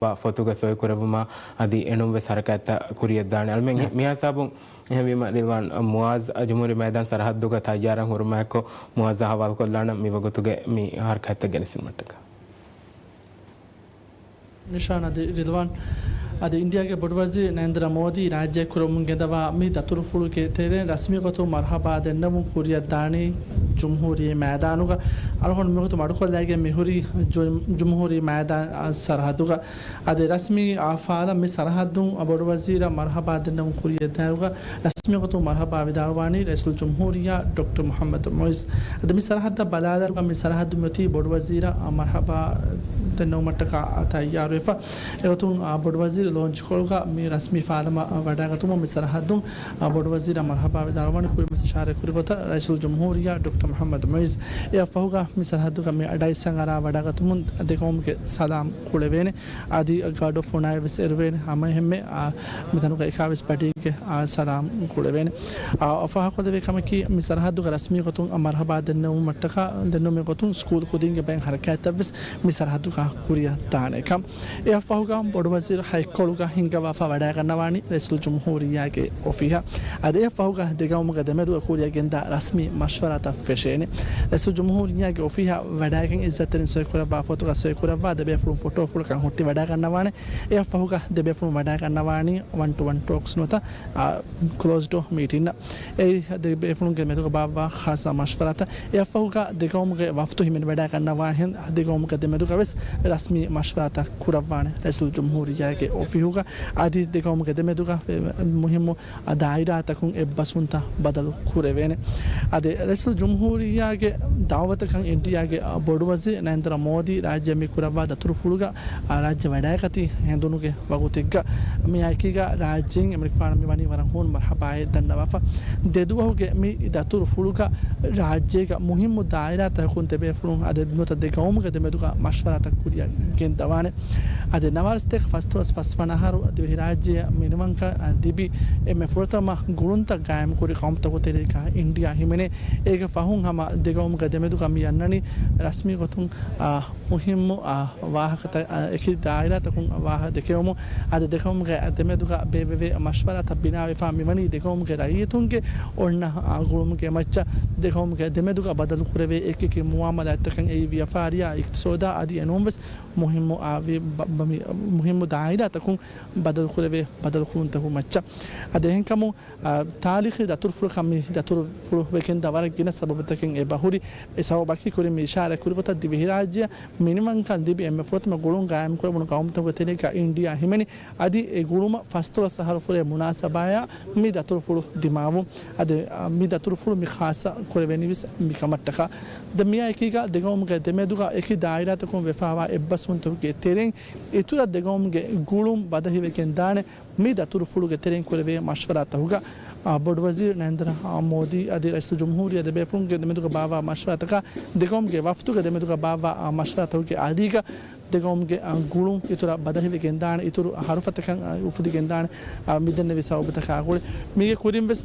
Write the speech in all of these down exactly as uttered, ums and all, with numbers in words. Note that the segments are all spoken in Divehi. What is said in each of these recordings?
ފޮތުގަ ސޮއިކުރެއްވުމާ އަދި އެނޫންވެސް ހަރަކާތްތައް ކުރިޔަށްދާނެ. އަޅުމެން މިހިސާބުން އެހެންވީމަ ރިލްވާން މުއާޒް ޖުމްހޫރީ މައިދާން ސަރަހައްދުގަ ތައްޔާރަށް ހުރުމާއެކު މުއާޒާ ހަވާލުކޮށްލާނަން މިވަގުތުގެ މި ހަރަކާތްތައް ގެނެސްދިނުމަށްޓަކާ. ނިޝާން އަދި ރިލްވާން. އަދި އިންޑިއާގެ ބޮޑުވަޒީރު ނަރެންދްރަ މޯދީ ރާއްޖެ ކުރަމުން ގެންދަވާ މި ދަތުރުފުޅުގެ ތެރެއިން ރަސްމީ ގޮތުން މަރުހަބާ ދެންނެވުން ކުރިއަށްދާނީ ޖުމްހޫރީ މައިދާނުގަ. އަޅުގަނޑު މިގޮތުން މަޑުކޮށްލައިގެން މިހުރީ ޖު-، ޖުމްހޫރީ މައިދާން ސަރަހައްދުގަ. އަދި ރަސްމީ އާ ފާލަށް މި ސަރަހައްދުން ބޮޑުވަޒީރަށް މަރުހަބާ ދެންނެވުން ކުރިއަށްދާއިރުގަ ރަސްމީ ގޮތުން މަރުހަބާ ވިދާޅުވާނީ ރައީސުލްޖުމްހޫރިއްޔާ ޑޮކްޓަރ މުޙައްމަދު މުޢިއްޒު. އަދި މި ސަރަހައްދަށް ބަލާލާއިރުގަ މި ސަރަހައްދު މިއޮތީ ބޮޑުވަޒީރަށް މަރުހަބާ ދެންނެވުމަށްޓަކާ ތައްޔާރުވެފަ. އެގޮތުން ބޮޑުވަޒީރު ލޯންޗްކޮޅުގަ މި ރަސްމީ ފާލަމަށް ވަޑައިގަތުމަށް މި ސަރަހައްދުން ބޮޑުވަޒީރަށް މަރުހަބާ ވިދާޅުވާނީ ކުރިންވެސް އިޝާރާތް ކުރި ގޮތަށް ރައީސުލްޖުމްހޫރިއްޔާ ޑޮކްޓަރ މުޙައްމަދު މުޢިއްޒު. އެއަށްފަހުގަ މި ސަރަހައްދުގަ މި އަޑައިއްސަން އަރާ ވަޑައިގަތުމުން ދެގައުމުގެ ސަލާމް ކުޅެވޭނެ. އަދި ގާޑް އޮފް އޮނާއަށް ވެސް އެރުވޭނެ. ހަމައެހެންމެ، އާ، މިތަނުގަ އެކާވީސް ބަޑީގެ، އާ، ސަލާމް ކުޅެވޭނެ. އާ، ފާހަގަކޮށްދެވޭ ކަމަކީ، މި ސަރަހައްދުގަ ރަސްމީ ގޮތުން މަރުހަބާ ދެންނެވުމަށްޓަކާ، ދެންނެވުމުގެ ގޮތުން ސްކޫލް ކުދިންގެ ބައިން ހަރަކާތްތައްވެސް މި ސަރަހައްދުގަ ކުރިއަށް ދާނެ ކަން. އެއަށްފަހުގަ ބޮޑުވަޒީރު ހައެއްކޮޅުގަ ހިންގަވާފަ ވަޑައިގަންނަވާނީ ރައީސުލްޖުމްހޫރިއްޔާގެ އޮފީހަށް. އަދި އެއަށްފަހުގަ ދެގައުމުގެ ދެމެދުގަ ކުރިއަށް ގެންދާ ރަސްމީ މަޝްވަރާތައް ފެށޭނެ. ރައީސުލްޖުމްހޫރިއްޔާގެ އޮފީހަށް ވަޑައިގެން އިއްޒަތްތެރިން ސޮއިކުރައްވާ ފޮތުގަ ސޮއިކުރައްވާ ދެބޭފުޅުން ފޮޓޯފުޅަކަށް ހުއްޓި ވަޑައިގަންނަވާނެ. އެއަށްފަހުގަ ދެބޭފުޅުން ވަޑައިގަންނަވާނީ ވަން ޓު ވަން ޓޯކްސް ނުވަތަ، އާ، ކްލޯޒް ޑޯ މީޓިންއަށް. އެއީ ދެބޭފުޅުންގެ މެދުގަ ބާއްވާ ޚާއްސަ މަޝްވަރާތައް. އެއަށްފަހުގަ ދެގައުމުގެ ވަފްދު ހިމެނިވަޑައިގަންނަވާހެން ދެގައުމުގެ ދެމެދުގަ ވެސް ރަސްމީ މަޝްވަރާތައް ކުރައްވާނެ ރައީސުލްޖުމްހޫރިއްޔާގެ އޮފީހުގަ. އަދި ދެގައުމުގެ ދެމެދުގަ މުހިއްމު ދާއިރާތަކުން އެއްބަސްވުންތައް ބަދަލު ކުރެވޭނެ. އަދި ރައީސުލްޖުމްހޫރިއްޔާގެ ދަޢުވަތަކަށް އިންޑިއާގެ ބޮޑުވަޒީރު ނަރެންދްރަ މޯދީ ރާއްޖެ މި ކުރައްވާ ދަތުރުފުޅުގަ ރާއްޖެ ވަޑައިގަތީ ހެނދުނުގެ ވަގުތެއްގަ މިއާއެކީގަ ރާއްޖެއިން އެމަނިކުފާނަށް މިވަނީ ވަރަށް ހޫނު މަރްޙަބާއެއް ދަންނަވާފަ. ދެދުވަހުގެ މި ދަތުރުފުޅުގަ ރާއްޖޭގަ މުހިއްމު ދާއިރާތަކުން ދެބޭފުޅުން އަދި ނުވަތަ ދެ ގައުމުގެ ދެމެދުގަ މަޝްވަރާތައް ކުރިއަށް ގެންދަވާނެ. އަދި ނަވާރަސްތޭކަ ފަސްދޮޅަސް ފަސްވަނަ އަހަރު ދިވެހިރާއްޖެއަށް މިނިވަންކަން ލިބި އެންމެ ފުރަތަމަ ގުޅުންތައް ގާއިމްކުރި ގައުމުތަކުގެ ތެރޭގަ އިންޑިއާ ހިމެނޭ. އޭގެ ފަހުން ހަމަ ދެ ގައުމުގެ ދެމެދުގަ މި އަންނަނީ ރަސްމީ ގޮތުން، އާ، މުހިއްމު، އާ، ވާހަކަތައް، އާ، އެކި ދާއިރާތަކުން ވާހަކަ ދެކެވުމުން. އަދި ދެ ގައުމުގެ ދެމެދުގަ ބޭއްވެވޭ މަޝްވަރާތައް ބިނާވެފަ މިވަނީ ދެ ގައުމުގެ ރައްޔިތުންގެ އޮންނަ، އާ، ގުޅުމުގެ މައްޗަށް. ދެ ގައުމުގެ ދެމެދުގަ ބަދަލު ކުރެވޭ އެކި އެކި މުއާމަލާތްތަކަށް އެއީ ވިޔަފާރިއާ އިޤްތިޞާދާ އަދި އެނޫންވެސް މުހިއްމު، އާ، ވި-، ބަ-، ބަ-، މި-، މުހިއްމު ދާއިރާތަކުން ބަދަލު ކުރެވޭ ބަދަލު ކުރުންތަކުގެ މައްޗަށް. އަދި އެހެންކަމުން، އާ، ތާރީޚީ ދަތުރުފުޅަކަށް މި ދަތުރުފުޅު ވެގެންދާ ވަރަށް ގިނަ ސަބަބުތަކެއް އެބަހުރި. އެ ސަބަބަކީ ކުރިން މި އިޝާރާތް ކުރި ގޮތަށް ދިވެހިރާއްޖެއަށް މިނިވަންކަން ލިބި އެންމެ ފުރަތަމަ ގުޅުން ގާއިމްކުރެވުނު ގައުމުތަކުގެ ތެރޭގަ އިންޑިއާ ހިމެނި. އަދި އެ ގުޅުމަށް ފަސްދޮޅަސް އަހަރު ފުރޭ މުނާސަބާޔާ މި ދަތުރުފުޅު ދިމާވުން. އަދި، އާ، މި ދަތުރުފުޅު މި ޚާއްޞަ ކުރެވެނީވެސް މިކަމަށްޓަކާ. ދެން މިއާ އެކީގަ ދެގައުމުގެ ދެމެދުގަ އެކި ދާއިރާތަކުން ވެފާވާ އެއްބަސްވުންތަކުގެ ތެރެއިން އިތުރަށް ދެގައުމުގެ ގުޅުން ބަދަހިވެގެންދާނެ. މި ދަތުރުފުޅުގެ ތެރެއިން ކުރެވޭ މަޝްވަރާތަކުގަ، އާ، ބޮޑުވަޒީރު ނަރެންދްރަ، އާ، މޯދީ އަދި ރައީސުލްޖުމްހޫރިއްޔާ ދެބޭފުޅުންގެ ދެމެދުގަ ބާއްވާ މަޝްވަރާތަކާ، ދެގައުމުގެ ވަފްދުގެ ދެމެދުގަ ބާއްވާ، އާ، މަޝްވަރާތަކުގެ އަދީގަ ދެގައުމުގެ، އާ، ގުޅުން އިތުރަށް ބަދަހިވެގެންދާނެ، އިތުރު ހަރުފަތަކަށް، އާ، އުފުދިގެންދާނެ، އާ، މިދެންނެވި ސަބަބުތަކާ ގުޅި. މީގެ ކުރިންވެސް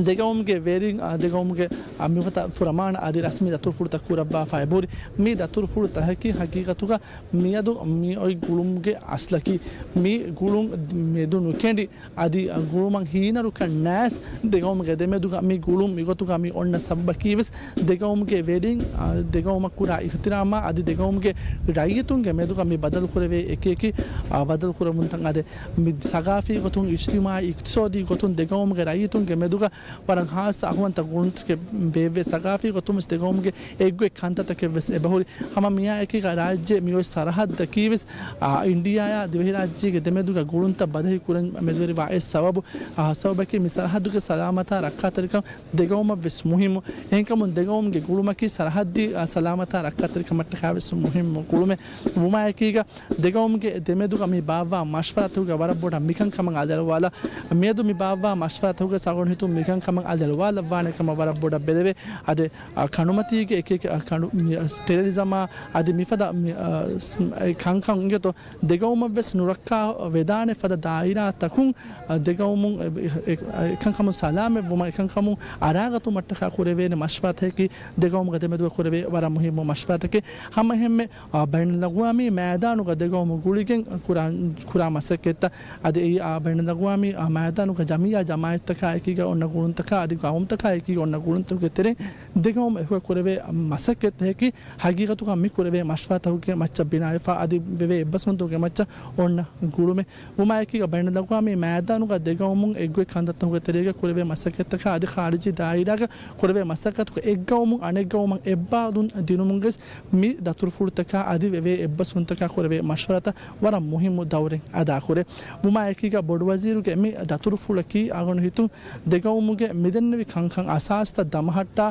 ދެގައުމުގެ ވެރިން، އާ، ދެގައުމުގެ، އާ، މިފަދަ ފުރަމާނަ އަދި ރަސްމީ ދަތުރުފުޅުތައް ކުރައްވާފައި ބުރި. މި ދަތުރުފުޅު ތަކަކީ ހަގީގަތުގަ މިއަދު މި އޮތް ގުޅުމުގެ އަސްލަކީ. މި ގުޅުން މެދު ނުކެނޑި، އަދި ގުޅުމަށް ހީނަރުކަން ނާސް، ދެގައުމުގެ ދެމެދުގަ މި ގުޅުން މިގޮތުގަ މި އޮންނަ ސަބަބަކީވެސް ދެގައުމުގެ ވެރިން، އާ، ދެގައުމަށް ކުރާ އިޙްތިރާމާ އަދި ދެގައުމުގެ ރައްޔިތުންގެ މެދުގަ މި ބަދަލު ކުރެވޭ އެކި އެކި، އާ، ބަދަލު ކުރެވުންތައް އަދި މި ސަގާފީ ގޮތުން، އިޖްތިމާޢީ، އިޤްތިޞާދީ ގޮތުން ދެގައުމުގެ ރައްޔިތުންގެ މެދުގަ ވަރަށް ޚާއްޞަ އަހުވަންތައް ގުޅުންތަކެއް ބޭއްވޭ. ސަގާފީ ގޮތުންވެސް ދެގައުމުގެ އެއްގޮތް ކަންތައްތަކެއްވެސް އެބަހުރި. ހަމަ މިއާއެކީގަ ރާއްޖެ މިއޮތް ސަރަހައްދަކީވެސް، އާ، އިންޑިއާއާ ދިވެހިރާއްޖޭގެ ދެމެދުގަ ގުޅުންތައް ބަދަހި ކުރަން މެދުވެރިވާ އެއް ސަބަބު، އާ، ސަބަބަކީ މި ސަރަހައްދުގެ ސަލާމަތާ ރައްކާތެރިކަން ދެގައުމަށްވެސް މުހިއްމު. އެހެންކަމުން ދެގައުމުގެ ގުޅުމަކީ ސަރަހައްދީ، އާ، ސަލާމަތާ ރައްކާތެރިކަމަށްޓަކާވެސް މުހިއްމު ގުޅުމެއް ވުމާއެކީގަ، ދެގައުމުގެ ދެމެދުގަ މި ބާއްވާ މަޝްވަރާތަކުގަ ވަރަށް ބޮޑަށް މިކަންކަމަށް އަލިއަޅުވާލާ، މިއަދު މި ބާއްވާ މަޝްވަރާތަކުގަ ސަގުން ހިތުން މިކަން ކަމަށް އަލިއަޅުވާލައްވާނެ ކަމަށް ވަރަށް ބޮޑަށް ބެލެވޭ. އަދި، އަ، ކަނޑުމަތީގެ އެކި އެކި، އަ، ކަނޑު، މި، އަ، ޓެރަރިޒަމާ އަދި މިފަދަ މި، އަ، ސް، އެ ކަންކަން އިނގޭތޯ ދެގައުމަށް ވެސް ނުރައްކާ ވެދާނެ ފަދަ ދާއިރާތަކުން، އަ، ދެގައުމުން އެ، އެ، އެ، އެކަންކަމުން ސަލާމަތްވުމަށް އެކަންކަމުން އަރާގަތުމަށްޓަކާ ކުރެވޭނެ މަޝްވަރާތަކީ ދެގައުމުގެ ދެމެދުގަ ކުރެވޭ ވަރަށް މުހިއްމު މަޝްވަރާތަކެއް. ހަމައެހެންމެ، އާ، ބައިނަލްއަގުވާމީ މައިދާނުގަ ދެގައުމު ގުޅިގެން ކުރާ، ކުރާ މަސައްކަތްތައް. އަދި އެއީ، އާ، ބައިނަލްއަގުވާމީ، އާ، މައިދާނުގަ ޖަމިއްޔާ ޖަމާއަތްތަކާ އެކީގަ އޮންނަ ގުޅުންތަކާ އަދި ގައުމުތަކާ އެކީގަ އޮންނަ ގުޅުންތަކުގެ ތެރެއިން ދެގައުމު އެކުގަ ކުރެވޭ މަސައްކަތްތަކަކީ ހަގީގަތުގަ މި ކުރެވޭ މަޝްވަރާތަކުގެ މައްޗަށް ބިނާވެފަ އަދި ވެވޭ އެއްބަސްވުންތަކުގެ މައްޗަށް އޮންނަ ގުޅުމެއް. ވުމާއެކީގަ ބައިނަލްއަގުވާމީ މައިދާނުގަ ދެގައުމުން އެއްގޮތް ކަންތައްތަކުގެ ތެރޭގަ ކުރެވޭ މަސައްކަތްތަކާ އަދި ޚާރިޖީ ދާއިރާގަ ކުރެވޭ މަސައްކަތުގަ އެއްގައުމުން އަނެއްގައުމަށް އެއްބާރުލުން ދިނުމުން ވެސް މި ދަތުރުފުޅުތަކާ އަދި ވެވޭ އެއްބަސްވުންތަކާ ކުރެވޭ މަޝްވަރާތައް ވަރަށް މުހިއްމު ދައުރެއް އަދާކުރޭ. ވުމާއެކީގަ ބޮޑުވަޒީރުގެ މި ދަތުރުފުޅަކީ އަޅުގަނޑު ހިތުން ދެގައުމުގެ މިދެންނެވި ކަންކަން އަސާސްތައް ދަމަހައްޓާ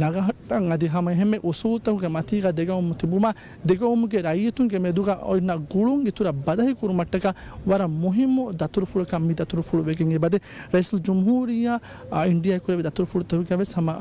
ނަގަހައްޓަން އަދި ހަމައެހެންމެ އުސޫލުތަކުގެ މަތީގަ ދެގައުމު ތިބުމާ ދެގައުމުގެ ރައްޔިތުންގެ މެދުގަ އޮންނަ ގުޅުން އިތުރަށް ބަދަހިކުރުމަށްޓަކާ ވަރަށް މުހިއްމު ދަތުރުފުޅަކަށް މި ދަތުރުފުޅު ވެގެން އެބަދޭ. ރައީސުލްޖުމްހޫރިއްޔާ، އާ، އިންޑިއާ ކުރެވި ދަތުރުފުޅުތަކުގަ ވެސް ހަމަ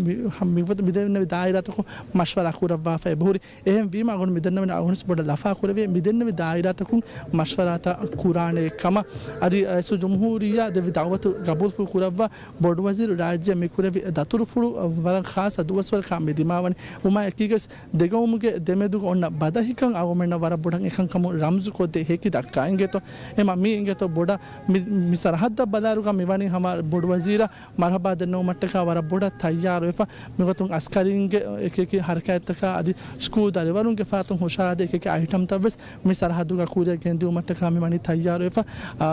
މި، ހަ، މި، މިދެންނެވި ދާއިރާތަކުން މަޝްވަރާ ކުރައްވާފަ އެބަހުރި. އެހެންވީމަ އަޅުގަނޑު މިދެންނެވި އަޅުގަނޑު ވެސް ބޮޑަށް ލަފާ ކުރެވޭ މިދެންނެވި ދާއިރާތަކުން މަޝްވަރާތައް ކުރާނެ ކަމަށް. އަދި ރައީސުލްޖުމްހޫރިއްޔާ ދެއްވި ދައުވަތު ގަބޫލުފުޅު ކުރައްވާ ބޮޑުވަޒީރު ރާއްޖެ މިކުރެވި ދަތުރުފުޅު ވަރަށް ޚާއްޞަ ދުވަސްވަރަކާ މި ދިމާވަނީ. ވުމާ އެކީގަސް ދެގައުމުގެ ދެމެދުގަ އޮންނަ ބަދަހިކަން އަޅުގަނޑުމެންނަށް ވަރަށް ބޮޑަށް އެކަންކަމުން ރަމްޒުކޮށްދޭ ހެކި ދައްކާ އިނގޭތޯ. އެމަ މީ އިނގޭތޯ ބޮޑަށް މި، މި ސަރަހައްދަށް ބަލާއިރުގަ މިވަނީ ހަމަ ބޮޑުވަޒީރަށް މަރުހަބާ ދެންނެވުމަށްޓަކާ ވަރަށް ބޮޑަށް ތައްޔާރުވެފަ. މިގޮތުން އަސްކަރީންގެ އެކި އެކި ހަރަކާތްތަކާ އަދި ސްކޫލް ދަރިވަރުންގެ ފަރާތުން ހުށަހަޅާދޭ އެކި އެކި އައިޓަމްތައް ވެސް މި ސަރަހައްދުގަ ކުރިއަށް ގެންދިއުމަށްޓަކާ މި ވަނީ ތައްޔާރުވެފަ. އާ،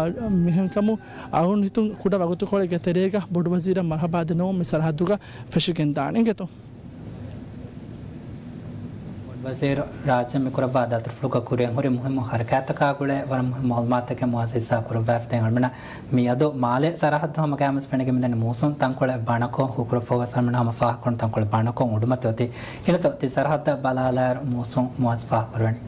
މިހެންކަމުން އަޅުގަނޑު ހިތުން ކުޑަ ވަގުތުކޮޅެއްގެ ތެރޭގަ ބޮޑުވަޒީރަށް މަރުހަބާ ދެންނެވުން މި ސަރަހައްދުގަ ފެށިގެންދާނެ އިނގޭތޯ. ވަޒީރު ރާއްޖެ މި ކުރައްވާ ދަތުރުފުޅުގަ ކުރިއަށް ހުރި މުހިއްމު ހަރަކާތްތަކާ ގުޅޭ ވަރަށް މުހިއްމު މައުލޫމާތުތަކެއް މުއައްސަސާ ކުރައްވާފަ. ދެން އަޅުމެންނަށް މިއަދު މާލެ ސަރަހައްދު ހަމަ ގައިމުވެސް ފެނިގެން މިދަނީ މޫސުން ތަންކޮޅެއް ބަނަކޮށް ހުކުރު ފޮވަސް އަޅުމެން ހަމަ ފާހަގަކުރަން ތަންކޮޅެއް ބަނަކޮށް އުޑުމަތި އޮތީ. ކިނަތޯ ތި ސަރަހައްދަށް ބަލާލާއިރު މޫސުން މުއައްސަސާ ފާހަގަކުރަނީ.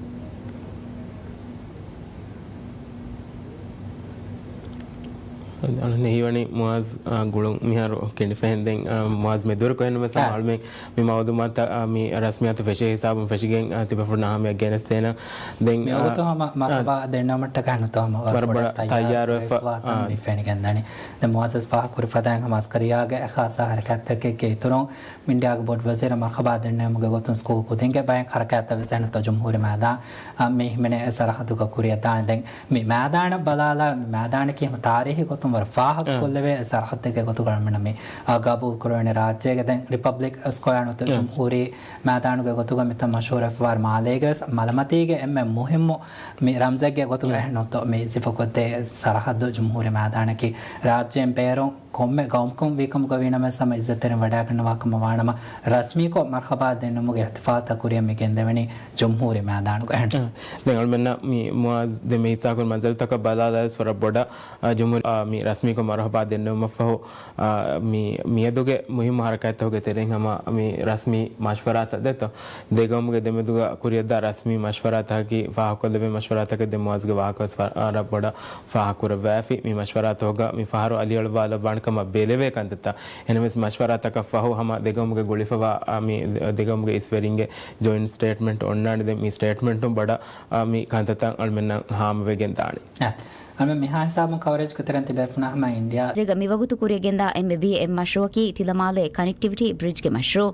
އަޅަން ހީވަނީ މުއާޒް، އާ، ގުޅުން މިހާރު ކެނޑިފަހެން ދެން، އާ، މުއާޒް މެދުވަރު ކޮހެން ވެސް އާ. އަޅުމެން މި މައުލޫމާތަށް، އާ، މި ރަސްމިއްޔާތު ފެށޭ ހިސާބުން ފެށިގެން، އާ، ތިބޭފުޅުންނާ ހަމަޔަށް ގެނެސްދޭނަން. ދެން، މިވަގުތު އާ، ހަމަ އާ. މަރުހަބާ ދެންނެވުމަށްޓަކާ ނުތަ ހަމަ ވަރަށް ބޮޑަށް ތައްޔާރުވެފަ، ތައްޔާރުވެފަ، އާ. މި ފެނިގެންދަނީ. ދެން މުއާޒް ފާހަގަކުރި ފަދައިން ހަމަ އަސްކަރިއްޔާގެ ޚާއްޞަ ހަރަކާތްތަކެއްގެ އިތުރުން މި އިންޑިއާގެ ބޮޑު ވަޒީރަށް މަރުހަބާ ދެންނެވުމުގެ ގޮތުން ސްކޫލް ކުދިންގެ ބައެއް ހަރަކާތްތައް ވެސް އެހެންތޯ ޖުމްހޫރީ މައިދާން، އާ، މި ހިމެނޭ ސަރަހައްދުގަ ކުރިއަށް ދާނެ. ދެން މި މައިދާނަށް ބަލާލާ މި މައިދާނަކީ ހަމަ ތާރީހީ ގޮތުން ވަރަށް ފާހަގަ އާ. ކޮށްލެވޭ ސަރަހައްދެއްގެ ގޮތުގަ އަޅުމެންނަށް މި، އާ، ގަބޫލު ކުރެވޭނެ. ރާއްޖޭގެ ދެން ރިޕަބްލިކް ސްކޮޔާ ނުތަ އާ. ޖުމްހޫރީ މައިދާނުގެ ގޮތުގަ މިތަން މަޝްހޫރުވެފަވާ މާލޭގެ ވެސް މަލަމަތީގެ އެންމެ މުހިއްމު މި ރަމްޒެއްގެ ގޮތުގަ އާ. އެހެންނުތޯ މި ސިފަކޮށްދޭ ސަރަހައްދު ޖުމްހޫރީ މައިދާނަކީ ރާއްޖޭން ބޭރުން ކޮންމެ ގައުމަކުން ވީކަމުގަ ވީނަމަވެސް ހަމަ އިއްޒަތްތެރިން ވަޑައިގަންނަވާ ކަމަށް ވާނަމަ، ރަސްމީކޮށް މަރުހަބާ ދެންނެވުމުގެ އިޙްތިފާލްތައް ކުރިއަށް މި ގެންދެވެނީ ޖުމްހޫރީ މައިދާނުގަ. އެހެން. އަ، ދެން އަޅުމެންނަށް މި މުއާޒް ދެން މި ހިއްސާކުރި މަންޒަރުތަކަށް ބަލާލާވެސް ވަރަށް ބޮޑަށް، އަ، ޖުމްހޫރީ، އަ، މި ރަސްމީކޮށް މަރުހަބާ ދެންނެވުމަށްފަހު، އަ، މި މިއަދުގެ މުހިއްމު ހަރަކާތްތަކުގެ ތެރެއިން ހަމަ މި ރަސްމީ މަޝްވަރާތައް ދެއްތޯ. ދެ ގައުމުގެ ދެމެދުގަ ކުރިއަށްދާ ރަސްމީ މަޝްވަރާތަކަކީ ފާހަގަކޮށްލެވޭ މަޝްވަރާތަކެއް. ދެން މުއާޒްގެ ވާހަކަވެސް ވަރަށް ބޮޑަށް ފާހަގަކުރައްވާފި. މި މަޝްވަރާތަކުގަ މި ފަހަރު އަލިއަޅުވާލައްވާނެ ކަމަށް ބެލެވޭ ކަންތައްތައް. އެހެނަސް މަޝްވަރާތަކަށް ފަހު ހަމަ ދެ ގައުމުގެ ގުޅިފަވާ، އާ، މި ދެ ގައުމުގެ އިސްވެރިންގެ ޖޮއިންޓް ސްޓޭޓްމަންޓް އޮންނާނެ. ދެން މި ސްޓޭޓްމަންޓުން ބޮޑަށް، އާ، މި ކަންތައްތައް އަޅުމެންނަށް ހާމަވެގެން ދާނެ. އަ، އަޅުމެން މިހާ ހިސާބުން ކަވަރޭޖްގެ ތެރެއިން ތިބޭފުޅުންނާ ހަމަ އިންޑިއާ ރާއްޖޭގަ މިވަގުތު ކުރިއަށް ގެންދާ އެން އެ ބީ އެމް މަޝްރޫއަކީ ތިލަމާލޭ ކަނެކްޓިވިޓީ ބްރިޖްގެ މަޝްރޫއު.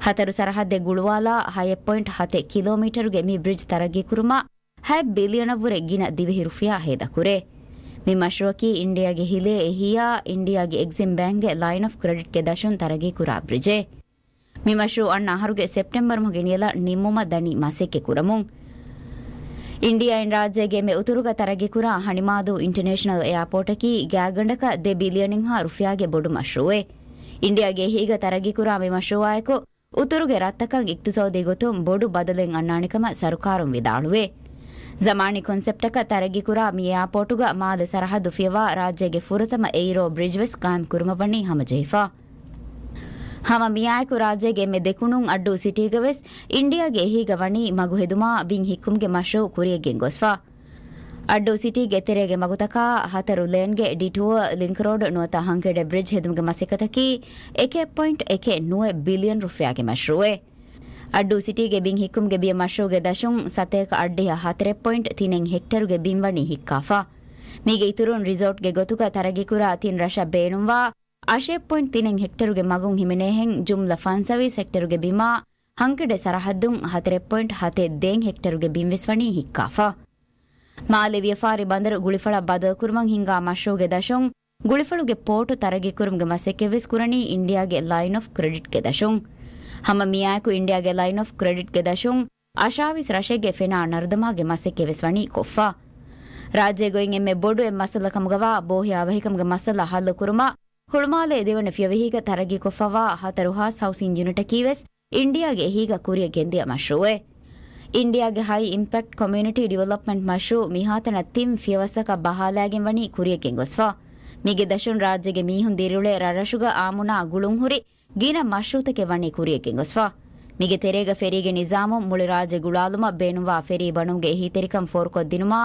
ހަތަރު ސަރަހައްދެއް ގުޅުވާލާ ހަ ޕޮއިންޓް ހަތެއް ކިލޯމީޓަރުގެ މި ބްރިޖް ތަރައްގީކުރުމާ، ހަތް ބިލިއަނަށްވުރެ ގިނަ ދިވެހި ރުފިޔާ ހޭދަކުރޭ. މި މަޝްރޫއަކީ އިންޑިއާގެ ހިލޭ އެހީއާ އިންޑިއާގެ އެގްޒިމް ބޭންކްގެ ލައިން އޮފް ކްރެޑިޓްގެ ދަށުން ތަރައްގީކުރާ ބްރިޖެއް. މި މަޝްރޫއު އަންނަ އަހަރުގެ ސެޕްޓެމްބަރު މަހުގެ ނިޔަލަށް ނިންމުމަށް ދަނީ މަސައްކަތް ކުރަމުން. އިންޑިއާއިން ރާއްޖޭގެ އެންމެ އުތުރުގަ ތަރައްގީކުރާ ހަނިމާދޫ އިންޓަނޭޝަނަލް އެއާޕޯޓަކީ ގާތްގަނޑަކަށް ދެ ބިލިއަނެއްހާ ރުފިޔާގެ ބޮޑު މަޝްރޫއެއް. އިންޑިއާގެ އެހީގަ ތަރައްގީކުރާ މި މަޝްރޫއާއެކު، އުތުރުގެ ރަށްތަކަށް އިޤްތިޞާދީ ގޮތުން ބޮޑު ބަދަލެއް އަންނާނެ ކަމަށް ސަރުކާރުން ވިދާޅުވޭ. ޒަމާނީ ކޮންސެޕްޓަކަށް ތަރައްގީކުރާ މި އެއާޕޯޓުގަ މާލެ ސަރަހައްދު ފިޔަވާ ރާއްޖޭގެ ފުރަތަމަ އެއިރޯ ބްރިޖް ވެސް ޤާއިމް ކުރުމަށް ވަނީ ހަމަޖެހިފަ. ހަމަ މިއާއެކު ރާއްޖޭގެ އެންމެ ދެކުނުން އައްޑޫ ސިޓީގަ ވެސް އިންޑިއާގެ އެހީގަ ވަނީ މަގު ހެދުމާ ބިން ހިއްކުމުގެ މަޝްރޫއު ކުރިއަށްގެން ގޮސްފަ. އައްޑޫ ސިޓީގެ ތެރޭގެ މަގުތަކާ ހަތަރު ލޭންގެ ޑިޓޫއަރ ލިންކް ރޯޑް ނުވަތަ ހަންކެޑެއް ބްރިޖް ހެދުމުގެ މަސައްކަތަކީ އެކެއް ޕޮއިންޓް އެކެއް ނުވަ ބިލިއަން ރުފިޔާގެ މަޝްރޫއެއް. އައްޑޫ ސިޓީގެ ބިން ހިއްކުމުގެ ބިޔަ މަޝްރޫއުގެ ދަށުން ސަތޭކަ އަށްޑިހަ ހަތަރެއް ޕޮއިންޓް ތިނެއް ހެކްޓަރުގެ ބިން ވަނީ ހިއްކާފަ. މީގެ އިތުރުން ރިސޯޓްގެ ގޮތުގަ ތަރައްގީކުރާ ތިން ރަށަށް ބޭނުންވާ އަށެއް ޕޮއިންޓް ތިނެއް ހެކްޓަރުގެ މަގުން ހިމެނޭހެން ޖުމްލަ ފަންސަވީސް ހެކްޓަރުގެ ބިމާ ހަންކެޑެ ސަރަހައްދުން ހަތަރެއް ޕޮއިންޓް ހަތެއް ދޭން ހެކްޓަރުގެ ބިން ވެސް ވަނީ ހިއްކާފަ. މާލެ ވިޔަފާރި ބަނދަރު ގުޅިފަޅަށް ބަދަލުކުރުމަށް ހިންގާ މަޝްރޫއުގެ ދަށުން ގުޅިފަޅުގެ ޕޯޓު ތަރައްގީކުރުމުގެ މަސައްކަތްވެސް ކުރަނީ އިންޑިއާގެ ލައިން އޮފް ކްރެޑިޓްގެ ދަށުން. ހަމަ މިއާއެކު އިންޑިއާގެ ލައިން އޮފް ކްރެޑިޓްގެ ދަށުން އަށާވީސް ރަށެއްގެ ފެނާ ނަރުދަމާގެ މަސައްކަތްވެސް ވަނީ ކޮށްފަ. ރާއްޖޭގައި އެންމެ ބޮޑު އެއް މައްސަލަ ކަމުގަވާ ބޯހިޔާވަހިކަމުގެ މައްސަލަ ހައްލުކުރުމަށް ހުޅުމާލޭ ދެވަނަ ފިޔަވަހީގަ ތަރައްގީކޮށްފައިވާ ހަތަރު ހާސް ހައުސިން ޔުނިޓަކީވެސް އިންޑިއާގެ އެހީގަ ކުރިއަށް ގެންދިޔަ މަޝްރޫއެއް. އިންޑިއާގެ ހައި އިމްޕެކްޓް ކޮމިއުނިޓީ ޑިވެލޮޕްމަންޓް މަޝްރޫއު މިހާތަނަށް ތިން ފިޔަވަސްތަކަށް ބަހާލާގެން ވަނީ ކުރިއަށް ގެންގޮސްފަ. މީގެ ދަށުން ރާއްޖޭގެ މީހުން ދިރިއުޅޭ ރަށްރަށުގަ އާއްމުނާ ގުޅުންހުރި ގިނަ މަޝްރޫއުތަކެއް ވަނީ ކުރިއަށް ގެންގޮސްފަ. މީގެ ތެރޭގަ ފެރީގެ ނިޒާމުން މުޅި ރާއްޖެ ގުޅާލުމަށް ބޭނުންވާ ފެރީ ބަނުމުގެ އެހީތެރިކަން ފޯރުކޮށްދިނުމާ،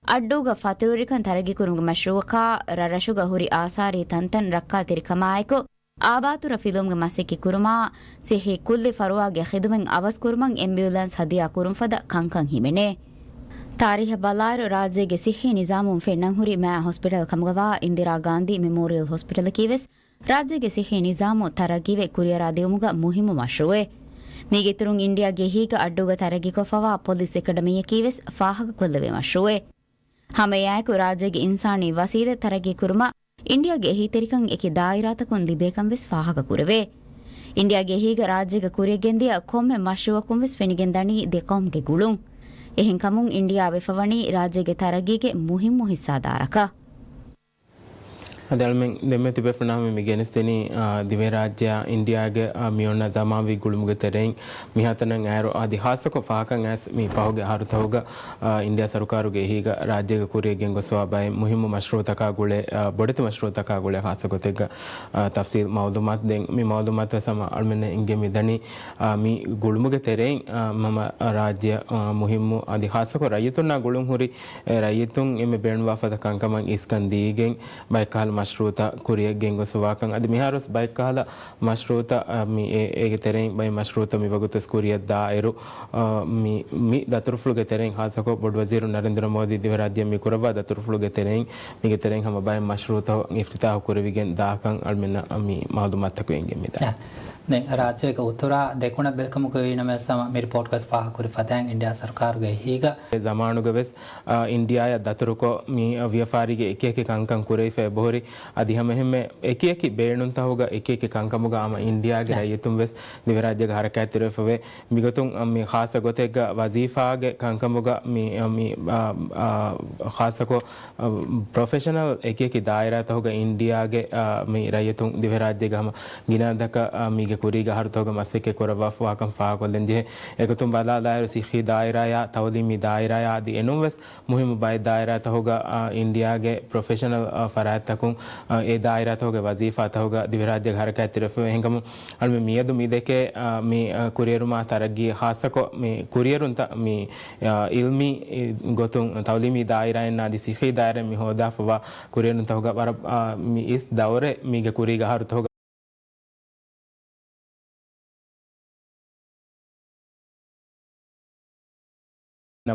އައްޑޫގަ ފަތުރުވެރިކަން ތަރައްގީކުރުމުގެ މަޝްރޫއަކާ، ރަށްރަށުގަ ހުރި އާސާރީ ތަންތަން ރައްކާތެރިކަމާއެކު، އާބާތުރަ ފިލުވުމުގެ މަސައްކަތް ކުރުމާ، ސިއްހީ ކުއްލި ފަރުވާގެ ޚިދުމަތް އަވަސްކުރުމަށް އެމްބިއުލާންސް ހަދިޔާ ކުރުން ފަދަ ކަންކަން ހިމެނޭ. ތާރީހަށް ބަލާއިރު، ރާއްޖޭގެ ސިއްހީ ނިޒާމުން ފެންނަން ހުރި މާ ހޮސްޕިޓަލް ކަމުގަވާ އިންދިރާ ގާންދީ މެމޯރިއަލް ހޮސްޕިޓަލަކީވެސް ރާއްޖޭގެ ސިއްހީ ނިޒާމު ތަރައްގީވެ ކުރިއަރާ ދިއުމުގަ މުހިއްމު މަޝްރޫއެއް. މީގެ އިތުރުން އިންޑިއާގެ އެހީގަ އައްޑޫގަ ތަރައްގީކޮށްފައިވާ ޕޮލިސް އެކަޑަމީއަކީވެސް ފާހަގަކޮށްލެވޭ މަޝްރޫއެއް. ހަމައެއާއެކު ރާއްޖޭގެ އިންސާނީ ވަސީލަތް ތަރައްގީކުރުމަށް އިންޑިއާގެ އެހީތެރިކަން އެކި ދާއިރާތަކުން ލިބޭކަން ވެސް ފާހަގަކުރެވޭ. އިންޑިއާގެ އެހީގަ ރާއްޖޭގަ ކުރިއަށްގެންދިޔަ ކޮންމެ މަޝްރޫއަކުން ވެސް ފެނިގެންދަނީ ދެ ޤައުމުގެ ގުޅުން. އެހެންކަމުން އިންޑިއާ ވެފަވަނީ ރާއްޖޭގެ ތަރައްގީގެ މުހިއްމު ހިއްސާދާރަކަށް. އަދި އަޅުމެން ދެންމެ ތިބޭފުޅުންނާ މި ގެނެސްދިނީ، އާ، ދިވެހިރާއްޖެއާ އިންޑިއާގެ، އާ، މިއޮންނަ ޒަމާންވީ ގުޅުމުގެ ތެރެއިން މިހާތަނަށް އައިރު އަދި ހާއްސަކޮށް ފާހަގަކަން އައިސް މި ފަހުގެ އަހަރުތަކުގަ، އާ، އިންޑިއާ ސަރުކާރުގެ އެހީގަ ރާއްޖޭގަ ކުރިއަށް ގެންގޮސްފައިވާ ބައެއް މުހިއްމު މަޝްރޫއުތަކާ ގުޅޭ، އާ، ބޮޑެތި މަޝްރޫއުތަކާ ގުޅޭ ހާއްސަ ގޮތެއްގަ، އާ، ތަފްސީލް މައުލޫމާތު ދޭން. މި މައުލޫމާތު ވެސް ހަމަ އަޅުމެންނަށް އެނގޭ މިދަނީ، އާ، މި ގުޅުމުގެ ތެރެއިން، އާ، ހަމަ ރާއްޖެ، އާ، މުހިއްމު އަދި ހާއްސަކޮށް ރައްޔިތުންނާ ގުޅުން ހުރި އެ ރައްޔިތުން އެންމެ ބޭނުންވާ ފަދަ ކަންކަމަށް އިސްކަން ދީގެން ބައެއްކަހަލަ މަޝްރޫއުތައް ކުރިއަށް ގެންގޮސްފަވާކަން. އަދި މިހާރުވެސް ބައެއްކަހަލަ މަޝްރޫއުތައް، އަ، މި އެ، އޭގެ ތެރެއިން ބައެއް މަޝްރޫއުތައް މިވަގުތުވެސް ކުރިއަށް ދާއިރު، އަ، މި، މި ދަތުރުފުޅުގެ ތެރެއިން ހާއްސަކޮށް ބޮޑު ވަޒީރު ނަރެންދްރަ މޯދީ ދިވެހިރާއްޖެ މި ކުރައްވާ ދަތުރުފުޅުގެ ތެރެއިން މީގެ ތެރެއިން ހަމަ ބައެއް މަޝްރޫއުތައް އިފްތިތާހު ކުރެވިގެން ދާކަން އަޅުމެންނަށް މި މައުލޫމާތުތަކުން އެނގޭ މިދާ. ދެން ރާއްޖޭގެ އުތުރާ ދެކުނަށް ބެލުކަމުގައި ވީނަމަވެސް ހަމަ މި ރިޕޯޓްގަސް ފާހަގަކުރި ފަދައިން އިންޑިއާ ސަރުކާރުގެ އެހީގަ އެ ޒަމާނުގަވެސް، އާ، އިންޑިއާއަށް ދަތުރުކޮށް، މި ވިޔަފާރީގެ އެކިއެކި ކަންކަން ކުރެވިފަ އެބަހުރި. އަދި ހަމައެހެންމެ އެކިއެކި ބޭނުންތަހުގަ އެކިއެކި ކަންކަމުގަ ހަމަ އިންޑިއާގެ ރައްޔިތުން ވެސް ދިވެހިރާއްޖޭގަ ހަރަކާތްތެރިވެފަވޭ. މިގޮތުން، އަ، މި ޚާއްޞަ ގޮތެއްގަ ވަޒީފާގެ ކަންކަމުގަ މި، އަ، މި، އާ، އާ، ޚާއްޞަކޮށް، އަ، ޕްރޮފެޝަނަލް އެކިއެކި ދާއިރާތަހުގަ އިންޑިއާގެ، އަ، މި ރައްޔިތުން ދިވެހިރާއްޖޭގަ ހަމަ ގިނަ އަދަދަކަށް، އަ، މީގެ ކުރީގަ އަހަރުތަހުގަ މަސައްކަތް ކުރައްވާފަވާކަން ފާހަގަކޮށްލަންޖެހޭ. އެގޮތުން ބަލާލާއިރު ސިއްހީ ދާއިރާޔާ، ތައުލީމީ ދާއިރާޔާ އަދި އެނޫންވެސް މުހިއްމު ބައެއް ދާއިރާތަހުގަ، އާ، އިންޑިއާގެ ޕްރޮފެޝަނަލް، އާ، ފަރާތްތަކުން، އާ، އެ ދާއިރާތަހުގެ ވަޒީފާތަހުގަ ދިވެހިރާއްޖޭގަ ހަރަކާތްތެރިވެފަ އެހެންކަމުން އަޅުމެން މިއަދު މިދެކޭ، އާ، މި، އާ، ކުރިއެރުމާ ތަރައްގީ ހާއްސަކޮށް މި ކުރިއެރުންތައް މި، އާ، އިލްމީ ގޮތުން ތައުލީމީ ދާއިރާއިންނާ އަދި ސިއްހީ ދާއިރާއިން މި ހޯދާފަވާ ކުރިއެރުންތަހުގަ ވަރަށް، އާ، މި އިސް ދައުރެއް މީގެ ކުރީގަ އަހަރުތަހުގަ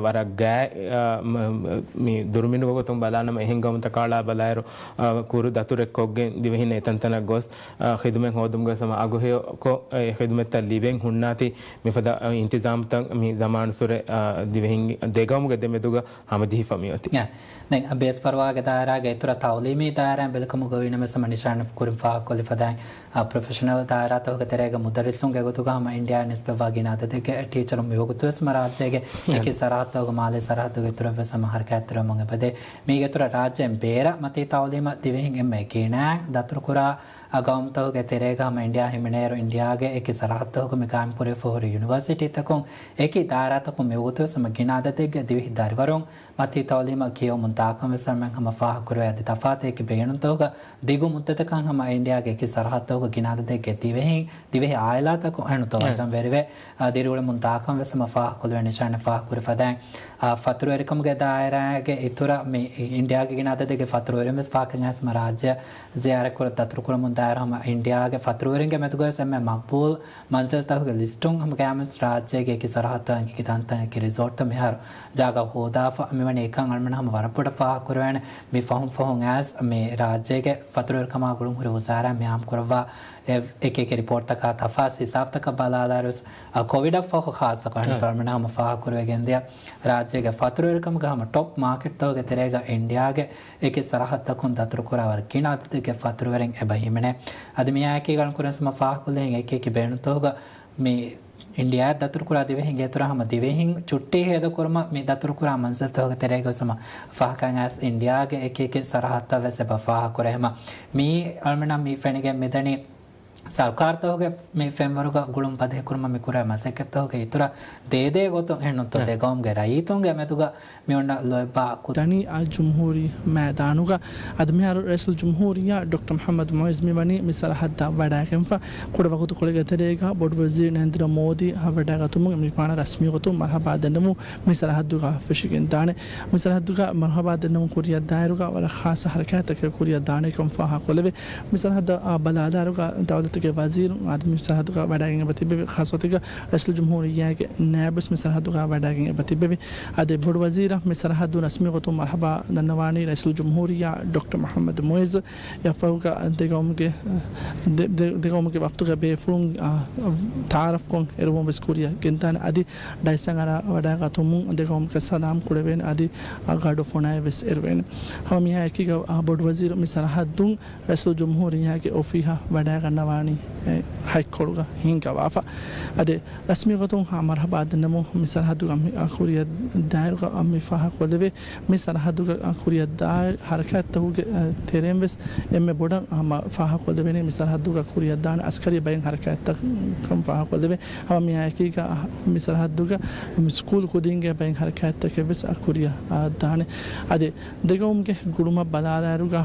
ވަރަށް ގާތް، އާ، މ-، މ-، މި ދުރުމިނުގެ ގޮތުން ބަލާނަމަ އެހެން ގައުމުތަކާ ބަލާއިރު، އާ، ކުރު ދަތުރެއް ކޮށްގެން ދިވެހިން އެތަންތަނަށް ގޮސް، އާ، ޚިދުމަތް ހޯދުމުގަ ހަމަ އަގުހެޔޮކޮށް، އެ ޚިދުމަތްތައް ލިބެން ހުންނާތީ މިފަދަ، އާ، އިންތިޒާމްތައް މި ޒަމާނުއްސުރެ، އާ، ދިވެހިން ދެގައުމުގެ ދެމެދުގަ ހަމަޖެހިފަ މިއޮތީ. އެ، ދެން ބޭސް ފަރުވާގެ ދާއިރާގެ އިތުރަށް ތައުލީމީ ދާއިރާއިން ބެލުކަމުގަ ވީނަމަވެސް ހަމަ ނިޝާން ކުރިން ފާހަގަކޮށްލި ފަދައިން، އަ، ޕްރޮފެޝަނަލް ދާއިރާތަކުގެ ތެރޭގަ މުދައްރިސުންގެ ގޮތުގަ ހަމަ އިންޑިއާއަށް ނިސްބަތްވާ ގިނަ އަދަދެއްގެ ޓީޗަރުން މިވަގުތުވެސް ހަމަ ރާއްޖޭގެ އެކި ސަރަހައްދުގެ މާލޭ ސަރަހައްދުގެ އިތުރަށްވެސް ހަމަ ހަރަކާތްތެރިވަމުން އެބަދޭ. މީގެ އިތުރަށް ރާއްޖޭން ބޭރަށް މަތީ ތައުލީމަށް ދިވެހިން އެންމެ ގިނައިން ދަތުރުކުރާ އަ، ގައުމުތަކުގެ ތެރޭގަ ހަމަ އިންޑިއާ ހިމެނޭއިރު އިންޑިއާގެ އެކި ސަރަހައްދަކު މި ގާއިމްކުރެވިފަ ހުރި ޔުނިވަރސިޓީތަކުން އެކި ދާއިރާތަކުން މިވަގުތުވެސް ހަމަ ގިނަ އަދަދެއްގެ ދިވެހި ދަރިވަރުން މަތީ ތައުލީމަށް ކިޔެވުމުން ދާކަން ވެސް ހަމަ ފާހަގަކުރެވޭ. އަދި ތަފާތު އެކި ބޭނުންތަކުގަ ދިގު މުއްދަތަކަށް ހަމަ އިންޑިއާގެ އެކި ސަރަހައްދަކުގަ ގިނަ އަދަދެއްގެ ދިވެހި، ދިވެހި އާއިލާތަކުން އެހެން ތޯ އެ. އަޒަންވެރިވެ، އަ، ދިރިއުޅެމުން ދާކަން ވެސް ހަމަ ފާހަގަކޮށްލެވޭ ނިޝާނެއް ފާހަގަކުރި ފަދަ އާ، ފަތުރުވެރިކަމުގެ ދާއިރާގެ އިތުރަށް މި އިންޑިއާގެ ގިނަ އަދަދެއްގެ ފަތުރުވެރިން ވެސް ފަހަކަށް އައިސް މަ ރާއްޖެ ޒިޔާރަތްކުރަން ދަތުރުކުރަމުން ދާއިރު ހަމަ އިންޑިއާގެ ފަތުރުވެރިންގެ މެދުގަވެސް އެންމެ މަގްބޫލް މަންޒިލްތަކުގެ ލިސްޓުން ހަމަ ގައިމުވެސް ރާއްޖޭގެ އެކި ސަރަހައްދުތަކުން އެކި ތަންތަން އެކި ރިސޯޓްތައް މިހާރު ޖާގަ ހޯދާފަ. މިވަނީ އެކަން އަޅުމެން ހަމަ ވަރަށް ބޮޑަށް ފާހަގަކުރެވޭނެ. މި ފަހުން ފަހުން އައިސް މި ރާއްޖޭގެ ފަތުރުވެރިކަމާ ގުޅުން ހުރި ވުޒާރާ މި އާއްމު ކުރައްވާ އެ-، އެކި އެކި ރިޕޯޓްތަކާ ތަފާސް ހިސާބުތަކަށް ބަލާލާއިރުވެސް، އަ، ކޮވިޑަށް ފަހު ޚާއްޞަކޮށް އަޅުމެން ހަމަ ފާހަގަކުރެވިގެންދިޔަ ރާއްޖޭގެ ފަތުރުވެރިކަމުގެ ހަމަ ޓޮޕް މާކެޓްތަކުގެ ތެރޭގަ އިންޑިއާގެ އެކި ސަރަހައްދަކުން ދަތުރުކުރާ ވަރަށް ގިނަ އަދަދެއްގެ ފަތުރުވެރިން އެބަ ހިމެނޭ. އަދި މިއާއެކީގަ އަޅުން ކުރިން ހަމަ ފާހަގަކޮށްލި އެކި އެކި ބޭނުންތަކުގަ މި އިންޑިއާއަށް ދަތުރުކުރާ ދިވެހިންގެ އިތުރަށް ހަމަ ދިވެހިން ޗުއްޓީ ހޭދަކުރުމަށް މި ދަތުރުކުރާ މަންޒިލްތަކުގެ ތެރޭގަވެސް ހަމަ ފަހަކަށް އައިސް އިންޑިއާގެ އެކި އެކި ސަރަހައްދަށް ވެސް އެބަ ފާހަގަކުރޭ. ހަމަ މި އަޅުމެންނަށް މި ފެނިގެން މިދަނީ ސަރުކާރުތަކުގެ މި ފެންވަރުގަ ގުޅުން ބަދަހިކުރުމަށް މި ކުރާ މަސައްކަތްތަކުގެ އިތުރަށް ދޭދޭ ގޮތުން އެހެންނުތޯ ދެގައުމުގެ ރައްޔިތުންގެ މެދުގަ މި އޮންނަ ލޯތްބާ ކު- ދަނީ އާ ޖުމްހޫރީ މައިދާނުގަ. އަދި މިހާރު ރައީސުލް ޖުމްހޫރިއްޔާ ޑޮކްޓަރ މުޙައްމަދު މުޢިއްޒު މިވަނީ މި ސަރަހައްދަށް ވަޑައިގެންފަ. ކުޑަ ވަގުތުކޮޅެއްގެ ތެރޭގަ ބޮޑުވަޒީރު ނަރެންދްރަ މޯދީ ވަޑައިގަތުމުން މި ފާނަށް ރަސްމީ ގޮތުން މަރުޙަބާ ދެންނެވުން މި ސަރަހައްދުގަ ފެށިގެންދާނެ. މި ސަރަހައްދުގަ މަރުޙަބާ ދެންނެވުން ކުރިއަށް ދާއިރުގަ ވަރަށް ޚާއްޞަ ޙަރަކާތްތަކެއް ކުރިއަށް ދާނެ ކަން ފާހަގަކޮށްލެވޭ. މި ސަރަހައްދަށް ބަލާލާއިރުގަ ދައުލަތުގެ ވަޒީރު އަދި މި ސަރަހައްދުގަ ވަޑައިގެން އެބަ ތިއްބެވި. ޚާއްޞަ ގޮތެއްގަ ރައީސުލް ޖުމްހޫރިއްޔާގެ ނާއިބުވެސް މި ސަރަހައްދުގަ ވަޑައިގެން އެބަ ތިއްބެވި. އަދި ބޮޑު ވަޒީރަށް މި ސަރަހައްދުން ރަސްމީ ގޮތުން މަރުޙަބާ ދަންނަވާނީ ރައީސުލް ޖުމްހޫރިއްޔާ ޑޮކްޓަރ މުޙައްމަދު މުޢިއްޒު. އެއަށްފަހުގަ ދެގައުމުގެ، ދެ-، ދެ-، ދެގައުމުގެ ވަފްދުގެ ބޭފުޅުން، އާ، ތަޢާރަފްކޮށް އެރުވުން ވެސް ކުރިއަށް ގެންދާނެ. އަދި ޑައިސްއަށް އަރާ ވަޑައިގަތުމުން ދެގައުމުގެ ސަލާމް ކުޅެވޭނެ. އަދި، އާ، ގަޑު ފޮނައި ވެސް އެރުވޭނެ. ހަމަ މިހާ އެކީގަ، އާ، ބޮޑު ވަޒީރު މި ސަރަހައްދުން ރައީސުލް ޖުމްހޫރިއްޔާގެ އޮފީހަށް ވަޑައިގަންނަވާނީ، އެ، ހަތްކޮޅުގަ ހިންގަވާފަ. އަދި ރަސްމީ ގޮތުން ހަ-، މަރުޙަބާ ދެންނެވުން މި ސަރަހައްދުގަ މި، އާ، ކުރިއަށް ދާއިރުގަ، އާ، މި ފާހަގަކޮށްލެވޭ. މި ސަރަހައްދުގަ، އާ، ކުރިއަށް ދާ ހަރަކާތްތަކުގެ، އާ، ތެރެއިން ވެސް އެންމެ ބޮޑަށް ހަމަ ފާހަގަކޮށްލެވޭނީ މި ސަރަހައްދުގަ ކުރިއަށް ދާނެ އަސްކަރީ ބައެއް ހަރަކާތްތައް ކަން ފާހަގަކޮށްލެވޭ. ހަމަ މިއާއެކީގަ، އާ، މި ސަރަހައްދުގަ މި ސްކޫލް ކުދިންގެ ބައެއް ހަރަކާތްތަކެއް ވެސް، އާ، ކުރިއަށް، އާ، ދާނެ. އަދި ދެގައުމުގެ ގުޅުމަށް ބަލާލާއިރުގަ،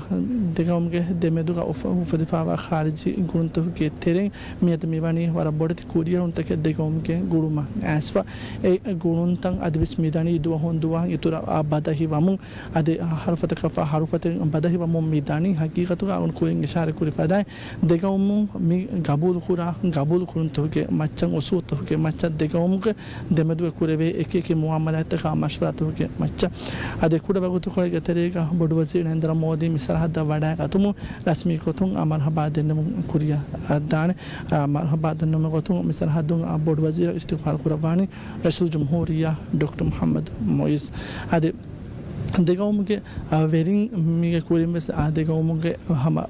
ދެގައުމުގެ ދެމެދުގަ އުފ-، އުފެދިފައިވާ ޚާރިޖީ ގުޅުންތަކުގެ ތެރެއިން މިއަދު މިވަނީ ވަރަށް ބޮޑެތި ކުރިއެރުންތަކެއް ދެގައުމުގެ ގުޅުމަށް އައިސްފަ. އެ ގުޅުންތައް އަދިވެސް މިދަނީ ދުވަހުން ދުވަހަށް އިތުރަށް ބަދަހިވަމުން، އަދި ހަރުފަތަކަށް ފަހު ހަރުފަތެއް ބަދަހިވަމުން މިދަނީ. ހަގީގަތުގަ އަޅުން ކުރިން އިޝާރަތް ކުރި ފަދައިން ދެގައުމުން މި ގަބޫލުކުރާ، ގަބޫލުކުރުންތަކުގެ މައްޗަށް، އުސޫލުތަކުގެ މައްޗަށް ދެގައުމުގެ ދެމެދުގަ ކުރެވޭ އެކި އެކި މުއާމަލާތްތަކާ މަޝްވަރާތަކުގެ މައްޗަށް. އަދި ކުޑަ ވަގުތުކޮޅެއްގެ ތެރޭގަ ބޮޑުވަޒީރު ނަރެންދްރަ މޯދީ މި ސަރަހައްދަށް ވަޑައިގަތުމުން ރަސްމީ ގޮތުން އާ މަރުޙަބާ ދެންނެވުން ކުރިއަށް ދާނެ. އާ މަރުޙަބާ ދެންނެވުމުގެ ގޮތުން މި ސަރަހައްދުން އާ ބޮޑުވަޒީރަށް އިސްތިޤްބާލު ކުރައްވާނީ ރައީސުލް ޖުމްހޫރިއްޔާ ޑޮކްޓަރ މުޙައްމަދު މުޢިއްޒު. އަދި ދެގައުމުގެ، އާ، ވެރިން މީގެ ކުރިން ވެސް، އާ، ދެގައުމުގެ ހަމަ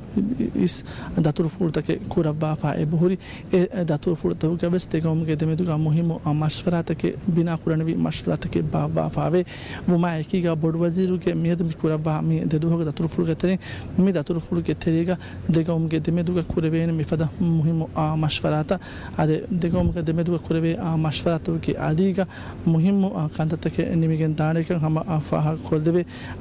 އިސް ދަތުރުފުޅުތަކެއް ކުރައްވާފަ އެބަހުރި. އެ ދަތުރުފުޅުތަކުގަ ވެސް ދެގައުމުގެ ދެމެދުގަ މުހިއްމު، އާ، މަޝްވަރާތަކެއް ބިނާ ކުރަނިވި މަޝްވަރާތަކެއް ބާއްވާފަވޭ. ވުމާއެކީގަ ބޮޑުވަޒީރުގެ މިއަދު މި ކުރައްވާ މި ދެދުވަހުގެ ދަތުރުފުޅުގެ ތެރެއިން، މި ދަތުރުފުޅުގެ ތެރޭގަ ދެގައުމުގެ ދެމެދުގަ ކުރެވޭނެ މިފަދަ މުހިއްމު، އާ، މަޝްވަރާތައް. އަދި ދެގައުމުގެ ދެމެދުގަ ކުރެވޭ، އާ، މަޝްވަރާތަކުގެ އަދީގަ މުހިއްމު، އާ، ކަންތައްތަކެއް ނިމިގެން ދާނެކަން ހަމަ، އާ، ފާހަގަކޮށްލެވޭ.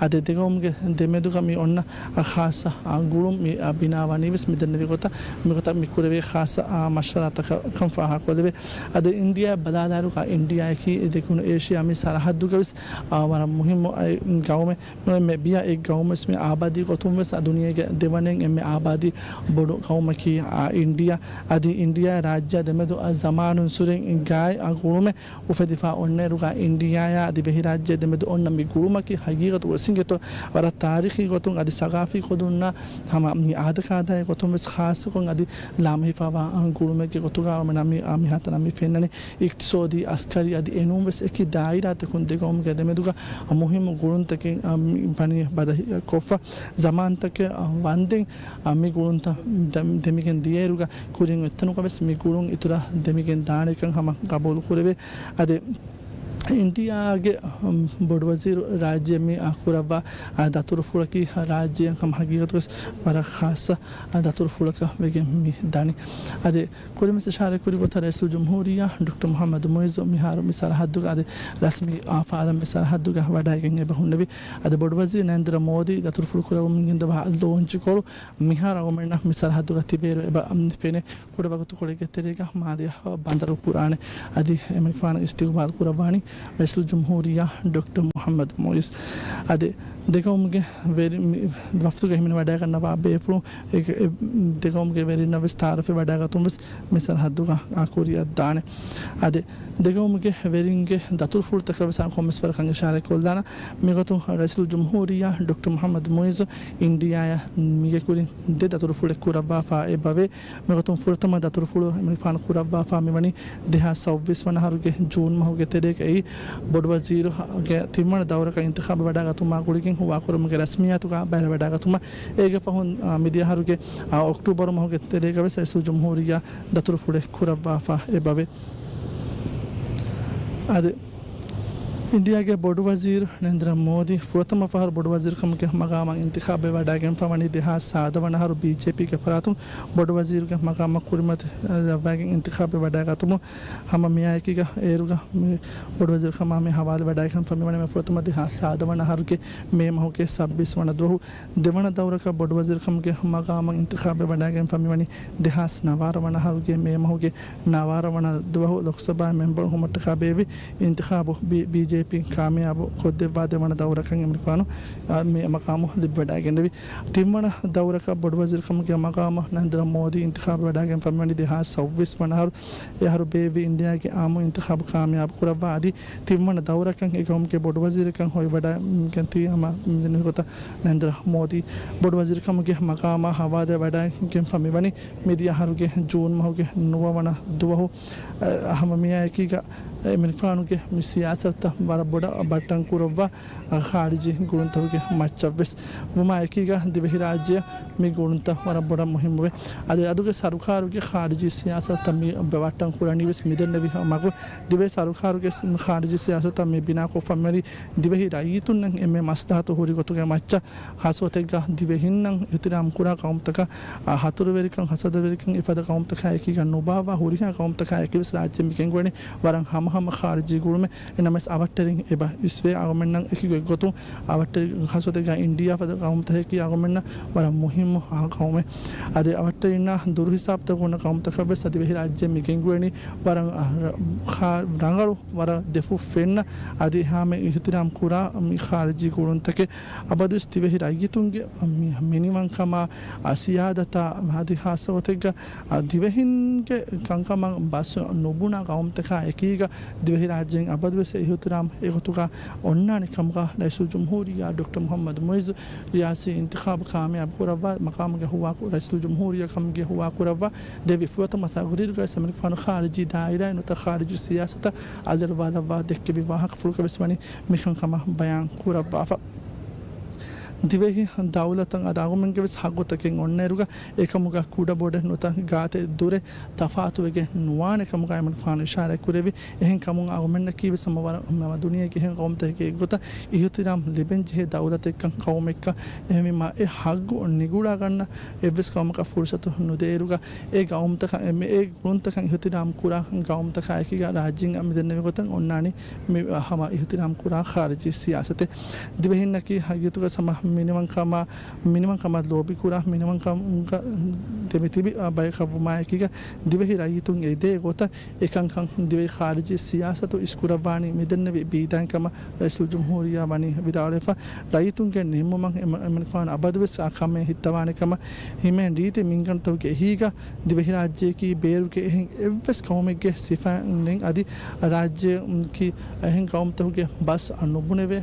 އަދި ދެގައުމުގެ ދެމެދުގަ މި އޮންނަ، އާ، ޚާއްޞަ، އާ، ގުޅުން މި، އާ، ބިނާވަނީ ވެސް މިދެންނެވި ގޮތަށް، މިގޮތަށް މި ކުރެވޭ ޚާއްޞަ، އާ، މަޝްވަރާތަކަށް ކަން ފާހަގަކޮށްލެވޭ. އަދި އިންޑިއާ ބަލާލާއިރު، އާ، އިންޑިއާއަކީ ދެކުނު އޭޝިޔާ މި ސަރަހައްދުގަ ވެސް، އާ، ވަރަށް މުހިއްމު، އާ، ގައުމެއް. މި ބިޔަ އެ ގައުމުވެސް މި އާބާދީ ގޮތުން ވެސް އަ ދުނިޔޭގެ ދެވަނައިން އެންމެ އާބާދީ ބޮޑު ގައުމަކީ އާ އިންޑިއާ. އަދި އިންޑިއާ ރާއްޖެ ދެމެދު އަ ޒަމާނުންސުރެއްގައި އަ ގުޅުމެއް އުފެދިފަ އޮންނައިރުގަ އިންޑިއާއާ އަދި ބެހިރާއްޖެ ދެމެދު އޮންނަ މި ގުޅުމަކީ ހަގީގަތު ވެސް އިނގޭތޯ ވަރަށް ތާރީޚީ ގޮތުން އަދި ސަގާފީ ގޮތުންނާ ހަމަ މި އާދަކާދައި ގޮތުން ވެސް ޚާއްޞަކޮށް އަދި ލާމެހިފަވާ އަ ގުޅުމެއްގެ ގޮތުގަ މި އަ މިހާތަނަށް މި ފެންނަނީ. އިޤްތިޞާދީ، އަސްކަރީ އަދި އެނޫން ވެސް އެކި ދާއިރާތަކުން ދެގައުމުގެ ދެމެދުގަ މުހިއްމު ގުޅުންތަކެއް، އަ، މި ބަނީ ބަދަހި ކޮށްފަ. ޒަމާންތަކެއް، އަ، ވަންދެން، އަ، މި ގުޅުންތައް ދެ-، ދެމިގެން ދިޔައިރުގަ ކުރިން އޮތްތަނުގަ ވެސް މި ގުޅުން އިތުރަށް ދެމިގެން ދާނެކަން ހަމަ ގަބޫލު ކުރެވޭ. އަދި އިންޑިއާގެ، އަ، ބޮޑުވަޒީރު ރާއްޖެ މި، އަ، ކުރައްވާ، އަ، ދަތުރުފުޅަކީ ރާއްޖެއަށް ހަމަ ހަގީގަތުވެސް ވަރަށް ޚާއްޞަ، އަ، ދަތުރުފުޅަކަށް ވެގެން މި ދަނީ. އަދި ކުރިންވެސް އިޝާރަތްކުރި ގޮތަށް ރައީސުލްޖުމްހޫރިއްޔާ ޑޮކްޓަރ މުޙައްމަދު މުޢިއްޒު މިހާރު މި ސަރަހައްދުގަ އަދި ރަސްމީ އާ ފާދަން މި ސަރަހައްދުގަ ވަޑައިގެން އެބަ ހުންނެވި. އަދި ބޮޑުވަޒީރު ނަރެންދްރަ މޯދީ ދަތުރުފުޅު ކުރައްވަމުން ގެންދަވާ ލޯންޗުކޮޅު މިހާރު އަޅުގަނޑުމެންނަށް މި ސަރަހައްދުގަ ތިބޭއިރު އެބަ ފެނޭ. ކުޑަ ވަގުތުކޮޅެއްގެ ތެރޭގަ މާލެއަށް ބަނދަރު ކުރާނެ. އަދި އެމަނިކުފާނަށް އިސްތިޤުބާލު ކުރައްވާނީ ރައީސުލްޖުމްހޫރިއްޔާ ޑޮކްޓަރ މުޙައްމަދު މުޢިއްޒު. އަދި ދެގައުމުގެ ވެރި-، މި ވަފްދުގަ ހިމެނި ވަޑައިގަންނަވާ ބޭފުޅުން އެ-، އެ-، ދެގައުމުގެ ވެރިންނަށް ވެސް ތަޢާރަފެއް ވަޑައިގަތުން ވެސް މި ސަރަހައްދުގަ އާ ކުރިއަށް ދާނެ. އަދި ދެގައުމުގެ ވެރިންގެ ދަތުރުފުޅުތަކަށް ވެސް ކޮންމެސް ވަރަކަށް އިޝާރަތް ކޮށްލާނަ. މިގޮތުން ރައީސުލްޖުމްހޫރިއްޔާ ޑޮކްޓަރ މުޙައްމަދު މުޢިއްޒު އިންޑިއާއަށް މީގެ ކުރިން ދެ ދަތުރުފުޅެއް ކުރައްވާފަ އެބަވޭ. މިގޮތުން ފުރަތަމަ ދަތުރުފުޅު އެމަނިކުފާނު ކުރައްވާފަ މިވަނީ ދެހާސް ސައުވީސް ވަނަ އަހަރުގެ ޖޫން މަހުގެ ތެރޭގައި ބޮޑުވަޒީރުގެ ތިންވަނަ ދައުރަކަށް އިންތިޚާބު ވަޑައިގަތުމާ ގުޅިގެން ހުވާކުރުމުގެ ރަސްމިއްޔާތުގަ ބައިވެރިވަޑައިގަތުމަށް. އޭގެ ފަހުން، އާ، މިދިޔަ އަހަރުގެ، އާ، އޮކްޓޫބަރު މަހުގެ ތެރޭގަ ވެސް ރައީސުލްޖުމްހޫރިއްޔާ ދަތުރުފުޅެއް ކުރައްވާފަ އެބަވޭ. އަދި އިންޑިއާގެ ބޮޑުވަޒީރު ނަރެންދްރަ މޯދީ ފުރަތަމަ ފަހަރު ބޮޑުވަޒީރުކަމުގެ މަގާމަށް އިންތިޚާބެއް ވަޑައިގެންފަ ވަނީ ދެހާސް ސާދަ ވަނަ އަހަރު ބީޖޭޕީގެ ފަރާތުން ބޮޑުވަޒީރުގެ މަގާމަށް ކުރިމަތި ލައްވައިގެން އިންތިޚާބެއް ވަޑައިގަތުމުން. ހަމަ މިއާއެކީގަ އޭރުގަ މި ބޮޑުވަޒީރުކަމާ މި ހަވާލު ވަޑައިގެންފަ މިވަނީ މި ފުރަތަމަ ދެހާސް ސާދަ ވަނަ އަހަރުގެ މޭ މަހުގެ ސައްބީސް ވަނަ ދުވަހު. ދެވަނަ ދައުރަކަށް ބޮޑުވަޒީރުކަމުގެ މަގާމަށް އިންތިޚާބެއް ވަޑައިގެންފަ މިވަނީ ދެހާސް ނަވާރަ ވަނަ އަހަރުގެ މޭ މަހުގެ ނަވާރަ ވަނަ ދުވަހު ލޯކްސަބާ މެމްބަރުން ހުމަށްޓަކާ ބޭއްވި އިންތިޚާބު ބީ-، ބީޖޭޕީ ކާމިޔާބު ކޮށްދެއްވާ ދެވަނަ ދައުރަކަށް އެމަނިކުފާނު، އާ، މި މަޤާމު ލިބިވަޑައިގެންނެވި. ތިންވަނަ ދައުރަކަށް ބޮޑުވަޒީރުކަމުގެ މަޤާމަށް ނަރެންދްރަ މޯދީ އިންތިޚާބު ވަޑައިގެންފަ މިވަނީ ދެހާސް ސައުވީސް ވަނަ އަހަރު. އެ އަހަރު ބޭއްވި އިންޑިއާގެ އާއްމު އިންތިޚާބު ކާމިޔާބު ކުރައްވާ އަދި ތިންވަނަ ދައުރަކަށް އެ ގައުމުގެ ބޮޑުވަޒީރުކަން ހޮވިވަޑައިގެން ތީ ހަމަ މިދެންނެވި ގޮތަށް ނަރެންދްރަ މޯދީ ބޮޑުވަޒީރުކަމުގެ މަޤާމާ ހަވާލުވެވަޑައިގެންފަ މިވަނީ މިދިޔަ އަހަރުގެ ޖޫން މަހުގެ ނުވަ ވަނަ ދުވަހު. އަ، ހަމަ މިއާއެކީގަ އެމަނިކުފާނުގެ މި ސިޔާސަތުތައް ވަރަށް ބޮޑަށް ބައްޓަން ކުރައްވާ، އަ، ޚާރިޖީ ގުޅުންތަކުގެ މައްޗަށްވެސް ވުމާ އެކީގަ ދިވެހިރާއްޖެއަށް މި ގުޅުންތައް ވަރަށް ބޮޑަށް މުހިއްމުވޭ. އަދި އަދުގެ ސަރުކާރުގެ ޚާރިޖީ ސިޔާސަތުތައް މި ބައްޓަން ކުރަނީވެސް މިދެންނެވި މަގު ދިވެހި ސަރުކާރުގެ ޚާރިޖީ ސިޔާސަތުތައް މި ބިނާކޮށްފަ މިވަނީ ދިވެހި ރައްޔިތުންނަށް އެންމެ މަސްލަހަތު ހުރި ގޮތުގެ މައްޗަށް. ހަސަދަތެއްގަ ދިވެހިންނަށް އިޙްތިރާމް ކުރާ ޤައުމުތަކަށް، އާ، ހަތުރުވެރިކަން، ހަސަދަވެރިކަން އެފަދަ ޤައުމުތަކާ އެކީގަ ނުބާއްވާ ހުރިހާ ޤައުމުތަކާ އެކީވެސް ރާއްޖެ މި ގެންގުޅެނީ ވަރަށް ހަމަހަމަ ޚާރިޖީ ގުޅުމެއް. އެނަމަވެސް އަވަށްޓެރިން އެބަ އިސްވޭ އަޅުގަނޑުމެންނަށް އެކި ގޮތްގޮތުން އަވަށްޓެރި ހަސަދަތެއްގަ އިންޑިއާ ފަދަ ޤައުމުތަކަކީ އަޅުގަނޑުމެންނަށް ވަރަށް މުހިއްމު އާ ޤައުމެއް. އަދި އަވަށްޓެރިންނާ ދުރު ހިސާބުތަކުން އޮންނަ ޤައުމުތަކަށްވެސް އަދި ދިވެހިރާއްޖެ މި ގެންގުޅެނީ ވަރަށް، އާ، ރަ-، ޚާ-، ރަނގަޅު ވަރަށް ދެފުށް ފެންނަ އަދި ހަމަ އިޙްތިރާމް ކުރާ މި ޚާރިޖީ ގުޅުންތަކެއް. އަބަދުވެސް ދިވެހި ރައްޔިތުންގެ މި-، މިނިވަންކަމާ، އަ، ސިޔާދަތާ އަދި ހާއްސަ ގޮތެއްގަ، އަ، ދިވެހިންގެ ކަންކަމަށް ބަސް ނުބުނާ ޤައުމުތަކާ އެކީގަ ދިވެހިރާއްޖޭން އަބަދުވެސް އިޙްތިރާމް އެގޮތުގަ އޮންނާނެ ކަމުގަ ރައީސުލްޖުމްހޫރިއްޔާ ޑޮކްޓަރ މުޙައްމަދު މުޢިއްޒު ރިޔާސީ އިންތިޚާބު ކާމިޔާބު ކުރައްވާ މަޤާމުގެ ހުވާ، ރައީސުލްޖުމްހޫރިއްޔާ ކަމުގެ ހުވާ ކުރައްވާ ދެއްވި ފުރަތަމަ ތަޤްރީރުގައި އެމަނިކުފާނު ޚާރިޖީ ދާއިރާއިން ނުވަތަ ޚާރިޖީ ސިޔާސަތަށް އަލިއަޅުވާލައްވާ ދެއްކެވި ވާހަކަފުޅުގައިވެސް ވަނީ މިކަންކަމަށް ބަޔާން ކުރައްވާފަ. ދިވެހި ދައުލަތަށް އަދި އަޅުގަނޑުމެންގެވެސް ހައްގުތަކެއް އޮންނައިރުގަ އެކަމުގަ ކުޑަބޮޑެއް ނުވަތަ ގާތެއް ދުރެއް ތަފާތުވެގެން ނުވާނެ ކަމުގައި އެމަނިކުފާނު އިޝާރާތް ކުރެއްވި. އެހެން ކަމުން އަޅުގަނޑުމެންނަކީވެސް ހަމަ ވަރަށް ހަމަ ދުނިޔޭގެ އެހެން ޤައުމުތަކެއްގެ ގޮތަށް އިޙްތިރާމް ލިބެންޖެހޭ ދައުލަތެއްކަން ޤައުމެއްކަން. އެހެންވީމާ އެ ހައްގު ނިގުޅާގަންނަ އެއްވެސް ޤައުމަކަށް ފުރުޞަތު ނުދޭއިރުގަ އެ ޤައުމުތަކަށް އެ މެ-، އެ ގުޅުންތަކަށް އިޙްތިރާމް ކުރާ ޤައުމުތަކާ އެކީގަ ރާއްޖޭން މިދެންނެވި ގޮތަށް އޮންނާނީ މި ހަމަ އިޙްތިރާމް ކުރާ ޚާރިޖީ ސިޔާސަތެއް. ދިވެހިންނަކީ ހަގީގަތުގަ ހަމަ މިނިވަންކަމާ، މިނިވަންކަމަށް ލޯބިކުރާ، މިނިވަންކަމުގަ ދެމިތިބި ބަޔަކަށްވުމާ އެކީގަ ދިވެހި ރައްޔިތުން އެދޭ ގޮތަށް އެކަންކަން ދިވެހި ޚާރިޖީ ސިޔާސަތު އިސްކުރައްވާނީ މިދެންނެވި ބީދާއިން ކަމަށް ރައީސުލްޖުމްހޫރިއްޔާ ވަނީ ވިދާޅުވެފަ. ރައްޔިތުންގެ ނިންމުމަށް އެމަ-، އެމަނިކުފާނު އަބަދުވެސް އާ ކަމެއް ހިއްތަވާނެ ކަމަށް ހިމޭން ރީތި މިންގަނޑުތަކުގެ އެހީގަ ދިވެހިރާއްޖެއަކީ ބޭރުގެ އެހެން އެއްވެސް ޤައުމެއްގެ ސިފައެއް ނެތް އަދި ރާއްޖެއަކީ އެހެން ޤައުމުތަކުގެ ބަސް ނުބުނެވޭ،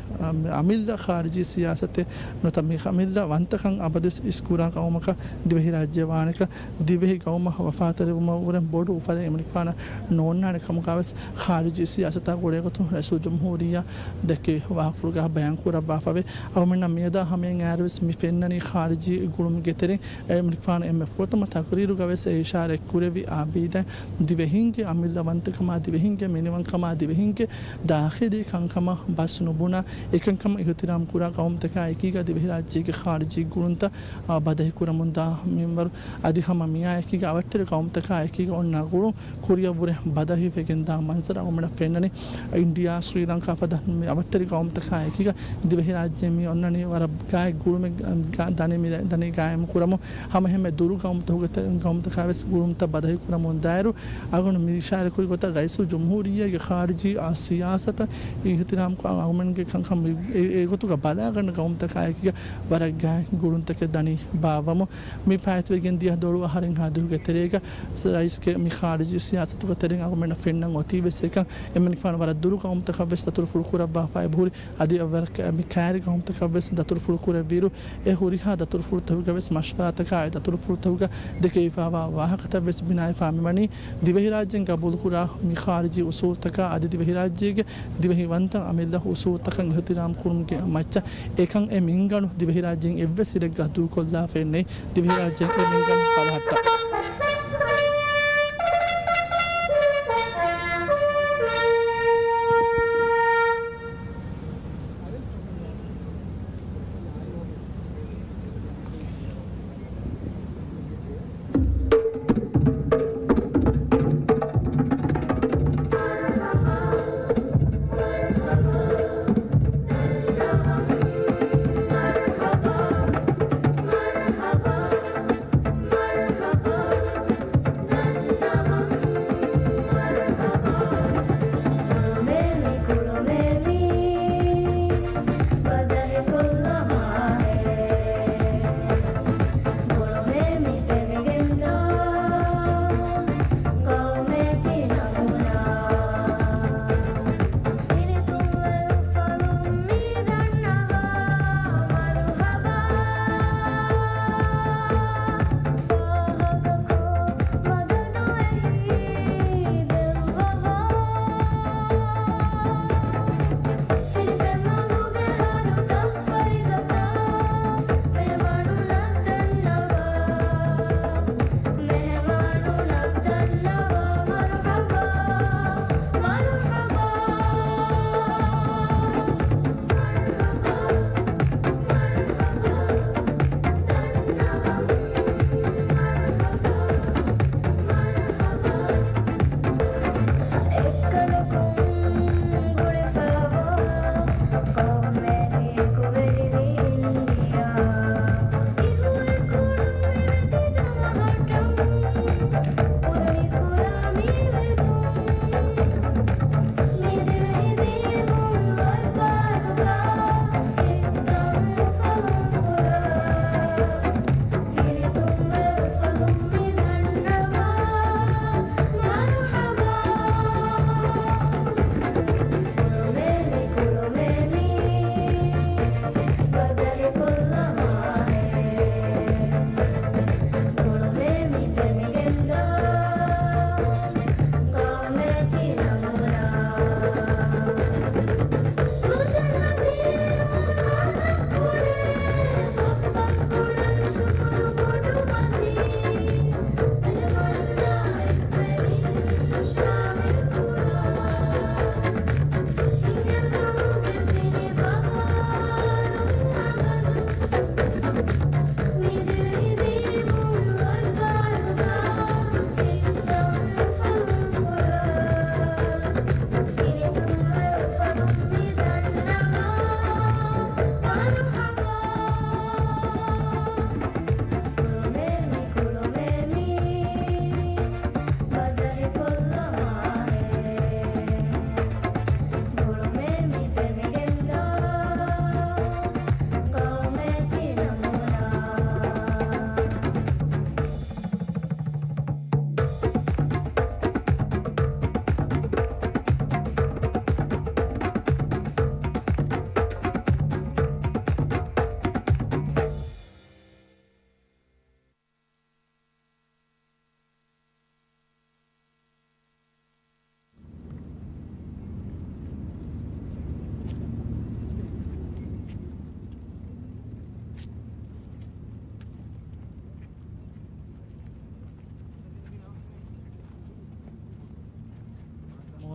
އަމިއްލަ ޚާރިޖީ ސިޔާސަތެއް ނުވަތަ މި އަމިއްލަ ވަންތަކަން އަބަދުވެސް އިސްކުރާ ޤައުމަކަށް ދިވެހިރާއްޖެ ވާނެކަން ދިވެހި ޤައުމަށް ވަފާތެރިވުމަށްވުރެ ބޮޑު އުފަލެއް އެމަނިކުފާނަށް ނޯންނާނެ ކަމުގަވެސް ޚާރިޖީ ސިޔާސަތާ ގުޅޭގޮތުން ރައީސުލްޖުމްހޫރިއްޔާ ދެއްކެވި ވާހަކަފުޅުގަ ބަޔާން ކުރައްވާފަވޭ. އަޅުގަނޑުމެންނަށް މިއަދާ ހަމައިން އައިއިރުވެސް މި ފެންނަނީ ޚާރިޖީ ގުޅުމުގެ ތެރެއިން އެމަނިކުފާނު އެންމެ ފުރަތަމަ ތަޤްރީރުގަވެސް އެ އިޝާރަތް ކުރެއްވި އާ ބީދައިން ދިވެހިންގެ އަމިއްލަ ވަންތަކަމާ، ދިވެހިންގެ މިނިވަންކަމާ، ދިވެހިންގެ ދާޚިލީ ކަންކަމަށް ބަސް ނުބުނާ، އެކަންކަމަށް އިޙްތިރާމް ކުރާ ޤައުމުތަކާ އެކީގަ ދިވެހިރާއްޖޭގެ ޚާރިޖީ ގުޅުންތައް، އާ، ބަދަހި ކުރަމުންދާ މިންވަރު އަދި ހަމަ މިއާއެކީގަ އަވަށްޓެރި ގައުމުތަކާ އެކީގަ އޮންނަ ގުޅުން ކުރިއަށްވުރެ ބަދަހިވެގެންދާ މަންޒަރު އަޅުގަނޑަށް ފެންނަނީ. އިންޑިއާ، ޝްރީލަންކާ ފަދަ މި އަވަށްޓެރި ގައުމުތަކާ އެކީގަ ދިވެހިރާއްޖެ މި އޮންނަނީ ވަރަށް ގާތް ގުޅުމެއް، ގާ-، ދަނީ މި ދަނީ ގާއިމު ކުރަމުން. ހަމަ އެހެންމެ ދުރު ގައުމުތަކުގެ ތެ-، ގައުމުތަކާ ވެސް ގުޅުންތައް ބަދަހި ކުރަމުން ދާއިރު، އަޅުގަނޑު މި އިޝާރަތް ކުރި ގޮތަށް ރައީސުލްޖުމްހޫރިއްޔާގެ ޚާރިޖީ އާ ސިޔާސަތަށް އިހުތިރާމް ކޮށް އަޅުގަނޑުގެ ކަންކަން މި އެ، އެ ގޮތުގަ ބަލާގަންނަ ގައުމުތަކާ އެކީގަ ވަރަށް ގާތް ގުޅުންތަކެއް ދަނީ ބާއްވަމުން. މި ފާއިތުވެގެން ދިޔަ ދޮޅު އަހަރެއްހާ ދުވަހުގެ ތެރޭގަ ރައީސްގެ މި ޚާރިޖީ ސިޔާސަތުގެ ތެރެއިން އަޅުގަނޑަށް ފެންނަން އޮތީ ވެސް އެކަން. އެމަނިކުފާނު ވަރަށް ދުރު ގައުމުތަކަށް ވެސް ދަތުރުފުޅު ކުރައްވާފައި ހުރި. އަދި އަވަރަކަށް މި ކައިރި ގައުމުތަކަށް ވެސް ދަތުރުފުޅު ކުރެއްވިއިރު، އެ ހުރިހާ ދަތުރުފުޅުތަކުގަ ވެސް މަޝްވަރާތަކާއި ދަތުރުފުޅުތަކުގަ ދެކެވިފައިވާ ވާހަކަތައް ވެސް ބިނާވެފާ މިވަނީ ދިވެހިރާއްޖޭން ގަބޫލުކުރާ މި ޚާރިޖީ އުސޫލުތަކާ އަދި ދިވެހިރާއްޖޭގެ ދިވެހިވަންތަ އަމިއްލަ އުސޫލުތަކަށް އިހުތިރާމް ކުރުމުގެ މައްޗަށް. އެކަން އެ މިންގަނޑު ދިވެހިރާއްޖޭން އެއްވެސް އިރެއްގަ ދޫކޮށްލާފައެއް ނެތް. ދިވެހިރާއްޖޭން އެ މިންގަނޑު ބަލަހައްޓަ.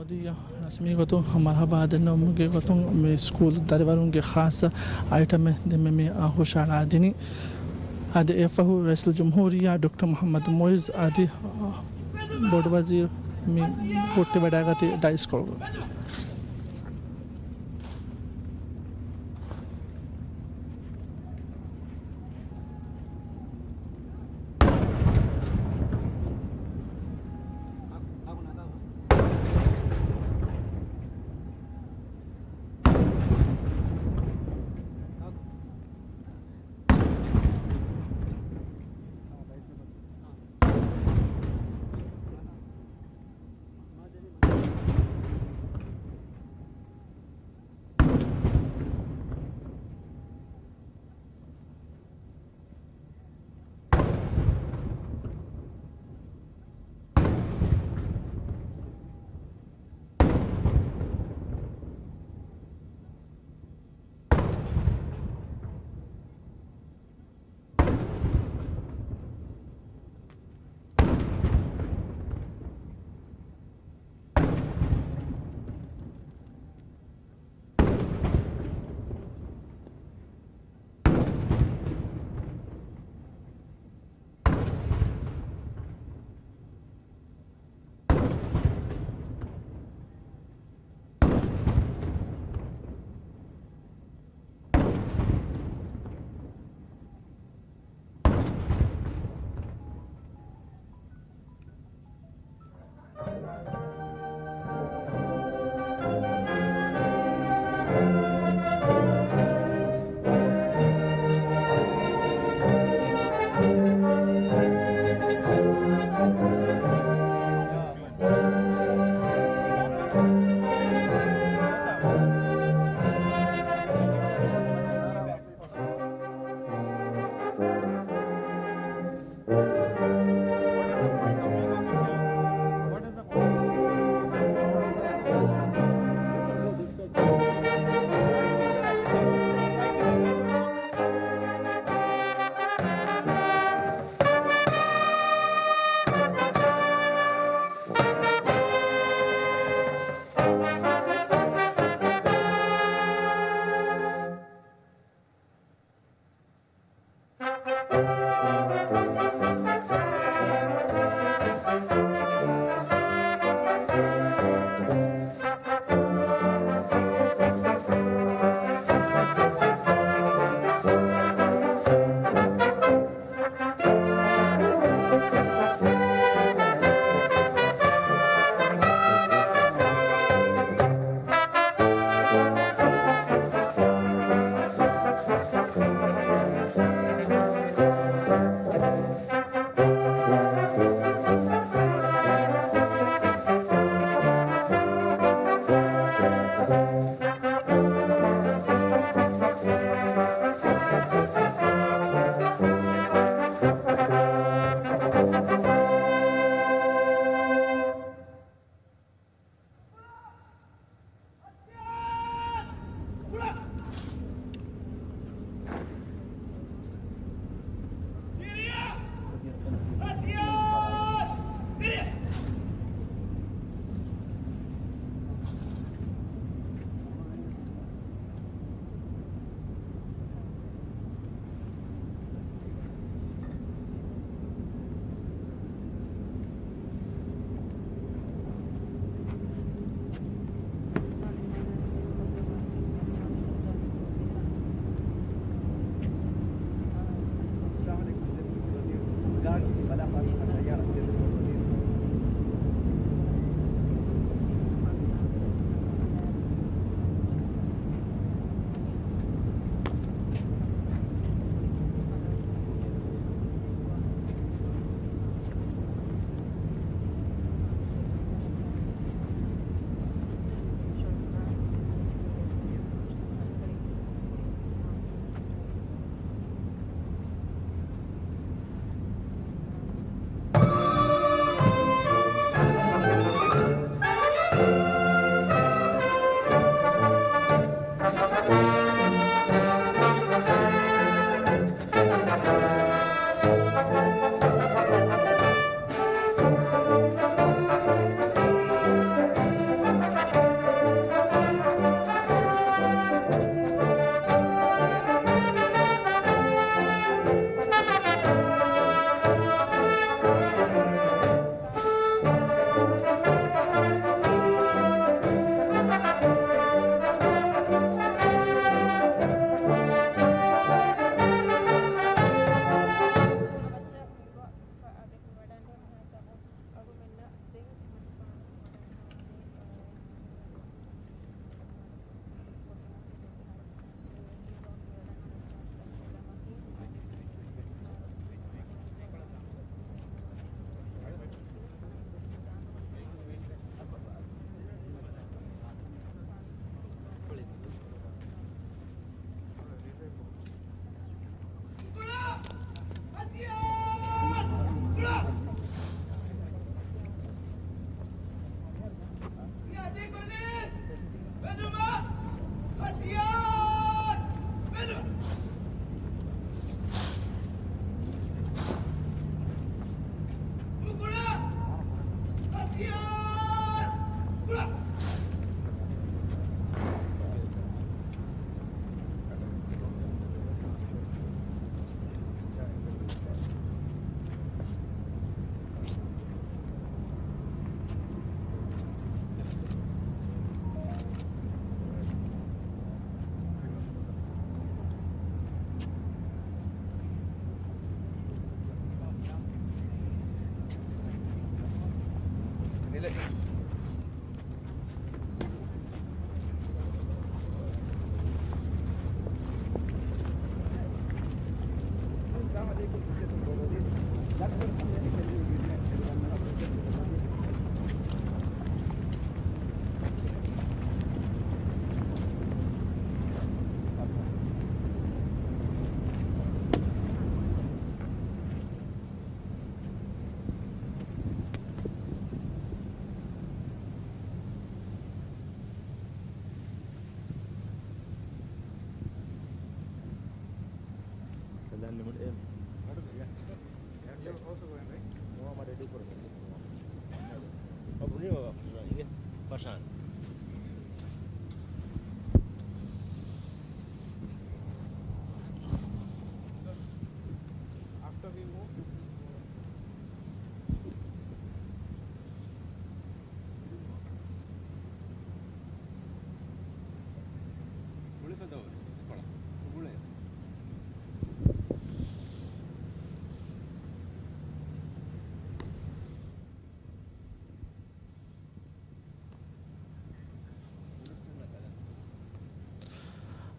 ރަސްމީ ގޮތުން މަރުޙަބާ ދެންނެވުމުގެ ގޮތުން މި ސްކޫލް ދަރިވަރުންގެ ޚާއްޞަ އައިޓަމެއް ދެންމެ މި ހުށަހަޅާދިނީ. އަދި އެއަށްފަހު ރައީސުލްޖުމްހޫރިއްޔާ ޑޮކްޓަރ މުޙައްމަދު މުޢިއްޒު އަދި ބޮޑުވަޒީރު މި ހުއްޓިވަޑައިގަތީ ޑައިސްކޮޅުގަ.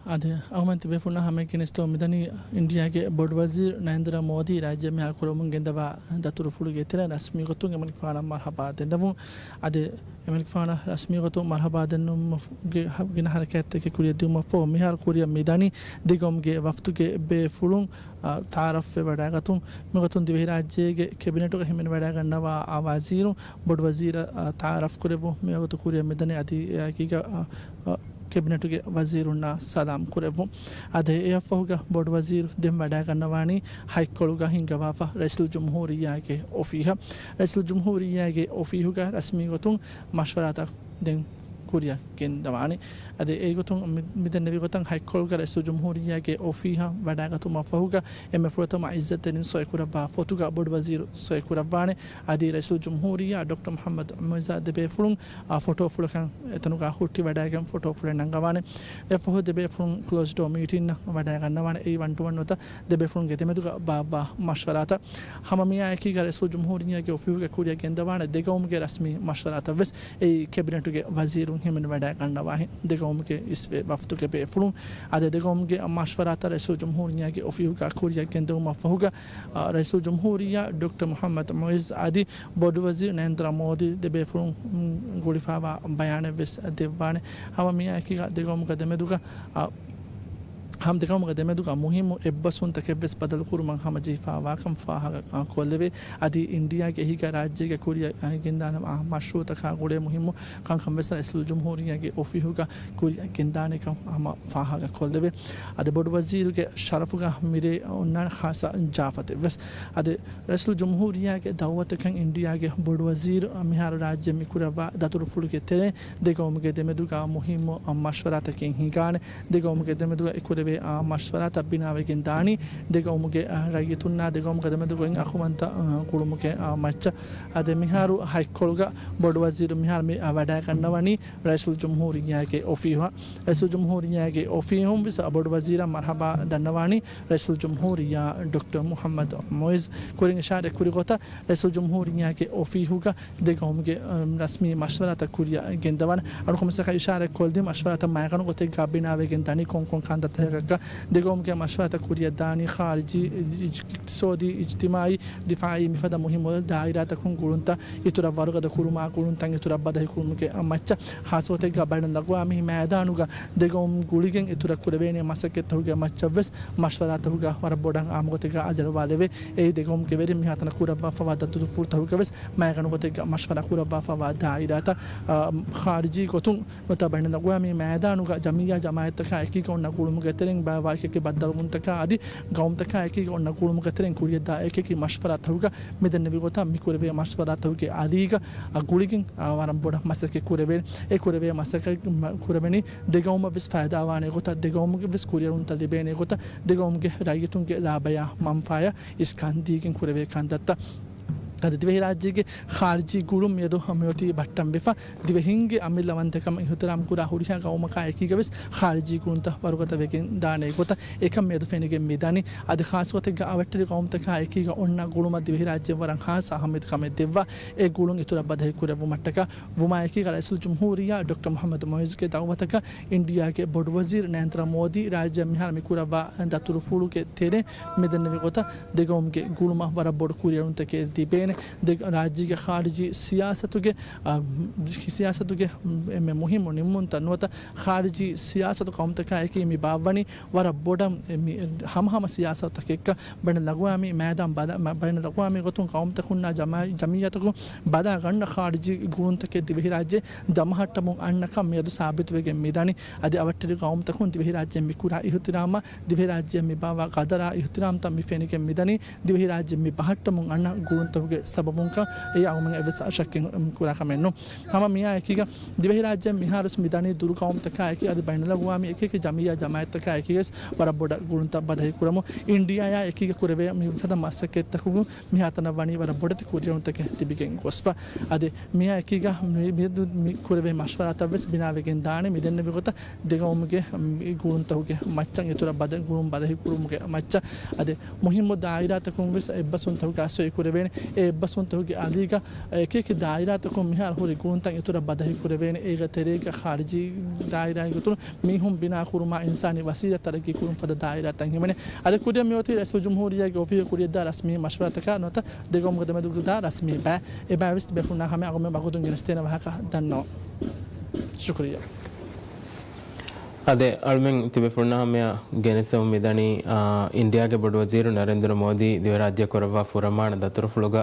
އާދެ، އަހުމެން ތިބޭފުޅުންނާ ހަމައެކަނިސް މިދަނީ އިންޑިއާގެ ބޮޑުވަޒީރު ނަރެންދްރަ މޯދީ ރާއްޖެ މިހާރު ކުރަމުން ގެންދަވާ ދަތުރުފުޅުގެ ތެރެއިން ރަސްމީ ގޮތުން އެމަނިކުފާނަށް މަރްހަބާ ދެންނެވުން. އަދި އެމަނިކުފާނަށް ރަސްމީ ގޮތުން މަރްހަބާ ދެންނެވުމުގެ ހަ-، ގިނަ ހަރަކާތްތަކެއް ކުރިއަށް ދިއުމަށްފަހު މިހާރު ކުރިއަށް މިދަނީ ދެގައުމުގެ ވަފްދުގެ ބޭފުޅުން، އާ، ތައާރަފްވެވަޑައިގަތުން. މިގޮތުން ދިވެހިރާއްޖޭގެ ކެބިނެޓުގަ ހިމެނިވަޑައިގަންނަވާ އާ ވަޒީރުން ބޮޑުވަޒީރަށް، އާ، ތައާރަފްކުރެއްވުން. މިވަގުތު ކުރިއަށް މިދަނީ އަދި އެއާއެކީގަ، އާ، އާ، ކެބިނެޓުގެ ވަޒީރުންނާ ސަލާމް ކުރެއްވުން. އާދެ، އެއަށްފަހުގަ ބޮޑުވަޒީރު ދެން ވަޑައިގަންނަވާނީ ހަތްކޮޅުގަ ހިންގަވާފަ ރައީސުލްޖުމްހޫރިއްޔާގެ އޮފީހަށް. ރައީސުލްޖުމްހޫރިއްޔާގެ އޮފީހުގަ ރަސްމީ ގޮތުން މަޝްވަރާތައް ދެން ކުރިއަށް ގެންދަވާނެ. އަދި އެގޮތުން މި-، މިދެންނެވި ގޮތަށް ހަތްކޮޅުގަ ރައީސުލްޖުމްހޫރިއްޔާގެ އޮފީހަށް ވަޑައިގަތުމަށްފަހުގަ އެންމެ ފުރަތަމަ އިއްޒަތްތެރިން ސޮއިކުރައްވާ ފޮތުގަ ބޮޑުވަޒީރު ސޮއިކުރައްވާނެ. އަދި ރައީސުލްޖުމްހޫރިއްޔާ ޑޮކްޓަރ މުޙައްމަދު މުޢިއްޒާ ދެބޭފުޅުން އާ ފޮޓޯފުޅަކަށް އެތަނުގަ ހުއްޓިވަޑައިގެން ފޮޓޯފުޅެއް ނަންގަވާނެ. އެފަހު ދެބޭފުޅުން ކްލޯޒް ޑޯ މީޓިންއަށް ވަޑައިގަންނަވާނެ. އެއީ ވަން ޓު ވަން ނުވަތަ ދެބޭފުޅުންގެ ދެމެދުގަ ބާއްވާ މަޝްވަރާތައް. ހަމަ މިއާއެކީގަ ރައީސުލްޖުމްހޫރިއްޔާގެ އޮފީހުގަ ކުރިއަށް ގެންދަވާނެ ދެގައުމުގެ ރަސްމީ މަޝްވަރާތައް ވެސް. އެއީ ކެބިނެޓުގެ ވަޒީރުން ހިމެނިވަޑައިގަންނަވާހެން ދެގައުމުގެ އިސްވެ ވަފްދުގެ ބޭފުޅުން. އާދެ، ދެގައުމުގެ މަޝްވަރާތައް ރައީސުލްޖުމްހޫރިއްޔާގެ އޮފީހުގަ ކުރިއަށް ގެންދެވުމަށްފަހުގަ، އާ، ރައީސުލްޖުމްހޫރިއްޔާ ޑޮކްޓަރ މުޙައްމަދު މުޢިއްޒު އަދި ބޮޑުވަޒީރު ނަރެންދްރަ މޯދީ ދެބޭފުޅުން ގުޅިފައިވާ ބަޔާނެއް ވެސް ދެއްވާނެ. ހަމަ މިއާއެކީގަ ދެގައުމުގެ ދެމެދުގަ، އާ، ހަމަ ދެގައުމުގެ ދެމެދުގަ މުހިއްމު އެއްބަސްވުންތަކެއް ވެސް ބަދަލުކުރުމަށް ހަމަޖެހިފައިވާކަން ފާހަގަ، އާ، ކޮށްލެވޭ. އަދި އިންޑިއާގެ އެހީގަ ރާއްޖޭގަ ކުރިއަށް، އާ، ގެންދާނެ، އާ، މަޝްރޫޢުތަކާ ގުޅޭ މުހިއްމު ކަންކަން ވެސް ރައީސުލްޖުމްހޫރިއްޔާގެ އޮފީހުގަ ކުރިއަށް ގެންދާނެކަން ހަމަ ފާހަގަ ކޮށްލެވޭ. އަދި ބޮޑުވަޒީރުގެ ޝަރަފުގަ މިރޭ އޮންނާނެ ޚާއްސަ ޖާފަތެއް ވެސް. އަދި ރައީސުލްޖުމްހޫރިއްޔާގެ ދައުވަތުގައި އިންޑިއާގެ ބޮޑުވަޒީރު މިހާރު ރާއްޖެ މިކުރައްވާ ދަތުރުފުޅުގެ ތެރެއިން ދެގައުމުގެ ދެމެދުގަ މުހިއްމު މަޝްވަރާތަކެއް ހިނގާނެ. ދެގައުމުގެ ދެމެދުގަ އެކުރެވޭ، އާ، މަޝްވަރާތައް ބިނާވެގެން ދާނީ ދެގައުމުގެ، އާ، ރައްޔިތުންނާ ދެގައުމުގެ ދެމެދުގައި އަޚުމަތްތައް، އާ، ގުޅުމުގެ، އާ، މައްޗަށް. އަދި މިހާރު ހަތްކޮޅުގަ ބޮޑުވަޒީރު މިހާރު މި، އާ، ވަޑައިގަންނަވަނީ ރައީސުލްޖުމްހޫރިއްޔާގެ އޮފީހަށް. ރައީސުލްޖުމްހޫރިއްޔާގެ އޮފީހުން ވެސް ބޮޑުވަޒީރަށް މަރްޙަބާ ދަންނަވާނީ ރައީސުލްޖުމްހޫރިއްޔާ ޑޮކްޓަރ މުޙައްމަދު މުޢިއްޒު. ކުރިން އިޝާރަތް ކުރި ގޮތަށް ރައީސުލްޖުމްހޫރިއްޔާގެ އޮފީހުގަ ދެގައުމުގެ، އަ، ރަސްމީ މަޝްވަރާތައް ކުރިއަށް ގެންދަވާނެ. އަޅުކަމަށް އިޝާރަތް ކޮށްދިން މަޝްވަރާތައް މައިގަނޑު ގޮތެއްގަ ބިނާވެގެން ދަނީ ކޮންކޮން ކަންތައްތަކަކަށް. ދެގައުމުގެ މަޝްވަރާތައް ކުރިއަށް ދާނީ ޚާރިޖީ، އިޖް-، އިޖް-، އިޤްތިޞާދީ، އިޖްތިމާޢީ، ދިފާޢީ މިފަދަ މުހިއްމު ދާއިރާތަކުން ގުޅުންތައް އިތުރަށް ވަރުގަދަ ކުރުމާ، ގުޅުންތައް އިތުރަށް ބަދަހި ކުރުމުގެ މައްޗަށް، ޚާއްޞަ ގޮތެއްގަ ބައިނަލްއަގްވާމީ މައިދާނުގަ ދެގައުމު ގުޅިގެން އިތުރަށް ކުރެވޭނެ މަސައްކަތްތަކުގެ މައްޗަށް ވެސް މަޝްވަރާތަކުގަ ވަރަށް ބޮޑަށް އާއްމު ގޮތެއްގަ އަލިއަޅުވާލެވޭ. އެއީ ދެގައުމުގެ ވެރިން މިހާތަނަށް ކުރައްވާފައިވާ ދަތުރުފުޅުތަކުގަ ވެސް މައިގަނޑު ގޮތެއްގަ މަޝްވަރާ ކުރައްވާފައިވާ ދާއިރާތައް، އާ، ޚާރިޖީ ގޮތުން ނުވަތަ ބައިނަލްއަގްވާމީ މައިދާނުގަ ޖަމިއްޔާ ޖަމާއަތްތަކާ އެކީގަ އޮންނަ ގުޅުމުގެ ތެރެއިން ބައިވާ އެކި ބައްދަލުވުންތަކާ އަދި ގައުމުތަކާ އެކީގަ އޮންނަ ގުޅުމުގެ ތެރެއިން ކުރިއަށްދާ އެކި އެކި މަޝްވަރާތަކުގަ މިދެންނެވި ގޮތަށް މިކުރެވޭ މަޝްވަރާތަކުގެ އަލީގަ، އަ، ގުޅިގެން، އަ، ވަރަށް ބޮޑަށް މަސައްކަތް ކުރެވޭނެ. އެ ކުރެވޭ މަސައްކަތް މަ-، ކުރެވެނީ ދެގައުމަށް ވެސް ފައިދާވާނެ ގޮތަށް، ދެގައުމުގެ ވެސް ކުރިއެރުންތައް ލިބޭނެ ގޮތަށް، ދެގައުމުގެ ރައްޔިތުންގެ ލާބަޔާ މަންފާޔަށް އިސްކަން ދީގެން ކުރެވޭ ކަންތައްތައް. އަދި ދިވެހިރާއްޖޭގެ ޚާރިޖީ ގުޅުން މިއަދު މިއޮތީ ބައްޓަންވެފަ، ދިވެހިންގެ އަމިއްލަވަންތަކަމަށް އިޙުތިރާމް ކުރާ ހުރިހާ ގައުމަކާ އެކީގަވެސް ޚާރިޖީ ގުޅުންތައް ވަރުގަދަވެގެން ދާނެ ގޮތަށް އެކަން މިއަދު ފެނިގެން މިދަނީ. އަދި ޚާއްޞަގޮތެއްގަ އަވަށްޓެރި ގައުމުތަކާ އެކީގަ އޮންނަ ގުޅުމަށް ދިވެހިރާއްޖެ ވަރަށް ޚާއްޞަ އަހައްމިއްޔަތުކަމެއް ދެއްވާ، އެ ގުޅުން އިތުރަށް ބަދަހި ކުރެއްވުމަށްޓަކާ ވުމާއެކީގަ ރައީސުލްޖުމްހޫރިއްޔާ ޑޮކްޓަރ މުޙައްމަދު މުޢިއްޒުގެ ދަޢުވަތަކަށް އިންޑިއާގެ ބޮޑުވަޒީރު ނަރެންދްރަ މޯދީ ރާއްޖެއަށް މިހާރު މި ކުރައްވާ ދަތުރުފުޅުގެ ތެރޭ މި ދެންނެވި ގޮތަށް ދެގައުމުގެ ގުޅުމަށް ވަރަށް ބޮޑު ކުރިއެރުންތަކެއް ލިބޭނެ. ދެ ރާއްޖޭގެ ޚާރިޖީ ސިޔާސަތުގެ، އަ، ސިޔާސަތުގެ އެންމެ މުހިއްމު ނިންމުންތައް ނުވަތަ ޚާރިޖީ ސިޔާސަތު ގައުމުތަކާއެކީ މި ބާއްވަނީ ވަރަށް ބޮޑަށް މި ހަމަހަމަ ސިޔާސަތުތަކެއްކަ ބައިނަލްއަގްވާމީ މައިދާން ބަލަ-، މަ-، ބައިނަލްއަގްވާމީ ގޮތުން ގައުމުތަކުންނާ ޖަމާ-، ޖަމިއްޔާތަކުން ބަލާ ގަންނަ ޚާރިޖީ ގުޅުންތަކެއް ދިވެހިރާއްޖެ ޖަމަހައްޓަމުން އަންނަކަން މިއަދު ސާބިތުވެގެން މިދަނީ. އަދި އަވަށްޓެރި ގައުމުތަކުން ދިވެހިރާއްޖެ މި ކުރާ އިޙުތިރާމާ، ދިވެހިރާއްޖެ މި ބާއްވާ ގަދަރާ އިޙުތިރާމްތައް މި ފެނިގެން މިދަނީ. ދިވެހިރާއްޖެ މި ބަހައްޓަމުން އަންނަ ގުޅުންތަކުގެ ސަބަބުންކަން އެއީ އަޅުގަނޑުމެން އެއްވެސް ޝައްކެއް ކުރާ ކަމެއް ނޫން. ހަމަ މިއާ އެކީގަ ދިވެހިރާއްޖެ މިހާރުވެސް މިދަނީ ދުރު ގައުމުތަކާއެކީ އަދި ބައިނަލްއަގްވާމީ އެކިއެކި ޖަމިއްޔާ ޖަމާއަތްތަކާއެކީވެސް ވަރަށް ބޮޑަށް ގުޅުންތައް ބަދަހި ކުރަމުން. އިންޑިއާއާ އެކީގަ ކުރެވޭ މިފަދަ މަސައްކަތްތަކުގަ މިހާތަނަށް ވަނީ ވަރަށް ބޮޑެތި ކުރިއެރުންތަކެއް ތިބިގެން ގޮސްފަ. އަދި މިއާ އެކީގަ މި-، މިއަދު މި ކުރެވޭ މަޝްވަރާތައްވެސް ބިނާވެގެން ދާނެ މި ދެންނެވި ގޮތަށް ދެގައުމުގެ މި ގުޅުންތަކުގެ މައްޗަށް އިތުރަށް ބަދަ-، ގުޅުން ބަދަހި ކުރުމުގެ މައްޗަށް. އަދި މުހިއްމު ދާއިރާތަކުން ވެސް އެއްބަސްވުންތަކުގަ ސޮއި ކުރެވޭނެ. އެ އެއްބަސްވުންތަކުގެ އަލީގަ އެކިއެކި ދާއިރާތަކުން މިހާރު ހުރި ގުޅުންތައް އިތުރަށް ބަދަހި ކުރެވޭނެ. އޭގެ ތެރޭގަ ޚާރިޖީ ދާއިރާގެ ގޮތުން މީހުން ބިނާ ކުރުމާ އިންސާނީ ވަސީލަތް ތަރައްގީ ކުރުން ފަދަ ދާއިރާތައް ހިމެނޭ. އަދި ކުރިއަށް މިއޮތީ ރައީސުލްޖުމްހޫރިއްޔާގެ އޮފީހު ކުރިއަށްދާ ރަސްމީ މަޝްވަރާތަކާ ނުވަތަ ދެގައުމުގެ ދެމެދުގަ ދާ ރަސްމީ ބައެއް. އެ ބައެއް ވެސް ތިބޭފުޅުންނާ ހަމަޔަށް އަޅުގަނޑުމެން ވަގުތުން ގެނެސްދޭނެ ވާހަކަ ދަންނަވަން. ޝުކުރިއްޔާ. އާދެ، އަޅުމެން ތިބޭފުޅުންނާ ހަމަޔަށް ގެނެސްދެމުން މިދަނީ، އާ، އިންޑިއާގެ ބޮޑުވަޒީރު ނަރެންދުރަ މޯދީ ދިވެހިރާއްޖެ ކުރައްވާ ފުރަމާނަ ދަތުރުފުޅުގަ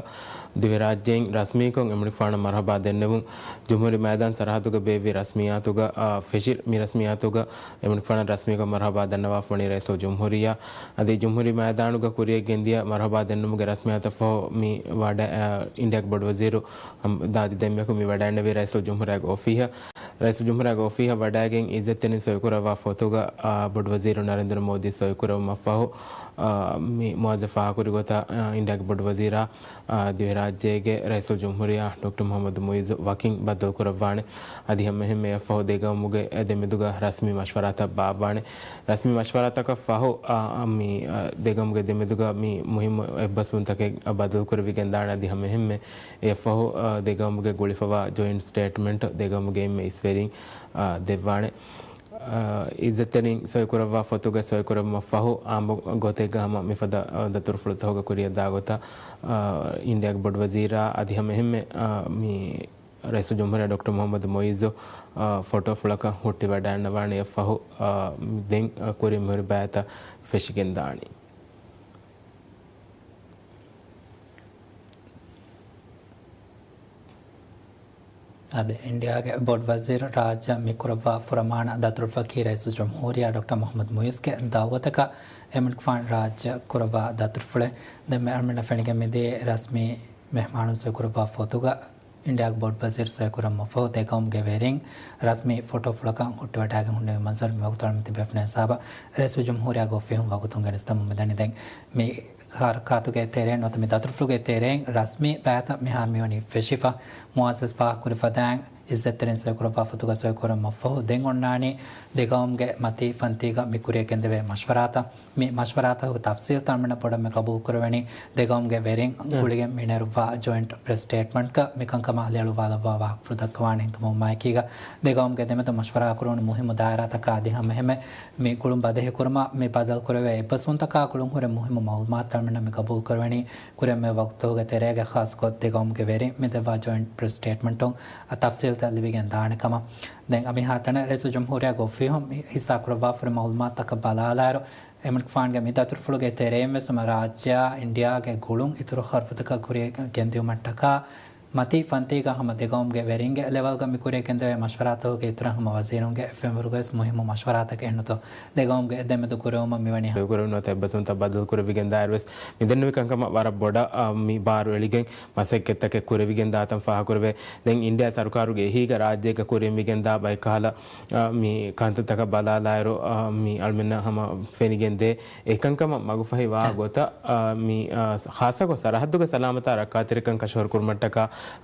ދިވެހިރާއްޖެއިން ރަސްމީކޮށް އެމަނިކުފާނަށް މަރުހަބާ ދެންނެވުން. ޖުމްހޫރީ މައިދާން ސަރަހައްދުގަ ބޭއްވި ރަސްމިއްޔާތުގަ، އާ، ފެށި މި ރަސްމިއްޔާތުގަ އެމަނިކުފާނަށް ރަސްމީކޮށް މަރުހަބާ ދަންނަވާފަ ވަނީ ރައީސުލްޖުމްހޫރިއްޔާ. އަދި ޖުމްހޫރީ މައިދާނުގަ ކުރިއަށް ގެންދިޔަ މަރުހަބާ ދެންނުމުގެ ރަސްމިއްޔާތަށް ފަހު މި ވަޑަ-، އާ، އިންޑިއާގެ ބޮޑުވަޒީރު ހަމްދާދު ދެންމެކު މި ވަޑައިންނެވީ ރައީސުލްޖުމްހޫރިއްޔާގެ އޮފީހަށް. ރައީސުލްޖުމްހޫރިއްޔާގެ އޮފީހަށް ވަޑައިގެން އިއްޒަތްތެރިން ސޮއިކުރައްވާ ފޮތުގަ، އާ، ބޮޑުވަޒީރު ނަރެންދުރަ މޯދީ ސޮއިކުރެއްވުމަށްފަހު، އާ، މި މުވައްޒަފް ފާހަގަކުރި ގޮތަށް، އާ، އިންޑިއާގެ ބޮޑުވަޒީރާ، އާ، ދިވެހިރާއްޖޭގެ ރައީސުލްޖުމްހޫރިއްޔާ ޑޮކްޓަރ މުޙައްމަދު މުޢިއްޒު ވަކިން ބައްދަލުކުރައްވާނެ. އަދި ހަމައެހެންމެ އެއަށްފަހު ދެގައުމުގެ ދެމެދުގަ ރަސްމީ މަޝްވަރާތައް ބާއްވާނެ. ރަސްމީ މަޝްވަރާތަކަށް ފަހު، އާ، މި، އާ، ދެގައުމުގެ ދެމެދުގަ މި މުހިއްމު އެއްބަސްވުންތަކެއް ބަދަލުކުރެވިގެންދާނެ. އަދި ހަމައެހެންމެ އެއަށްފަހު، އާ، ދެގައުމުގެ ގުޅިފަވާ ޖޮއިންޓް ސްޓޭޓްމަންޓް ދެގައުމުގެ އެންމެ އިސްވެރިން، އާ، ދެއްވާނެ. އާ، އިއްޒަތްތެރިން ސޮއިކުރައްވާ ފޮތުގަ ސޮއިކުރެއްވުމަށްފަހު، އާއްމު ގޮތެއްގަ ހަމަ މިފަދަ، އާ، ދަތުރުފުޅުތަކުގަ ކުރިއަށްދާ ގޮތަށް، އާ، އިންޑިއާގެ ބޮޑުވަޒީރާ އަދި ހަމައެހެންމެ، އާ، މި ރައީސުލްޖުމްހޫރިއްޔާ ޑޮކްޓަރ މުޙައްމަދު މުޢިއްޒު، އާ، ފޮޓޯފުޅަކަށް ހުއްޓިވަޑައިންނަވާނެ. އެއަށްފަހު، އާ، ދެން، އާ، ކުރިން މިހުރި ބައިތައް ފެށިގެންދާނީ. އަދި އިންޑިއާގެ ބޮޑުވަޒީރު ރާއްޖެ މިކުރައްވާ ފުރަމާނަ ދަތުރުފަކީ ރައީސުލްޖުމްހޫރިއްޔާ ޑޮކްޓަރ މުޙައްމަދު މުޢިއްޒުގެ ދަޢުވަތަކަށް އެމަނިކުފާނު ރާއްޖެ ކުރައްވާ ދަތުރުފުޅެއް. ދެން އަޅުމެންނަށް ފެނިގެން މިދިޔަ ރަސްމީ މެހްމާނުން ސޮއިކުރައްވާ ފޮތުގަ އިންޑިއާގެ ބޮޑުވަޒީރު ސޮއިކުރައްވުމަށްފަހު ދެގައުމުގެ ވެރިން ރަސްމީ ފޮޓޯފުޅަކަށް ހުއްޓިވަޑައިގެން ހުންނެވި މަންޒަރު މިވަގުތު އަޅުމެން ތިބޭފުޅުން ހިސާބަށް ރައީސުލްޖުމްހޫރިއްޔާގެ އޮފީހުން ވަގުތުން ގެނެސްދެމުން މިދަނީ. ދެން މި ހަރަކާތުގެ ތެރެއިން ނުވަތަ މި ދަތުރުފުޅުގެ ތެރެއިން ރަސްމީ ބައިތައް މިހާރު މިވަނީ ފެށިފަ. މުއައްސަސް ފާހަގަކުރި ފަދައިން އިއްޒަތްތެރިން ސޮއިކުރައްވާ ފޮތުގަ ސޮއިކުރުމަށްފަހު ދެން އޮންނާނީ ދެގައުމުގެ މަތީ ފަންތީގަ މި ކުރިއަށް ގެންދެވޭ މަޝްވަރާތައް. މި މަޝްވަރާތަކުގެ ތަފްސީލްތައް އަޅުމެންނަށް ބޮޑަށް މި ގަބޫލުކުރެވެނީ ދެގައުމުގެ ވެރިން އަ. ގުޅިގެން މި ނެރުއްވާ ޖޮއިންޓް ޕްރެސް ސްޓޭޓްމަންޓްގަ މި ކަންކަމަށް އަލިއަޅުވާލައްވާ ވާހަކަފުޅު ދައްކަވާނެ. އެހެންކަމުން މާއެކީގަ ދެގައުމުގެ ދެމެދު މަޝްވަރާ ކުރެވުނު މުހިއްމު ދާއިރާތަކާ އަދި ހަމައެހެންމެ މި ގުޅުން ބަދަހިކުރުމަށް މި ބަދަލުކުރެވޭ އެއްބަސްވުންތަކާ ގުޅުން ހުރި މުހިއްމު މައުލޫމާތުތައް އަޅުމެންނަށް މި ގަބޫލުކުރެވެނީ ކުރިއަށް މި ވަގުތުގެ ތެރޭގަ ޚާއްޞަކޮށް ދެގައުމުގެ ވެރިން މި ދެއްވާ ޖޮއިންޓް ޕްރެސް ސްޓޭޓްމަންޓުން ތަފްސީލްތައް ލިބިގެން ދާނެ ކަމަށް. ދެން މިހާތަނަށް ރައީސުލްޖުމްހޫރިއްޔާގެ އޮފީހުން ހިއްސާކުރައްވާފަ ހުރި މައުލޫމާތުތަކަށް ބަލާލާއިރު، އެމަނިކުފާނުގެ މި ދަތުރުފުޅުގެ ތެރެއިން ވެސް ހަމަ ރާއްޖެއާ އިންޑިއާގެ ގުޅުން އިތުރު ހަރަފުތަކަށް ކުރިއަށް ގެންދިއުމަށްޓަކާ މަތީ ފަންތީގަ ހަމަ ދެގައުމުގެ ވެރިންގެ ލެވަލްގަ މި ކުރިޔަށް ގެންދެވޭ މަޝްވަރާތަކުގެ އިތުރަށް ހަމަ ވަޒީރުންގެ ފެންވަރުގަވެސް މުހިއްމު މަޝްވަރާތަކެއް ނުތޯ ދެގައުމުގެ އެދެމެދު ކުރެވުމަށް މިވަނީ. ކުރެވުނު އެއްބަސްވުންތައް ބަދަލު ކުރެވިގެން ދާއިރުވެސް މިދެންނެވި ކަންކަމަށް ވަރަށް ބޮޑަށް، އާ، މި ބާރު އެޅިގެން މަސައްކަތްތަކެއް ކުރެވިގެން ދާތަން ފާހަގަކުރެވޭ. ދެން އިންޑިއާ ސަރުކާރުގެ އެހީގަ ރާއްޖޭގަ ކުރިއަށް މިގެންދާ ބައެއްކަހަލަ، އާ، މި ކަންތައްތަކަށް ބަލާލާއިރު، އާ، މި އަޅުމެންނަށް ހަމަ ފެނިގެންދޭ. އެކަންކަމަށް މަގުފަހި ވާ އެ. ގޮތަށް، އާ، މި، އާ، ޚާއްޞަކޮށް ސަރަހައްދުގެ ސަލާމަތާ ރައްކާތެރިކަން ކަށަވަރުކުރުމަށްޓަކާ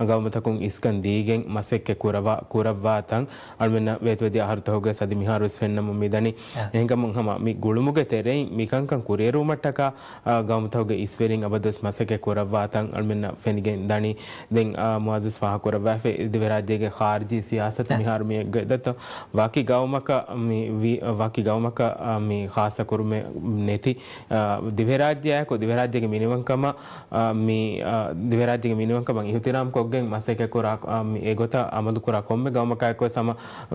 ގައުމުތަކުން އިސްކަން ދީގެން މަސައްކަތް ކުރަވާ، ކުރައްވާތަން އަޅުމެންނަށް ވޭތުވެދިޔަ އަހަރުތަކުގަ ސަދި މިހާރުވެސް ފެންނަމުން މިދަނީ. އެ. އެހެންކަމުން ހަމަ މި ގުޅުމުގެ ތެރެއިން މިކަންކަން ކުރިއެރުވުމަށްޓަކާ، އާ، ގައުމުތަކުގެ އިސްވެރިން އަބަދުވެސް މަސައްކަތް ކުރައްވާތަން އަޅުމެންނަށް ފެނިގެން ދަނީ. ދެން، އާ، މުއައްޒަޒް ފާހަގަކުރައްވާފައި ދިވެހިރާއްޖޭގެ ޚާރިޖީ ސިޔާސަތު އެ. މިހާރު މި ގޮތްދަތޯ ވަކި ގައުމަކަށް މި ވި-، ވަކި ގައުމަކަށް، އާ، މި ޚާއްޞަ ކުރުމެއް ނެތި، އާ، ދިވެހިރާއްޖެއާއެކު ދިވެހިރާއްޖޭގެ މިނިވަންކަމަށް، އާ، މި، އާ، ދިވެހިރާއްޖޭގެ މިނިވަންކަމަށް އިހުތިރާމް ކޮށްގެން މަސައްކަތް ކުރާ، އާ، މި އެގޮތަށް އަމަލު ކުރާ ކޮންމެ ގައުމަކާއެކުވެސް ހަމަ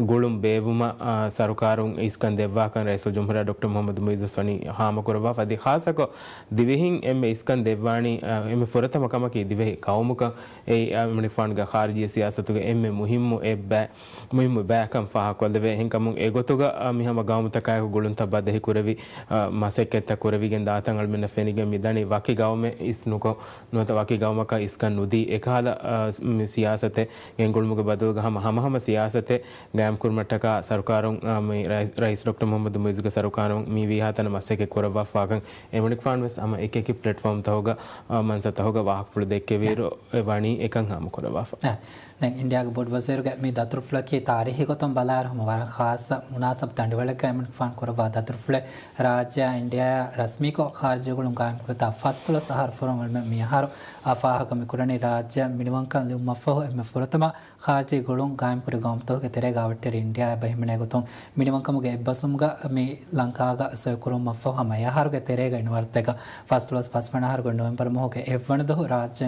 ގުޅުން ބޭއްވުމަށް، އާ، ސަރުކާރުން އިސްކަން ދެއްވާކަން ރައީސުލްޖުމްހޫރިއްޔާ ޑޮކްޓަރ މުޙައްމަދު މުޢިއްޒު ވަނީ ހާމަކުރައްވާފަ. އަދި ޚާއްޞަކޮށް ދިވެހިން އެންމެ އިސްކަން ދެއްވާނީ، އާ، އެންމެ ފުރަތަމަ ކަމަކީ ދިވެހި ޤައުމުކަން. އެއީ، އާ، އެމަނިކުފާނުގެ ޚާރިޖީ ސިޔާސަތުގެ އެންމެ މުހިއްމު އެއްބައި، މުހިއްމު ބައިކަން ފާހަގަކޮށްލެވޭ. އެހެންކަމުން އެގޮތުގަ، އާ، މި ހަމަ ގައުމުތަކާއެކު ގުޅުންތައް ބަދަހި ކުރެވި، އާ، މަސައްކަތްތައް ކުރެވިގެން ދާތަން އަޅުމެންނަށް ފެނިގެން މިދަނީ ވަކި ގައުމެއް އިސް ނުކޮށް، ނުވަތަ ވަކި ގައުމަކަށް އިސްކަން ނުދީ އެކަހަލަ، އާ، މި ސިޔާސަތެއް ގެންގުޅުމުގެ ބަދަލުގަ ހަމަ ހަމަހަމަ ސިޔާސަތެއް ގާއިމްކުރުމަށްޓަކާ ސަރުކާރުން، އާ، މި ރައީސް، ރައީސް ޑޮކްޓަރ މުޙައްމަދު މުޢިއްޒުގެ ސަރުކާރުން މި ވީހާތަނަށް މަސައްކަތް ކުރައްވާފާކަން އެމަނިކުފާނު ވެސް ހަމަ އެކިއެކި ޕްލެޓްފޯމްތަކުގަ، އާ، މަންސަތަކުގަ ވާހަކަފުޅު ދެއްކެވިއިރު އެ ވަނީ އެކަން ހާމަކުރައްވާފަ. އެ. ދެން އިންޑިއާގެ ބޮޑު ވަޒީރުގެ މި ދަތުރުފުޅަކީ ތާރީޚީ ގޮތުން ބަލާއިރު ހަމަ ވަރަށް ޚާއްޞަ މުނާސަބް ދަނޑިވަޅެއްގަ އެމަނިކުފާނު ކުރައްވާ ދަތުރުފުޅެއް. ރާއްޖެއާ އިންޑިއާއާ ރަސްމީކޮށް ޚާރިޖީ ގުޅުން ގާއިމްކުރިތާ ފަސްދޮޅަސް އަހަރު ފުރުން އަޅުމެން މިއަހަރު، އާ، ފާހަގަ މިކުރަނީ ރާއްޖެ މިނިވަންކަން ލިބުމަށްފަހު އެންމެ ފުރަތަމަ ޚާރިޖީ ގުޅުން ގާއިމްކުރި ގައުމުތަކުގެ ތެރޭގަ އަވަށްޓެރި އިންޑިއާއާ އެބަ ހިމެނޭ ގޮތުން މިނިވަންކަމުގެ އެއްބަސްވުމުގަ މި ލަންކާގަ ސޮއިކުރުވުމަށްފަހު ހަމަ އެއަހަރުގެ ތެރޭގަ އިންވަރސް ދެކަ ފަސްދޮޅަސް ފަސްވަނަ އަހަރުގެ ނޮވެމްބަރު މަހުގެ އެއްވަނަ ދުވަހު ރާއްޖެ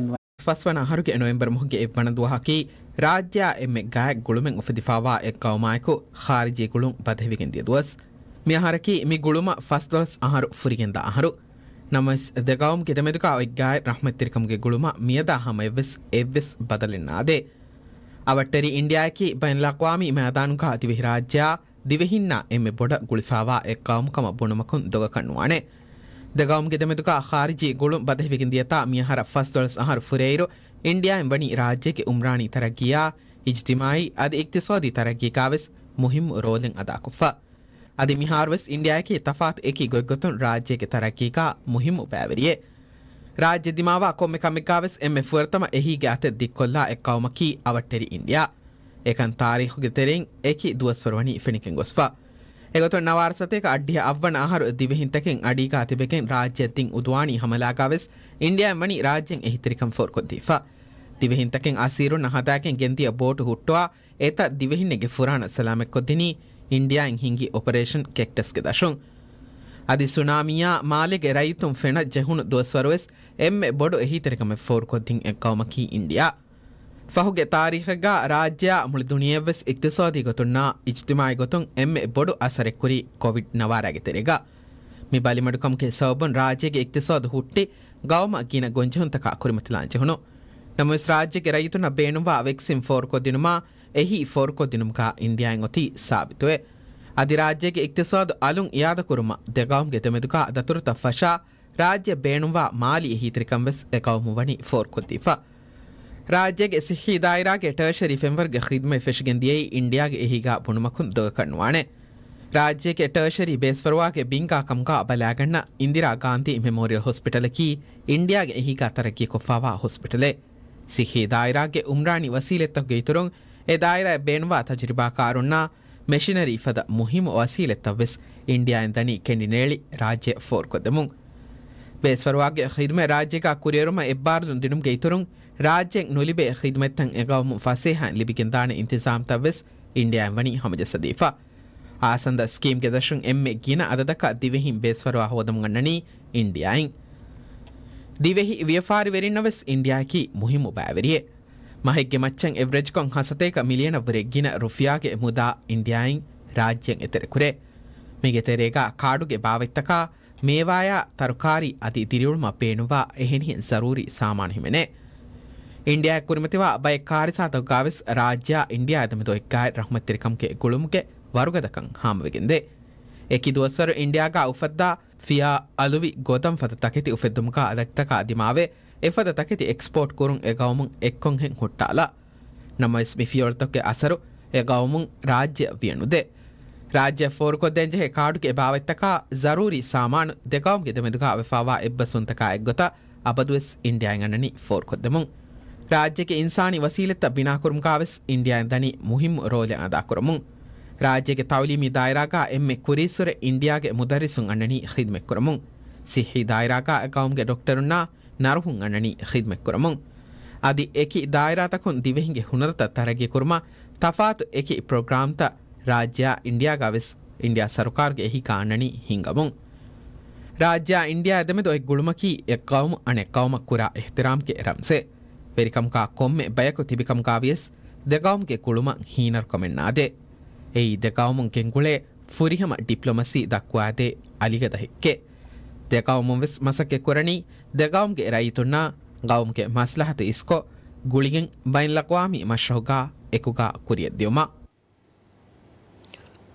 ފަސްވަނަ އަހަރުގެ ނޮވެމްބަރު މަހުގެ އެއްވަނަ ދުވަހަކީ، ރާއްޖެއާ އެންމެ ގާތް ގުޅުމެއް އުފެދިފާވާ އެއްގައުމާއެކު، ޚާރިޖީ ގުޅުން ބަދަހިވެގެން ދިޔަ ދުވަސް. މި އަހަރަކީ، މި ގުޅުމަށް ފަސްދޮޅަސް އަހަރު ފުރިގެންދާ އަހަރު. ނަމަވެސް، ދެ ގައުމުގެ ދެމެދުގާ އޮތް ގާތް ރަޙްމަތްތެރިކަމުގެ ގުޅުމަށް މިއަދާ ހަމަޔަށްވެސް އެއްވެސް ބަދަލެއް ނާދޭ. އަވަށްޓެރި އިންޑިއާއަކީ، ބައިނަލްއަޤްވާމީ މައިދާނުގާ ދިވެހިރާއްޖެއާ ދިވެހިންނާ އެންމެ ބޮޑަށް ގުޅިފާވާ އެއްގައުމުކަމަށް ބުނުމަކުން ދޮގަކަށް ނުވާނެ. ދެ ގައުމުގެ ދެމެދުގާ ޚާރިޖީ ގުޅުން ބަދަހިވެގެން ދިޔަތާ މިއަހަރަށް ފަސްދޮޅަސް އަހަރު ފުރެއިރު، އިންޑިއާއިން ވަނީ ރާއްޖޭގެ އުމްރާނީ ތަރައްގީއާ، އިޖްތިމާއީ އަދި އިޤްތިޞާދީ ތަރައްގީގާވެސް މުހިއްމު ރޯލެއް އަދާކޮށްފަ. އަދި މިހާރުވެސް އިންޑިއާއަކީ ތަފާތު އެކި ގޮތްގޮތުން ރާއްޖޭގެ ތަރައްގީގާ މުހިއްމު ބައިވެރިއެއް. ރާއްޖެ ދިމާވާ ކޮންމެ ކަމެއްގާވެސް އެންމެ ފުރަތަމަ އެހީގެ އަތެއް ދިއްކޮށްލާ އެއްގައުމަކީ އަވަށްޓެރި އިންޑިއާ. އެކަން ތާރީޚުގެ ތެރެއިން އެކި ދުވަސްވަރު ވަނީ ފެނިގެން ގޮސްފަ. އެގޮތުން ނަވާރަ ސަތޭކަ އަށްޑިހަ އަށްވަނަ އަހަރު ދިވެހިންތަކެއް އަޑީގާ ތިބެގެން ރާއްޖެއަށް ދިން އުދުވާނީ ހަމަލާގާވެސް އިންޑިއާއިން ވަނީ ރާއްޖެއިން އެހީތެރިކަން ފޯރުކޮށްދީފަ. ދިވެހިންތަކެއް އަސީރުންނަށް ހަދާގެން ގެންދިޔަ ބޯޓު ހުއްޓުވާ، އެތައް ދިވެހިންނެއްގެ ފުރާނަ ސަލާމަތްކޮށްދިނީ އިންޑިއާއިން ހިންގި އޮޕަރޭޝަން ކެކްޓަސްގެ ދަށުން. އަދި ސުނާމީއާ މާލޭގެ ރައްޔިތުން ފެނަށް ޖެހުނު ދުވަސްވަރުވެސް އެންމެ ބޮޑު އެހީތެރިކަމެއް ފޯރުކޮށްދިން އެއްގައުމަކީ އިންޑިއާ. ފަހުގެ ތާރީޚެއްގާ ރާއްޖެއާ މުޅި ދުނިޔެއަށްވެސް އިޤްތިޞާދީ ގޮތުންނާ އިޖްތިމާޢީ ގޮތުން އެންމެ ބޮޑު އަސަރެއް ކުރީ ކޮވިޑް ނަވާރާގެ ތެރޭގަ. މި ބަލިމަޑުކަމުގެ ސަބަބުން ރާއްޖޭގެ އިޤްތިޞާދު ހުއްޓި، ގައުމަށް ގިނަ ގޮންޖެހުންތަކާ ކުރިމަތިލާން ޖެހުނު. ނަމަވެސް ރާއްޖޭގެ ރައްޔިތުންނަށް ބޭނުންވާ ވެކްސިން ފޯރުކޮށްދިނުމާ އެހީ ފޯރުކޮށްދިނުމުގާ އިންޑިއާއިން އޮތީ ސާބިތުވެ. އަދި ރާއްޖޭގެ އިޤްތިޞާދު އަލުން އިއާދަކުރުމަށް ދެ ގައުމުގެ ދެމެދުގާ ދަތުރުތައް ފަށާ، ރާއްޖެ ބޭނުންވާ މާލީ އެހީތެރިކަން ވެސް އެ ގައުމުން ވަނީ ފޯރުކޮށްދީފަ. ރާއްޖޭގެ ޞިއްޙީ ދާއިރާގެ ޓަރޝަރީ ފެންވަރުގެ ޚިދުމަތް ފެށިގެން ދިޔައީ އިންޑިއާގެ އެހީގާ ބުނުމަކުން ދޮގަކަށް ނުވާނެ. ރާއްޖޭގެ ޓަރޝަރީ ބޭސްފަރުވާގެ ބިންގާ ކަމުގާ ބަލާގަންނަ އިންދިރާ ގާންދީ މެމޯރިއަލް ހޮސްޕިޓަލަކީ އިންޑިއާގެ އެހީގާ ތަރައްގީކޮށްފާވާ ހޮސްޕިޓަލެއް. ޞިއްޙީ ދާއިރާގެ އުމްރާނީ ވަސީލަތްތަކުގެ އިތުރުން އެ ދާއިރާއަށް ބޭނުންވާ ތަޖުރިބާކާރުންނާ މެޝިނަރީ ފަދަ މުހިއްމު ވަސީލަތްތައްވެސް އިންޑިއާއިން ދަނީ ކެނޑިނޭޅި ރާއްޖެއަށް ފޯރުކޮށްދެމުން. ބޭސްފަރުވާގެ ޚިދުމަތް ރާއްޖޭގާ ކުރިއެރުމަށް އެއްބާރުލުން ދިނުމުގެ އިތުރުން، ރާއްޖޭން ނުލިބޭ ޚިދުމަތްތައް އެ ގައުމުން ފަސޭހައިން ލިބިގެންދާނެ އިންތިޒާމްތައްވެސް އިންޑިއާއިން ވަނީ ހަމަޖައްސަދީފަ. އާސަންދަ ސްކީމްގެ ދަށުން އެންމެ ގިނަ އަދަދަކަށް ދިވެހިން ބޭސްފަރުވާ ހޯދަމުން އަންނަނީ އިންޑިއާއިން. ދިވެހި ވިޔަފާރިވެރިންނަށް ވެސް އިންޑިއާއަކީ މުހިއްމު ބައިވެރިއެއް. މަހެއްގެ މައްޗަށް އެވްރެޖްކޮށް ހަ ސަތޭކަ މިލިއަނަށްވުރެ ގިނަ ރުފިޔާގެ މުދާ އިންޑިއާއިން ރާއްޖޭން އެތެރެކުރޭ. މީގެ ތެރޭގަ ކާޑުގެ ބާވަތްތަކާ، މޭވާޔާ ތަރުކާރީ އަދި ދިރިއުޅުމަށް ބޭނުންވާ އެހެނިހެން ޒަރޫރީ ސާމާނު ހިމެނޭ. އިންޑިއާއަށް ކުރިމަތިވާ ބައެއް ކާރިސާތަކުގާވެސް ރާއްޖެއާ އިންޑިއާ ދެމެދު އެއްގާތް ރަޙްމަތްތެރިކަމުގެ ގުޅުމުގެ ވަރުގަދަކަން ހާމަވެގެންދޭ. އެކި ދުވަސްވަރު އިންޑިއާގާ އުފައްދާ ފިޔާ އަލުވި ގޮދަން ފަދަ ތަކެތި އުފެއްދުމުގާ ލައްތަކާ ދިމާވެ، އެފަދަ ތަކެތި އެކްސްޕޯޓް ކުރުން އެ ގައުމުން އެއްކޮންހެން ހުއްޓާލާ. ނަމަވެސް މި ފިޔަވަޅުތަކުގެ އަސަރު އެ ގައުމުން ރާއްޖެއަށް ވިޔަނުދޭ. ރާއްޖެއަށް ފޯރުކޮށްދޭންޖެހޭ ކާޑުގެ އެބާވަތްތަކާ ޒަރޫރީ ސާމާނު ދެގައުމުގެ ދެމެދުގާ ވެފާވާ އެއްބަސްވުންތަކާ އެއްގޮތަށް އަބަދުވެސް އިންޑިއާއިން އަންނަނީ ފޯރުކޮށްދެމުން. ރާއްޖޭގެ އިންސާނީ ވަސީލަތްތައް ބިނާކުރުމުގާވެސް އިންޑިއާއިން ދަނީ މުހިއްމު ރޯލެއް އަދާކުރަމުން. ރާއްޖޭގެ ތައުލީމީ ދާއިރާގާ އެންމެ ކުރީއްސުރެ އިންޑިއާގެ މުދައްރިސުން އަންނަނީ ޚިދުމަތްކުރަމުން. ސިއްހީ ދާއިރާގާ އެ ގައުމުގެ ޑޮކްޓަރުންނާ ނަރުހުން އަންނަނީ ޚިދުމަތްކުރަމުން. އަދި އެކި ދާއިރާތަކުން ދިވެހިންގެ ހުނަރުތައް ތަރައްގީކުރުމަށް ތަފާތު އެކި ޕްރޮގްރާމްތައް ރާއްޖެއާ އިންޑިއާގާވެސް އިންޑިއާ ސަރުކާރުގެ އެހީގާ އަންނަނީ ހިންގަމުން. ރާއްޖެއާ އިންޑިއާ ދެމެދު އޮތް ގުޅުމަކީ އެއް ގައުމު އަނެއް ގައުމަށް ކުރާ އިޙްތިރާމްގެ ރަމްޒެއް. ވެރިކަމުގާ ކޮންމެ ބަޔަކު ތިބިކަމުގާ ވިޔަސް ދެ ގައުމުގެ ގުޅުމަށް ހީނަރުކަމެއް ނާދޭ. އެއީ ދެ ގައުމުން ގެންގުޅޭ ފުރިހަމަ ޑިޕްލޮމަސީ ދައްކުވާދޭ އަލިގަދަ ހެއްކެއް. ދެ ގައުމުން ވެސް މަސައްކަތް ކުރަނީ ދެ ގައުމުގެ ރައްޔިތުންނާ ގައުމުގެ މަސްލަހަތު އިސްކޮށް، ގުޅިގެން ބައިންލަގްވާމީ މަޝްރަހުގާ އެކުގާ ކުރިއަށް ދިއުމަށް.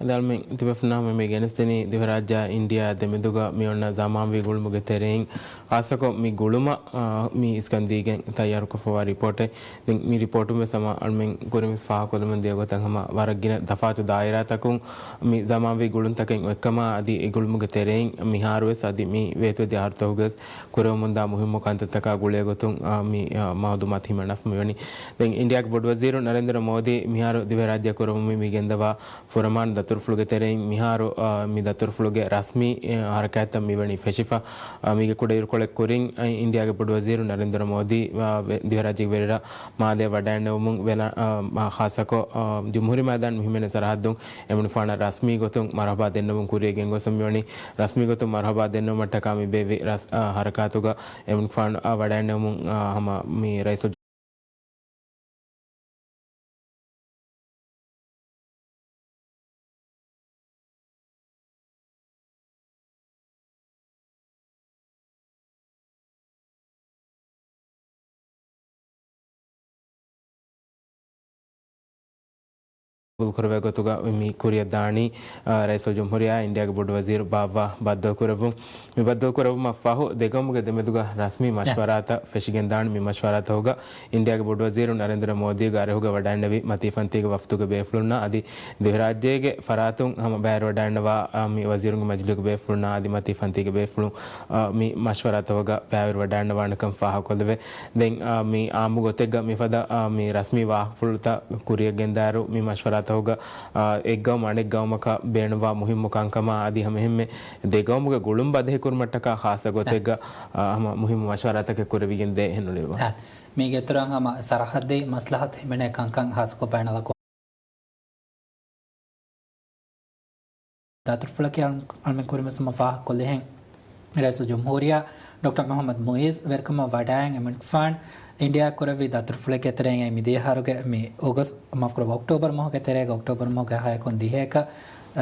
އަދި އަޅުމެން ތިބޭފުޅުންނާ ހަމަ މި ގެނެސްދިނީ ދިވެހިރާއްޖެ އިންޑިއާ ދެމެދުގަ މި އޮންނަ ޒަމާންވީ ގުޅުމުގެ ތެރެއިން ޚާއްޞަކޮށް މި ގުޅުމަށް، އާ، މި އިސްކަންދީގެން ތައްޔާރުކޮށްފަވާ ރިޕޯޓެއް. ދެން މި ރިޕޯޓުން ވެސް ހަމަ އަޅުމެން ކުރިން ވެސް ފާހަގަކޮށްލަމުން ދިޔަ ގޮތަށް ހަމަ ވަރަށް ގިނަ ތަފާތު ދާއިރާތަކުން މި ޒަމާންވީ ގުޅުންތަކެއް އޮތްކަމާ އަދި އެ ގުޅުމުގެ ތެރެއިން މިހާރު ވެސް އަދި މި ވޭތުވެދިޔަ އަހަރުތަކުގަވެސް ކުރެވެމުންދާ މުހިއްމު ކަންތައްތަކާ ގުޅޭގޮތުން، އާ، މި، އާ، މައުލޫމާތު ހިމަނަފަ މިވަނީ. ދެން އިންޑިއާގެ ބޮޑުވަޒީރު ނަރެންދްރަ މޯދީ މިހާރު ދިވެހިރާއްޖެ ކުރެވުމުން މި ގެންދަވާ ފުރަމާން ދަތުރުފުޅުގެ ތެރެއިން މިހާރު، އާ، މި ދަތުރުފުޅުގެ ރަސްމީ، އާ، ހަރަކާތްތައް މިވަނީ ފެށިފަ. އާ، މީގެ ކުޑައިރުކޮޅެއް ކުރިން، އާ، އިންޑިއާގެ ބޮޑުވަޒީރު ނަރެންދްރަ މޯދީ، އާ، ވެ-، ދިވެހިރާއްޖޭގެ ވެރިރަށް މާލޭ ވަޑައިންނެވުމުން ވެލަ-، އާ، މާ-، ޚާއްޞަކޮށް، އާ، ޖުމްހޫރީ މައިދާން މި ހިމެނޭ ސަރަހައްދުން އެމަނިކުފާނަށް ރަސްމީ ގޮތުން މަރުހަބާ ދެންނެވުން ކުރިޔަށް ގެންގޮސް މިވަނީ. ރަސްމީ ގޮތުން މަރުހަބާ ދެންނެވުމަށްޓަކާ މި ބޭއްވި ރަސް-، އާ، ހަރަކާތުގަ އެމަނިކުފާނު، އާ، ވަޑައިންނެވުމުން، އާ، ހަމަ މި ރައީސު ގުޅުކުރެވޭ ގޮތުގަ މި ކުރިއަށް ދާނީ، އާ، ރައީސުލްޖުމްހޫރިއްޔާ އިންޑިއާގެ ބޮޑުވަޒީރު ބާއްވާ ބައްދަލުކުރެއްވުން. މި ބައްދަލުކުރެއްވުމަށް ފަހު، ދެގައުމުގެ ދެމެދުގަ ރަސްމީ މަޝްވަރާތައް ފެށިގެންދާނެ. މި މަޝްވަރާތަކުގަ އިންޑިއާގެ ބޮޑުވަޒީރު ނަރެންދްރަ މޯދީގެ އަރިހުގަ ވަޑައިންނެވި މަތީ ފަންތީގެ ވަފްދުގެ ބޭފުޅުންނާ އަދި ދިވެހިރާއްޖޭގެ ފަރާތުން ހަމަ ބައިވެރިވަޑައިންނަވާ، އާ، މި ވަޒީރުންގެ މަޖިލީހުގެ ބޭފުޅުންނާ އަދި މަތީ ފަންތީގެ ބޭފުޅުން، އާ، މި މަޝްވަރާތަކުގަ ބައިވެރިވަޑައިންނަވާނެކަން ފާހަގަކޮށްލެވޭ. ދެން، އާ، މި އާއްމު ގޮތެއްގަ މިފަދަ، އާ، މި ރަސްމީ ވާހަކަފުޅުތައް ކުރިއަށް ގެންދާއިރު، މި މަޝްވަރާތަކުގަ، އާ، އެއްގައުމު އަނެއްގައުމަކަށް ބޭނުންވާ މުހިއްމު ކަންކަމާ އަދި ހަމައެހެންމެ ދެގައުމުގެ ގުޅުން ބަދަހިކުރުމަށްޓަކާ ޚާއްޞަ ގޮތެއްގަ، އާ، ހަމަ މުހިއްމު މަޝްވަރާތަކެއް ކުރެވިގެން ދޭ އެހެންނުލެވުން. އާ، މީގެ އިތުރަށް ހަމަ ސަރަހައްދީ މަސްލަހަތު ހިމެނޭ ކަންކަން ހާއްސަކޮށް ބައިނަލަކު ދަތުރުފުޅަކީ އަޅު-، އަޅުމެން ކުރިންވެސް ހަމަ ފާހަގަކޮށްލިހެން، ރައީސުލްޖުމްހޫރިއްޔާ ޑޮކްޓަރ މުޙައްމަދު މުޢިއްޒު ވެރިކަމަށް ވަޑައިގެން އެމަނިކުފާނު އިންޑިއާ ކުރެއްވި ދަތުރުފުޅެއްގެ ތެރެއިން އެ މިދިޔަ އަހަރުގެ މި އޮގަސްޓް، މާފުކުރައްވާ، އޮކްޓޯބަރު މަހުގެ ތެރޭގަ އޮކްޓޯބަރު މަހުގެ ހައެއް ކޮން ދިހައެއްގަ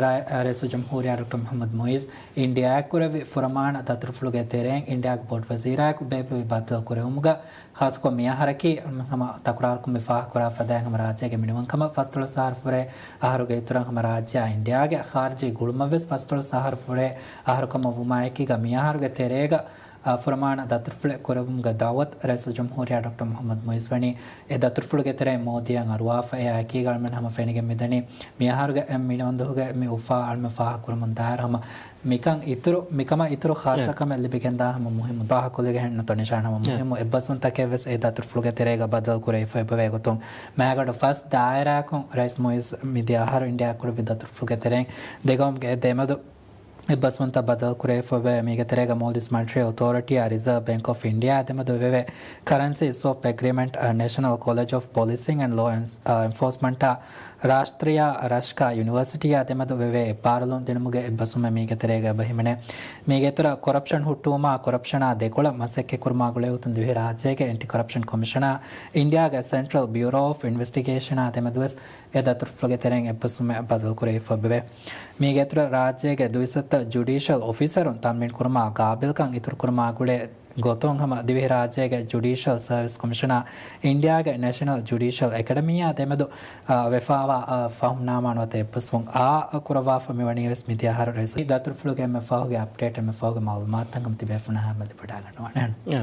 ރަ-، ރައީސުލްޖުމްހޫރިއްޔާ ޑޮކްޓަރ މުޙައްމަދު މުޢިއްޒު އިންޑިއާއަށް ކުރެއްވި ފުރަމާނަ ދަތުރުފުޅުގެ ތެރެއިން އިންޑިއާގެ ބޮޑުވަޒީރާއެކު ބޭއްވެވި ބައްދަލު ކުރެވުމުގަ ޚާއްޞަކޮށް މިއަހަރަކީ ހަމަ ތަކުރާރުކޮށް މި ފާހަގަކުރާ ފަދައިން ހަމަ ރާއްޖޭގެ މިނިވަންކަމަށް ފަސްދޮޅަސް އަހަރު ފުރޭ އަހަރުގެ އިތުރަށް ހަމަ ރާއްޖެއާ އިންޑިއާގެ ޚާރިޖީ ގުޅުމަށް ވެސް ފަސްދޮޅަސް އަހަރު ފުރޭ އަހަރު ކަމަށް ވުމާއެކީގަ މިއަހަރުގެ ތެރޭގަ، އާ، ފުރަމާނަ ދަތުރުފުޅެއް ކުރެއްވުމުގެ ދަޢުވަތު ރައީސުލްޖުމްހޫރިއްޔާ ޑޮކްޓަރ މުޙައްމަދު މުޢިއްޒު ވަނީ އެ ދަތުރުފުޅުގެ ތެރެއިން މޯދީއަށް އަރުވާފަ. އެއާއެކީގަ އަޅުމެން ހަމަ ފެނިގެން މިދަނީ މިއަހަރުގެ އެ މިނިވަންދުހުގެ މި އުފާ އަޅުމެން ފާހަގަކުރަމުން ދާއިރު ހަމަ މިކަން އިތުރު، މިކަމަށް އިތުރު ޚާއްޞަ ކަމެއް ލިބިގެންދާ ހަމަ މުހިއްމު ފާހަގަކޮށްލިގެން ނުތޯ ނިޝާން ހަމަ މުހިއްމު އެއްބަސްވުންތަކެއް ވެސް އެ ދަތުރުފުޅުގެ ތެރޭގަ ބައްދަލު ކުރެވިފައި އެބަވޭ ގޮތުން މައިގަނޑު ފަސް ދާއިރާއަކުން ރައީސް މުޢިއްޒު މިދިޔަ އަހަރު އިންޑިއާ ކުރެއްވި ދަތުރުފުޅުގެ ތެރެއިން ދެގައުމުގެ ދެމެދު އެއްބަސްވުންތައް ބައްދަލު ކުރެވިފައި އެބަވޭ. މީގެ ތެރޭގަ މޯލްޑިވްސް މަނިޓަރީ އޮތޯރިޓީއާ ރިޒާވް ބޭންކް އޮފް އިންޑިއާ ދެމެދު ވެވޭ ކަރަންސީ ސްވޮޕް އެގްރިމެންޓް، އާ، ނޭޝަނަލް ކޮލެޖް އޮފް ޕޮލިސިން އެންޑް ލޯ އެން-، އާ، އެންފޯސްމަންޓާ ރާޝްޓްރިޔާ ރަޝްކާ ޔުނިވަރސިޓީއާ ދެމެދު ވެވޭ އެއްބާރުލުން ދިނުމުގެ އެއްބަސްވުމެއް މީގެ ތެރޭގަ އެބަ ހިމެނޭ. މީގެ އިތުރަށް ކޮރަޕްޝަން ހުއްޓުވުމާ ކޮރަޕްޝަނާ ދެކޮޅަށް މަސައްކަތްކުރުމާ ގުޅޭގޮތުން ދިވެހިރާއްޖޭގެ އެންޓި ކޮރަޕްޝަން ކޮމިޝަނާ އިންޑިއާގެ ސެންޓްރަލް ބިއުރޯ އޮފް އިންވެސްޓިގޭޝަނާ ދެމެދުވެސް އެ ދަތުރުފުޅުގެ ތެރެއިން އެއްބަސްވުމެއް ބަދަލުކުރެވިފައި އެބަވޭ. މީގެ އިތުރަށް ރާއްޖޭގެ ދުއިސައްތަ ޖުޑީޝަލް އޮފިސަރުން ތަމްރީން ކުރުމާ ގާބިލްކަން އިތުރުކުރުމާ ގުޅޭ ގޮތުން ހަމަ ދިވެހިރާއްޖޭގެ ޖުޑީޝަލް ސަރވިސް ކޮމިޝަނާ އިންޑިއާގެ ނެޝަނަލް ޖުޑީޝަލް އެކަޑަމީއާ ދެމެދު، އާ، ވެފާވާ، އާ، ފަހުންނާމާ ނުވަތަ އެއްބަސްވުން އާ ކުރައްވާފަ މިވަނީވެސް މިދިޔަ އަހަރު ރައީސު ދަތުރުފުޅުގެ އެންމެ ފަހުގެ އަޕްޑޭޓް، އެންމެ ފަހުގެ މައުލޫމާތުތައް ހަމަ ތިބޭފުޅުންނާ ހަމަ ލިބިވަޑައިގަންނަވާނެ. އާ،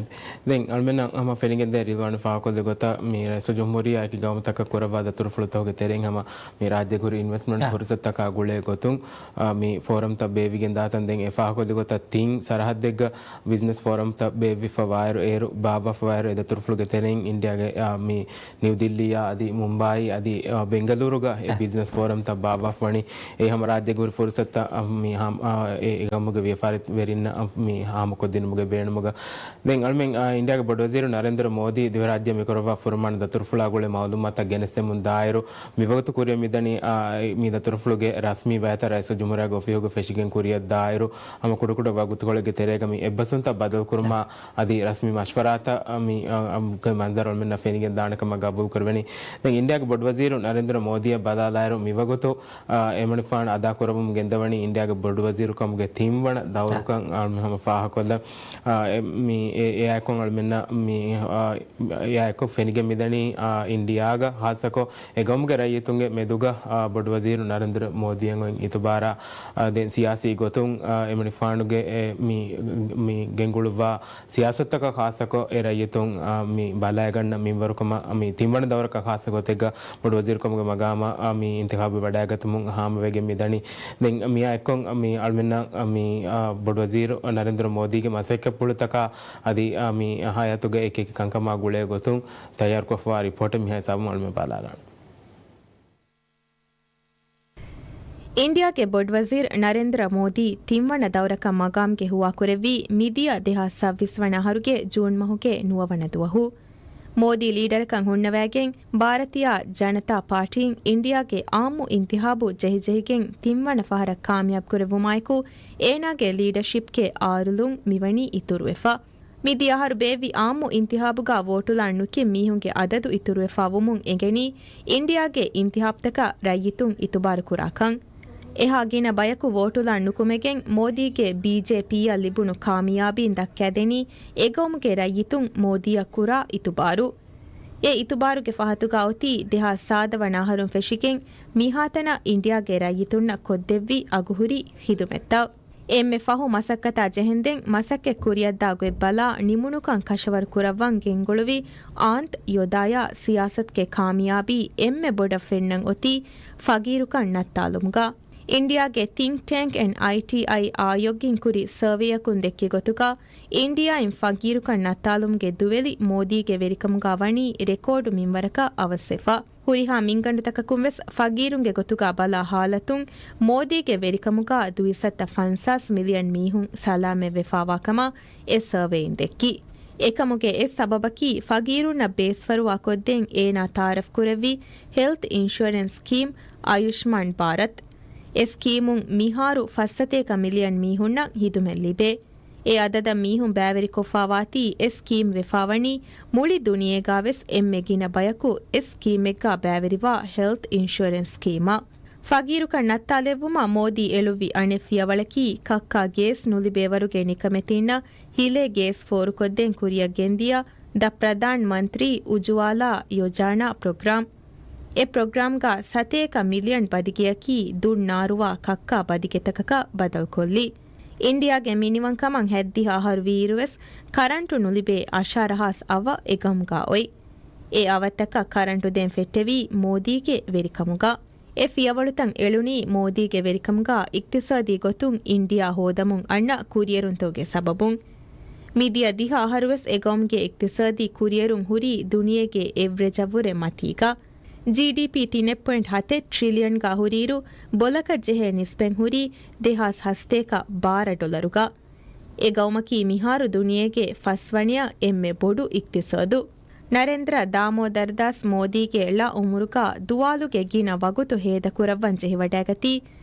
ދެން އަޅުމެންނަށް ހަމަ ފެނިގެންދޭ ރިލްވާން ފާހަގަކޮށްލި ގޮތަށް މި ރައީސުލްޖުމްހޫރިއްޔާއަކީ ގައުމުތަކަށް ކުރައްވާ ދަތުރުފުޅުތަކުގެ ތެރެއިން ހަމަ މި ރާއްޖެ ހުރި އިންވެސްޓްމަންޓް އާ. ފުރުސަތުތަކާ ގުޅޭ ގޮތުން، އާ، މި ފޯރަމްތައް ބޭއްވިގެން ދާތަން ދެން އެ ފާހަގަކޮށްލި ގޮތަށް ތިން ސަރަހައްދެއްގަ ބިޒްނަސް ފޯރަމްތައް ބޭއްވިފަ ވާއިރު، އޭރު ބާއްވާފަ ވާއިރު އެ ދަތުރުފުޅުގެ ތެރެއިން އިންޑިއާގެ، އާ، މި ނިއުދިއްލީއާ އަދި މުމްބާއީ އަދި، އާ، ބެންގަލޫރުގަ އެ އަ. ބިޒްނަސް ފޯރަމްތައް ބާއްވާފަ ވަނީ. އެ ހަމަ ރާއްޖޭގެ ހުރި ފުރުސަތުތައް، އާ، މި ހަމަ، އާ، އެ، އެ ގައުމުގެ ވިޔަފާރިވެރިންނަށް، އާ، މި ހާމަކޮށްދިނުމުގެ ބޭނުމުގަ. ދެން އަޅުމެން، އާ، އިންޑިއާގެ ބޮޑުވަޒީރު ނަރެންދުރަ މޯދީ ދިވެހިރާއްޖެ މިކުރައްވާ ފުރުމާނަ ދަތުރުފުޅާ ގުޅޭ މައުލޫމާތުތައް ގެނެސްދެމުން ދާއިރު، މިވަގުތު ކުރިއަށް މިދަނީ، އާ، މި ދަތުރުފުޅުގެ ރަސްމީ ބަޔަތައް ރައީސުލްޖުމްހޫރިއްޔާގެ އޮފީހުގެ ފެށިގެން ކުރިއަށް ދާއިރު، ހަމަ ކުޑަކުޑަ ވަގުތުކޮޅެއްގެ ތެރޭގަ މި އެއްބަސްވުންތައް ބަދަލުކުރުމާ އަދި ރަސްމީ މަޝްވަރާތައް މި، އަ، އަ، ގެ މަންޒަރު އަޅުމެންނަށް ފެނިގެން ދާނެ ކަމަށް ގަބޫލު ކުރެވެނީ. ދެން އިންޑިއާގެ ބޮޑުވަޒީރު ނަރެންދުރަ މޯދީއަށް ބަލާލާއިރު، މިވަގުތު، އަ، އެމަނިފާނު އަދާ ކުރައްވަމުން ގެންދަވަނީ އިންޑިއާގެ ބޮޑުވަޒީރު ކަމުގެ ތިންވަނަ ދައުރުކަން އަ، ހަމަ ފާހަގަކޮށްލަން. އަ، އެ، މި، އެ، އެއާއެކު އަޅުމެންނަށް މި، އަ، އެއާއެކު ފެނިގެން މިދަނީ، އާ، އިންޑިއާގަ ހާއްސަކޮށް އެ ގައުމުގެ ރައްޔިތުންގެ މެދުގަ، އާ، ބޮޑުވަޒީރު ނަރެންދުރަ މޯދީއަށް އޮތް އިތުބާރާ، އާ، ދެން ސިޔާސީ ގޮތުން، އާ، އެމަނިފާނުގެ އެ، މި، މި ގެންގުޅުއްވާ ސިޔާސަތުތަކަށް ހާއްސަކޮށް އެ ރައްޔިތުން، އާ، މި ބަލައިގަންނަ މިންވަރުކަމަށް، މި ތިންވަނަ ދައުރަކަށް ހާއްސަ ގޮތެއްގަ ބޮޑުވަޒީރުކަމުގެ މަގާމަށް، އާ، މި އިންތިޚާބު ވަޑައިގަތުމުން ހާމަވެގެން މިދަނީ. ދެން މިއާ އެއްކޮށް މި އަޅުމެންނަށް މި، އާ، ބޮޑުވަޒީރު ނަރެންދުރަ މޯދީގެ މަސައްކަތްޕުޅުތަކާ އަދި، އާ، މި ހަޔާތުގެ އެކި އެކި ކަންކަމާ ގުޅޭ ގޮތުން ތައްޔާރުކޮށްފަވާ ރިޕޯޓެއް މިހާ ހިސާބުން އަޅުމެން ބަލާލާނަން. އިންޑިއާގެ ބޮޑުވަޒީރު ނަރެންދުރަ މޯދީ ތިންވަނަ ދައުރަކަށް މަގާމްގެ ހުވާކުރެއްވީ މިދިޔަ ދެހާސް ސައްބީސް ވަނަ އަހަރުގެ ޖޫން މަހުގެ ނުވަވަނަ ދުވަހު. މޯދީ ލީޑަރަކަށް ހުންނަވައިގެން ބާރަތިޔާ ޖަނަތާ ޕާޓީން އިންޑިއާގެ އާއްމު އިންތިހާބު ޖެހިޖެހިގެން ތިންވަނަ ފަހަރަށް ކާމިޔާބު ކުރެއްވުމާއެކު، އޭނާގެ ލީޑަޝިޕްގެ އާރުލުން މިވަނީ އިތުރުވެފަ. މިދިޔަ އަހަރު ބޭއްވި އާއްމު އިންތިހާބުގަ ވޯޓުލާން ނުކި މީހުންގެ އަދަދު އިތުރުވެފަ ވުމުން އެނގެނީ، އިންޑިއާގެ އިންތިހާބުތަކަށް ރައްޔިތުން އިތުބާރު ކުރާކަން. އެހާ ގިނަ ބަޔަކު ވޯޓުލާން ނުކުމެގެން މޯދީގެ ބީޖޭޕީއަށް ލިބުނު ކާމިޔާބީން ދައްކައިދެނީ އެގައުމުގެ ރައްޔިތުން މޯދީއަށް ކުރާ އިތުބާރު. އެ އިތުބާރުގެ ފަހަތުގަ އޮތީ ދެހާސް ސާދަ ވަނަ އަހަރުން ފެށިގެން މިހާތަނަށް އިންޑިއާގެ ރައްޔިތުންނަށް ކޮށްދެއްވި އަގުހުރި ޚިދުމަތްތައް. އެންމެ ފަހު މަސައްކަތާ ޖެހެންދެން މަސައްކަތް ކުރިއަށްދާ ގޮތްބަލާ ނިމުނުކަން ކަށަވަރު ކުރައްވަން ގެންގުޅުވި އާންތް ޔޮދާޔާ ސިޔާސަތުގެ ކާމިޔާބީ އެންމެ ބޮޑަށް ފެންނަން އޮތީ ފަގީރުކަން ނައްތާލުމުގަ. އިންޑިއާގެ ތިންކް ޓޭންކް އެންޑް އައިޓީއައި އާޔޮގްއިން ކުރި ސަރވޭއަކުން ދެއްކި ގޮތުގަ، އިންޑިއާއިން ފަގީރުކަން ނައްތާލުމުގެ ދުވެލި މޯދީގެ ވެރިކަމުގަ ވަނީ ރެކޯޑު މިންވަރަކަށް އަވަސްވެފަ. ހުރިހާ މިންގަނޑުތަކަކުން ވެސް ފަގީރުންގެ ގޮތުގަ ބަލާ ހާލަތުން މޯދީގެ ވެރިކަމުގަ ދުއިސައްތަ ފަންސާސް މިލިއަން މީހުން ސަލާމަތްވެފާވާ ކަމަށް އެ ސަރވޭއިން ދެއްކި. އެކަމުގެ އެއް ސަބަބަކީ ފަގީރުންނަށް ބޭސްފަރުވާ ކޮށްދޭން އޭނާ ތައާރަފް ކުރެއްވި ހެލްތް އިންޝުއަރެންސް ސްކީމް އާޔުޝްމާން ބާރަތް. އެ ސްކީމުން މިހާރު ފަސް ސަތޭކަ މިލިއަން މީހުންނަށް ހިދުމަތް ލިބޭ. އެ އަދަދަށް މީހުން ބައިވެރިކޮށްފާވާތީ އެ ސްކީމް ވެފާވަނީ މުޅި ދުނިޔޭގާވެސް އެންމެ ގިނަ ބަޔަކު އެ ސްކީމެއްގާ ބައިވެރިވާ ހެލްތް އިންޝުއަރެންސް ސްކީމަށް. ފަގީރުކަން ނައްތާލެއްވުމަށް މޯދީ އެޅުއްވި އަނެއް ފިޔަވަޅަކީ ކައްކާ ގޭސް ނުލިބޭވަރުގެ ނިކަމެތީންނަށް ހިލޭ ގޭސް ފޯރުކޮށްދޭން ކުރިއަށް ގެންދިޔަ ދަ ޕްރަދާން މަންތްރީ އުޖުވާލާ ޔޮޖާނާ ޕްރޮގްރާމް. އެ ޕްރޮގްރާމްގަ ސަތޭކަ މިލިއަން ބަދިގެއަކީ ދުން ނާރުވާ ކައްކާ ބަދިގެތަކަކަށް ބަދަލުކޮށްލީ. އިންޑިއާގެ މިނިވަންކަމަށް ހަތްދިހަ އަހަރު ވީއިރުވެސް ކަރަންޓު ނުލިބޭ އަށާރަ ހާސް އަވަށް އެ ގައުމުގަ އޮތް. އެ އަވަށްތަކަށް ކަރަންޓު ދޭން ފެއްޓެވީ މޯދީގެ ވެރިކަމުގަ. އެ ފިޔަވަޅުތައް އެޅުނީ މޯދީގެ ވެރިކަމުގަ އިޤްތިޞާދީ ގޮތުން އިންޑިއާ ހޯދަމުން އަންނަ ކުރިއެރުންތަކުގެ ސަބަބުން. މިދިޔަ ދިހަ އަހަރުވެސް އެގައުމުގެ އިޤްތިޞާދީ ކުރިއެރުން ހުރީ ދުނިޔޭގެ އެވްރެޖަށްވުރެ މަތީގަ. ޖީޑީޕީ ތިނެއް ޕޮއިންޓް ހަތެއް ޓްރިލިއަންގަ ހުރިއިރު، ބޮލަކަށް ޖެހޭ ނިސްބަތް ހުރީ ދެހާސް ހަސަތޭކަ ބާރަ ޑޮލަރުގަ. އެ ގައުމަކީ މިހާރު ދުނިޔޭގެ ފަސްވަނަޔަށް އެންމެ ބޮޑު އިޤްތިޞާދު. ނަރެންދްރަ ދާމޯދަރްދާސް މޯދީގެ ޅަ އުމުރުގަ ދުވާލުގެ ގިނަ ވަގުތު ހޭދަކުރައްވަން ޖެހިވަޑައިގަތީ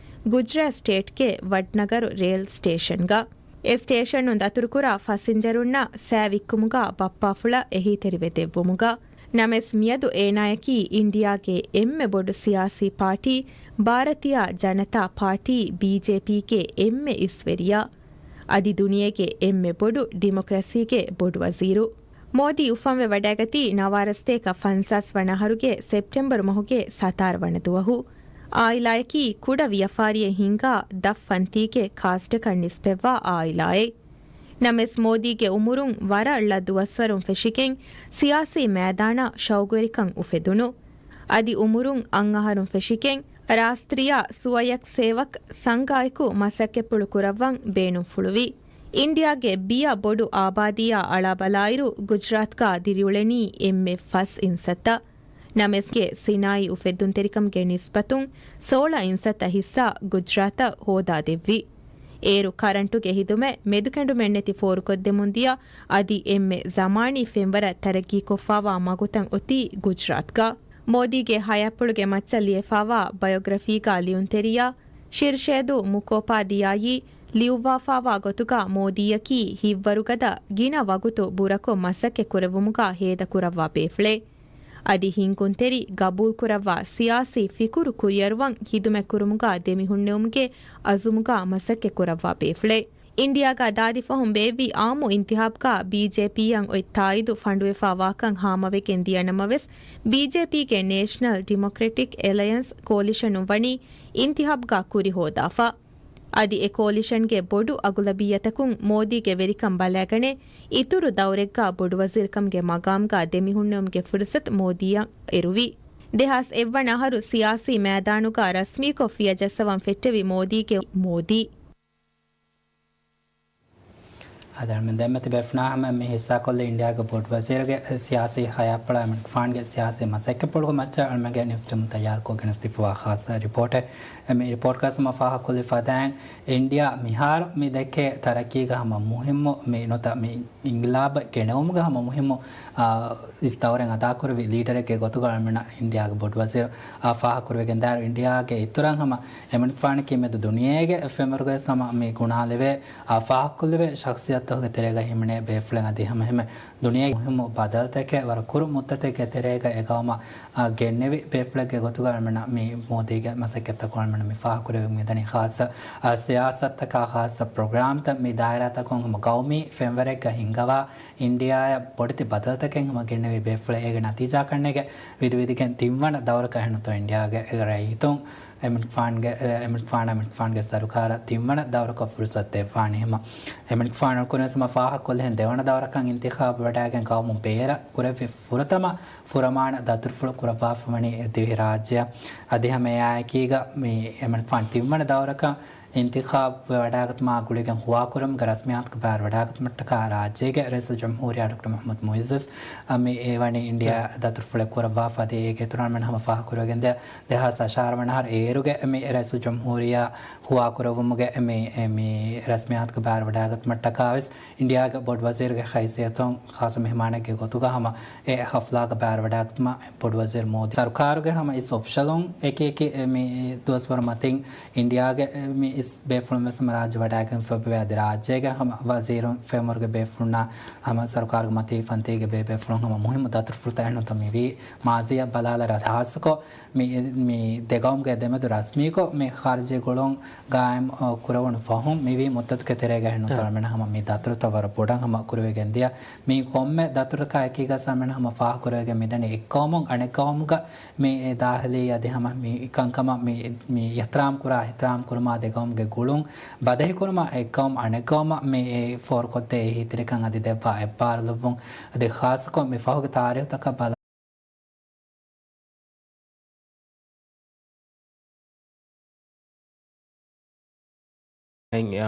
ގުޖްރާތް ސްޓޭޓްގެ ވަޑްނަގަރު ރޭލް ސްޓޭޝަންގަ. އެ ސްޓޭޝަނުން ދަތުރުކުރާ ފަސިންޖަރުންނަށް ސައި ވިއްކުމުގަ ބައްޕާފުޅަށް އެހީތެރިވެ ދެއްވުމުގަ. ނަމަވެސް މިއަދު އޭނާޔަކީ އިންޑިއާގެ އެންމެ ބޮޑު ސިޔާސީ ޕާޓީ ބާރަތިޔާ ޖަނަތާ ޕާޓީ، ބީޖޭޕީގެ އެންމެ އިސްވެރިޔާ. އަދި ދުނިޔޭގެ އެންމެ ބޮޑު ޑިމޮކްރަސީގެ ބޮޑު ވަޒީރު. މޯދީ އުފަންވެ ވަޑައިގަތީ ނަވާރަ ސަތޭކަ ފަންސާސް ވަނަ އަހަރުގެ ސެޕްޓެމްބަރު މަހުގެ ސަތާރަ ވަނަ ދުވަހު. އާއިލާއަކީ ކުޑަ ވިޔަފާރިއެއް ހިންގާ ދަށް ފަންތީގެ ކާސްޓަކަށް ނިސްބަތްވާ އާއިލާއެއް. ނަމަވެސް މޯދީގެ އުމުރުން ވަރަށް ޅަ ދުވަސްވަރުން ފެށިގެން ސިޔާސީ މައިދާނަށް ޝައުގުވެރިކަން އުފެދުނު. އަދި އުމުރުން އަށް އަހަރުން ފެށިގެން ރާސްޓްރިޔާ ސުވަޔަކް ސޭވަކް ސަންގާއެކު މަސައްކަތްޕުޅު ކުރައްވަން ބޭނުންފުޅުވި. އިންޑިއާގެ ބިޔަ ބޮޑު އާބާދީއާ އަޅާބަލާއިރު، ގުޖްރާތްގަ ދިރިއުޅެނީ އެންމެ ފަސް އިންސައްތަ. ނަމަވެސް ސިނާއީ އުފެއްދުންތެރިކަމުގެ ނިސްބަތުން ސޯޅަ އިންސައްތަ ހިއްސާ ގުޖްރާތަށް ހޯދާދެއްވި. އޭރު ކަރަންޓުގެ ހިދުމަތް މެދުކެނޑުމެއްނެތި ފޯރުކޮށްދެމުންދިޔަ އަދި އެންމެ ޒަމާނީ ފެންވަރަށް ތަރައްގީކޮށްފާވާ މަގުތައް އޮތީ ގުޖްރާތްގަ. މޯދީގެ ހަޔާތްޕުޅުގެ މައްޗަށް ލިޔެފާވާ ބަޔޮގްރަފީގަ ލިޔުންތެރިޔާ ޝިރްޝޭދޫ މުކޯޕާދިޔާއީ ލިޔުއްވާފާވާ ގޮތުގަ މޯދީއަކީ ހިތްވަރުގަދަ ގިނަ ވަގުތު ބުރަކޮށް މަސައްކަތް ކުރެއްވުމުގަ ހޭދަކުރައްވާ ބޭފުޅެއް. އަދި ހިންގުންތެރި ގަބޫލުކުރައްވާ ސިޔާސީ ފިކުރު ކުރިއަރުވަން ހިދުމަތްކުރުމުގަ ދެމިހުންނެވުމުގެ އަޒުމުގަ މަސައްކަތް ކުރައްވާ ބޭފުޅެއް. އިންޑިއާގަ ދާދި ފަހުން ބޭއްވި އާއްމު އިންތިހާބްގަ ބީޖޭޕީއަށް އޮތް ތާއީދު ފަނޑުވެފާވާކަން ހާމަވެގެން ދިޔަ ނަމަވެސް، ބީޖޭޕީގެ ނޭޝަނަލް ޑިމޮކްރެޓިކް އެލަޔަންސް ކޯލިޝަނުން ވަނީ އިންތިހާބްގަ ކުރިހޯދާފަ. އަދި އެ ކޯލިޝަންގެ ބޮޑު އަޣުލަބިއްޔަތަކުން މޯދީގެ ވެރިކަން ބަލައިގަނެ، އިތުރު ދައުރެއްގަ ބޮޑުވަޒީރުކަމުގެ މަގާމްގަ ދެމިހުންނެވުމުގެ ފުރުސަތު މޯދީއަށް އެރުވި. ދެހާސް އެއްވަނަ އަހަރު ސިޔާސީ މައިދާނުގަ ރަސްމީކޮށް ފިޔަޖައްސަވަން ފެއްޓެވި މޯދީގެ މޯދީ. އަދި އަޅުމެން ދެންމެ ތިބޭފުޅުންނާ ހަމަ މި ހިއްސާކޮށްލި އިންޑިއާގެ ބޮޑު ވަޒީރުގެ ސިޔާސީ ހަޔާތްޕުޅާ އެމަނިކުފާނުގެ ސިޔާސީ މަސައްކަތްޕުޅުގެ މައްޗަށް އަޅުމެންގެ ނިއުސް ޓީމުން ތައްޔާރުކޮށްގެނެސްދީފަވާ ޚާއްޞަ ރިޕޯޓެއް. އެ މި ރިޕޯޓްގަ ހަމަ ފާހަގަކޮށްލި ފަދައިން، އިންޑިއާ މިހާރު މި ދެކޭ ތަރައްގީގަ ހަމަ މުހިއްމު މި ނުތަ މި އިންގިލާބަށް ގެނެވުމުގަ ހަމަ މުހިއްމު، އާ، އިސް ދައުރެއް އަދާކުރެއްވި ލީޑަރެއްގެ ގޮތުގަ އަޅުމެންނަށް އިންޑިއާގެ ބޮޑު ވަޒީރު، އާ، ފާހަގަކުރެވިގެންދާއިރު، އިންޑިއާގެ އިތުރަށް ހަމަ އެމަނިކުފާނަކީ މެދު ދުނިޔޭގެ ފެންވަރުގައި ހަމަ މި ގުނާލެވޭ، އާ، ފާހަގަކޮށްލެވޭ ޝަޚްޞިއްޔަތުތަކުގެ ތެރޭގަ ހިމެނޭ ބޭފުޅެއް. އަދި ހަމަ އެހެންމެ ދުނިޔޭގެ މުހިއްމު ބަދަލުތަކެއް ވަރަށް ކުރު މުއްދަތެއްގެ ތެރޭގަ އެ ގައުމަށް، އާ، ގެންނެވި ބޭފުޅެއްގެ ގޮތުގަ އަޅުމެންނަށް މި މޯދީގެ މަސައްކަތްތަކުން އަޅުމެންނަށް މި ފާހަގަކުރެވެމުން މިދަނީ ޚާއްޞަ، އާ، ސިޔާސަތުތަކާ ޚާއްޞަ ޕްރޮގްރާމްތައް މި ދާއިރާތަކުން ހަމަ ގައުމީ ފެންވަރެއްގަ ހިންގަވާ، އިންޑިއާއަށް ބޮޑެތި ބަދަލުތަކެއް ހަމަ ގެންނެވި ބޭފުޅެއް. އޭގެ ނަތީޖާ ކަންނޭނގެ ވިދިވިދިގެން ތިންވަނަ ދައުރަކަށް އެހެންނުތޯ އިންޑިއާގެ ރައްޔިތުން އެމަނިކުފާނުގެ، އެމަނިކުފާނަށް އެމަނިކުފާނުގެ ސަރުކާރަށް ތިންވަނަ ދައުރަކަށް ފުރުސަތު ދެއްވާނެ ހަމަ. އެމަނިކުފާނު ކުރިން ހަމަ ފާހަގަކޮށްލިހެން ދެވަނަ ދައުރަކަށް އިންތިޚާބު ވަޑައިގެން ގައުމު ބޭރަށް ކުރެއްވި ފުރަތަމަ ފުރަމާނަ ދަތުރުފުޅު ކުރައްވާފަވަނީ ދިވެހިރާއްޖެއަށް. އަދި ހަމަ އެއާއެކީގަ މި އެމަނިކުފާނު ތިންވަނަ ދައުރަކަށް އިންތިޚާބު ވަޑައިގަތުމާ ގުޅިގެން ހުވާކުރުމުގެ ރަސްމިއްޔާތުގެ ބައިވެރިވަޑައިގަތުމަށްޓަކާ ރާއްޖޭގެ ރައީސުލްޖުމްހޫރިއްޔާ ޑޮކްޓަރ މުޙައްމަދު މުޢިއްޒުވެސް މި އެވަނީ އިންޑިއާ ދަތުރުފުޅެއް ކުރައްވާފަ. އަދި އޭގެ އިތުރަށް އަޅުމެން ހަމަ ފާހަގަކުރެވިގެންދިޔަ ދެހާސް އަށާރަ ވަނަ އަހަރު އޭރުގެ މި ރައީސުލްޖުމްހޫރިއްޔާ ހުވާކުރެއްވުމުގެ މި، މި ރަސްމިއްޔާތުގެ ބައިވެރިވަޑައިގަތުމަށްޓަކާވެސް އިންޑިއާގެ ބޮޑު ވަޒީރުގެ ހައިސިއްޔަތުން ޚާއްޞަ މެހެމާނެއްގެ ގޮތުގަ ހަމަ އެ ހަފްލާގަ ބައިވެރިވަޑައިގަތުމަށް ބޮޑު ވަޒީރު މޯދީ ސަރުކާރުގެ ހަމަ އިސް އޮފިޝަލުން އެކި އެކި މި ދުވަސްވަރު މަތިން އިންޑިއާގެ މި އިސް ބޭފުޅުން ވެސް ހަމަ ރާއްޖެ ވަޑައިގެންފަ އޮތް. އަދި ރާއްޖޭގެ ހަމަ ވަޒީރުން ފެންވަރުގެ ބޭފުޅުންނާ ހަމަ ސަރުކާރުގެ މަތީ ފަންތީގެ ބޭބޭފުޅުން ހަމަ މުހިއްމު ދަތުރުފުޅުތައް އެހެންނުތޯ މިވީ މާޒީއަށް ބަލާލަ ރަ-، ޚާއްޞަކޮށް މި، މި ދެގައުމުގެ ދެމެދު ރަސްމީކޮށް މި ޚާރިޖީ ގުޅުން ގާއިމް، އަ، ކުރެވުނު ފަހުން މިވީ މުއްދަތުގެ ތެރޭގަ އެހެންނުތޯ އަ. އަޅުމެން ހަމަ މި ދަތުރުތައް ވަރަށް ބޮޑަށް ހަމަ ކުރެވިގެންދިޔަ. މި ކޮންމެ ދަތުރަކާ އެކީގަސް އަޅުމެން ހަމަ ފާހަގަކުރެވިގެން މިދަނީ އެއްގައުމުން އަނެއްގައުމުގަ މި ދާހިލީ އަދި ހަމަ މި ކަންކަމަށް މި، މި އިޙްތިރާމް ކުރާ، އިޙްތިރާމް ކުރުމާ ދެގައުމުގެ ގުޅުން ބަދަހިކުރުމަށް އެއްގައުމު އަނެއްގައުމަށް މި ފޯރުކޮށްދޭ އެހީތެރިކަން އަދި ދެއްވާ އެއްބާރުލުއްވުން އަދި ޚާއްޞަކޮށް މި ފަހުގެ ތާރީޚުތަކަށް ބަލާ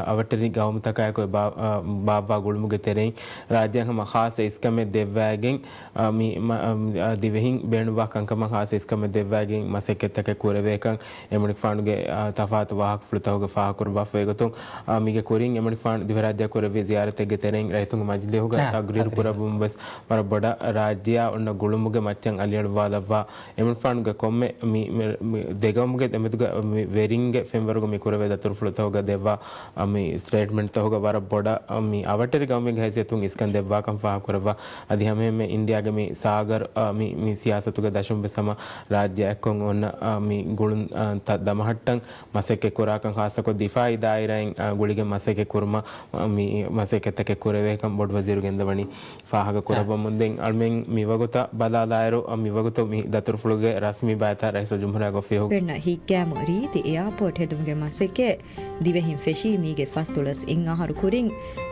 އަވަށްޓެރި ގައުމުތަކާއެކު ބާ-، އަ، ބާއްވާ ގުޅުމުގެ ތެރެއިން ރާއްޖެއަށް ހަމަ ޚާއްޞަ އިސްކަމެއް ދެއްވައިގެން، އަ، މި، މަ-، އަ، ދިވެހިން ބޭނުންވާ ކަންކަމަށް ޚާއްޞަ އިސްކަމެއް ދެއްވައިގެން މަސައްކަތްތަކެއް ކުރެވޭކަން އެމަނިކުފާނުގެ، އަ، ތަފާތު ވާހަކަފުޅުތަކުގަ ފާހަގަކުރައްވާފައި ގޮތުން، އަ، މީގެ ކުރިން އެމަނިކުފާނު ދިވެހިރާއްޖެ ކުރެއްވި ޒިޔާރަތެއްގެ ތެރެއިން ރައްޔިތުންގެ މަޖިލީހުގަ އާ، ތަގްރީރު ތަގްރީރު ކުރައްވުން ވެސް ވަރަށް ބޮޑަށް ރާއްޖެއާ އޮންނަ ގުޅުމުގެ މައްޗަށް އަލިއަޅުވާލައްވާ، އެމަނިކުފާނުގެ ކޮންމެ މި، މި، މި ދެގައުމުގެ ދެމެދުގަ މި ވެރިންގެ ފެންވަރުގަ މި ކުރެވޭ ދަތުރުފުޅުތަކުގަ ދެއްވާ އަ، މި ސްޓޭޓްމަންޓްތަކުގަ ވަރަށް ބޮޑަށް، އަ، މި އަވަށްޓެރި ގައުމެއްގެ ހައިސިއްޔަތުން އިސްކަން ދެއްވާކަން ފާހަގަކުރައްވާ. އަދި ހަމައެހެންމެ އިންޑިއާގެ މި ސާގަރް، އަ، މި، މި ސިޔާސަތުގެ ދަށުން ވެސް ހަމަ ރާއްޖެއަށްކޮށް އޮންނަ، އަ، މި ގުޅުން، އަ، ތައް ދަމަހައްޓަން މަސައްކަތް ކުރާކަން، ޚާއްޞަކޮށް ދިފާއީ ދާއިރާއިން، އަ، ގުޅިގެން މަސައްކަތް ކުރުމަށް، އަ، މި މަސައްކަތްތަކެއް ކުރެވޭކަން ބޮޑުވަޒީރު ގެންދަވަނީ ފާހަގަ ކުރައްވަމުން. ދެން އަޅުމެން މިވަގުތަށް ބަލާލާއިރު، އަ، މިވަގުތު މި ދަތުރުފުޅުގެ ރަސްމީ ބައިތައް ރައީސުލްޖުމްހޫރިއްޔާ ގޮފިއްޔާ ފެންނަ ހިތްގައިމު ރީތި އެއާޕޯޓް ހެދުމުގެ މަސައްކަތް ދިވެހިން ފެށީ މީގެ ފަސްދޮޅަސް އެއް އަހަރު ކުރިން،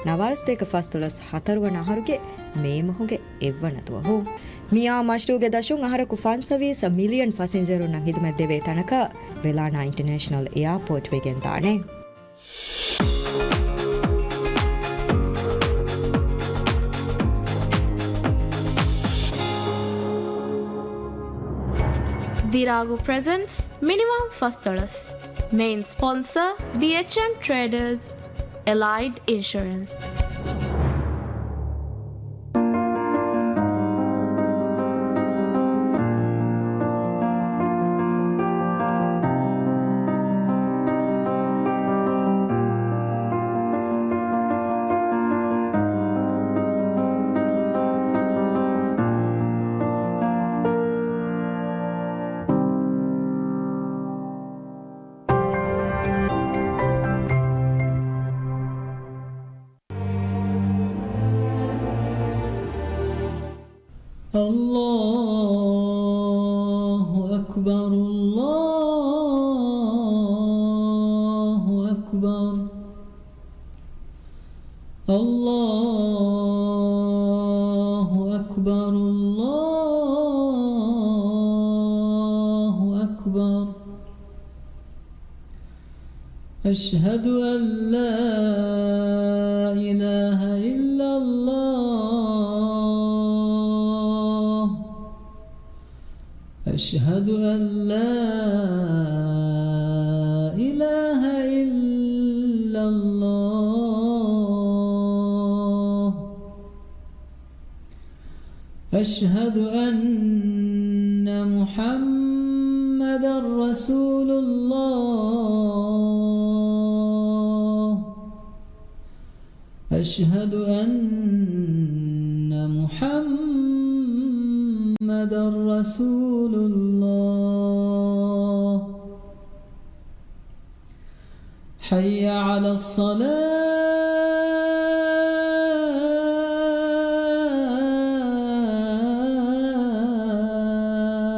ނަވާރަސަތޭކަ ފަސްދޮޅަސް ހަތަރު ވަނަ އަހަރުގެ މޭ މަހުގެ އެއްވަނަ ދުވަހު. މިއާ މަޝްރޫޢުގެ ދަށުން އަހަރަކު ފަންސަވީސް މިލިއަން ފަސިންޖަރުންނަށް ހިދުމަތް ދެވޭ ތަނަކަށް ވެލާނާ އިންޓަނޭޝަނަލް އެއާޕޯޓް ވެގެން ދާނެ. ދިރާގު ޕްރެޒެންޓްސް މިނިވާން ފަސްދޮޅަސް. މެއިން ސްޕޮންސަރ، ބީއެޗް އެމް ޓްރޭޑަރސް، އެލައިޑް އިންޝުރެންސް. الله أكبر، الله أكبر، الله أكبر، الله أكبر. أشهد أن لا إله إلا الله. أشهد أن لا إله إلا الله. أشهد أن محمدا رسول الله. أشهد أن محمدا رسول الله. حي على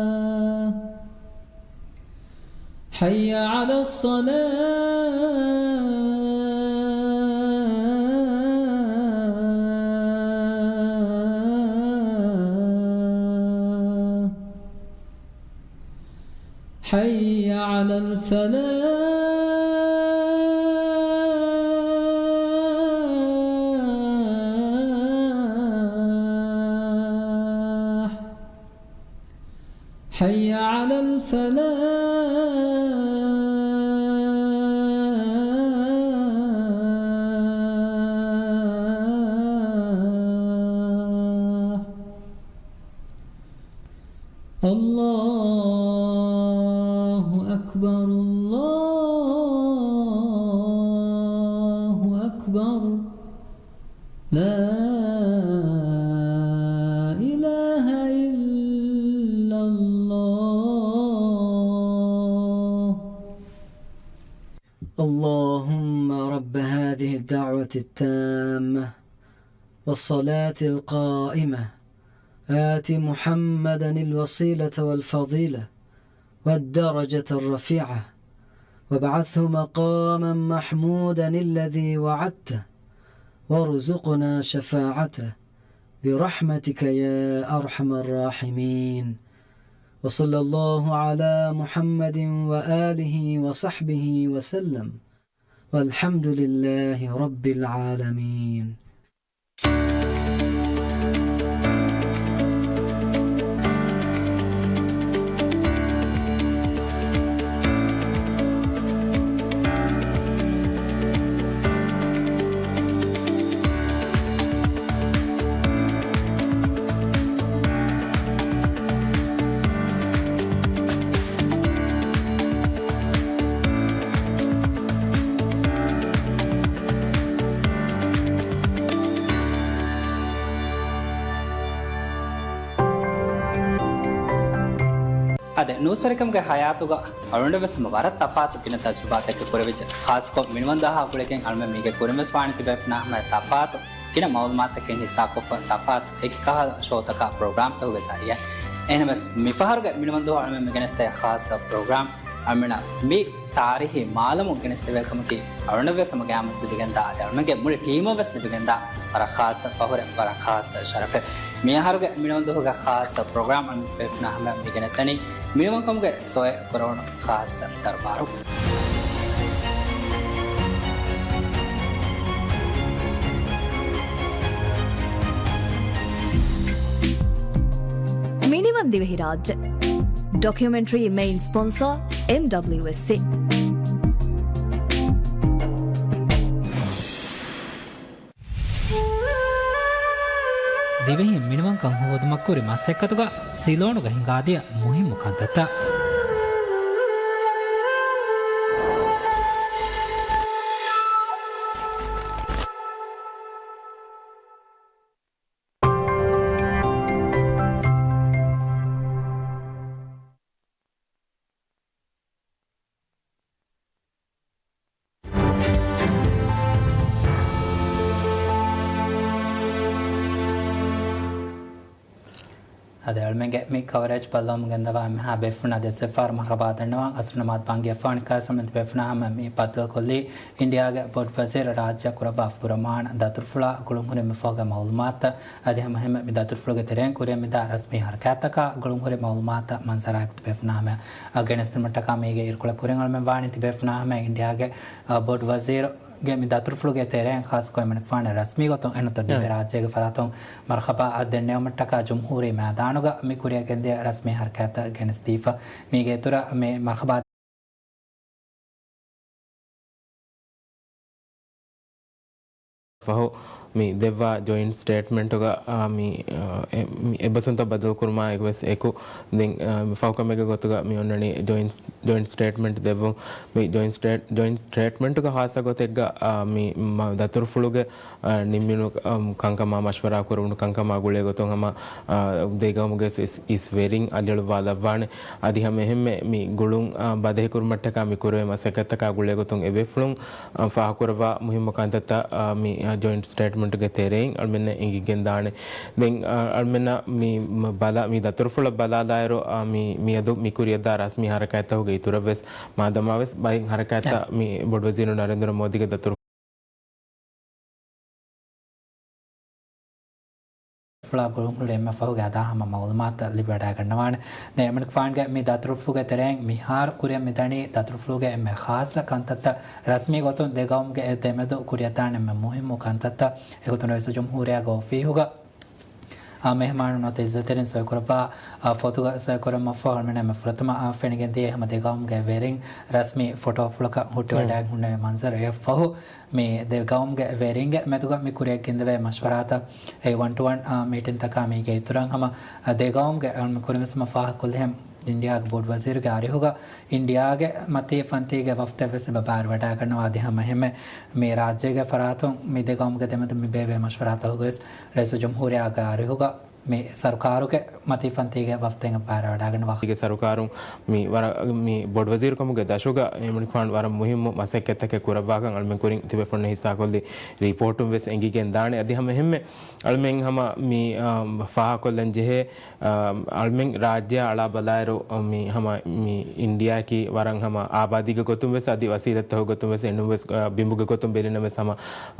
الصلاة. حي على الصلاة. حي على الفلاح. حي على الفلاح. الله أكبر، الله أكبر. لا إله إلا الله. اللهم رب هذه الدعوة التامة والصلاة القائمة، آت محمدا الوسيلة والفضيلة والدرجة الرفيعة، وابعثه مقاما محمودا الذي وعدته، وارزقنا شفاعته برحمتك يا أرحم الراحمين. وصلى الله على محمد وآله وصحبه وسلم. والحمد لله رب العالمين. އާދެ، ނޫސްވެރިކަމުގެ ހަޔާތުގަ އަޅުގަނޑު ވެސް ހަމަ ވަރަށް ތަފާތު ގިނަ ތަޖުރިބާތަކެއް ކުރެވިއްޖެ. ޚާއްޞަކޮށް މިނިވަންދާހާ ގުޅިގެން އަޅުމެން މީގެ ކުރިން ވެސް ވާނެ ތިބޭފުނާ ހަމަ ތަފާތު ގިނަ މައުލޫމާތަކެއް ހިއްސާކޮށްފަ ތަފާތު އެކި ކަހަލަ ޝޯތަކާ ޕްރޮގްރާމްތަކުގެ ޒަރީއާ. އެހެނަސް މިފަހަރުގެ މިނިވަންދުވަހު އަޅުމެން މިގެނެސްދޭ ޚާއްޞަ ޕްރޮގްރާމް އަޅުމެންނަށް މި ތާރީހީ މާލަމުން ގެނެސްދެވޭ ކަމަކީ އަޅުގަނޑަށް ވެސް ހަމަ ގަޔާމަސް ލިބިގެންދާ، އަދި އަޅުގަނޑުގެ މުޅި ޓީމަށް ވެސް ލިބިގެންދާ ވަރަށް ޚާއްޞަ ފަހުރެއް، ވަރަށް ޚާއްޞަ ޝަރަފެއް. މިއަހަރުގެ މިނިވަންދުވަހުގެ ޚާއްޞަ ޕްރޮގްރާމް އަޅުގަނޑު ބޭފުނާ ހަމަ މިގެނެސްދެނީ މިނިވަންކަމުގެ ސޮއެ ކުރެވުނު ޚާއްޞަ ދަރުބާރު. މިނިވަން ދިވެހިރާއްޖެ. ޑޮކިއުމެންޓްރީ މެއިން ސްޕޮންސާ އެމްޑަބްލިއުއެސްސީ. ދިވެހިން މިނިވަންކަން ހޯދުމަށް ކުރި މަސައްކަތުގަ ސިލޯނުގަ ހިނގާދިޔަ މުހިއްމު ކަންތައްތައް. އަދި އަޅުމެންގެ މި ކަވަރޭޖް ބައްލަވަމުން ގެންދަވާ އެންމެހާ ބޭފުޅުންނަށް ދެއްސެއްފާރު މަރުޙަބާ ދަންނަވަން. އަސްރުނަމާދު ބަންގި އެއްފަހަނިކާ ސަމަންތި ބޭފުނާ ހަމަ މި ބައްދަލުކޮށްލީ އިންޑިއާގެ ބޮޑު ވަޒީރު ރާއްޖެ ކުރައްވާ ފުރަމާން ދަތުރުފުޅާ ގުޅުންހުރި މި ފަހުގެ މައުލޫމާތު. އަދި ހަމަ އެހެންމެ މި ދަތުރުފުޅުގެ ތެރެއިން ކުރިއަށް މިދާ ރަސްމީ ހަރަކާތްތަކާ ގުޅުންހުރި މައުލޫމާތު މަންޒަރާއެކު ތިބޭފުނާ ހަމަ ގެނެސްދިނުމަށްޓަކާ މީގެ އިރުކޮޅެއް ކުރިން އަޅުމެން ވާނީ ތިބޭފުނާ ހަމަ އިންޑިއާގެ ބޮޑު ވަޒީރުގެ މި ދަތުރުފުޅުގެ ތެރެއިން ޚާއްޞަކޮށް އެމަނިކުފާނެ ރަސްމީ ގޮތުން އެންނަތަ ދިވެހިރާއްޖޭގެ ފަރާތުން މަރުޙަބާ އަށް ދެންނެވުމަށްޓަކާ ޖުމްހޫރީ މައިދާނުގަ މި ކުރިއަށް ގެންދިޔަ ރަސްމީ ހަރަކާތްތައް ގެނެސްދީފަ. މީގެ އިތުރަށް މި މަރުޙަބާ ފަހު މި ދެއްވާ ޖޮއިންޓް ސްޓޭޓްމަންޓުގަ، އާ، މި، އާ، އެ، މި އެއްބަސްވުންތައް ބަދަލުކުރުމާ އެކު ވެސް އެކު ދެން، އާ، މި ފަހު ކަމެއްގެ ގޮތުގަ މި އޮންނަނީ ޖޮއިންޓް، ޖޮއިންޓް ސްޓޭޓްމަންޓް ދެއްވުން. މި ޖޮއިންޓް ސްޓޭޓް، ޖޮއިންޓް ސްޓޭޓްމަންޓުގަ ޚާއްޞަ ގޮތެއްގަ، އާ، މި މަ-، ދަތުރުފުޅުގެ އަ، ނިންމިނު، އަ، ކަންކަމާ މަޝްވަރާ ކުރެވުނު ކަންކަމާ ގުޅޭ ގޮތުން ހަމަ، އަ، ދެގައުމުގެ އިސް، އިސް ވެރިން އަލިއަޅުއްވާލައްވާނެ. އަދި ހަމަ އެހެންމެ މި ގުޅުން، އަ، ބަދަހިކުރުމަށްޓަކާ މި ކުރެވޭ މަސައްކަތްތަކާ ގުޅޭ ގޮތުން އެބޭފުޅުން، އަ، ފާހަގަކުރައްވާ މުހިއްމު ކަންތައްތައް، އަ، މި، އަ، ޖޮއިންޓް ސްޓޭޓްމަންޓުގެ ތެރެއިން އަޅުމެންނަށް އެނގިގެންދާނެ. ދެން، އަ، އަޅުމެންނަށް މި، މަ، ބަލާ، މި ދަތުރުފުޅަށް ބަލާލާއިރު، އަ، މި، މިއަދު މި ކުރިއަށްދާ ރަސްމީ ހަރަކާތްތަކުގެ އިތުރަށްވެސް މާދަމާވެސް ބައެއް ހަރަކާތްތައް އެ. މި ބޮޑުވެޒީރު ނަރެންދުރަ މޯދީގެ ދަތުރު ފުޅާ ގުޅުންހުޅު އެންމެ ފަހުގެ އަދާ ހަމަ މައުލޫމާތު ލިބިވަޑައިގަންނަވާނެ. ދެން އެމަނިކުފާނުގެ މި ދަތުރުފުޅުގެ ތެރެއިން މިހާރު ކުރިއަށް މިދަނީ ދަތުރުފުޅުގެ އެންމެ ޚާއްޞަ ކަންތައްތައް ރަސްމީ ގޮތުން ދެ ގައުމުގެ ދެމެދު ކުރިއަށްދާނެ އެންމެ މުހިއްމު ކަންތައްތައް. އެގޮތުން ރައީސުލްޖުމްހޫރިއްޔާގެ އޮފީހުގަ، އާ، މެހެމާނުން ނުވަތަ އިއްޒަތްތެރިން ސޮއިކުރައްވާ، އާ، ފޮތުގަ ސޮއިކުރުމަށްފަހު އަޅުމެންނަށް އެންމެ ފުރަތަމަ، އާ، ފެނިގެންދިޔަ ހަމަ ދެ ގައުމުގެ ވެރިން ރަސްމީ ފޮޓޯފުޅަކަށް ހުއްޓިވަޑައިގެން ހުންނެވި މަންޒަރު. އެއަށްފަހު މި ދެ ގައުމުގެ ވެރިންގެ މެދުގަ މި ކުރިއަށް ގެންދެވޭ މަޝްވަރާތައް، އެ ވަން ޓު ވަން، އާ، މީޓިންތަކާ މީގެ އިތުރަށް ހަމަ، އާ، ދެ ގައުމުގެ އަޅުމެން ކުރިންވެސް ހަމަ ފާހަގަކޮށްލިހެން އިންޑިއާގެ ބޮޑު ވަޒީރުގެ އަރިހުގަ އިންޑިއާގެ މަތީ ފަންތީގެ ވަފްދެއްވެސް އެބަ ބައިވެރިވަޑައިގަންނަވާ. އަދި ހަމަ އެހެންމެ މި ރާއްޖޭގެ ފަރާތުން މި ދެ ގައުމުގެ ދެމެދު މި ބޭއްވޭ މަޝްވަރާތަކުގަވެސް ރައީސުލްޖުމްހޫރިއްޔާގެ އަރިހުގަ މި ސަރުކާރުގެ މަތީ ފަންތީގެ ވަފްދެއް ބައިވެރިވަޑައިގަންނަވާ. ގެ ސަރުކާރުން މި ވަރަށް، މި ބޮޑުވަޒީރުކަމުގެ ދަށުގަ އެމަނިކުފާނު ވަރަށް މުހިއްމު މަސައްކަތްތަކެއް ކުރައްވާކަން އަޅުމެން ކުރިން ތިބޭފުޅުންނަށް ހިއްސާކޮށްލި ރިޕޯޓުން ވެސް އެނގިގެން ދާނެ. އަދި ހަމަ އެހެންމެ އަޅުމެން ހަމަ މި، އާ، ފާހަގަކޮށްލަން ޖެހޭ، އާ، އަޅުމެން ރާއްޖެއާ އަޅާ ބަލާއިރު، މި ހަމަ މި އިންޑިއާއަކީ ވަރަށް ހަމަ އާބާދީގެ ގޮތުން ވެސް އަދި ވަސީލަތްތަކުގެ ގޮތުން ވެސް އެންނުން ވެސް، އާ، ބިނބުގެ ގޮތުން ބެލިނަމަވެސް ހަމަ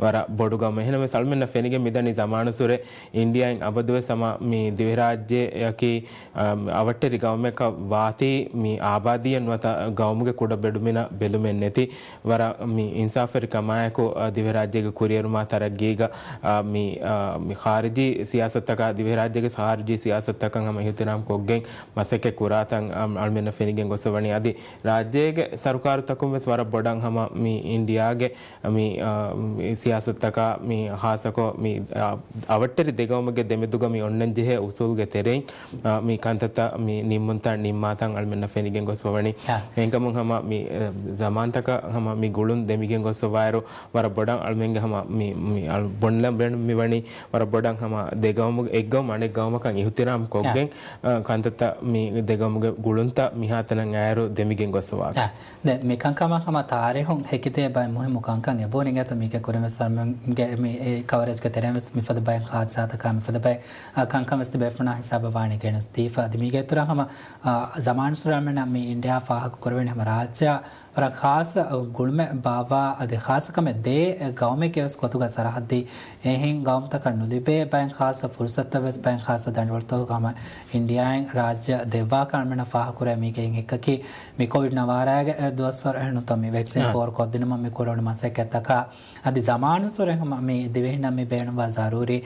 ވަރަށް ބޮޑު ގައުމެއް. އެހެނަމަވެސް އަޅުމެންނަށް ފެނިގެން މިދަނީ ޒަމާނުއްސުރެ އިންޑިއާއިން އަބަދުވެސް ހަމަ މި ދިވެހިރާއްޖެއަކީ، އާ، އަވަށްޓެރި ގައުމެއްކަށް ވާތީ މި އާބާދީއެއް ނުވަތަ ގައުމުގެ ކުޑަ ބެޑުމިނަށް ބެލުމެއް ނެތި. ވަރަށް މި އިންސާފުވެރިކަމާއެކު، އަ، ދިވެހިރާއްޖޭގެ ކުރިއެރުމާ ތަރައްގީގަ، އަ، މި، އަ، މި ޚާރިޖީ ސިޔާސަތުތަކާ، ދިވެހިރާއްޖޭގެ ޚާރިޖީ ސިޔާސަތުތަކަށް ހަމަ އިހުތިރާމް ކޮށްގެން މަސައްކަތް ކުރާތަން އަ، އަޅުމެންނަށް ފެނިގެން ގޮސް ވަނީ. އަދި ރާއްޖޭގެ ސަރުކާރުތަކުން ވެސް ވަރަށް ބޮޑަށް ހަމަ މި އިންޑިއާގެ މި، އަ، މި ސިޔާސަތުތަކާ މި ހާއްސަކޮށް މި، އަ، އަވަށްޓެރި ދެގައުމުގެ ދެމެދުގަ މި އޮންނަ ޖެހޭ އުސޫލުގެ ތެރެއިން، އާ، މި ކަންތައްތައް މި ނިންމުންތައް ނިންމާތަން އަޅުމެންނަށް ފެނިގެން ގޮސް ވަވަނީ. އެހެންކަމުން ހަމަ މި، އެ، ޒަމާންތަކަށް ހަމަ މި ގުޅުން ދެމިގެން ގޮސް ވަވާއިރު، ވަރަށް ބޮޑަށް އަޅުމެންގެ ހަމަ މި، މި އަޅު-، ބޮންލަން ބޭނުން މިވަނީ ވަރަށް ބޮޑަށް ހަމަ ދެ ގައުމުގެ އެއް ގައުމު އަނެއް ގައުމަކަށް އިހުތިރާމް ކޮށްގެން، އާ، ކަންތައްތައް މި ދެ ގައުމުގެ ގުޅުންތައް މިހާތަނަށް އައިރު ދެމިގެން ގޮސް ވާ. އާ، ދެ މި ކަންކަމަށް ހަމަ ތާރީހުން ހެކިދޭ ބައެއް މުހިއްމު ކަންކަން އެބޯ ނިނގޭތޯ މީގެ ކުރިންވެސް އަޅުމެންގެ މި އެ ކަވަރޭޖްގެ ތެރެއިންވެސް މިފަދަ ބައެއް ހާދިސާތަކާ މިފަދަ ބައެއް، އާ، ކަންކަން ވެސް ތިބޭފުޅުންނާ ހިސާބަށް ވާނީ ގެނެސް ދީފަ. އަދި މީގެ އިތުރަށް ހަމަ، އާ، ޒަމާން ސުރާމެން މި އިންޑިއާ ފާހަގަ ކުރެވެނީ ހަމަ ރާއްޖެއާ ވަރަށް ޚާއްޞަ ގުޅުމެއް ބާއްވާ އަދި ޚާއްޞަ ކަމެއް ދޭ ގައުމެއްގެ ވެސް ގޮތުގަ ސަރަހައްދީ އެހެން ގައުމުތަކަށް ނުލިބޭ ބައެއް ޚާއްޞަ ފުރުސަތުތައް ވެސް ބައެއް ޚާއްޞަ ދަނޑިވަޅުތަކުގަ ހަމަ އިންޑިއާއިން ރާއްޖެއަށް ދެއްވާކަން އަޅުމެންނަށް ފާހަގަކުރޭ. މީގެއިން އެއްކަކީ މި ކޮވިޑް ނަވާރައިގެ ދުވަސްވަރު އެހެންނުތޯ މި ވެކްސިން އާ. ފޯރުކޮށްދިނުމަށް މި ކުރެވުނު މަސައްކަތްތަކާ އަދި ޒަމާނުއްސުރެ ހަމަ މި ދިވެހިންނަށް މި ބޭނުންވާ ޒަރޫރީ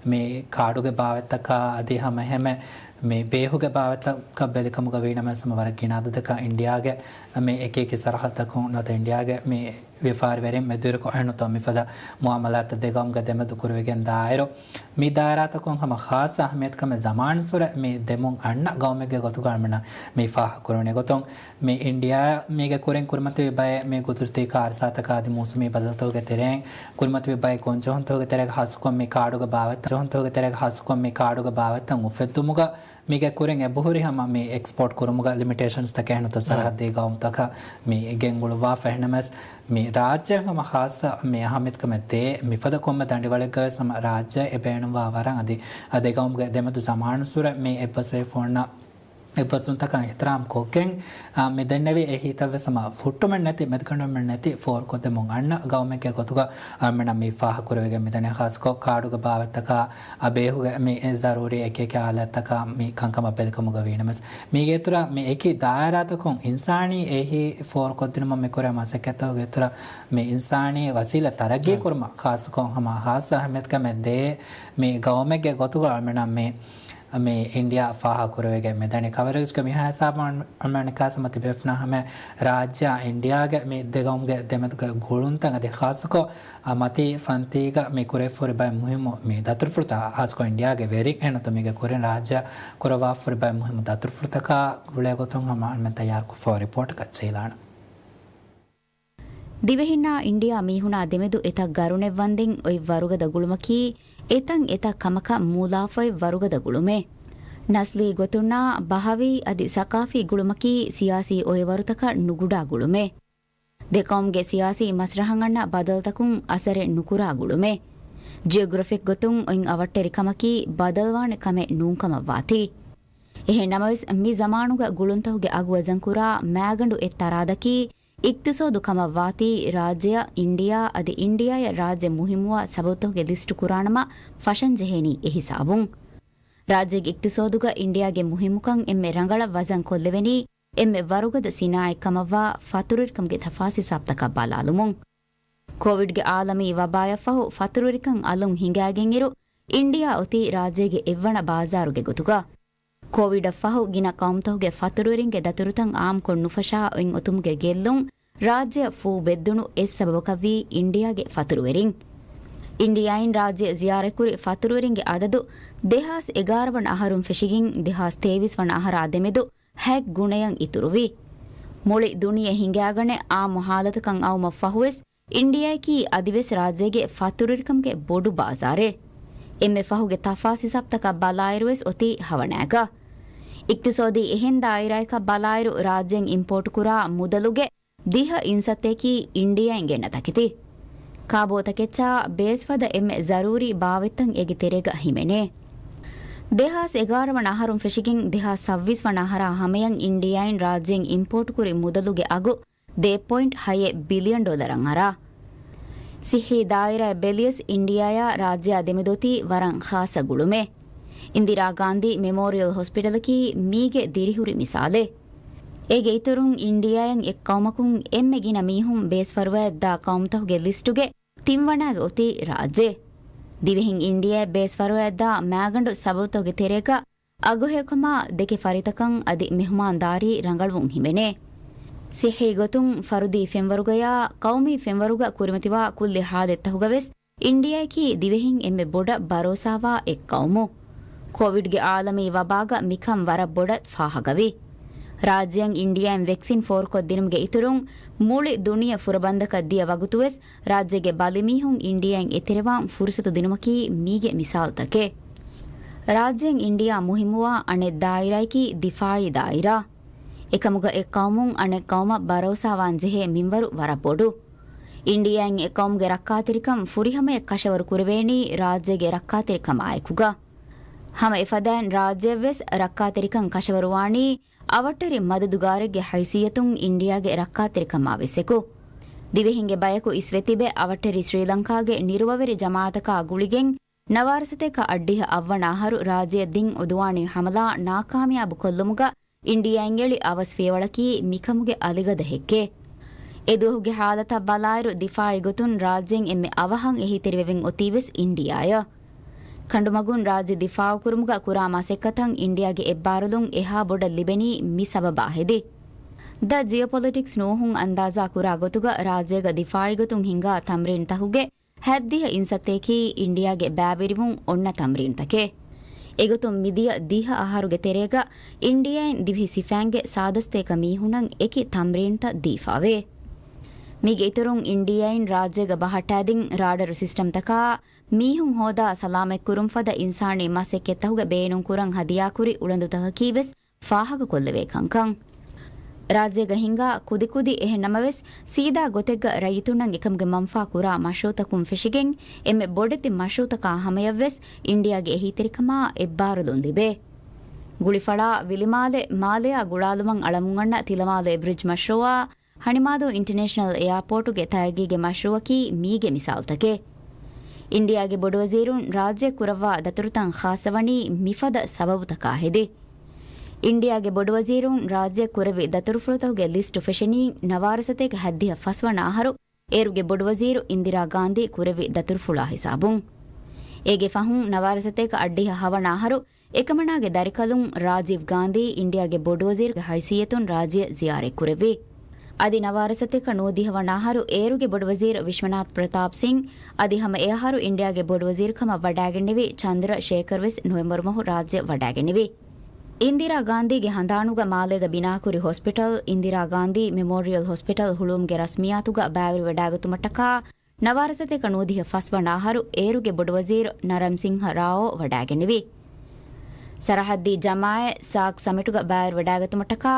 މި ކާޑުގެ ބާވަތްތަކާ އަދި ހަމަ އެހެމެ މި ބޭހުގެ ބާވަތްތަކަށް ބެލިކަމުގަ ވީނަމަވެސް ހަމަ ވަރަށް ގިނަ އަދަދަކަށް އިންޑިއާގެ މި އެކި އެކި ސަރަހައްދަކުން ނުވަތަ އިންޑިއާގެ މި ވިޔަފާރިވެރިން މެދުވެރިކޮށް އެހެންނުތޯ މިފަދަ މުއާމަލާތްތައް ދެ ގައުމުގެ ދެމެދު ކުރެވިގެން ދާއިރު، މި ދާއިރާތަކުން ހަމަ ޚާއްޞަ އަހައްމިޔަތުކަމެއް ޒަމާން ސުރެ މި ދެމުން އަންނަ ގައުމެއްގެ ގޮތުގަ އަޅުމެންނަށް މި ފާހަގަކުރެވުނު ގޮތުން، މި އިންޑިއާ މީގެ ކުރިން ކުރިމަތިވި ބައެއް މި ގުދުރަތީ ކާރިސާތަކާ އަދި މޫސުމީ ބަދަލުތަކުގެ ތެރެއިން ކުރިމަތިވި ބައެއް ގޮންޖެހުންތަކުގެ ތެރޭގަ ހާއްސަކޮށް މި ކާޑުގެ ބާވަތް، ޖެހުންތަކުގެ ތެރޭގަ ހާއްސަކޮށް މި ކާޑުގެ ބާވަތްތައް އުފެއްދުމުގަ މީގެ ކުރިން އެބަހުރި ހަމަ މި އެކްސްޕޯޓް ކުރުމުގަ ލިމިޓޭޝަންސްތަކެއް ނުތަ ސަރަހައްދީ ގައުމުތަކަށް މި ގެންގުޅުއްވާފަ. އެހެންނަމަވެސް، މި ރާއްޖެ ހަމަ ޚާއްޞަ މި އަހައްމިޔަތުކަމެއް ދޭ. މިފަދަ ކޮންމެ ދަނޑިވަޅެއްގަވެސް ހަމަ ރާއްޖެ އެ ބޭނުންވާ ވަރަށް އަދި އަދި ގައުމުގެ ދެމެދު ޒަމާނުއްސުރެ މި އެއްބަސްވެފަ އޮންނަ އެއްބަސްވުންތަކަށް އިޙްތިރާމް ކޮށްގެން، އާ، މި ދެންނެވި އެހީތައްވެސް ހަމަ ހުއްޓުމެއް ނެތި، މެދުކެނޑުމެއް ނެތި، ފޯރުކޮށްދެމުން އަންނަ ގައުމެއްގެ ގޮތުގަ އަޅުމެންނަށް މި ފާހަގަކުރެވިގެން މިދަނީ. ޚާއްޞަކޮށް ކާޑުގެ ބާވަތްތަކާ، އާ، ބޭހުގެ މި ޒަރޫރީ އެކި އެކި އާލާތްތަކާ މި ކަންކަމަށް ބެލިކަމުގަ ވީނަމަވެސް، މީގެ އިތުރަށް މި އެކި ދާއިރާތަކުން އިންސާނީ އެހީ ފޯރުކޮށްދިނުމަށް މި ކުރޭ މަސައްކަތްތަކުގެ އިތުރަށް މި އިންސާނީ ވަސީލަތް ތަރައްގީ ކުރުމަށް ޚާއްޞަކޮށް ހަމަ ޚާއްޞަ އަހައްމިޔަތުކަމެއް ދޭ މި ގައުމެއްގެ ގޮތުގަ އަޅުމެންނަށް މި މި އިންޑިއާ ފާހަގަކުރެވިގެން މިދަނީ. ކަވަރޭޖްގެ މިހާ ހިސާބުން އަޅުމެންނަށް މި ދެ ގައުމުގެ ދެމެދުގެ ގުޅުންތައް އަދި ޚާއްޞަކޮށް، އަ، މަތީ ފަންތީގަ މި ކުރެވިފަހުރި ބައެއް މުހިއްމު މި ދަތުރުފުޅުތައް ޚާއްޞަކޮށް އިންޑިއާގެ ވެރިން އެހެންނުތޯ މީގެ ކުރިން ރާއްޖެއަށް ކުރައްވާފަހުރި ބައެއް މުހިއްމު ދަތުރުފުޅުތަކާ ގުޅޭ ގޮތުން ހަމަ އަޅުމެން ތައްޔާރުކޮށްފަ ރިޕޯޓަކަށް ޖެހިލާނަން. ދިވެހިންނާ އިންޑިއާ މީހުނާ ދެމެދު އެތައް ގަރުނެއް ވަންދެން އޮތް ވަރުގަދަ ގުޅުމަކީ، އެތަން އެތައް ކަމަކަށް މޫލާފައި ވަރުގަދަ ގުޅުމެއް. ނަސްލީ ގޮތުންނާ ބަހަވީ އަދި ސަޤާފީ ގުޅުމަކީ، ސިޔާސީ އޮއެވަރުތަކަށް ނުގުޑާ ގުޅުމެއް. ދެ ޤައުމުގެ ސިޔާސީ މަސްރަޙަށް އަންނަ ބަދަލުތަކުން އަސަރެއް ނުކުރާ ގުޅުމެއް. ޖިއޮގްރަފިކް ގޮތުން އޮތް އަވަށްޓެރިކަމަކީ، ބަދަލުވާނެ ކަމެއް ނޫންކަމަށްވާތީ. އެހެން ނަމަވެސް، މި ޒަމާނުގަ ގުޅުންތަކުގެ އަގު ވަޒަންކުރާ މާގަނޑު އެއް ތަރާދަކީ، އިޤްތިޞާދު ކަމަށްވާތީ ރާއްޖެއަށް އިންޑިއާ އަދި އިންޑިއާއަށް ރާއްޖެ މުހިއްމުވާ ސަބަބުތަކުގެ ލިސްޓު ކުރާނަމަ ފަށަންޖެހޭނީ އެހިސާބުން. ރާއްޖޭގެ އިޤްތިޞާދުގަ އިންޑިއާގެ މުހިއްމުކަން އެންމެ ރަނގަޅަށް ވަޒަން ކޮށްލެވެނީ އެންމެ ވަރުގަދަ ސިނާއަތް ކަމަށްވާ ފަތުރުވެރިކަމުގެ ތަފާސް ހިސާބުތަކަށް ބަލާލުމުން. ކޯވިޑްގެ އާލަމީ ވަބާއަށްފަހު ފަތުރުވެރިކަން އަލުން ހިނގާގެންއިރު، އިންޑިއާ އޮތީ ރާއްޖޭގެ އެއްވަނަ ބާޒާރުގެ ގޮތުގަ. ކޯވިޑަށްފަހު ގިނަ ޤައުމުތަކުގެ ފަތުރުވެރިންގެ ދަތުރުތައް އާއްމުކޮށް ނުފަށާ އޮތް އޮތުމުގެ ގެއްލުން ރާއްޖެއަށް ފޫ ބެއްދުނު އެއް ސަބަބަކަށްވީ އިންޑިއާގެ ފަތުރުވެރިން. އިންޑިއާއިން ރާއްޖެ ޒިޔާރަތްކުރި ފަތުރުވެރިންގެ އަދަދު ދެހާސް އެގާރަ ވަނަ އަހަރުން ފެށިގެން ދެހާސް ތޭވީސް ވަނަ އަހަރާ ދެމެދު ހަތް ގުނަޔަށް އިތުރުވި. މުޅި ދުނިޔެ ހިނގާގަނެ އާއްމު ހާލަތަކަށް އައުމަށް ފަހުވެސް، އިންޑިއާއަކީ އަދިވެސް ރާއްޖޭގެ ފަތުރުވެރިކަމުގެ ބޮޑު ބާޒާރެއް. އެންމެ ފަހުގެ ތަފާސް ހިސާބުތަކަށް ބަލާއިރުވެސް އޮތީ ހަވަނައިގަ. އިޤްތިޞާދީ އެހެން ދާއިރާއަކަށް ބަލާއިރު، ރާއްޖޭން އިމްޕޯޓުކުރާ މުދަލުގެ ދިހަ އިންސައްތައަކީ އިންޑިއާއިން ގެންނަ ތަކެތި. ކާބޯތަކެއްޗާ ބޭސްފަދަ އެންމެ ޒަރޫރީ ބާވަތްތައް އޭގެ ތެރޭގަ ހިމެނޭ. ދެހާސް އެގާރަ ވަނަ އަހަރުން ފެށިގެން ދެހާސް ސައްބީސް ވަނަ އަހަރާ ހަމަޔަށް އިންޑިއާއިން ރާއްޖޭން އިމްޕޯޓުކުރި މުދަލުގެ އަގު ދެ ޕޮއިންޓް ހައެއް ބިލިއަން ޑޮލަރަށް އަރާ. ސިއްހީ ދާއިރާއަށް ބެލިޔަސް އިންޑިއާއާ ރާއްޖެއާ ދެމެދު އޮތީ ވަރަށް ޚާއްޞަ ގުޅުމެއް. އިންދިރާ ގާންދީ މެމޯރިއަލް ހޮސްޕިޓަލަކީ މީގެ ދިރިހުރި މިސާލެއް. އޭގެ އިތުރުން އިންޑިއާއިން އެއް ޤައުމަކުން އެންމެ ގިނަ މީހުން ބޭސްފަރުވާތްދާ ޤައުމުތަކުގެ ލިސްޓުގެ ތިންވަނާގަ އޮތީ ރާއްޖެ. ދިވެހިން އިންޑިއާއަށް ބޭސްފަރުވާތްދާ މާގަނޑު ސަބަބުތަކުގެ ތެރޭގަ އަގުހެޔޮކަމާ ދެކެ ފަރިތަކަށް އަދި މެހުމާންދާރީ ރަނގަޅުވުން ހިމެނޭ. ސިއްހީ ގޮތުން ފަރުދީ ފެންވަރުގަޔާ ޤައުމީ ފެންވަރުގަ ކުރިމަތިވާ ކުއްލި ހާލަތްތަކުގަވެސް އިންޑިއާއަކީ ދިވެހިން އެންމެ ބޮޑަށް ބަރޯސާވާ އެއް ޤައުމު. ކޮވިޑްގެ އާލަމީ ވަބާގަ މިކަން ވަރަށް ބޮޑަށް ފާހަގަވި. ރާއްޖެއަށް އިންޑިއާއިން ވެކްސިން ފޯރުކޮށްދިނުމުގެ އިތުރުން، މުޅި ދުނިޔެ ފުރަބަންދަކަށް ދިޔަ ވަގުތުވެސް، ރާއްޖޭގެ ބަލިމީހުން އިންޑިއާއިން އެތެރެވާން ފުރުސަތު ދިނުމަކީ މީގެ މިސާލުތަކެއް. ރާއްޖެއިން އިންޑިއާ މުހިއްމުވާ އަނެއް ދާއިރާއަކީ ދިފާއީ ދާއިރާ. އެކަމުގަ އެއް ޤައުމުން އަނެއް ޤައުމަށް ބަރޯސާވާން ޖެހޭ މިންވަރު ވަރަށް ބޮޑު. އިންޑިއާއިން އެ ޤައުމުގެ ރައްކާތެރިކަން ފުރިހަމަޔަށް ކަށަވަރު ކުރެވޭނީ ރާއްޖޭގެ ރައްކާތެރިކަމާއެކުގަ. ހަމަ އެފަދައިން ރާއްޖެއަށްވެސް ރައްކާތެރިކަން ކަށަވަރުވާނީ އަވަށްޓެރި މަދަދުގާރެއްގެ ހައިސިއްޔަތުން އިންޑިއާގެ ރައްކާތެރިކަމާވެސް އެކު. ދިވެހިންގެ ބަޔަކު އިސްވެތިބެ އަވަށްޓެރި ސްރީލަންކާގެ ނިރުވަވެރި ޖަމާއަތަކާ ގުޅިގެން، ނަވާރަސަތޭކަ އައްޑިހަ އަށްވަނަ އަހަރު ރާއްޖެއަށް ދިން އުދުވާނީ ހަމަލާ ނާކާމިޔާބު ކޮށްލުމުގަ އިންޑިއާއިން އެޅި އަވަސް ފިޔަވަޅަކީ މިކަމުގެ އަލިގަދަ ހެއްކެއް. އެދުވަހުގެ ހާލަތަށް ބަލާއިރު، ދިފާއީ ގޮތުން ރާއްޖެއިން އެންމެ އަވަހަށް އެހީތެރިވެވެން އޮތީވެސް އިންޑިއާއަށް. ކަނޑުމަގުން ރާއްޖެ ދިފާއުކުރުމުގަ ކުރާ މަސައްކަތަށް އިންޑިއާގެ އެއްބާރުލުން އެހާ ބޮޑަށް ލިބެނީ މި ސަބަބާ ހެދި. ދަ ޖިއޯޕޮލިޓިކްސް ނޫހުން އަންދާޒާ ކުރާ ގޮތުގަ ރާއްޖޭގަ ދިފާއީ ގޮތުން ހިނގާ ތަމްރީންތަކުގެ ހައްދިހަ އިންސައްތައަކީ އިންޑިއާގެ ބައިވެރިވުން އޮންނަ ތަމްރީންތަކެއް. އެގޮތުން މިދިޔަ ދިހަ އަހަރުގެ ތެރޭގަ އިންޑިއާއިން ދިވެހި ސިފައިންގެ ސާދަސަތޭކަ މީހުންނަށް އެކި ތަމްރީންތައް ދީފާވޭ. މީގެ އިތުރުން އިންޑިއާއިން ރާއްޖޭގަ ބަހައްޓާދިން ރާޑަރު ސިސްޓަމްތަކާ، މީހުން ހޯދާ ސަލާމަތްކުރުން ފަދަ އިންސާނީ މަސައްކަތްތަކުގަ ބޭނުންކުރަން ހަދިޔާކުރި އުޅަނދުތަކަކީވެސް ފާހަގަކޮށްލެވޭ ކަންކަން. ރާއްޖޭގަ ހިނގާ ކުދިކުދި އެހެން ނަމަވެސް، ސީދާ ގޮތެއްގަ ރައްޔިތުންނަށް އެކަމުގެ މަންފާ ކުރާ މަޝްރޫއުތަކުން ފެށިގެން، އެންމެ ބޮޑެތި މަޝްރޫއުތަކާ ހަމަޔަށްވެސް އިންޑިއާގެ އެހީތެރިކަމާ އެއްބާރުލުން ލިބޭ. ގުޅިފަޅާ ވިލިމާލެ، މާލެއާ ގުޅާލުމަށް އަޅަމުން އަންނަ ތިލަމާލެ ބްރިޖް މަޝްރޫއާ، ހަނިމާދޫ އިންޓަރނޭޝަނަލް އެއާޕޯޓުގެ ތަރައްގީގެ މަޝްރޫއަކީ މީގެ މިސާލުތަކެއް. އިންޑިއާގެ ބޮޑުވަޒީރުން ރާއްޖެ ކުރައްވާ ދަތުރުތައް ޚާއްސަވަނީ މިފަދަ ސަބަބުތަކާ ހެދި. އިންޑިއާގެ ބޮޑުވަޒީރުން ރާއްޖެ ކުރެއްވި ދަތުރުފުޅުތަކުގެ ލިސްޓު ފެށެނީ ނަވާރަސަތޭކަ ހައްދިހަ ފަސްވަނަ އަހަރު އޭރުގެ ބޮޑުވަޒީރު އިންދިރާ ގާންދީ ކުރެއްވި ދަތުރުފުޅާ ހިސާބުން. އޭގެ ފަހުން ނަވާރަސަތޭކަ އައްޑިހަ ހަވަނަ އަހަރު އެކަމަނާގެ ދަރިކަލުން ރާޖީވް ގާންދީ އިންޑިއާގެ ބޮޑުވަޒީރުގެ ހައިސިއްޔަތުން ރާއްޖެއަށް ޒިޔާރަތްކުރެއްވި. އަދި ނަވާރަސަތޭކަ ނުވަދިހަ ވަނަ އަހަރު އޭރުގެ ބޮޑުވަޒީރު ވިޝްވަނާތް ޕްރަތާޕް ސިން، އަދި ހަމަ އެއަހަރު އިންޑިއާގެ ބޮޑުވަޒީރުކަމަށް ވަޑައިގެންނެވި ޗަންދްރަ ޝޭކަރް ވެސް ނޮވެމްބަރު މަހު ރާއްޖެ ވަޑައިގެންނެވި. އިންދިރާ ގާންދީގެ ހަނދާނުގަ މާލޭގަ ބިނާކުރި ހޮސްޕިޓަލް، އިންދިރާ ގާންދީ މެމޯރިއަލް ހޮސްޕިޓަލް ހުޅުވުމުގެ ރަސްމިއްޔާތުގަ ބައިވެރިވެވަޑައިގަތުމަށްޓަކާ، ނަވާރަސަތޭކަ ނުވަދިހަ ފަސްވަނަ އަހަރު އޭރުގެ ބޮޑުވަޒީރު ނަރަމް ސިންހަ ރާއޯ ވަޑައިގެންނެވި. ސަރަހައްދީ ޖަމާއަތް ސާކް ސަމިޓުގަ ބައިވެރިވެވަޑައިގަތުމަށްޓަކާ،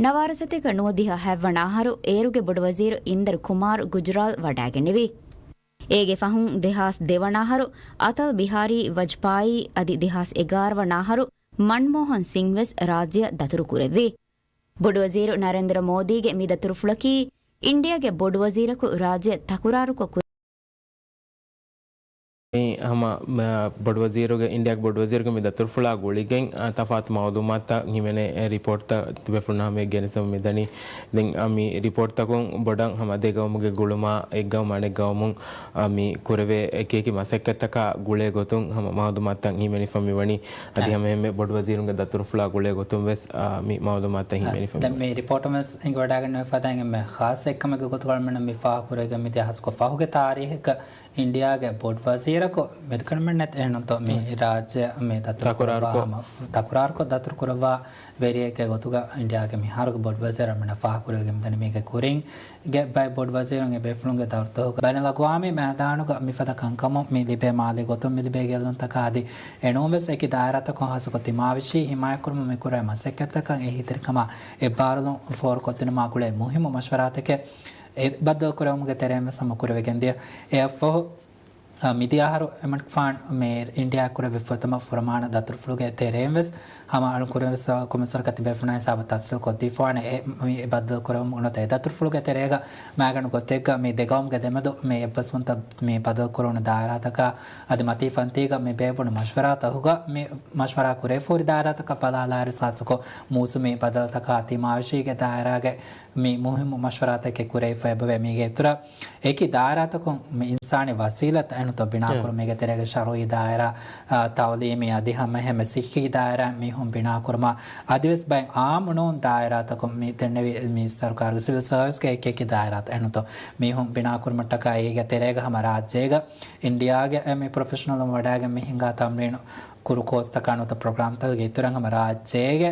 ނަވާރަސަތޭކަ ނުވަދިހަ ހަތްވަނަ އަހަރު އޭރުގެ ބޮޑުވަޒީރު އިންދަރު ކުމާރު ގުޖުރާލް ވަޑައިގެންނެވި. އޭގެ ފަހުން ދެހާސް ދެވަނަ އަހަރު އަތަލް ބިހާރީ ވަޖްޕާއީ އަދި ދެހާސް އެގާރަ ވަނަ އަހަރު މަންމޯހަން ސިން ވެސް ރާއްޖެއަށް ދަތުރުކުރެއްވި. ބޮޑުވަޒީރު ނަރެންދްރަ މޯދީގެ މި ދަތުރުފުޅަކީ އިންޑިއާގެ ބޮޑުވަޒީރަކު ރާއްޖެ ތަކުރާރުކޮށް ކުރި މި ހަމަ، މަ، ބޮޑުވަޒީރުގެ، އިންޑިއާގެ ބޮޑުވަޒީރުގެ މި ދަތުރުފުޅާ ގުޅިގެން، އަ، ތަފާތު މައުލޫމާތުތައް ހިމެނޭ، އެ، ރިޕޯޓްތައް ތިބޭފުޅުންނާ ހަމަޔަށް ގެނެސްދެމުން މިދަނީ. ދެން، އަ، މި ރިޕޯޓްތަކުން ބޮޑަށް ހަމަ ދެ ގައުމުގެ ގުޅުމާ އެއް ގައުމު އަނެއް ގައުމުން، އަ، މި ކުރެވޭ އެކިއެކި މަސައްކަތްތަކާ ގުޅޭ ގޮތުން ހަމަ މައުލޫމާތުތައް ހިމެނިފަ މިވަނީ. އަދި އަ، ހަމަ އެންމެ ބޮޑުވަޒީރުންގެ ދަތުރުފުޅާ ގުޅޭ ގޮތުން ވެސް، އަ، މި މައުލޫމާތުތައް އަ، ހިމެނިފަ ދެން މިވަނީ. މި ރިޕޯޓުން ވެސް ހިނގަވަޑައިގަންނަވާ ފަދައިން އެންމެ ޚާއްސަ އެއްކަމެއްގެ ގޮތުގަ އަޅުމެންނަށް މި ފާހަގަކުރެވިގެން މިދިޔަ ހަސަކޮށް ފަހުގެ ތާރީހެއްގަ އިންޑިއާގެ ބޮޑުވަޒީރަކު މެދުކަންމެން ނެތް އެހެންނުތޯ މި އަ، ރާއްޖެ މި ދަތުރު ކުރައްވާ ތަކުރާރުކޮށް، ހަމަ ތަކުރާރުކޮށް ދަތުރު ކުރައްވާ ވެރިއެއްގެ ގޮތުގަ އިންޑިއާގެ މިހާރުގެ ބޮޑުވަޒީރު އަޅުމެންނަށް ފާހަގަކުރެވިގެން މިދަނީ މީގެ ކުރިން ގެ ބައެއް ބޮޑުވަޒީރުން އެބޭފުޅުންގެ ދައުރުތަކުގަ ބައިނަލްއަގްވާމީ މައިދާނުގަ މިފަދަ ކަންކަމުން މި ލިބޭ މާލީ ގޮތުން މި ލިބޭ ގެއްލުންތަކާ އަދި އެނޫންވެސް އެކި ދާއިރާތަކުން ހާއްސަކޮށް ތިމާވެށި ހިމާޔަތްކުރުމަށް މި ކުރެވޭ މަސައްކަތްތަކަށް އެހީތެރިކަމާ އެއްބާރުލުން ފޯރުކޮށްދިނުމާ ގުޅޭ މުހިއްމު މަޝްވަރާތަކެއް އެ ބައްދަލުކުރެވުމުގެ ތެރެއިން ވެސް ހަމަ ކުރެވިގެންދިޔަ. އެއަށްފަހު، އަ، މިދިޔަ އަހަރު އެމަނިކުފާނު މި އިންޑިއާ ކުރެއްވި ފުރަތަމަ ފުރަމާނަ ދަތުރުފުޅުގެ ތެރެއިން ވެސް ހަމަ އަޅު ކުރެވި ކުރިން ސަރުކާރަށް ތިބޭފުޅުންނާ ހިސާބަށް ތަފްސީލް ކޮށްދީފަވާނެ. އެ، މި ބައްދަލު ކުރެވުމުގެ ނުވަތަ އެ ދަތުރުފުޅުގެ ތެރޭގަ މައިގަނޑު ގޮތެއްގަ މި ދެގައުމުގެ ދެމެދު މި އެއްބަސްވުންތައް މި ބަދަލު ކުރުނު ދާއިރާތަކާ އަދި މަތީ ފަންތީގަ މި ބޭއްވުނު މަޝްވަރާތަކުގަ މި މަޝްވަރާ ކުރެވިފަހުރި ދާއިރާތަކަށް ބަލާލާއިރު ސާސަކޮ މޫސުމީ ބަދަލުތަކާ ތިމާވެށީގެ ދާއިރާގެ މި މުހިއްމު މަޝްވަރާތަކެއް ކުރެވިފަ އެބަވޭ. މީގެ އިތުރަށް އެކި ދާއިރާތަކުން މި އިންސާނީ ވަސީލަތް އެންނުތޯ ބިނާކުރުމީގެ ތެރޭގަ ޝަރުއީ ދާއިރާ، އާ، ތައުލީމީ އަދި ހަމައެހެންމެ ސިއްހީ ދާއިރާ މީހުން ބިނާކުރުމާ އަދިވެސް ބައެއް އާއްމު ނޫން ދާއިރާތަކުން މި ދެންނެވި މި ސަރުކާރުގެ ސިވިލް ސަރވިސްގެ އެކި އެކި ދާއިރާތައް އެންނުތޯ މީހުން ބިނާކުރުމަށްޓަކާ އޭގެ ތެރޭގަ ހަމަ ރާއްޖޭގަ އިންޑިއާގެ މި ޕްރޮފެޝަނަލުން ވަޑައިގެން މި ހިނގާ ތަމްރީނު ކުރު ކޯސްތަކާ ނުވަތަ ޕްރޮގްރާމްތަކުގެ އިތުރަށް ހަމަ ރާއްޖޭގެ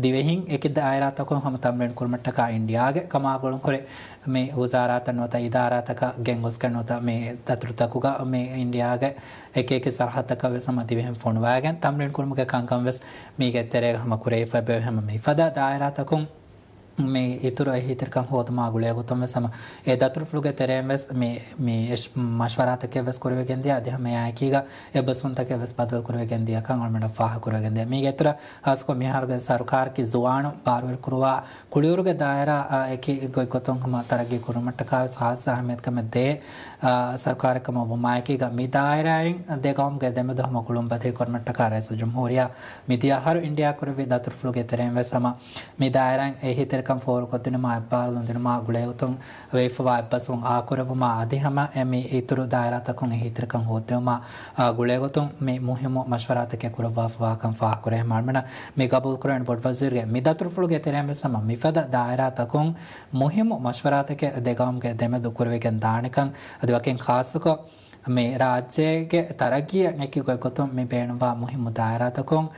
ދިވެހިން އެކި ދާއިރާތަކުން ހަމަ ތަމްރީން ކުރުމަށްޓަކާ އިންޑިއާގެ ކަމާގުޅުން ހުރި މި ވުޒާރާތައް ނުވަތަ އިދާރާތަކަށް ގެންގޮސްގެން ނުވަތަ މި ދަތުރުތަކުގަ މި އިންޑިއާގެ އެކި އެކި ސަރަހައްދަކަށް ވެސް ހަމަ ދިވެހިން ފޮނުވާގެން ތަމްރީން ކުރުމުގެ ކަންކަން ވެސް މީގެ ތެރޭގަ ހަމަ ކުރެވިފަ އެބަ ހަމަ މިފަދަ ދާއިރާތަކުން މި އިތުރު އެހީތެރިކަން ހޯދުމާ ގުޅޭގޮތުން ވެސް ހަމަ އެ ދަތުރުފުޅުގެ ތެރެއިން ވެސް މި، މި އެށް-، މަޝްވަރާތަކެއް ވެސް ކުރެވިގެން ދިޔަ، އަދި ހަމަ އެއާއެކީގަ އެއްބަސްވުންތަކެއް ވެސް ބަދަލު ކުރެވިގެން ދިޔަކަން އަޅުމެންނަށް ފާހަގަ ކުރެވިގެން ދިޔަ. މީގެ އިތުރަށް ހާއްސަކޮށް މިހާރުގެ ސަރުކާރަކީ ޒުވާނުން ބާރުވެރި ކުރުވާ ކުޅިވަރުގެ ދާއިރާ، އާ، އެކި ގޮތްގޮތުން ހަމަ ތަރައްގީ ކުރުމަށްޓަކާ ވެސް ހާއްސަ އަހައްމިޔަތުކަމެއް ދޭ، އާ، ސަރުކާރެއް ކަމަށް ވުމާއެކީގަ މި ދާއިރާއިން ދެ ގައުމުގެ ދެމެދު ހަމަ ގުޅުން ބަދަހި ކުރުމަށްޓަކާ ރައީސުލްޖުމްހޫރިއްޔާ މިދިޔަ އަހަރު އިންޑިއާ ކުރެއްވި ދަތުރުފުޅުގެ ތެރެއިން ވެސް ހަމަ މި ދާއިރާއިން އެހީތެރިކަން ފޯރުކޮށްދިނުމާ އެއްބާރުލުން ދިނުމާ ގުޅޭގޮތުން ވެވިފަވާ އެއްބަސްވުން އާކުރެއްވުމާ އަދި ހަމަ އެ މި އިތުރު ދާއިރާތަކުން އެހީތެރިކަން ހޯއްދެވުމާ، އާ، ގުޅޭގޮތުން މި މުހިއްމު މަޝްވަރާތަކެއް ކުރައްވާފަވާކަން ފާހަގަކުރޭ. އަޅުމެންނަށް މި ގަބޫލުކުރެވެން ބޮޑުވަޒީރުގެ މި ދަތުރުފުޅުގެ ތެރެއިން ވެސް ހަމަ މިފަދަ ދާއިރާތަކުން މުހިއްމު މަޝްވަރާތަކެއް ދެގައުމުގެ ދެމެދު ކުރެވިގެން ދާނެކަން އަދި ވަކިން ޚާއްޞަކޮށް، މި ރާއްޖޭގެ ތަރައްގީއަށް އެކި ގޮތްގޮތުން މި ބޭނުންވާ މުހިއްމު ދާއިރާތަކުން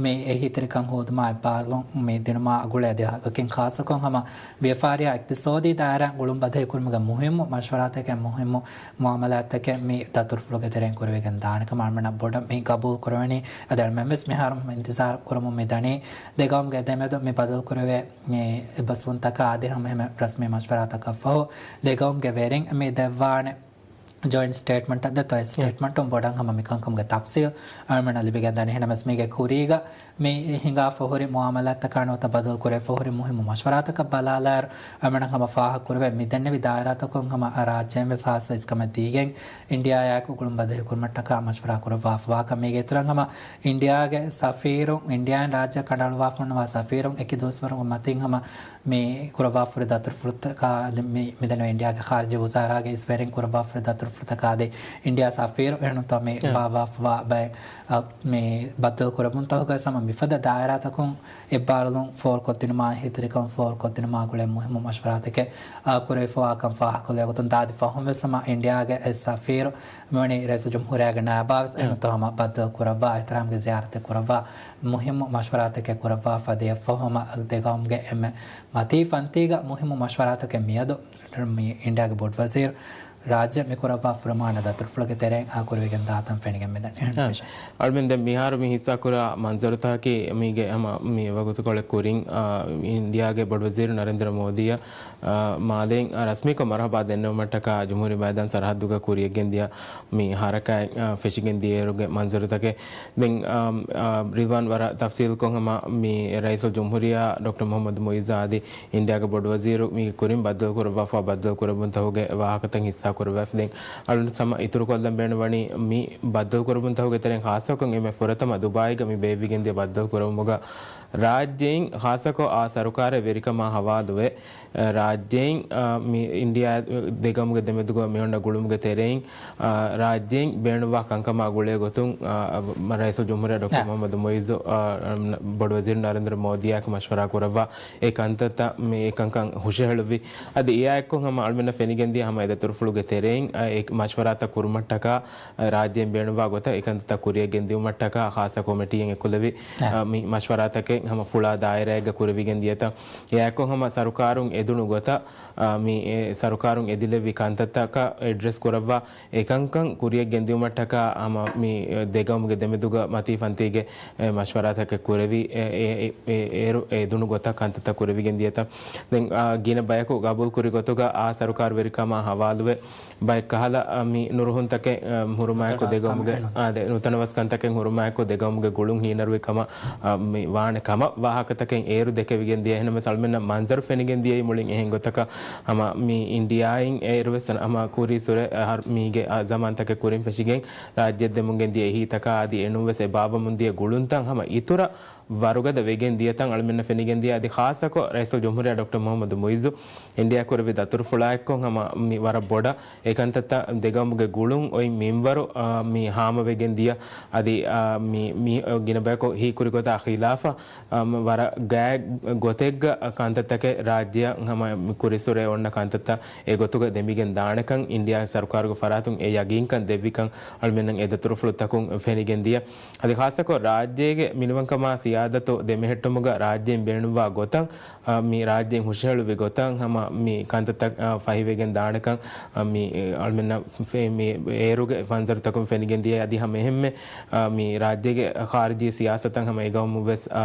މި އެހީތެރިކަން ހޯދުމާ އެއްބާރުލުން މި ދިނުމާ ގުޅޭ އަދި ވަކިން ޚާއްޞަކޮށް ހަމަ ވިޔަފާރިއާ އިޤްތިޞާދީ ދާއިރާ ގުޅުން ބަދަހި ކުރުމުގެ މުހިއްމު މަޝްވަރާތަކެއް މުހިއްމު މުއާމަލާތްތަކެއް މި ދަތުރުފުޅުގެ ތެރެއިން ކުރެވިގެން ދާނެކަމަށް އަޅުމެންނަށް ބޮޑަށް މި ގަބޫލު ކުރެވެނީ. އަދި އަޅުމެން ވެސް މިހާރު ހަމަ އިންތިޒާރު ކުރަމުން މި ދަނީ ދެގައުމުގެ ދެމެދު މި ބަދަލު ކުރެވޭ މި އެއްބަސްވުންތަކާ އަދި ހަމަ އެހެން ރަސްމީ މަޝްވަރާތަކަށްފަހު ދެގައުމުގެ ވެރިން މި ދެއްވާނެ ޖޮއިންޓް ސްޓޭޓްމަންޓަށް ދެއްތޯ އެ ސްޓޭޓްމަންޓުން ބޮޑަށް ހަމަ މިކަންކަމުގެ ތަފްސީލް އަޅުމެންނަށް ލިބިގެން ދަނީ. އެހެނަމަސް މީގެ ކުރީގަ މި ހިނގާފަ ހުރި މުއާމަލާތްތަކާ ނުވަތަ ބަދަލު ކުރެވިފަ ހުރި މުހިއްމު މަޝްވަރާތަކަށް ބަލާލާއިރު، އަޅުމެންނަށް ހަމަ ފާހަގަކުރެވޭ މި ދެންނެވި ދާއިރާތަކުން ހަމަ ރާއްޖޭން ވެސް ހާއްސަ އިސްކަމެއް ދީގެން އިންޑިއާއާއެކު ގުޅުން ބަދަހި ކުރުމަށްޓަކާ މަޝްވަރާ ކުރައްވާފަވާކަން. މީގެ އިތުރަށް ހަމަ އިންޑިއާގެ ސަފީރުން، އިންޑިއާއިން ރާއްޖެ ކަނޑައަޅުވާފަ ހުންނަވާ ސަފީރުން އެކި ދުވަސްވަރުގެ މަތިން ހަމަ މި ކުރައްވާފަ ހުރި ދަތުރުފުޅުތަކާ އަދި މި، މިދެންނެވި އިންޑިއާގެ ޚާރިޖީ ވުޒާރާގެ އިސްވެރިން ކުރައްވާފަ ހުރި ދަތުރުފުޅުތަކާ އަދި އިންޑިއާ ސަފީރު އެހެންތޯ މި އެ. ބާއްވާފަވާ ބައެއް، އަ، މި ބައްދަލު ކުރެއްވުންތަކުގައި ހަމަ މިފަދަ ދާއިރާތަކުން އެއްބާރުލުން ފޯރުކޮށްދިނުމާ އެހީތެރިކަން ފޯރުކޮށްދިނުމާ ގުޅޭ މުހިއްމު މަޝްވަރާތަކެއް، އަ، ކުރެވިފަވާކަން ފާހަގަކޮށްލި ގޮތުން ދާދި ފަހުން ވެސް ހަމަ އިންޑިއާގެ އެ ސަފީރު މިވަނީ ރައީސުލްޖުމްހޫރިއްޔާގެ ނާއިބާވެސް އެ. އެހެންތޯ ހަމަ ބައްދަލު ކުރައްވާ އިޙްތިރާމްގެ ޒިޔާރަތެއް ކުރައްވާ މުހިއްމު މަޝްވަރާތަކެއް ކުރައްވާފަ ދިޔަފަހު ހަމަ ދެގައުމުގެ އެންމެ މަތީ ފަންތީގަ މުހިއްމު މަޝްވަރާތަކެއް މިއަދު މި އިންޑިއާގެ ބޮޑުވަޒީރު ރާއްޖެ މިކުރައްވާ ފުރަމާނަ ދަތުރުފުޅުގެ ތެރެއިން އާކުރެވިގެން ދާތަން ފެނިގެން މިދަނީ. އަ، އަޅުމެން ދެން މިހާރު މި ހިއްސާކުރާ މަންޒަރުތަކަކީ މީގެ ހަމަ މި ވަގުތުކޮޅެއް ކުރިން، އާ، އިންޑިއާގެ ބޮޑުވަޒީރު ނަރެންދްރަ މޯދީއަށް، އާ، މާލެއިން، އާ، ރަސްމީކޮށް މަރުހަބާ ދެންނެވުމަށްޓަކާ ޖުމްހޫރީ މައިދާން ސަރަހައްދުގަ ކުރިޔަށްގެންދިޔަ މި ހަރަކާތް، އާ، ފެށިގެން ދިޔައިރުގެ މަންޒަރުތަކެއް. ދެން، އާ، އާ، ރިޟްވާން ވަރަށް ތަފްސީލްކޮށް ހަމަ މި ރައީސުލްޖުމްހޫރިއްޔާ ޑޮކްޓަރ މުޙައްމަދު މުޢިއްޒާ އަދި އިންޑިއާގެ ބޮޑުވަޒީރު މީގެ ކުރިން ބައްދަލުކުރައްވާފަ ބައްދަލުކުރެއްވުންތަކުގެ ވާހަކަތައް ހިއްސާކުރައްވާފަ. ދެން އަޅުގަނޑު ހަމަ އިތުރުކޮށްލަން ބޭނުންވަނީ މި ބައްދަލުކުރެއްވުންތަކުގެ ތެރެއިން ޚާއްޞަކޮށް އެންމެ ފުރަތަމަ ދުބާއީގަ މި ބޭއްވިގެންދިޔަ ބައްދަލުކުރެއްވުމުގަ ރާއްޖެއިން ޚާއްޞަކޮށް އާ ސަރުކާރެއް ވެރިކަމާ ހަވާލުވެ، ރާއްޖެއިން، އާ، މި އިންޑިއާ ދެގަމުގެ ދެމެދުގަ މިއޮންނަ ގުޅުމުގެ ތެރެއިން، އާ، ރާއްޖެއިން ބޭނުންވާ ކަންކަމާ ގުޅޭ ގޮތުން، އާ، ރައީސުލްޖުމްހޫރިއްޔާ ޑޮކްޓަރ އާ. މުޙައްމަދު މުޢިއްޒު، އާ، ބޮޑުވަޒީރު ނަރެންދްރަ މޯދީއާއެކު މަޝްވަރާ ކުރައްވާ އެ ކަންތައްތައް މި އެކަންކަން ހުށަހެޅުއްވި. އަދި އެއާއެއްކޮށް ހަމަ އަޅުމެންނަށް ފެނިގެންދިޔަ ހަމަ އެ ދަތުރުފުޅުގެ ތެރެއިން، އާ، އެ މަޝްވަރާތައް ކުރުމަށްޓަކާ، ރާއްޖޭން ބޭނުންވާ ގޮތަށް އެކަންތައްތައް ކުރިޔަށް ގެންދިއުމަށްޓަކާ ޚާއްޞަ ކޮމިޓީއެއް އެކުލެވި، އަ، މި މަޝްވަރާތަކެއް ހަމަ ފުޅާ ދާއިރާއެއްގަ ކުރެވިގެން ދިޔަތަން. އެއާއެކު ހަމަ ސަރުކާރުން އެދުނު ގޮތަށް، އަ، މި، އެ، ސަރުކާރުން އެދިލެއްވި ކަންތައްތަކަށް އެޑްރެސް ކުރައްވާ އެކަންކަން ކުރިޔަށް ގެންދިއުމަށްޓަކާ ހަމަ މި، އެ، ދެގައުމުގެ ދެމެދުގަ މަތީ ފަންތީގެ، އެ، މަޝްވަރާތަކެއް ކުރެވި، އެ، އެ، އެ، އޭރު އެދުނު ގޮތަށް ކަންތައްތައް ކުރެވިގެން ދިޔަތަން. ދެން، އަ، ގިނަ ބަޔަކު ގަބޫލު ކުރި ގޮތުގަ އާ ސަރުކާރު ވެރިކަމާ ހަވާލުވެ، ބައެއް ކަހަލަ، އަ، މި ނުރުހުންތަކެއް، އަ، ހުރުމާއެކު ނުތަނަވަސްކަން ދެގައުމުގެ، އެހެން. އާ، ދެ، ނުތަނަވަސްކަންތަކެއް ހުރުމާއެކު ދެގައުމުގެ ގުޅުން ހީނަރުވި ކަމަށް، އަ، މި ވާނެ ކަމަށް ވާހަކަތަކެއް އޭރު ދެކެވިގެން ދިޔަ. އެހެނަމަސް އަޅުމެންނަށް މަންޒަރު ފެނިގެން ދިޔައީ މުޅިން އެހެން ގޮތަކަށް ހަމަ މި އިންޑިއާއިން އޭރުވެސް ހަމަ ކުރީ ސުރެ އަހަރު މީގެ، އަ، ޒަމާންތަކެއް ކުރިން ފެށިގެން ރާއްޖެ ދެމުންގެން ދިޔަ އެހީތަކާ އަދި އެނޫންވެސް އެ ބާއްވަމުން ދިޔަ ގުޅުންތައް ހަމަ އިތުރަށް ވަރުގަދަ ވެގެން ދިޔަތަން އަޅުމެންނަށް ފެނިގެން ދިޔަ. އަދި ޚާއްޞަކޮށް ރައީސުލްޖުމްހޫރިއްޔާ ޑޮކްޓަރ މުޙައްމަދު މުޢިއްޒު އިންޑިއާ ކުރެއްވި ދަތުރުފުޅާއެއްކޮށް ހަމަ މި ވަރަށް ބޮޑަށް އެ ކަންތައްތައް ދެގައުމުގެ ގުޅުން އޮތް މިންވަރު، އާ، މި ހާމަވެގެން ދިޔަ. އަދި، އާ، މި، މި ގިނަ ބަޔަކު ހީކުރި ގޮތާ ޚިލާފަށް، އާ، ވަރަށް ގާތް ގޮތެއްގަ ކަންތައްތަކެއް ރާއްޖެއަށް ހަމަ ކުރިއްސުރެ އޮންނަ ކަންތައްތައް އެ ގޮތުގަ ދެމިގެން ދާނެކަން އިންޑިއާ ސަރުކާރުގެ ފަރާތުން އެ ޔަގީންކަން ދެއްވިކަން އަޅުމެންނަށް އެ ދަތުރުފުޅުތަކުން ފެނިގެން ދިޔަ. އަދި ޚާއްޞަކޮށް ރާއްޖޭގެ މިނިވަންކަމާ ސިޔާދަތު ދެމެހެއްޓުމުގަ ރާއްޖޭން ބޭނުންވާ ގޮތަށް، އާ، މި ރާއްޖޭން ހުށަހެޅުއްވި ގޮތަށް ހަމަ މި ކަންތައްތައް، އާ، ފަހިވެގެން ދާނެކަން، އާ، މި، އެ، އަޅުމެންނަށް ފެ-، މި އޭރުގެ މަންޒަރުތަކުން ފެނިގެން ދިޔަ. އަދި ހަމަ އެހެންމެ، އާ، މި ރާއްޖޭގެ ޚާރިޖީ ސިޔާސަތަށް ހަމަ އެގައުމު ވެސް، އާ،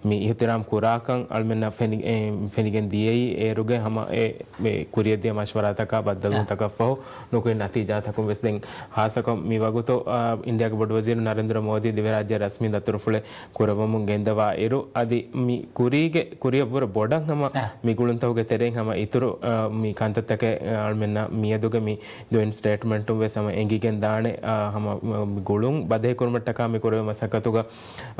މި އިޙްތިރާމް ކުރާކަން އަޅުމެންނަށް ފެނި-، އެ، ފެނިގެން ދިޔައީ އޭރުގެ ހަމަ އެ މި ކުރިއަށްދިޔަ މަޝްވަރާތަކާ ބައްދަލުވުންތަކަށްފަހު ނުކުތް ނަތީޖާތަކުން ވެސް. ދެން ހާއްސަކޮށް މި ވަގުތު، އާ، އިންޑިއާގެ ބޮޑުވަޒީރު ނަރެންދްރަ މޯދީ ދިވެހިރާއްޖެ ރަސްމީ ދަތުރުފުޅެއް ކުރައްވަމުން ގެންދަވާ އިރު، އަދި މި ކުރީގެ ކުރިއަށްވުރެ ބޮޑަށް ހަމަ އަ. މި ގުޅުންތަކުގެ ތެރެއިން ހަމަ އިތުރު، އާ، މި ކަންތައްތަކެއް، އާ، އަޅުމެންނަށް މިއަދުގެ މި ދުވެން ސްޓޭޓްމަންޓުން ވެސް ހަމަ އެނގިގެން ދާނެ، އާ، ހަމަ މި ގުޅުން ބަދަހިކުރުމަށްޓަކާ މި ކުރެވޭ މަސައްކަތުގަ،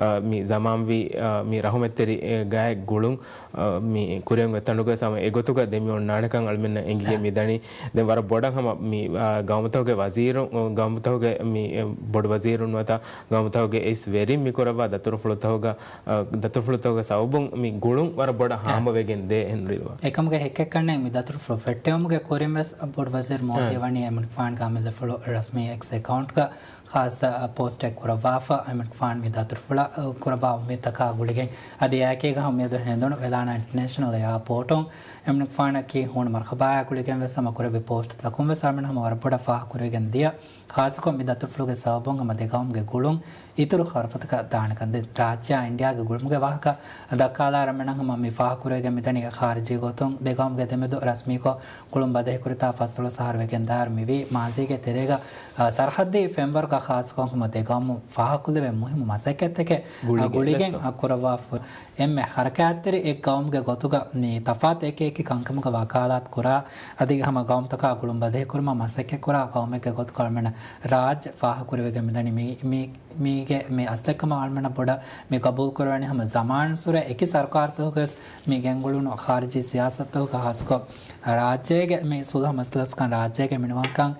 އާ، މި ޒަމާންވީ، އާ، މި ރަހުމަތްތެރި، އެ، ގާތް ގުޅުން އަ، މި ކުރިއަށް އޮތް ތަނުގަ ސަމަ އެގޮތުގަ ދެމި އޮންނާނެކަން އަޅުމެންނަށް އެނގިގެން އަ. މިދަނީ. ދެން ވަރަށް ބޮޑަށް ހަމަ މި، އަ، ގައުމުތަކުގެ ވަޒީރު، ގައުމުތަކުގެ މި، އެ، ބޮޑު ވަޒީރުން ނުވަތަ ގައުމުތަކުގެ އިސް ވެރިން މި ކުރައްވާ ދަތުރުފުޅުތަކުގަ، އަ، ދަތުރުފުޅުތަކުގެ ސަބަބުން މި ގުޅުން ވަރަށް ބޮޑަށް އަ. ހާމަވެގެން ދޭ ހެންރީލްވާ. އެކަމުގެ ހެކެއްކަންނެއް މި ދަތުރުފުޅު ފެއްޓެވުމުގެ ކުރިން ވެސް ބޮޑު ވަޒީރު މޯދީ އަ. ވަނީ އެމްޑިފާންގެ އަމިއްލަފުޅު ރަސްމީ އެކްސް އެކައުންޓްގަ ޚާއްސަ ޕޯސްޓެއް ކުރައްވާފަ، އެމްޑިފާން މި ދަތުރުފުޅަށް ކުރައްވާ އުއްމީދުތަކާ ގުޅިގެން އަދި އެއާއެކީގަ ހަމަ މިއަދު ހެނދުނު ވެލާނާ އިންޓަރނޭޝަނަލް އެއާޕޯޓުން އެމްޑިފާނަށް ކީ ހޫނު މަރުހަބާއާ ގުޅިގެން ވެސް ހަމަ ކުރެއްވި ޕޯސްޓްތަކުން ވެސް އަޅުމެން ހަމަ ވަރަށް ބޮޑަށް ފާހަގަކުރެވިގެން ދިޔަ. ޚާއްޞަކޮށް މި ދަތުރުފުޅުގެ ސަބަބުން ހަމަ ދެގައުމުގެ ގުޅުން އިތުރު ހަރަފަތަކަށް ދާނެކަން ދެން ރާއްޖެއާ އިންޑިއާގެ ގުޅުމުގެ ވާހަކަ ދައްކާލާ އަޅުމެން ހަމަ މި ފާހަގަކުރެވިގެން މިދަނީ ޚާރިޖީ ގޮތުން ދެގައުމުގެ ދެމެދު ރަސްމީކޮށް ގުޅުން ބަދަހިކުރިތާ ފަސްދޮޅަސް އަހަރު ވެގެން ދާއިރު މިވީ މާޒީގެ ތެރޭގަ، އަ، ސަރަހައްދީ ފެންވަރުގަ ޚާއްޞަކޮށް ހަމަ ދެގައުމު ފާހަގަކޮށްލެވޭ މުހިއްމު މަސައްކަތްތަކެއް، އަ، ގުޅިގެން ގުޅިގެން، އެއްގޮތަށް. އަ، ކުރައްވާފަ. އެންމެ ހަރަކާތްތެރި އެއް ގައުމުގެ ގޮތުގަ މި ތަފާތު އެކި އެކި ކަންކަމުގަ ވަކާލާތު ކުރާ، އަދި ހަމަ ގައުމުތަކާ ގުޅުން ބަދަހިކުރުމަށް މަސައްކަތް ކުރާ ގައުމެއްގެ ގޮތުގަ އަޅުމެންނަށް ރާއްޖެ ފާހަގަކުރެވިގެން މިދަނީ މި، މި، މީގެ މި އަސްލެއްކަމަށް އަޅުމެންނަށް ބޮޑަށް މި ގަބޫލު ކުރެވެނީ ހަމަ ޒަމާންސުރެ އެކި ސަރުކާރުތަކުގަސް މި ގެންގުޅުނު ޚާރިޖީ ސިޔާސަތުގަ ޚާއްޞަކޮށް ރާއްޖޭގެ މި ސުލްހަ މަސްލަސްކަން ރާއްޖޭގެ މިނިވަންކަން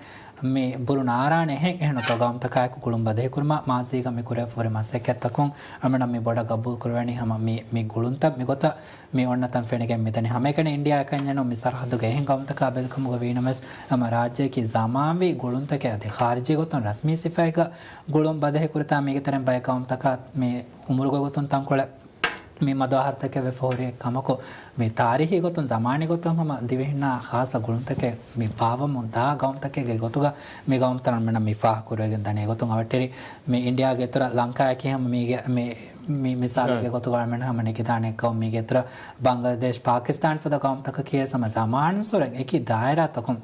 މި ބުރު ނާރާނެ އެހެން އެހެން ގައުމުތަކާއެކު ގުޅުން ބަދަހިކުރުމަށް މާޒީގަ މި ކުރެވިފަ ހުރި މަސައްކަތްތަކުން އަޅުމެންނަށް މި ބޮޑަށް ގަބޫލު ކުރެވެނީ ހަމަ މި، މި ގުޅުންތައް މިގޮތަށް މި އޮންނަތަން ފެނިގެން މިދަނީ. ހަމައެކަނި އިންޑިއާއަކަށް އެންޏެނު މި ސަރަހައްދުގެ އެހެން ގައުމުތަކާ ބެލިކަމުގަ ވީނަމަވެސް ހަމަ ރާއްޖެއަކީ ޒަމާންވީ ގުޅުންތަކެއް އަދި ޚާރިޖީ ގޮތުން ރަސްމީ ސިފައެއްގަ ގުޅުން ބަދަހިކުރިތާ މީގެ ތެރެއިން ބައެއް ގައުމުތަކާ މި އުމުރުގެ ގޮތުން ތަންކޮޅެއް މި މަދު އަހަރުތަކެއް ވެފަ ހުރި ކަމަކު، މި ތާރީހީ ގޮތުން ޒަމާނީ ގޮތުން ހަމަ ދިވެހިންނާ ޚާއްޞަ ގުޅުންތަކެއް މި ބާއްވަމުން ދާ ގައުމުތަކެއްގެ ގޮތުގަ މި ގައުމުތައް އަޅުމެންނަށް މި ފާހަގަކުރެވިގެން ދަނީ. އެގޮތުން އަވަށްޓެރި މި އިންޑިއާގެ އިތުރަށް ލަންކާއަކީ ހަމަ މީގެ މި، މި މިސާލެއްގެ ގޮތުގަ އަޅުމެން ހަމަ ނެގިދާނެ އެއް ގައުމެއް. މީގެ އިތުރަށް ބަންގްލަދޭޝް، ޕާކިސްތާން ފަދަ ގައުމުތަކަކީ ވެސް ހަމަ ޒަމާންސުރެ އެކި ދާއިރާތަކުން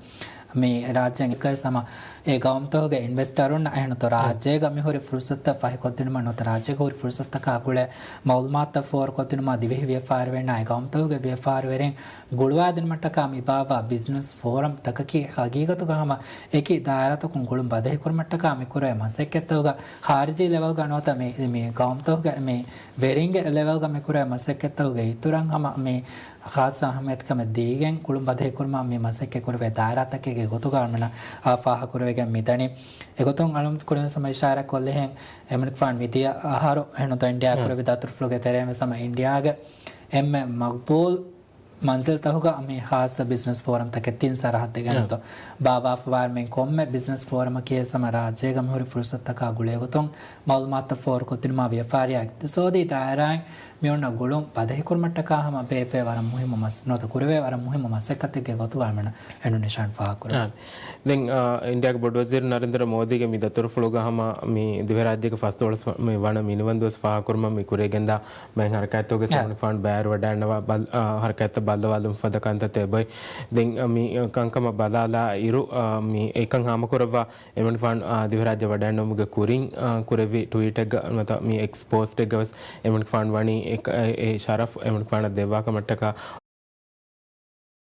މި ރާއްޖޭން އެކަސް ހަމަ އެ ގައުމުތަކުގެ އިންވެސްޓަރުންނަށް އެހެންތޯ ރާއްޖޭގަ މިހުރި ފުރުސަތުތައް ފަހިކޮށްދިނުމަށް ނުވަތަ ރާއްޖޭގަ ހުރި ފުރުސަތުތަކާ ގުޅޭ މައުލޫމާތުތައް ފޯރުކޮށްދިނުމަށް ދިވެހި ވިޔަފާރިވެރިންނާ އެ ގައުމުތަކުގެ ވިޔަފާރިވެރިން ގުޅުވާދިނުމަށްޓަކާ މި ބާއްވާ ބިޒްނަސް ފޯރަމް ތަކަކީ ހަގީގަތުގަ ހަމަ އެކި ދާއިރާތަކުން ގުޅުން ބަދަހިކުރުމަށްޓަކާ މި ކުރޭ މަސައްކަތްތަކުގަ ޚާރިޖީ ލެވެލްގަ ނުވަތަ މި، މި ގައުމުތަކުގެ މި ވެރިންގެ ލެވެލްގަ މި ކުރޭ މަސައްކަތްތަކުގެ އިތުރަށް ހަމަ މި ޚާއްޞަ އަހައްމިޔަތުކަމެއް ދީގެން ގުޅުން ބަދަހިކުރުމަށް މި މަސައްކަތް ކުރެވޭ ދާއިރާތަކެއްގެ ގޮތުގަ އަޅުމެންނަށް އާ ފާހަގަކުރެވިގެން މިދަނީ. އެގޮތުން އަޅުން ކުރިން ސަމަ އިޝާރާތް ކޮށްލިހެން އެމަނިކުފާނު މިދިޔަ އަހަރު އެހެނުތޯ އިންޑިއާ ކުރެއްވި ދަތުރުފުޅުގެ ތެރޭން ވެސް ހަމަ އިންޑިއާގެ އެންމެ މަގްބޫލް މަންޒިލްތަކުގަ މި ޚާއްޞަ ބިޒްނަސް ފޯރަމްތަކެއް ތިން ސަރަހައްދެއްގެ އެހެނުތޯ ބާއްވާފަވާ މި ކޮންމެ ބިޒްނަސް ފޯރަމަކީ ވެސް ހަމަ ރާއްޖޭގަ މިހުރި ފުރުސަތުތަކާ ގުޅޭގޮތުން މައުލޫމާތުތައް ފޯރުކޮށްދިނުމާ ވިޔަފާރިއާ އިޤްތިޞާދީ ދާއިރާއިން މި އޮންނަ ގުޅުން ބަދަހިކުރުމަށްޓަކާ ހަމަ ބޭއްވޭ ވަރަށް މުހިއްމު މަސް-، ނުވަތަ ކުރެވޭ ވަރަށް މުހިއްމު މަސައްކަތެއްގެ ގޮތުގަ އަޅުމެން އެންޑޮނޭޝިއާން ފާހަގަކުރަން. އާ. ދެން، އާ، އިންޑިއާގެ ބޮޑުވަޒީރު ނަރެންދްރަ މޯދީގެ މި ދަތުރުފުޅުގަ ހަމަ މި ދިވެހިރާއްޖޭގެ ފަސްދޮޅަސް މި ވަނަ މިނިވަން ދުވަސް ފާހަގަކުރުމަށް މި ކުރިއަށް ގެންދާ މައިން ހަރަކާތްތަކުގެ އާ. އެމަނިކުފާނު ބައިވެރިވަޑައިގަންނަވާ ބަލް-، އާ، ހަރަކާތްތައް ބައްލަވާލުމަށް ފަދަ ކަންތައްތައް އެބައޮތް. ދެން، އާ، މި، އާ، ކަންކަމަށް ބަލާލާ އިރު، އާ، މި އެކަން ހާމަކުރައްވާ އެމަނިކުފާނު، އާ، ދިވެހިރާއްޖެ ވަޑައިގަންނަވުމުގެ ކުރިން، އާ، ކުރެއްވި ޓްވީޓެއްގަ ނުވަތަ މި އެކްސް ޕޯސްޓެއްގަ ވެސް އެމަނިކުފާނު ވަނީ އެ، އެ، އެ ޝަރަފް އެމަނިކުފާނަށް ދެއްވާ ކަމަށްޓަކާ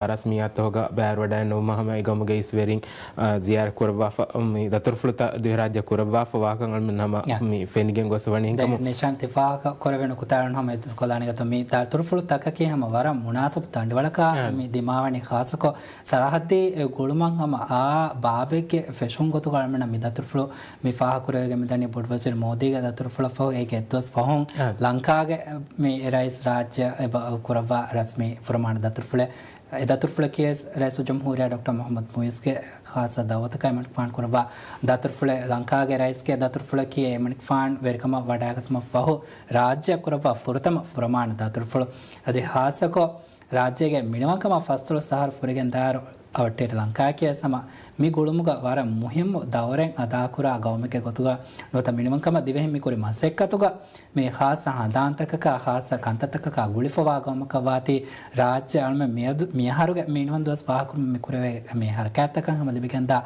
ރަސްމިއްޔާތުތަކުގަ ބައިވެރިވަޑައިގަންނަވުމަށް ހަމަ އެ ގައުމުގެ އިސްވެރިން، އާ، ޒިޔާރަތް ކުރައްވާފަ، މި ދަތުރުފުޅުތައް ދިވެހިރާއްޖެ ކުރައްވާފަ ވާކަން އަޅުމެން ހަމަ ޔާ. މި ފެނިގެން ގޮސް ވަނީ. ދެން ހަމަ ނިޝާން ތިފާހަކަށް ކުރެވޭ ނުކުތާއިން ހަމަ އިތުރުކޮށްލާނެ ގޮތަށް މި ދަތުރުފުޅު ތަކަކީ ހަމަ ވަރަށް މުނާސަބު ތަނޑިވަޅަކާ ޔާ. މި ދިމާވަނީ ޚާއްޞަކޮށް ސަރަހައްދީ ގުޅުމަށް ހަމަ އާ ބާބެއްގެ ފެށުން ގޮތުގަ އަޅުމެންނަށް މި ދަތުރުފުޅު މި ފާހަގަކުރެވިގެން މިދަނީ ބޮޑުވަޒީރު މޯދީގެ ދަތުރުފުޅަށްފަހު އޭގެ އެއްދުވަސް ފަހުން ޔާ. ލަންކާގެ މި ރައީސް ރާއްޖެ އެބަ ކުރައްވާ ރަސްމީ ފުރަމާނަ ދަތުރުފުޅެއް. އެ ދަތުރުފުޅަކީ ރައީސުލްޖުމްހޫރިއްޔާ ޑޮކްޓަރ މުޙައްމަދު މުޢިއްޒުގެ ޚާއްޞަ ދައުވަތަކަށް އެމަނިކުފާނު ކުރައްވާ ދަތުރުފުޅެއް. ލަންކާގެ ރައީސްގެ ދަތުރުފުޅަކީ އެމަނިކުފާނު ވެރިކަމަށް ވަޑައިގަތުމަށްފަހު ރާއްޖެއަށް ކުރައްވާ ފުރަތަމަ ފުރަމާނަ ދަތުރުފުޅު. އަދި ޚާއްޞަކޮށް ރާއްޖޭގެ މިނިވަންކަމަށް ފަސްދޮޅަސް އަހަރު ފުރިގެން ދާއިރު އަވަށްޓެރި ލަންކާއަކީ ވެސް ހަމަ މި ގުޅުމުގަ ވަރަށް މުހިއްމު ދައުރެއް އަދާކުރާ ގައުމެއްގެ ގޮތުގަ ނުވަތަ މިނިވަންކަމަށް ދިވެހިން މިކުރި މަސައްކަތުގަ މި ޚާއްޞަ ހަނދާންތަކަކާ، ޚާއްޞަ ކަންތައްތަކަކާ ގުޅިފަވާ ގައުމަކަށް ވާތީ، ރާއްޖެ އަޅުމެން މިއަދު، މިއަހަރުގެ މިނިވަން ދުވަސް ފާހަގަކުރުމަށް މި ކުރެވޭ މި ހަރަކާތްތަކަށް ހަމަ ލިބިގެންދާ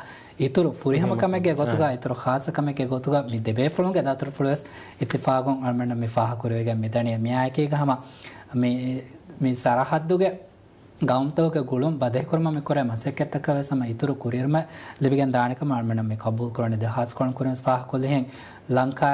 އިތުރު ފުރިހަމަ ކަމެއްގެ ގޮތުގަ، އިތުރު ޚާއްޞަ ކަމެއްގެ ގޮތުގަ މި ދެބޭފުޅުންގެ ދަތުރުފުޅުވެސް އިއްތިފާގުން އަޅުމެންނަށް މި ފާހަގަކުރެވިގެން މިދަނީ. މިއާއެކީގަ ހަމަ މި، މި ސަރަހައްދުގެ ގައުމުތަކުގެ ގުޅުން ބަދަހިކުރުމަށް މިކުރޭ މަސައްކަތްތަކަށް ވެސް ހަމަ އިތުރު ކުރިއެރުމެއް ލިބިގެން ދާނެކަމަށް އަޅުމެންނަށް މި ޤަބޫލުކުރަނީ. ދެ ހާސްކޮޅުން ކުރިން ފާހަގަކޮށްލިހެން ލަންކާ،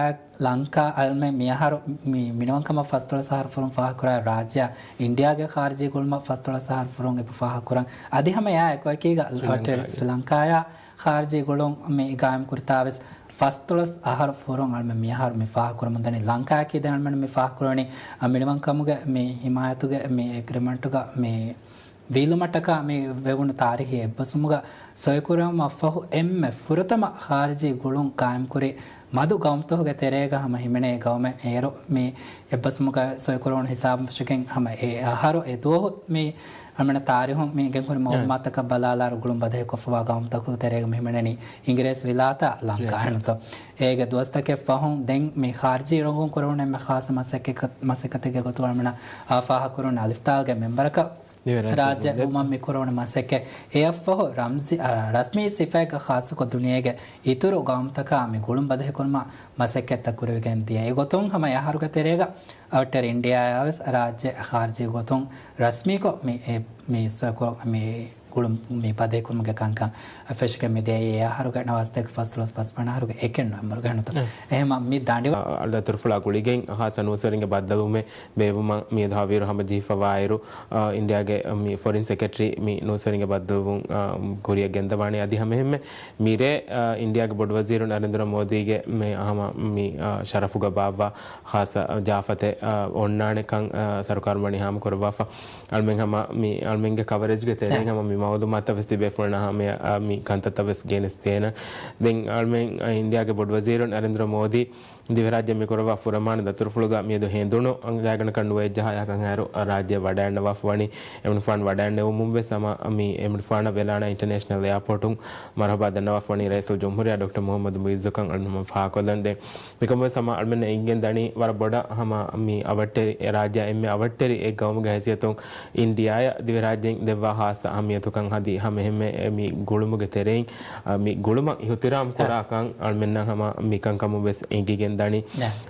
ލަންކާ އަޅުމެން މިއަހަރު މި މިނިވަންކަމަށް ފަސްދޮޅަސް އަހަރު ފުރުން ފާހަގަކުރާ ރާއްޖެއަށް އިންޑިއާގެ ޚާރިޖީ ގުޅުމަށް ފަސްދޮޅަސް އަހަރު ފުރުން އެބަ ފާހަގަކުރަން. އަދި ހަމަ އެއާ އެކުއެކީގަ ސްރީލަންކާ، ސްރީލަންކާޔާ ޚާރިޖީ ގުޅުން މި ގާއިމް ކުރިތާވެސް ފަސްދޮޅަސް އަހަރު ފުރުން އަޅުމެން މިއަހަރު މި ފާހަގަކުރަމުންދަނީ. ލަންކާއަކީ ދެން އަޅުމެން މި ފާހަގަކުރަނީ މިނިވަންކަމުގެ މި ހިމާޔަތުގެ މި އެގްރިމަންޓުގަ މި ވީއްލުމަށްޓަކާ މި ވެވުނު ތާރީޚީ އެއްބަސްވުމުގަ ސޮއިކުރެވުމަށްފަހު އެންމެ ފުރަތަމަ ޚާރިޖީ ގުޅުން ގާއިމްކުރި މަދު ގައުމުތަކުގެ ތެރޭގަ ހަމަ ހިމެނޭ ގައުމެއް. އޭރު މި އެއްބަސްވުމުގަ ސޮއިކުރެވުނު ހިސާބުން ފެށިގެން ހަމަ އެ އަހަރު އެ ދުވަހު މި އަޅުމެން ތާރީޚުން މި ގެންހުރި މައުލޫމާތުތަކަށް ބަލާލާއިރު ގުޅުން ބަދަހިކޮށްފަވާ ގައުމުތަކުގެ ތެރޭގަ މި ހިމެނެނީ އިނގިރޭސި ވިލާތާ ލަންކާ ހެންތޯ. އޭގެ ދުވަސްތަކެއް ފަހުން ދެން މި ޚާރިޖީ ރޮނގުން ކުރެވުނު އެންމެ ޚާއްޞަ މަސައްކަތް، މަސައްކަތެއްގެ ގޮތުގަ އަޅުމެންނަށް އާ ފާހަގަކުރުން އަލިފްތާގެ މެންބަރަކަށް ރާއްޖެ ވުމަށް މި ކުރެވުނު މަސައްކަތް އެއަށްފަހު ރަމްޒީ، އަ، ރަސްމީ ސިފައެއްގަ ޚާއްޞަކޮށް ދުނިޔޭގެ އިތުރު ގައުމުތަކާ މި ގުޅުން ބަދަހިކުރުމަށް މަސައްކަތްތައް ކުރެވިގެން ދިޔަ. އެގޮތުން ހަމަ އެ އަހަރުގެ ތެރޭގަ އަވަށްޓެރި އިންޑިއާއާވެސް ރާއްޖެ ޚާރިޖީ ގޮތުން ރަސްމީކޮށް މި އެ، މި ސޮއިކޮށް މި ގުޅުން މި ބަދަހިކުރުމުގެ ކަންކަން ފެށިގެން މިދިޔައީ އެ އަހަރުގެ ނަވާސްތަކެއް ފަސްދޮޅަސް ފަސްވަނަ އަހަރުގެ އެކެއް ނޮވެމްބަރުގެ ހަނދުތަ. އެ. އެހެމަ މި ދަނޑިވަ އަ، ދަތުރުފުޅާ ގުޅިގެން ހާއްސަ ނޫސްވެރިންގެ ބައްދަލުވުމެއް ބޭއްވުމަށް މިއަދު ހަވީރު ހަމަޖެހިފަވާއިރު، އ، އިންޑިއާގެ މި ފޮރިން ސެކްރެޓަރީ މި ނޫސްވެރިންގެ ބައްދަލުވުން، އ، ކުރިއަށް ގެންދަވާނީ. އަދި ހަމައެހެންމެ މިރޭ، އ، އިންޑިއާގެ ބޮޑުވަޒީރު ނަރެންދުރަ މޯދީގެ މި ހަމަ މި، އ، ޝަރަފުގަ ބާއްވާ ހާއްސަ ޖާފަތެއް، އ، އޮންނާނެކަން، އ، ސަރުކާރުން ވަނީ ހާމަކުރައްވާފަ. އަޅުމެން ހަމަ މި އަޅުމެންގެ ކަވަރޭޖްގެ ތެރެއިން އެ. ހަމަ މި މައުލޫމާތަށް ވެސް ތިބޭފުޅުންނަށް ހަމަ މި ކަންތައްތައް ވެސް ގެނެސްދޭނަން. ދެން އަޅުމެން އިންޑިއާގެ ބޮޑުވަޒީރު ނަރެންދުރަ މޯދީ ދިވެހިރާއްޖެ މި ކުރައްވާ ފުރަމާނަ ދަތުރުފުޅުގަ މިއަދު ހެނދުނު ގާތްގަނޑަކަށް ނުވައެއްޖަހާ އެކަން އަހަރު ރާއްޖެ ވަޑައިގަންނަވާފަ ވަނީ. އެމަނިކުފާނު ވަޑައިގަންނެވުމުން ވެސް ހަމަ މި އެމަނިކުފާނަށް ވެލާނާ އިންޓަރނޭޝަނަލް އެއާޕޯޓުން މަރުޙަބާ ދަންނަވާފަ ވަނީ ރައީސުލްޖުމްހޫރިއްޔާ ޑޮކްޓަރ މުޙައްމަދު މުޢިއްޒުކަން އަޅުމެން ފާހަގަކޮށްލަން. ދެން މިކަމުން ވެސް ހަމަ އަޅުމެންނަށް އެނގިގެން ދަނީ ވަރަށް ބޮޑަށް ހަމަ މި އަވަށްޓެރި އެ ރާއްޖެއާ އެންމެ އަވަށްޓެރި އެއް ގައުމުގެ ހައިސިއްޔަތުން އިންޑިއާއަށް ދިވެހިރާއްޖެއިން ދެއްވާ ހާއްސަ އަހައްމިޔަތުކަން އަދި ހަމައެހެންމެ މި ގުޅުމުގެ ތެރެއިން، އަ، މި ގުޅުމަށް އިޙުތިރާމް ކުރާކަން އަޅުމެންނަށް ހަމަ މިކަންކަމުން ވެސް އެނގިގެން ދަނީ.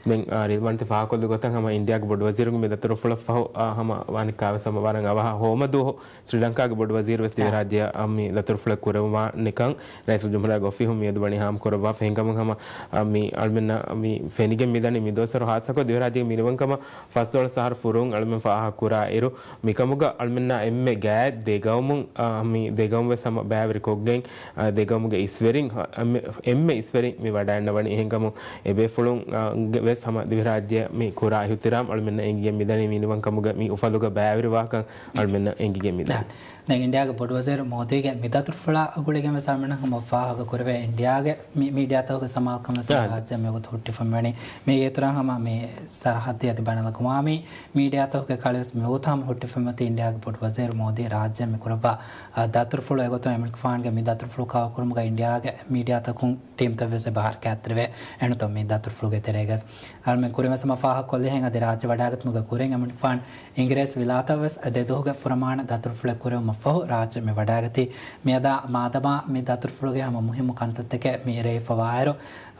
ދެން، އަ، ރިލްވަންތި ފާހަގަކޮށްލި ގޮތަށް ހަމަ އިންޑިއާގެ ބޮޑުވަޒީރުގެ މި ދަތުރުފުޅަށްފަހު، އަ، ހަމަ ވާނެ ކާވެސް ހަމަ ވަރަށް އަވަހަށް ހޯމަދުވަހު ސްރީލަންކާގެ ބޮޑުވަޒީރު ވެސް ދިވެހިރާއްޖެއަށް މި ދަތުރުފުޅެއް ކުރެވުމާ ނިކަން ރައީސުލްޖުމްހޫރިއްޔާގެ އޮފީހުން މިއަދު ވަނީ ހާމަކުރައްވާފަ. އެހެންކަމުން ހަމަ، އަ، މި އަޅުމެންނަށް މި ފެނިގެން މިދަނީ މި ދުވަސްވަރު ހާއްސަކޮށް ދިވެހިރާއްޖޭގެ މިނިވަންކަމަށް ފަސްދޮޅަސް އަހަރު ފުރުން އަޅުމެން ފާހަގަކުރާ އިރު، މިކަމުގަ އަޅުމެންނާ އެންމެ ގާތް ދެ ގައުމުން، އަ، މި ދެ ގައުމު ވެސް ހަމަ ބައިވެރިކޮށްގެން، އަ، ދެ ގައުމުގެ އިސްވެރިން ހަ-، އެންމެ، އެންމެ އިސްވެރިން މި ވަޑައިގަންނަވަނީ. އެހެންކަމުން އެބޭފުޅުން، އަ، ގެ ވެސް ހަމަ ދިވެހިރާއްޖެއަށް މި ކުރާ އިޙުތިރާމް އަޅުމެންނަށް އެނގިގެން މިދަނީ މިނިވަންކަމުގެ މި އުފަލުގަ ބައިވެރިވާކަން އަޅުމެންނަށް އެނގިގެން މިދަނީ. ދެން އިންޑިއާގެ ބޮޑުވަޒީރު މޯދީގެ މި ދަތުރުފުޅާ ގުޅިގެން ވެސް އަޅުމެންނަށް ހަމަ ފާހަގަކުރެވޭ އިންޑިއާގެ މި މީޑިއާތަކުގެ ސަމާލުކަން ވެސް ރާއްޖެ މިވަގުތު ހުއްޓިފައިވަނީ. މީގެ އިތުރަށް ހަމަ މި ސަރަހައްދީ އަދި ބައިނަލްއަގުވާމީ މީޑިއާތަކުގެ ކަޅިވެސް މިވަގުތު ހަމަ ހުއްޓިފައިވަތީ އިންޑިއާގެ ބޮޑުވަޒީރު މޯދީ ރާއްޖެ މި ކުރައްވާ، އަ، ދަތުރުފުޅު. އެގޮތުން އެމަނިކުފާނުގެ މި ދަތުރުފުޅު ކަވަރ ކުރުމުގަ އިންޑިއާގެ މީޑިއާތަކުން ޓީމްތައް ވެސް އެބަ ހަރަކާތްތެރިވޭ. އެންނުތޯ މި ދަތުރުފުޅުގެ ތެރޭގަސް އަޅުމެން ކުރިންވެސް ހަމަ ފާހަގަކޮށްލިހެން އަދި ރާއްޖެ ވަޑައިގަތުމުގެ ކުރިން އެމަނިކުފާނު އިނގިރޭސި ވިލާތަށް ވެސް ދެ ދުވަހުގެ ފުރަމާނަ ދަތުރުފުޅެއް ކުރެވުމަށްފަހު ރާއްޖެ މި ވަޑައިގަތީ. މިއަދާ މާދަމާ މި ދަތުރުފުޅުގެ ހަމަ މުހިއްމު ކަންތައްތަކެއް މި ރޭވިފަވާއިރު،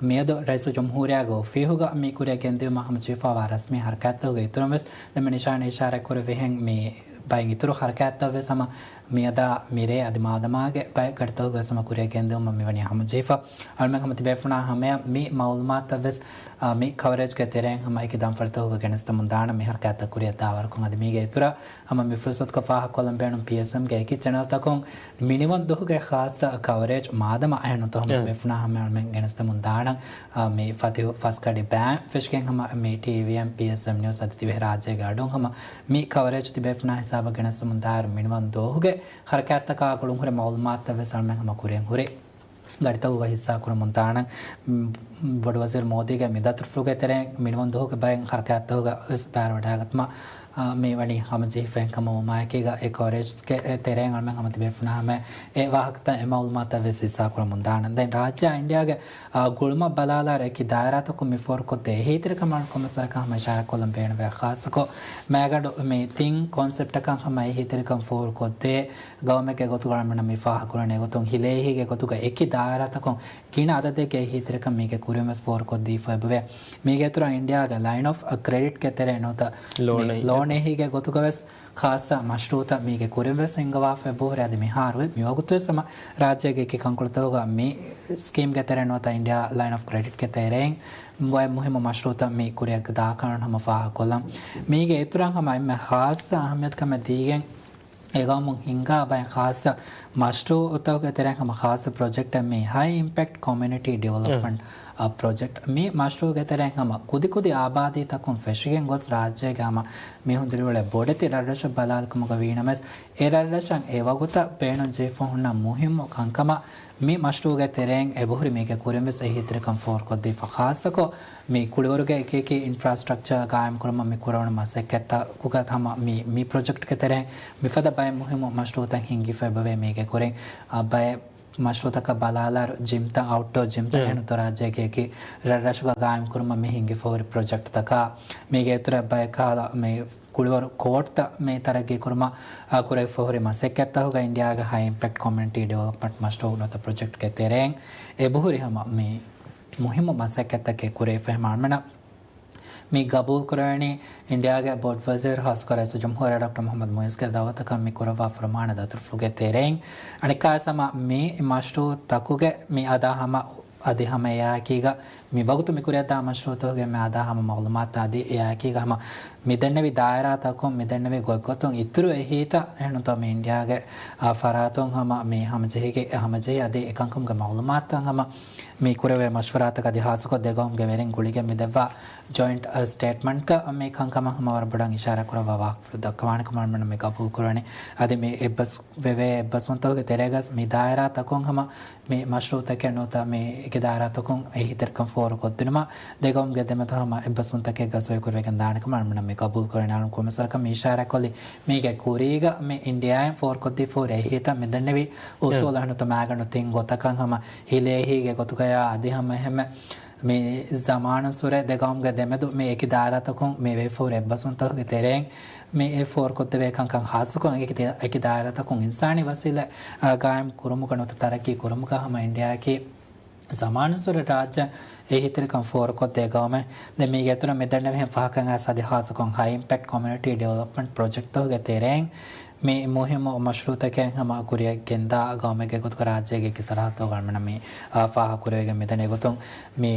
މިއަދު ރައީސުލްޖުމްހޫރިއްޔާގެ އޮފީހުގަ މި ކުރިއަށް ގެންދިއުމަށް ހަމަޖެހިފަވާ ރަސްމީ ހަރަކާތްތަކުގެ އިތުރުން ވެސް ދެންމެ ނިޝާން އިޝާރާތް ކުރެވިހެން މި ބައިން އިތުރު ހަރަކާތްތައް ވެސް ހަމަ މިއަދާ މިރޭ އަދި މާދަމާގެ ބައެއް ގަޑިތަކުގަ ވެސް ހަމަ ކުރިއަށް ގެންދިއުމަށް މިވަނީ ހަމަޖެހިފަ. އަޅުމެން ހަމަ ތިބޭފުޅާ ހަމަޔަށް މި މައުލޫމާތުތައް ވެސް، އާ، މި ކަވަރޭޖްގެ ތެރެއިން ހަމަ އެކި ދަންފަޅިތަކުގަ ގެނެސްދެމުން ދާނަން މި ހަރަކާތްތައް ކުރިއަށް ދާވަރުކޮށް. އަދި މީގެ އިތުރަށް ހަމަ މި ފުރުސަތުގަ ފާހަގަކޮށްލަން ބޭނުން ޕީއެސްއެމްގެ އެކި ޗެނަލްތަކުން މިނިވަން ދުވަހުގެ ޚާއްޞަ ކަވަރޭޖް މާދަމާ އެހެން ނުތޯ ހަމަ ތިބޭފުޅާ ހަމަ އަޅުމެން ގެނެސްދެމުން ދާނަން. އާ، މި ފަތިހު ފަސް ގަޑި ބައިން ފެށިގެން ހަމަ މި ޓީވީއެމް ޕީއެސްއެމް ނިއުސް އަދި ދިވެހިރާއްޖޭގެ އަޑުން ހަމަ މި ކަވަރޭޖް ތިބޭފުޅާ ހިސާބަށް ގެނެސްދެމުން ދާއިރު މިނިވަން ދުވަހުގެ ހަރަކާތްތަކާ ގުޅުންހުރި މައުލޫމާތުތައް ވެސް އަޅުމެން ހަމަ ކުރިއަށް ހުރި ގަޑިތަކުގަ ހިއްސާ ކުރަމުން ދާނަން. މް، ބޮޑުވަޒީރު މޯދީގެ މި ދަތުރުފުޅުގެ ތެރެއިން މިނިވަން ދުވަހުގެ ބައެއް ހަރަކާތްތަކުގަ ވެސް ބައިވެރިވެވަޑައިގަތުމަށް، އާ، މި ވަނީ ހަމަޖެހިފައިން ކަމަށް ވުމާއެކީގަ އެ ކަވަރޭޖްގެ ތެރެއިން އަޅުމެން ހަމަ ތިބޭފުޅާ ހަމަ އެ ވާހަކަތައް އެ މައުލޫމާތުތައް ވެސް ހިއްސާ ކުރަމުން ދާނަން. ދެން ރާއްޖެއާ އިންޑިއާގެ، އާ، ގުޅުމަށް ބަލާލާއިރު އެކި ދާއިރާތަކުން މި ފޯރުކޮށްދޭ އެހީތެރިކަމާ ކޮމިސަރަކަށް ހަމަ އިޝާރާތްކޮށްލަން ބޭނުންވޭ. ޚާއްޞަކޮށް މައިގަނޑު މި ތިން ކޮންސެޕްޓަކަށް ހަމަ އެހީތެރިކަން ފޯރުކޮށްދޭ ގައުމެއްގެ ގޮތުގަ އަޅުމެންނަށް މި ފާހަގަކުރަނީ އެގޮތުން ހިލޭހީގެ ގޮތުގަ އެކި ދާއިރާތަކުން ގިނަ އަދަދެއްގެ އެހީތެރިކަން މީގެ ކުރިން ވެސް ފޯރުކޮށްދީފަ އެބަވޭ. މީގެ އިތުރަށް އިންޑިއާގެ ލައިން އޮފް ކްރެޑިޓްގެ ތެރޭ ނުވަތަ ލޯނެއް މި ލޯނެހީގެ ގޮތުގަ ވެސް ޚާއްޞަ މަޝްރޫއުތައް މީގެ ކުރިން ވެސް ހިންގަވާފަ އެބަހުރި. އަދި މިހާރު މިވަގުތު ވެސް ހަމަ ރާއްޖޭގެ އެކި ކަންކޮޅުތަކުގަ މި ސްކީމްގެ ތެރޭ ނުވަތަ އިންޑިއާ ލައިން އޮފް ކްރެޑިޓްގެ ތެރެއިން ބައެއް މުހިއްމު މަޝްރޫއުތައް މި ކުރިއަށް ދާކަން ހަމަ ފާހަގަކޮށްލަން. މީގެ އިތުރަށް ހަމަ އެންމެ ޚާއްޞަ އަހައްމިޔަތުކަމެއް ދީގެން އެގައުމުން ހިންގާ ބައެއް ޚާއްޞަ މަޝްރޫއުތަކުގެ ތެރެއިން ހަމަ ޚާއްޞަ ޕްރޮޖެކްޓެއް މީ ހައި އިމްޕެކްޓް ކޮމިއުނިޓީ ޑިވެލޮޕްމަންޓް، އަ، ޕްރޮޖެކްޓް. މި މަޝްރޫއުގެ ތެރެއިން ހަމަ ކުދިކުދި އާބާދީތަކުން ފެށިގެން ގޮސް ރާއްޖޭގެ ހަމަ މީހުން ދިރިއުޅޭ ބޮޑެތި ރަށްރަށެއް ބަލާލިކަމުގަ ވީނަމަވެސް، އެ ރަށްރަށަށް އެވަގުތަށް ބޭނުން ޖެހިފަ ހުންނަ މުހިއްމު ކަންކަމަށް މި މަޝްރޫއުގެ ތެރެއިން އެބަހުރި މީގެ ކުރިން ވެސް އެހީތެރިކަން ފޯރުކޮށްދީފަ. ޚާއްޞަކޮށް މި ކުޅިވަރުގެ އެކިއެކި އިންފްރާސްޓްރަކްޗާ ގާއިމްކުރުމަށް މި ކުރެވުނު މަސައްކަތްތަކުގަ ހަމަ މި، މި ޕްރޮޖެކްޓްގެ ތެރެއިން މިފަދަ ބައެއް މުހިއްމު މަޝްރޫއުތައް ހިންގިފަ އެބަވޭ. މީގެ ކުރިން، އަ، ބައެއް މަޝްރޫއުތަކަށް ބަލާލާއިރު ޖިމްތައް، އައުޓްޑޯ ޖިމްތައް އެ. އެހެން ރާއްޖޭގެ އެކި ރަށްރަށުގަ ގާއިމްކުރުމަށް މި ހިންގިފަ ހުރި ޕްރޮޖެކްޓްތަކާ، މީގެ އިތުރަށް ބައެއް ކަހަލަ މި ކުޅިވަރު ކޯޓްތައް މި ތަރައްގީ ކުރުމަށް، އާ، ކުރެވިފަ ހުރި މަސައްކަތްތަކުގަ އިންޑިއާގެ ހައި އިމްޕެކްޓް ކޮމިއުނިޓީ ޑިވެލޮޕްމަންޓް މަޝްރޫއު ނުވަތަ ޕްރޮޖެކްޓްގެ ތެރެއިން އެބަހުރި ހަމަ މި މުހިއްމު މަސައްކަތްތަކެއް ކުރެވިފަ. އެހެން އަޅުމެންނަށް މި ގަބޫލު ކުރެވެނީ އިންޑިއާގެ ބޮޑުވަޒީރު ޚާއްޞަކޮށް ރައީސުލްޖުމްހޫރިއްޔާ ޑޮކްޓަރ މުޙައްމަދު މުޢިއްޒުގެ ދައުވަތަކަށް މި ކުރައްވާ ފުރަމާނަ ދަތުރުފުޅުގެ ތެރެއިން. އަނެއްކާވެސް ހަމަ މި މަޝްރޫއުތަކުގެ މި އަދާ ހަމަ އަދި ހަމަ އެއާއެކީގަ މި ވަގުތު މި ކުރިއަށްދާ މަޝްރޫއުތަކުގެ މި އަދާ ހަމަ މައުލޫމާތު އަދި އެއާއެކީގަ ހަމަ މި ދެންނެވި ދާއިރާތަކުން މި ދެންނެވި ގޮތްގޮތުން އިތުރު އެހީތައް އެހެންތޯ މި އިންޑިއާގެ، އާ، ފަރާތުން ހަމަ މި ހަމަޖެހިގެ، ހަމަޖެހި އަދި އެކަންކަމުގެ މައުލޫމާތުތައް ހަމަ މި ކުރެވޭ މަޝްވަރާތަކަށް އަދި ހާއްސަކޮށް ދެގައުމުގެ ވެރިން ގުޅިގެން މި ދެއްވާ ޖޮއިންޓް، އަ، ސްޓޭޓްމަންޓްގަ މި ކަންކަމަށް ހަމަ ވަރަށް ބޮޑަށް އިޝާރާތް ކުރައްވާ ވާހަކަފުޅު ދައްކަވާނެ ކަމަށް އަޅުމެންނަށް މި ގަބޫލު ކުރަނީ. އަދި މި އެއްބަސް ވެވޭ އެއްބަސްވުންތަކުގެ ތެރޭގަސް މި ދާއިރާތަކުން ހަމަ މި މަޝްރޫއުތަކެއް ނުވަތަ މި އެކި ދާއިރާތަކުން އެހީތެރިކަން ފޯރުކޮށްދިނުމަށް ދެގައުމުގެ ދެމެދު ހަމަ އެއްބަސްވުންތަކެއްގަ ސޮއިކުރެވިގެން ދާނެ ކަމަށް އަޅުމެންނަށް މި ގަބޫލު ކުރަނީ. އަޅުން ކޮމިސަރަކަށް މި އިޝާރާތްކޮށްލީ މީގެ ކުރީގަ މި އިންޑިއާއިން ފޯރުކޮށްދީފަ ހުރި އެހީތައް މި ދެންނެވި އުސޫލު އެހެންތޯ މައިގަނޑު ތިން ގޮތަކަށް ހަމަ ހިލޭހީގެ ގޮތުގަޔާ އަދި ހަމަ އެހެންމެ މި ޒަމާނުއްސުރެ ދެގައުމުގެ ދެމެދު މި އެކި ދާއިރާތަކުން މި ވެފަ ހުރި އެއްބަސްވުންތަކުގެ ތެރެއިން މި އެ ފޯރުކޮށްދެވޭ ކަންކަން ހާއްސަކޮށް އެކި ތި-، އެކި ދާއިރާތަކުން އިންސާނީ ވަސީލަތް، އާ، ގާއިމް ކުރުމުގަ ނުވަތަ ތަރައްގީ ކުރުމުގަ ހަމަ އިންޑިއާއަކީ ޒަމާނުއްސުރެ ރާއްޖެ އެހީތެރިކަން ފޯރުކޮށްދޭ ގައުމެއް. ދެން މީގެ އިތުރަށް މި ދެންނެވިހެން ފަހަކަށް އައިސް އަދި ހާއްސަކޮށް ހައި އިމްޕެކްޓް ކޮމިއުނިޓީ ޑިވެލޮޕްމަންޓް ޕްރޮޖެކްޓްތަކުގެ ތެރެއިން މި މުހިއްމު މަޝްރޫއުތަކެއް ހަމަ ކުރިއަށް ގެންދާ ގައުމެއްގެ ގޮތުގަ ރާއްޖޭގެ އެކި ސަރަހައްދުގަ އަޅުމެންނަށް މި، އާ، ފާހަގަކުރެވިގެން މިދަނީ. އެގޮތުން މި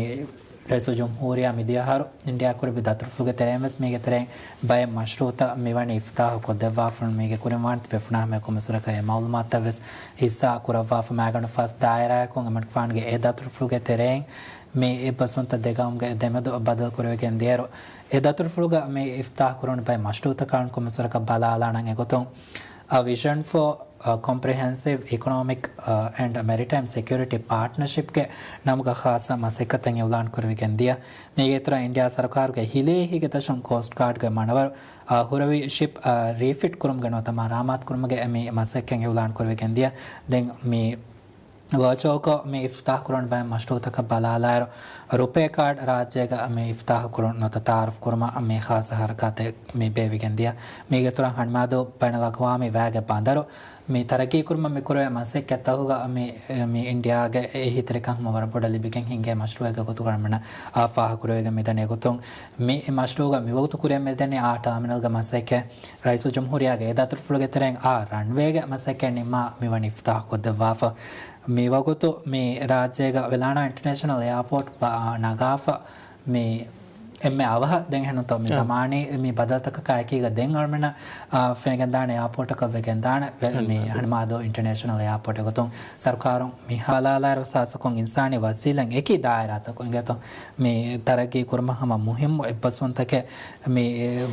ރައީސުލްޖުމްހޫރިއްޔާ މިދިޔަ އަހަރު އިންޑިއާ ކުރެއްވި ދަތުރުފުޅުގެ ތެރެއިން ވެސް މީގެ ތެރެއިން ބައެއް މަޝްރޫއުތައް މިވަނީ އިފްތިތާޙު ކޮށްދެއްވާފަ މީގެ ކުރިން ވާން ތިބޭފުޅާ ހަމަ ކޮމިސަރަކަށް އެ މައުލޫމާތުތައް ވެސް ހިއްސާ ކުރައްވާފަ މައިގަނޑު ފަސް ދާއިރާއަކުން އެމަނިކުފާނުގެ އެ ދަތުރުފުޅުގެ ތެރެއިން މި އެއްބަސްވުންތައް ދެގައުމުގެ ދެމެދު ބަދަލު ކުރެވިގެން ދިޔައިރު، އެ ދަތުރުފުޅުގަ މި އިފްތިތާޙު ކުރުނު ބައެއް މަޝްރޫއުތަކާ ކޮމިސަރަކަށް ބަލާލާނަން. އެގޮތުން، އަ، ވިޝަން ފޯ، އަ، ކޮމްޕްރެހެންސިވް އިކޮނޮމިކް، އަ، އެންޑް މެރިޓައިމް ސެކިއުރިޓީ ޕާޓްނަރޝިޕްގެ ނަމުގަ ޚާއްޞަ މަސައްކަތެއް އިއުލާން ކުރެވިގެން ދިޔަ. މީގެ އިތުރަށް އިންޑިއާ ސަރުކާރުގެ ހިލޭ ހިގެ ދަށުން ކޯސްޓް ގާޑްގެ މަނަވަރު، އަ، ހުރެވި ޝިޕް، އަ، ރީފިޓް ކުރުމުގެ ނުވަތަ މަރާމާތު ކުރުމުގެ މި މަސައްކަތް އިއުލާން ކުރެވިގެން ދިޔަ. ދެން މި ވަރޗުއަލްކޮށް މި އިފްތިތާޙު ކުރަން ބައެއް މަޝްރޫއުތަކަށް ބަލާލާއިރު، ރުޕޭ ކާޑް ރާއްޖޭގަ މި އިފްތިތާޙު ކުރުން ނުވަތަ ތައާރަފް ކުރުމަށް މި ޚާއްޞަ ހަރަކާތެއް މި ބޭއްވިގެން ދިޔަ. މީގެ އިތުރަށް ހަނިމާދޫ ބައިނަލްއަގްވާމީ ވައިގެ ބަނދަރު މި ތަރައްގީ ކުރުމަށް މި ކުރެވޭ މަސައްކަތްތަކުގަ މި، މި އިންޑިއާގެ އެހީތެރިކަން ހަމަ ވަރަށް ބޮޑަށް ލިބިގެން ހިނގޭ މަޝްރޫއެއްގެ ގޮތުގަ އަޅަމެންނަށް ފާހަގަކުރެވިގެން މިދަނީ. އެގޮތުން މި މަޝްރޫއުގަ މިވަގުތު ކުރިއަށް މިދަނީ އާ ޓާމިނަލްގެ މަސައްކަތް. ރައީސުލްޖުމްހޫރިއްޔާގެ އެ ދަތުރުފުޅުގެ ތެރެއިން އާ ރަންވޭގެ މަސައްކަތް ނިންމާ މިވަނީ އިފްތިތާޙް ކޮށްދެއްވާފަ. މިވަގުތު މި ރާއްޖޭގަ ވެލާނާ އިންޓަރނޭޝަނަލް އެއާޕޯޓް ބަ-، ނަގާފަ. މި އެންމެ އަވަހަށް ދެން އެހެންނުތޯ މި އާ. ޒަމާނީ މި ބަދަލުތަކަކާ އެކީގަ ދެން އަޅަމެންނަށް، އާ، ފެނިގެންދާނެ އެއާޕޯޓަކަށް ވެގެންދާނެ ވެ-، މި ހަނިމާދޫ. ހަނިމާދޫ އިންޓަރނޭޝަނަލް އެއާޕޯޓް ގޮތުން ސަރުކާރުން މި ހާލާލާރު ސާސަކުން އިންސާނީ ވަސީލަތް އެކި ދާއިރާތަކުން އިނގޭތޯ މި ތަރައްގީ ކުރުމަށް ހަމަ މުހިއްމު އެއްބަސްވުންތަކެއް މި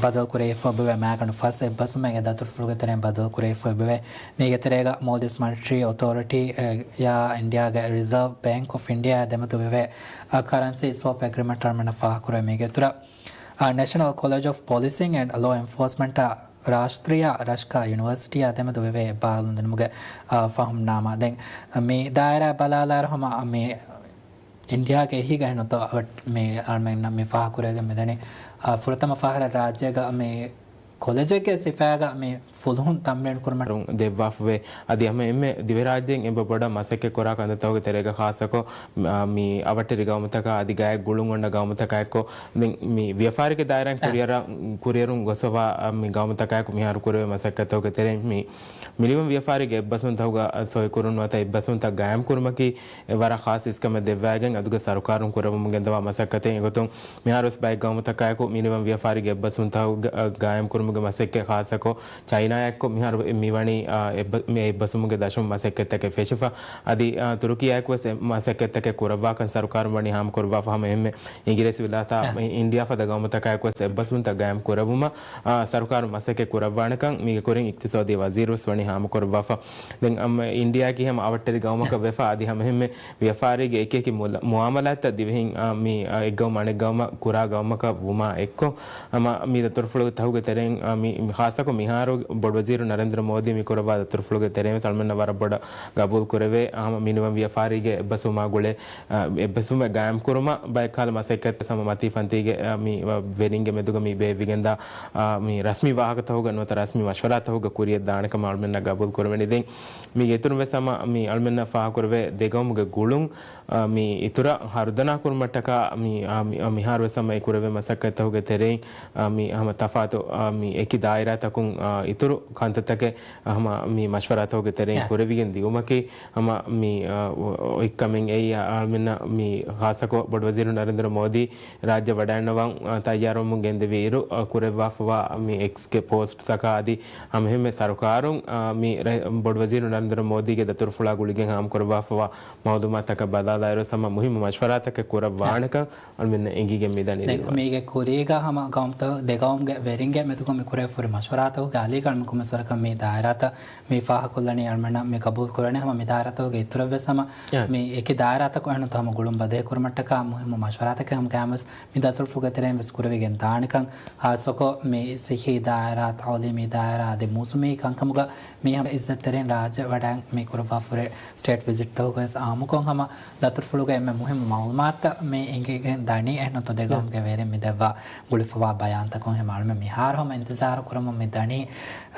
ބަދަލު ކުރެވިފަ އޮތްބެވޭ. މާގަނޑު ފަސް އެއްބަސްވުމެއް އެ ދަތުރުފުޅުގެ ތެރެއިން ބަދަލު ކުރެވިފަ އޮތްބެވޭ. މީގެ ތެރޭގަ މޯލްޑިވްސް މަނިޓަރީ އޮތޯރިޓީ، އެ، އާ، އިންޑިއާގެ ރިޒަރވް ބޭންކް އޮފް އިންޑިއާ ދެމެދު ވެވޭ، އާ، ކަރަންސީ ސްވޮޕް އެގްރިމަންޓް އަޅަމެންނަށް ފާހަގަކުރެވޭ. މީގެ އިތުރަށް، އާ، ނޭޝަނަލް ކޮލެޖް އޮފް ޕޮލިސިން އެންޑް ލޯ އެންފޯސްމަންޓާ ރާޝްޓްރިޔާ ރަޝްކާ ޔުނިވަރސިޓީއާ ދެމެދު ވެވޭ އެއްބާރުލުންދިނުމުގެ، އާ، ފަހުން ނާމާ. ދެން މި ދާއިރާ ބަލާލާއިރު ހަމަ މި އިންޑިއާގެ އެހީގަ އެހެންނުތޯ އަވަށް މި އަޅަމެންނަށް މި ފާހަގަކުރެވިގެން މިދަނީ، އާ، ފުރަތަމަ ފަހަރަށް ރާއްޖޭގަ މި ކޮލެޖެއްގެ ސިފައިގަ މި ފުލުހުން ތަމްރީން ކުރުމަށް ދެއްވާފަވޭ. އަދި ހަމަ އެންމެ ދިވެހިރާއްޖޭން އެބަ ބޮޑަށް މަސައްކަތް ކުރާ ކަންތައްތަކުގެ ތެރޭގަ ޚާއްޞަކޮށް، އާ، މި އަވަށްޓެރި ގައުމުތަކާ އަދި ގާތް ގުޅުން އޮންނަ ގައުމުތަކާއެކު މި، މި ވިޔަފާރިގެ ދާއިރާއިން އަ. ކުރިއަރަ-، ކުރިއެރުން ގޮސްފަވާ، އާ، މި ގައުމުތަކާއެކު މިހާރު ކުރެވޭ މަސައްކަތްތަކުގެ ތެރެއިން މި މިނިވަން ވިޔަފާރީގެ އެއްބަސްވުންތަކުގަ ސޮއިކުރުން ނުވަތަ އެއްބަސްވުންތައް ގާއިމް ކުރުމަކީ ވަރަށް ޚާއްސަ އިސްކަމެއް ދެއްވައިގެން އަދުގެ ސަރުކާރުން ކުރެވެމުން ގެންދަވާ މަސައްކަތެއް. އެގޮތުން މިހާރުވެސް ބައެއް ގައުމުތަކާއެކު މިނިވަން ވިޔަފާރީގެ އެއްބަސްވުންތަކުގަ-، ގާއިމް ކުރުމުގެ މަސައްކަތް ޚާއްޞަކޮށް ޗައިނާއާއެކު މިހާރު މިވަނީ، އާ، އެއްބަ-، މި އެއްބަސްވުމުގެ ދަށުން މަސައްކަތްތަކެއް ފެށިފަ. އަދި، އާ، ތުރުކީއާއެކުވެސް އެ މަސައްކަތްތަކެއް ކުރައްވާކަން ސަރުކާރުން ވަނީ ހާމަކުރައްވާފަ. ހަމަ އެހެންމެ އިނގިރޭސި ވިލާތާ އަ. އިންޑިއާ ފަދަ ގައުމުތަކާއެކުވެސް އެއްބަސްވުންތައް ގާއިމް ކުރެއްވުމަށް، އާ، ސަރުކާރުން މަސައްކަތް ކުރައްވާނެކަން މީގެ ކުރިން އިޤްތިޞާދީ ވަޒީރުވެސް ވަނީ ހާމަކުރައްވާފަ. ދެން އަމް އިންޑިއާއަކީ ހަމަ އަވަށްޓެރި ގައުމަކަށް އަ. ވެފަ އަދި ހަމަ އެހެންމެ ވިޔަފާރީގެ އެކި އެކި މުލަ-، މުއާމަލާތްތައް ދިވެހިން، އާ، މި، އާ، އެއްގައުމު އަނެއްގައުމަށް ކުރާ ގައުމަކަށް ވުމާ އެއްކޮށް، ހަމަ މި ދަތުރުފުޅު ތަކުގެ ތެރެއިން، އާ، މި، މި ޚާއްޞަކޮށް މިހާރު ބޮޑުވަޒީރު ނަރެންދްރަ މޯދީ މި ކުރައްވާ ދަތުރުފުޅުގެ ތެރެއިން ވެސް އަޅަމެންނަށް ވަރަށް ބޮޑަށް ގަބޫލު ކުރެވޭ. ހަމަ މިނިވަން ވިޔަފާރީގެ އެއްބަސްވުމާ ގުޅޭ، އާ، އެއްބަސްވުމެއް ގާއިމް ކުރުމަށް ބައެއް ކަހަލަ މަސައްކަތް ހަމަ މަތީ ފަންތީގެ، އާ، މި، އާ، ވެރިންގެ މެދުގަ މި ބޭއްވިގެންދާ، އާ، މި ރަސްމީ ވާހަކަތަކުގަ ނުވަތަ ރަސްމީ މަޝްވަރާތަކުގަ ކުރިއަށް ދާނެ ކަމަށް އަޅަމެންނަށް ގަބޫލު ކުރެވެނީ. ދެން މީގެ އިތުރުން ވެސް ހަމަ މި އަޅަމެންނަށް ފާހަގަކުރެވޭ ދެގައުމުގެ ގުޅުން، އާ، މި އިތުރަށް ހަރުދަނާ ކުރުމަށްޓަކާ މި، އާ، މި، އާ، މިހާރު ވެސް ހަމަ އެ ކުރެވޭ މަސައްކަތްތަކުގެ ތެރެއިން، އާ، މި ހަމަ ތަފާތު، އާ، މި އެކި ދާއިރާތަކުން، އާ، އިތުރު ކަންތައްތަކެއް ހަމަ މި މަޝްވަރާތަކުގެ ތެރެއިން އެ. ކުރެވިގެން ދިއުމަކީ، ހަމަ މި، އާ، އޮ-، އޮތްކަމެއް އެއީ، އާ، އަޅަމެންނަށް މި ޚާއްޞަކޮށް ބޮޑުވަޒީރު ނަރެންދްރަ މޯދީ ރާއްޖެ ވަޑައިންނަވަން، އާ، ތައްޔާރުވަމުން ގެންދެވި އިރު، އާ، ކުރެއްވާފަވާ މި އެކްސްގެ ޕޯސްޓްތަކާ އަދި ހަމަ އެހެންމެ ސަރުކާރުން، އާ، މި ރަ-، ބޮޑުވަޒީރު ނަރެންދްރަ މޯދީގެ ދަތުރުފުޅާ ގުޅިގެން ހާމަކުރައްވާފަވާ މައުލޫމާތުތަކަށް ބަލާލާއިރު ހަމަ މުހިއްމު މަޝްވަރާތަކެއް ކުރައްވާނެކަން އަޅަމެންނަށް އެނގިގެން މިދަނީ. ދެން ދިގުމަށް މީގެ ކުރީގަ ހަމަ ގައުމުތައް ދެ ގައުމުގެ ވެރިންގެ މެދުގަ މި ކުރެވިފަ ހުރި މަޝްވަރާތަކުގެ އަލީގަނޑު މި ކޮމިސަރަކަށް މި ދާއިރާތައް މި ފާހަގަކޮށްލަނީ އަޅަމެންނަށް މި ގަބޫލު ކުރަނީ. ހަމަ މި ދާއިރާތަކުގެ އިތުރަށް ވެސް ހަމަ އެ. މި އެކި ދާއިރާތަކު އެހެންނު ހަމަ ގުޅުން ބަދޭ ކުރުމަށްޓަކާ މުހިއްމު މަޝްވަރާތަކެއް ހަމަ ގައިމުވެސް މި ދަތުރުފުޅުގެ ތެރެއިން ވެސް ކުރެވިގެން ދާނެކަން، ޚާއްޞަކޮށް މި ސިއްހީ ދާއިރާ، ތައުލީމީ ދާއިރާ އަދި މޫސުމީ ކަންކަމުގަ މި ހަމަ އިއްޒަތްތެރިން ރާއްޖެ ވަޑައި މި ކުރައްވާފަ ހުރި ސްޓޭޓް ވިޒިޓްތަކުގަވެސް އާއްމުކޮށް ހަމަ ދަތުރުފުޅުގެ އެންމެ މުހިއްމު މައުލޫމާތުތައް މި އެނގިގެން ދަނީ. އެހެންނުތޯ ދެ ގައުމުގެ ވެރިން މި ދެއްވާ ގުޅިފަވާ ބަޔާންތަކުން ހަމަ އަޅަމެން މިހާރު ހަމަ އިންތިޒާރު ކުރަމުން މި ދަނީ.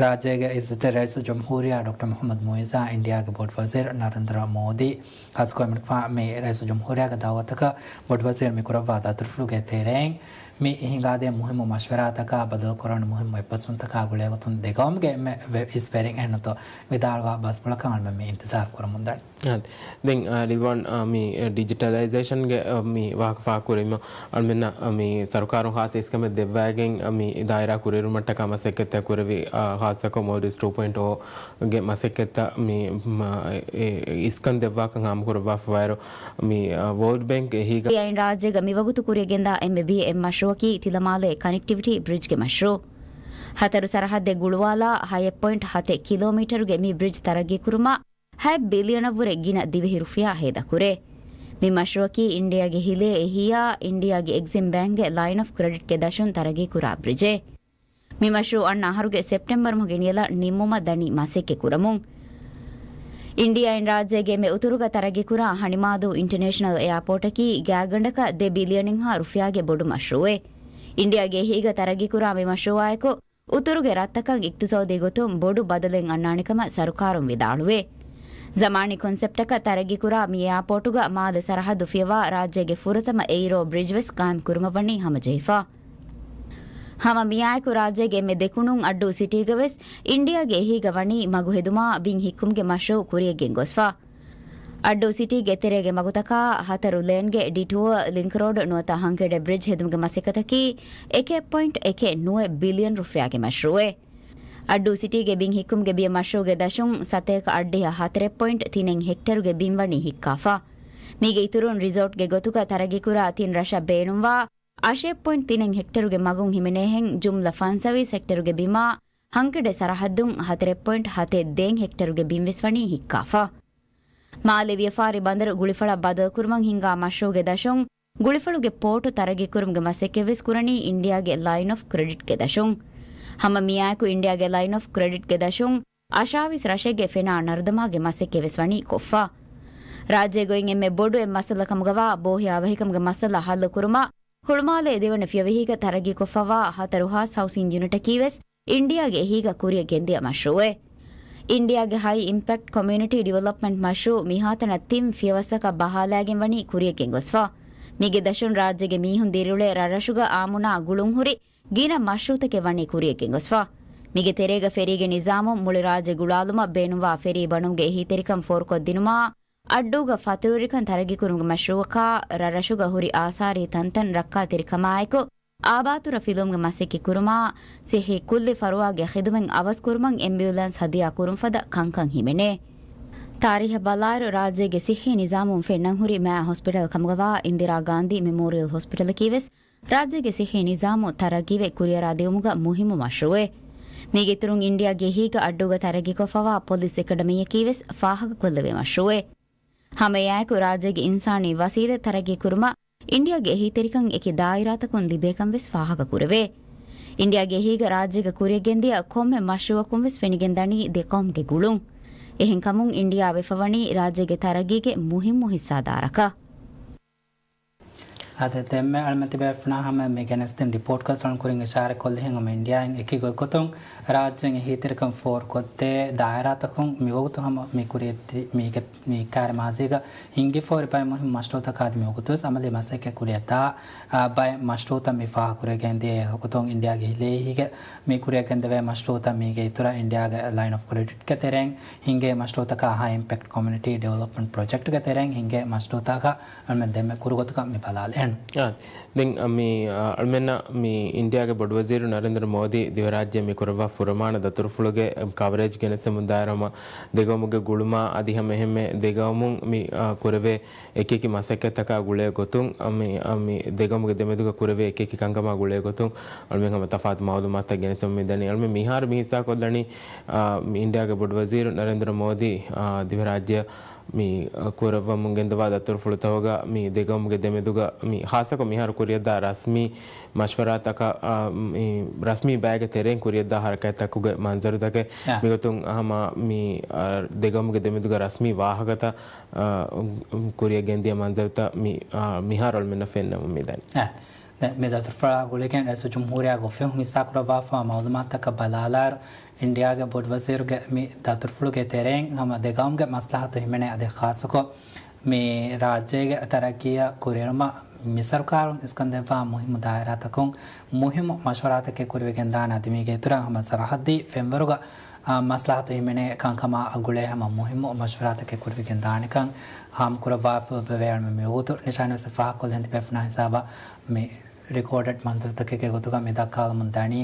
ރާއްޖޭގެ އިއްޒަތްތެރި ރައީސުލްޖުމްހޫރިއްޔާ ޑޮކްޓަރ މުޙައްމަދު މުޢިއްޒާ އިންޑިއާގެ ބޮޑުވަޒީރު ނަރެންދްރަ މޯދީ ޚާއްޞަކޮށް މި ރައީސުލްޖުމްހޫރިއްޔާގެ ދަޢުވަތަކަށް ބޮޑުވަޒީރު މި ކުރައްވާ ދަތުރުފުޅުގެ ތެރެއިން މި ހިނގާދޭ މުހިއްމު މަޝްވަރާތަކާ ބަދަލުކުރާނެ މުހިއްމު އެއްބަސްވުންތަކާ ގުޅޭގޮތުން ދެ ގައުމުގެ އެންމެ ވެ-، އިސް ވެރިން އެހެންނުތޯ ވިދާޅުވާ ބަސްފުޅަކަށް އަޅަމެން މި އިންތިޒާރު ކުރަމުންދަނީ. އާ، ދެން، އާ، ރިޟްވާން، އާ، މި، އާ، ޑިޖިޓަލައިޒޭޝަންގެ، އާ، މި ވާހަކަ ފާހަގަކުރީމަ އަޅަމެންނަށް، އާ، މި ސަރުކާރުން ޚާއްޞަ އިސްކަމެއް ދެއްވައިގެން، އާ، މި ދާއިރާ ކުރިއެރުމަށްޓަކާ މަސައްކަތްތައް ކުރެވި، އާ، ޚާއްޞަކޮށް މޯލްޑިވްސް ޓޫ ޕޮއިންޓް އޯ ގެ މަސައްކަތްތައް މި، މަ-، އެ، އިސްކަން ދެއްވާކަން ހާމަކުރައްވާފަވާއިރު، މި، އާ، ވޯލްޑް ބޭންކް އެހީގަ އިންޑިއާއިން ރާއްޖޭގަ މިވަގުތު ކުރިއަށް ގެންދާ އެންމެ ބިޔަ އެއް މަޝްރޫއަކީ ތިލަމާލޭ ކަނެކްޓިވިޓީ ބްރިޖްގެ މަޝްރޫއު. ހަތަރު ސަރަހައްދެއް ގުޅުވާލާ ހަތް ޕޮއިންޓް ހަތެއް ކިލޯމީޓަރުގެ މި ބްރިޖް ތަރައްގީކުރުމަށް ހަތް ބިލިއަނަށްވުރެ ގިނަ ދިވެހި ރުފިޔާ ހޭދަކުރޭ. މި މަޝްރޫއަކީ އިންޑިއާގެ ހިލޭ އެހީއާ އިންޑިއާގެ އެގްޒިމް ބޭންކްގެ ލައިން އޮފް ކްރެޑިޓްގެ ދަށުން ތަރައްގީކުރާ ބްރިޖެއް. މި މަޝްރޫއު އަންނަ އަހަރުގެ ސެޕްޓެމްބަރު މަހުގެ ނިޔަލަށް ނިންމުމަށް ދަނީ މަސައްކަތް ކުރަމުން. އިންޑިއާއިން ރާއްޖޭގެ އެންމެ އުތުރުގަ ތަރައްގީކުރާ ހަނިމާދޫ އިންޓަރނޭޝަނަލް އެއާޕޯޓަކީ ގާތްގަނޑަކަށް ދެ ބިލިއަނެއްހާ ރުފިޔާގެ ބޮޑު މަޝްރޫއެއް. އިންޑިއާގެ އެހީގަ ތަރައްގީކުރާ މި މަޝްރޫއާއެކު އުތުރުގެ ރަށްތަކަށް އިޤްތިޞާދީ ގޮތުން ބޮޑު ބަދަލެއް އަންނާނެ ކަމަށް ސަރުކާރުން ވިދާޅުވޭ. ޒަމާނީ ކޮންސެޕްޓަކަށް ތަރައްގީކުރާ މި އެއާޕޯޓުގަ މާލެ ސަރަހައްދު ފިޔަވާ ރާއްޖޭގެ ފުރަތަމަ އެއިރޯ ބްރިޖް ވެސް ޤާއިމް ކުރުމަށް ވަނީ ހަމަޖެހިފަ. ހަމަ މިއާއެކު ރާއްޖޭގެ އެންމެ ދެކުނުން އައްޑޫ ސިޓީގަ ވެސް އިންޑިއާގެ އެހީގަ ވަނީ މަގު ހެދުމާ ބިން ހިއްކުމުގެ މަޝްރޫޢު ކުރިޔަށް ގެންގޮސްފަ. އައްޑޫ ސިޓީގެ ތެރޭގެ މަގުތަކާ ހަތަރު ލޭންގެ ޑިޓޫއަލް ލިންކް ރޯޑް ނުވަތަ ހަންކެޑެއް ބްރިޖް ހެދުމުގެ މަސައްކަތަކީ އެކެއް ޕޮއިންޓް އެކެއް ނުވަ ބިލިއަން ރުފިޔާގެ މަޝްރޫޢެއް. އައްޑޫ ސިޓީގެ ބިން ހިއްކުމުގެ ބިޔަ މަޝްރޫޢުގެ ދަށުން ސަތޭކަ އަށްޑިހަ ހަތަރެއް ޕޮއިންޓް ތިނެއް ހެކްޓަރުގެ ބިން ވަނީ ހިއްކާފަ. މީގެ އިތުރުން ރިސޯޓްގެ ގޮތުގަ ތަރައްގީކުރާ ތިން ރަށަށް ބޭނުންވާ އަށެއް ޕޮއިންޓް ތިނެއް ހެކްޓަރުގެ މަގުން ހިމެނޭހެން ޖުމްލަ ފަންސަވީސް ހެކްޓަރުގެ ބިމާ، ހަންކެޑެ ސަރަހައްދުން ހަތަރެއް ޕޮއިންޓް ހަތެއް ދޭއް ހެކްޓަރުގެ ބިން ވެސް ވަނީ ހިއްކާފަ. މާލެ ވިޔަފާރި ބަނދަރު ގުޅިފަޅަށް ބަދަލުކުރުމަށް ހިންގާ މަޝްރޫޢުގެ ދަށުން، ގުޅިފަޅުގެ ޕޯޓު ތަރައްގީކުރުމުގެ މަސައްކަތްވެސް ކުރަނީ އިންޑިއާގެ ލައިން އޮފް ކްރެޑިޓްގެ ދަށުން. ހަމަ މިއާއެކު އިންޑިއާގެ ލައިން އޮފް ކްރެޑިޓްގެ ދަށުން އަށާވީސް ރަށެއްގެ ފެނާ ނަރުދަމާގެ މަސައްކަތްވެސް ވަނީ ކޮށްފަ. ރާއްޖޭގައި އެންމެ ބޮޑު އެއް މައްސަލަ ކަމުގަވާ ބޯހިޔާވަހިކަމުގެ މައްސަލަ ހައްލުކުރުމަށް ހުޅުމާލޭ ދެވަނަ ފިޔަވަހީގަ ތަރައްގީކޮށްފައިވާ ހަތަރު ހާސް ހައުސިން ޔުނިޓަކީވެސް އިންޑިއާގެ އެހީގަ ކުރިޔަށް ގެންދިޔަ މަޝްރޫޢެއް. އިންޑިއާގެ ހައި އިމްޕެކްޓް ކޮމިއުނިޓީ ޑިވެލޮޕްމަންޓް މަޝްރޫޢު މިހާތަނަށް ތިން ފިޔަވައްސަކަށް ބަހާލާގެން ވަނީ ކުރިޔަށް ގެންގޮސްފަ. މީގެ ދަށުން ރާއްޖޭގެ މީހުން ދިރިއުޅޭ ރަށްރަށުގަ އާމުނާ ގުޅުންހުރި ގިނަ މަޝްރޫޢުތަކެއް ވަނީ ކުރިޔަށް ގެންގޮސްފަ. މީގެ ތެރޭގަ ފެރީގެ ނިޒާމުން މުޅި ރާއްޖެ ގުޅާލުމަށް ބޭނުންވާ ފެރީ ބަނުމުގެ އެހީތެރިކަން ފޯރުކޮށްދިނުމާ، އައްޑޫގަ ފަތުރުވެރިކަން ތަރައްގީކުރުމުގެ މަޝްރޫޢަކާ ރަށްރަށުގަ ހުރި އާސާރީ ތަންތަން ރައްކާތެރިކަމާއެކު، އާބާތުރަށް ފިލުވުމުގެ މަސައްކަތް ކުރުމާ، ޞިއްޙީ ކުއްލި ފަރުވާގެ ޚިދުމަތް އަވަސްކުރުމަށް އެމްބިއުލާންސް ހަދިޔާ ކުރުން ފަދަ ކަންކަން ހިމެނޭ. ތާރީހަށް ބަލާއިރު، ރާއްޖޭގެ ޞިއްޙީ ނިޒާމުން ފެންނަން ހުރި މާ ހޮސްޕިޓަލް ކަމުގަވާ އިންދިރާ ގާންދީ މެމޯރިއަލް ހޮސްޕިޓަލަކީވެސް ރާއްޖޭގެ ޞިއްޙީ ނިޒާމު ތަރައްގީވެ ކުރިއަރާ ދިއުމުގަ މުހިއްމު މަޝްރޫޢެއް. މީގެއިތުރުން އިންޑިއާގެ އެހީގަ އައްޑޫގަ ތަރައްގީކޮށްފައިވާ ޕޮލިސް އެކަޑަމީއަކީވެސް ފާހަގަކޮށްލެވޭ މަޝްރޫޢެއް. ހަމައެއާއެކު ރާއްޖޭގެ އިންސާނީ ވަސީލަތް ތަރައްގީކުރުމަށް އިންޑިއާގެ އެހީތެރިކަން އެކި ދާއިރާތަކުން ލިބޭކަން ވެސް ފާހަގަކުރެވޭ. އިންޑިއާގެ އެހީގަ ރާއްޖޭގަ ކުރިޔަށްގެންދިޔަ ކޮންމެ މަޝްރޫޢަކުން ވެސް ފެނިގެންދަނީ ދެ ޤައުމުގެ ގުޅުން. އެހެންކަމުން އިންޑިއާ ވެފަވަނީ ރާއްޖޭގެ ތަރައްގީގެ މުހިއްމު ހިއްސާދާރަކަށް. އާދެ، ދެންމެ އަޅުމެން ތިބޭފުނާ ހަމަ މި ގެނެސްދިން ރިޕޯޓްގަ ސަޅުން ކުރިން އިޝާރަތް ކޮށްލިހެން ހަމަ އިންޑިއާއިން އެކި ގޮތްގޮތުން ރާއްޖޭން އެހީތެރިކަން ފޯރުކޮށްދޭ ދާއިރާތަކުން މިވަގުތު ހަމަ މި ކުރިއަށް ދި-، މީގެ، މި ކާރި މާޒީގަ ހިންގިފަހުރި ބައެއް މުހިންމު މަޝްރޫޢުތަކާ އަދި މިވަގުތުވެސް އަމަލީ މަސައްކަތް ކުރިއަށްދާ، އާ، ބައެއް މަޝްރޫޢުތައް މި ފާހަގަކުރިޔަށް ގެންދިޔަ އެކުތުން އިންޑިއާގެ ހިލޭހިގެ މި ކުރިއަށް ގެންދެވޭ މަޝްރޫޢުތައް މީގެ އިތުރަށް އިންޑިއާގެ ލައިން އޮފް ކްރެޑިޓްގެ ތެރެއިން ހިންގޭ މަޝްރޫޢުތަކާ ހައި އިމްޕެކްޓް ކޮމިއުނިޓީ ޑިވެލޮޕްމަންޓް ޕްރޮޖެކްޓްގެ ތެރެއިން ހިންގޭ މަޝްރޫޢުތަކާ އަޅުމެން ދެންމެ ކުރުގޮތުގަ މި ބަލާލި. އާ، ދެން، އަ، މި، އަ، އަޅުމެންނަށް މި އިންޑިއާގެ ބޮޑުވަޒީރު ނަރެންދްރަ މޯދީ ދިވެހިރާއްޖެ މި ކުރައްވާ ފުރަމާނަ ދަތުރުފުޅުގެ ކަވަރޭޖް ގެނެސްދެމުން ދާއިރު ހަމަ ދެގައުމުގެ ގުޅުމާ އަދި ހަމަ އެހެންމެ ދެގައުމުން މި، އަ، ކުރެވޭ އެކިއެކި މަސައްކަތްތަކާ ގުޅޭ ގޮތުން، އަ، މި، އަ، މި ދެގައުމުގެ ދެމެދުގަ ކުރެވޭ އެކިއެކި ކަންކަމާ ގުޅޭ ގޮތުން އަޅުމެން ހަމަ ތަފާތު މައުލޫމާތުތައް ގެނެސްދެމުން މިދަނީ. އަޅުމެން މިހާރު މި ހިއްސާކޮށްލަނީ، އަ، މި އިންޑިއާގެ ބޮޑުވަޒީރު ނަރެންދްރަ މޯދީ، އަ، ދިވެހިރާއްޖެއަށް މި، އަ، ކުރައްވަމުން ގެންދަވާ ދަތުރުފުޅުތަކުގަ މި ދެގައުމުގެ ދެމެދުގަ މި ހާއްސަކޮށް މިހާރު ކުރިއަށްދާ ރަސްމީ މަޝްވަރާތަކަށް، އަ، މި ރަސްމީ ބައެއްގެ ތެރެއިން ކުރިއަށްދާ ހަރަކާތްތަކުގެ މަންޒަރުތަކެއް. އާ. މިގޮތުން ހަމަ މި، އަ، ދެގައުމުގެ ދެމެދުގަ ރަސްމީ ވާހަކަތައް، އަ، ކުރިއަށް ގެންދިޔަ މަންޒަރުތައް މި، އަ، މިހާރު އަޅުމެންނަށް ފެންނަމުން މިދަނީ. އާ. ދެން މި ދަތުރުފުޅާ ގުޅިގެން ރައީސުލްޖުމްހޫރިއްޔާގެ އޮފީހުން ހިއްސާކުރައްވާފައިވާ މައުލޫމާތުތަކަށް ބަލާލާއިރު، އިންޑިއާގެ ބޮޑުވަޒީރުގެ މި ދަތުރުފުޅުގެ ތެރެއިން ހަމަ ދެގައުމުގެ މަސްލަހަތު ހިމެނޭ އަދި ޚާއްޞަކޮށް މި ރާއްޖޭގެ ތަރައްގީއަށް ކުރިއެރުމަށް މި ސަރުކާރުން އިސްކަންދެއްވާ މުހިއްމު ދާއިރާތަކުން މުހިއްމު މަޝްވަރާތަކެއް ކުރިވެގެންދާނެ އަދި މީގެ އިތުރަށް ހަމަ ސަރަހައްދީ ފެންވަރުގަ، އާ، މަސްލަހަތު ހިމެނޭ ކަންކަމާ ގުޅޭ ހަމަ މުހިއްމު މަޝްވަރާތަކެއް ކުރިވެގެންދާނެކަން ހާމަކުރައްވާފައިވޭ. އަޅުމެން މިވަގުތު ނިޝާން ވެސް ފާހަގަކޮށްލި ތިބޭފުޅުންނާ ހިސާބަށް މި ރިކޯޑެޑް މަންޒަރުތަކެއްގެ ގޮތުގަ މި ދައްކާލަމުން ދަނީ.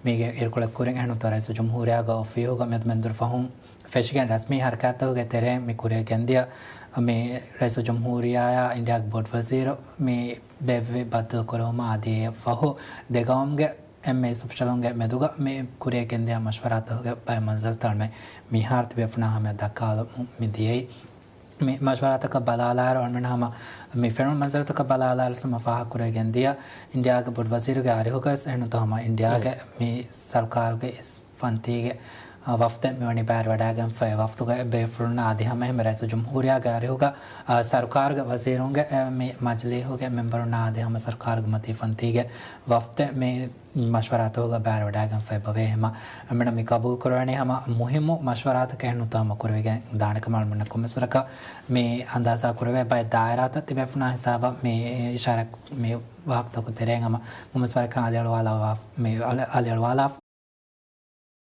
މީގެ އިރުކޮޅެއް ކުރިން އެހެންނުތޯ ރައީސުލްޖުމްހޫރިއްޔާގެ އޮފީހުގަ މެދުމެންދުރު ފަހުން ފެށިގެން ރަސްމީ ހަރަކާތްތަކުގެ ތެރެއިން މި ކުރިއަށް ގެންދިޔަ މި ރައީސުލްޖުމްހޫރިއްޔާއާ އިންޑިއާގެ ބޮޑުވަޒީރު މި ބޭއްވި ބައްދަލުކުރެވުމާ އަދި ފަހު ދެގައުމުގެ އެންމެ އިސް އޮފިޝަލުންގެ މެދުގަ މި ކުރިއަށް ގެންދިޔަ މަޝްވަރާތަކުގެ ބައެއް މަންޒަރުތައް އަޅުމެން މިހާރު ތިބޭފުނާ ހަމަޔަށް ދައްކާލަމުން މި ދިޔައީ. މި މަޝްވަރާތަކަށް ބަލާލާއިރު އަޅުމެން ހަމަ މި ފެނުނު މަންޒަރުތަކަށް ބަލާލާއިރު ހަމަ ފާހަގަކުރެވިގެން ދިޔަ އިންޑިއާގެ ބޮޑު ވަޒީރުގެ އަރިހުގަވެސް އެހެންނުތޯ ހަމަ އިންޑިއާގެ މި ސަރުކާރުގެ އިސް ފަންތީގެ ވަފްދެއް މިވަނީ ބައިވެރިވަޑައިގެންފައި. ވަފްދުގެ ބޭފުޅުންނާ އަދި ހަމައެހެންމެ ރައީސުލްޖުމްހޫރިއްޔާގެ އަރިހުގަ، އާ، ސަރުކާރުގެ ވަޒީރުންގެ، އެ، މި މަޖިލީހުގެ މެމްބަރުންނާ އަދި ހަމަ ސަރުކާރުގެ މަތީ ފަންތީގެ ވަފްދެއް މި މަޝްވަރާތަކުގަ ބައިވެރިވަޑައިގެންފައި އެބަވޭ. ހަމަ އަޅުމެންނަށް މި ގަބޫލު ކުރެވެނީ ހަމަ މުހިއްމު މަޝްވަރާތަކެއް ނުވަތަ ހަމަ ކުރެވިގެން ދާނެ ކަމަށް އަޅުމެންނަށް ކޮންމެސްވަރަކަށް މި އަންދާޒާ ކުރެވޭ. ބައެއް ދާއިރާތައް ތިބޭފުޅުންނާ ހިސާބަށް މި އިޝާރާތް މި ވާހަކަތަކުގެ ތެރެއިން ހަމަ ކޮންމެސްވަރަކަށް އަލިއަޅުވާލާ، މި އަލި، އަލިއަޅުވާލާ.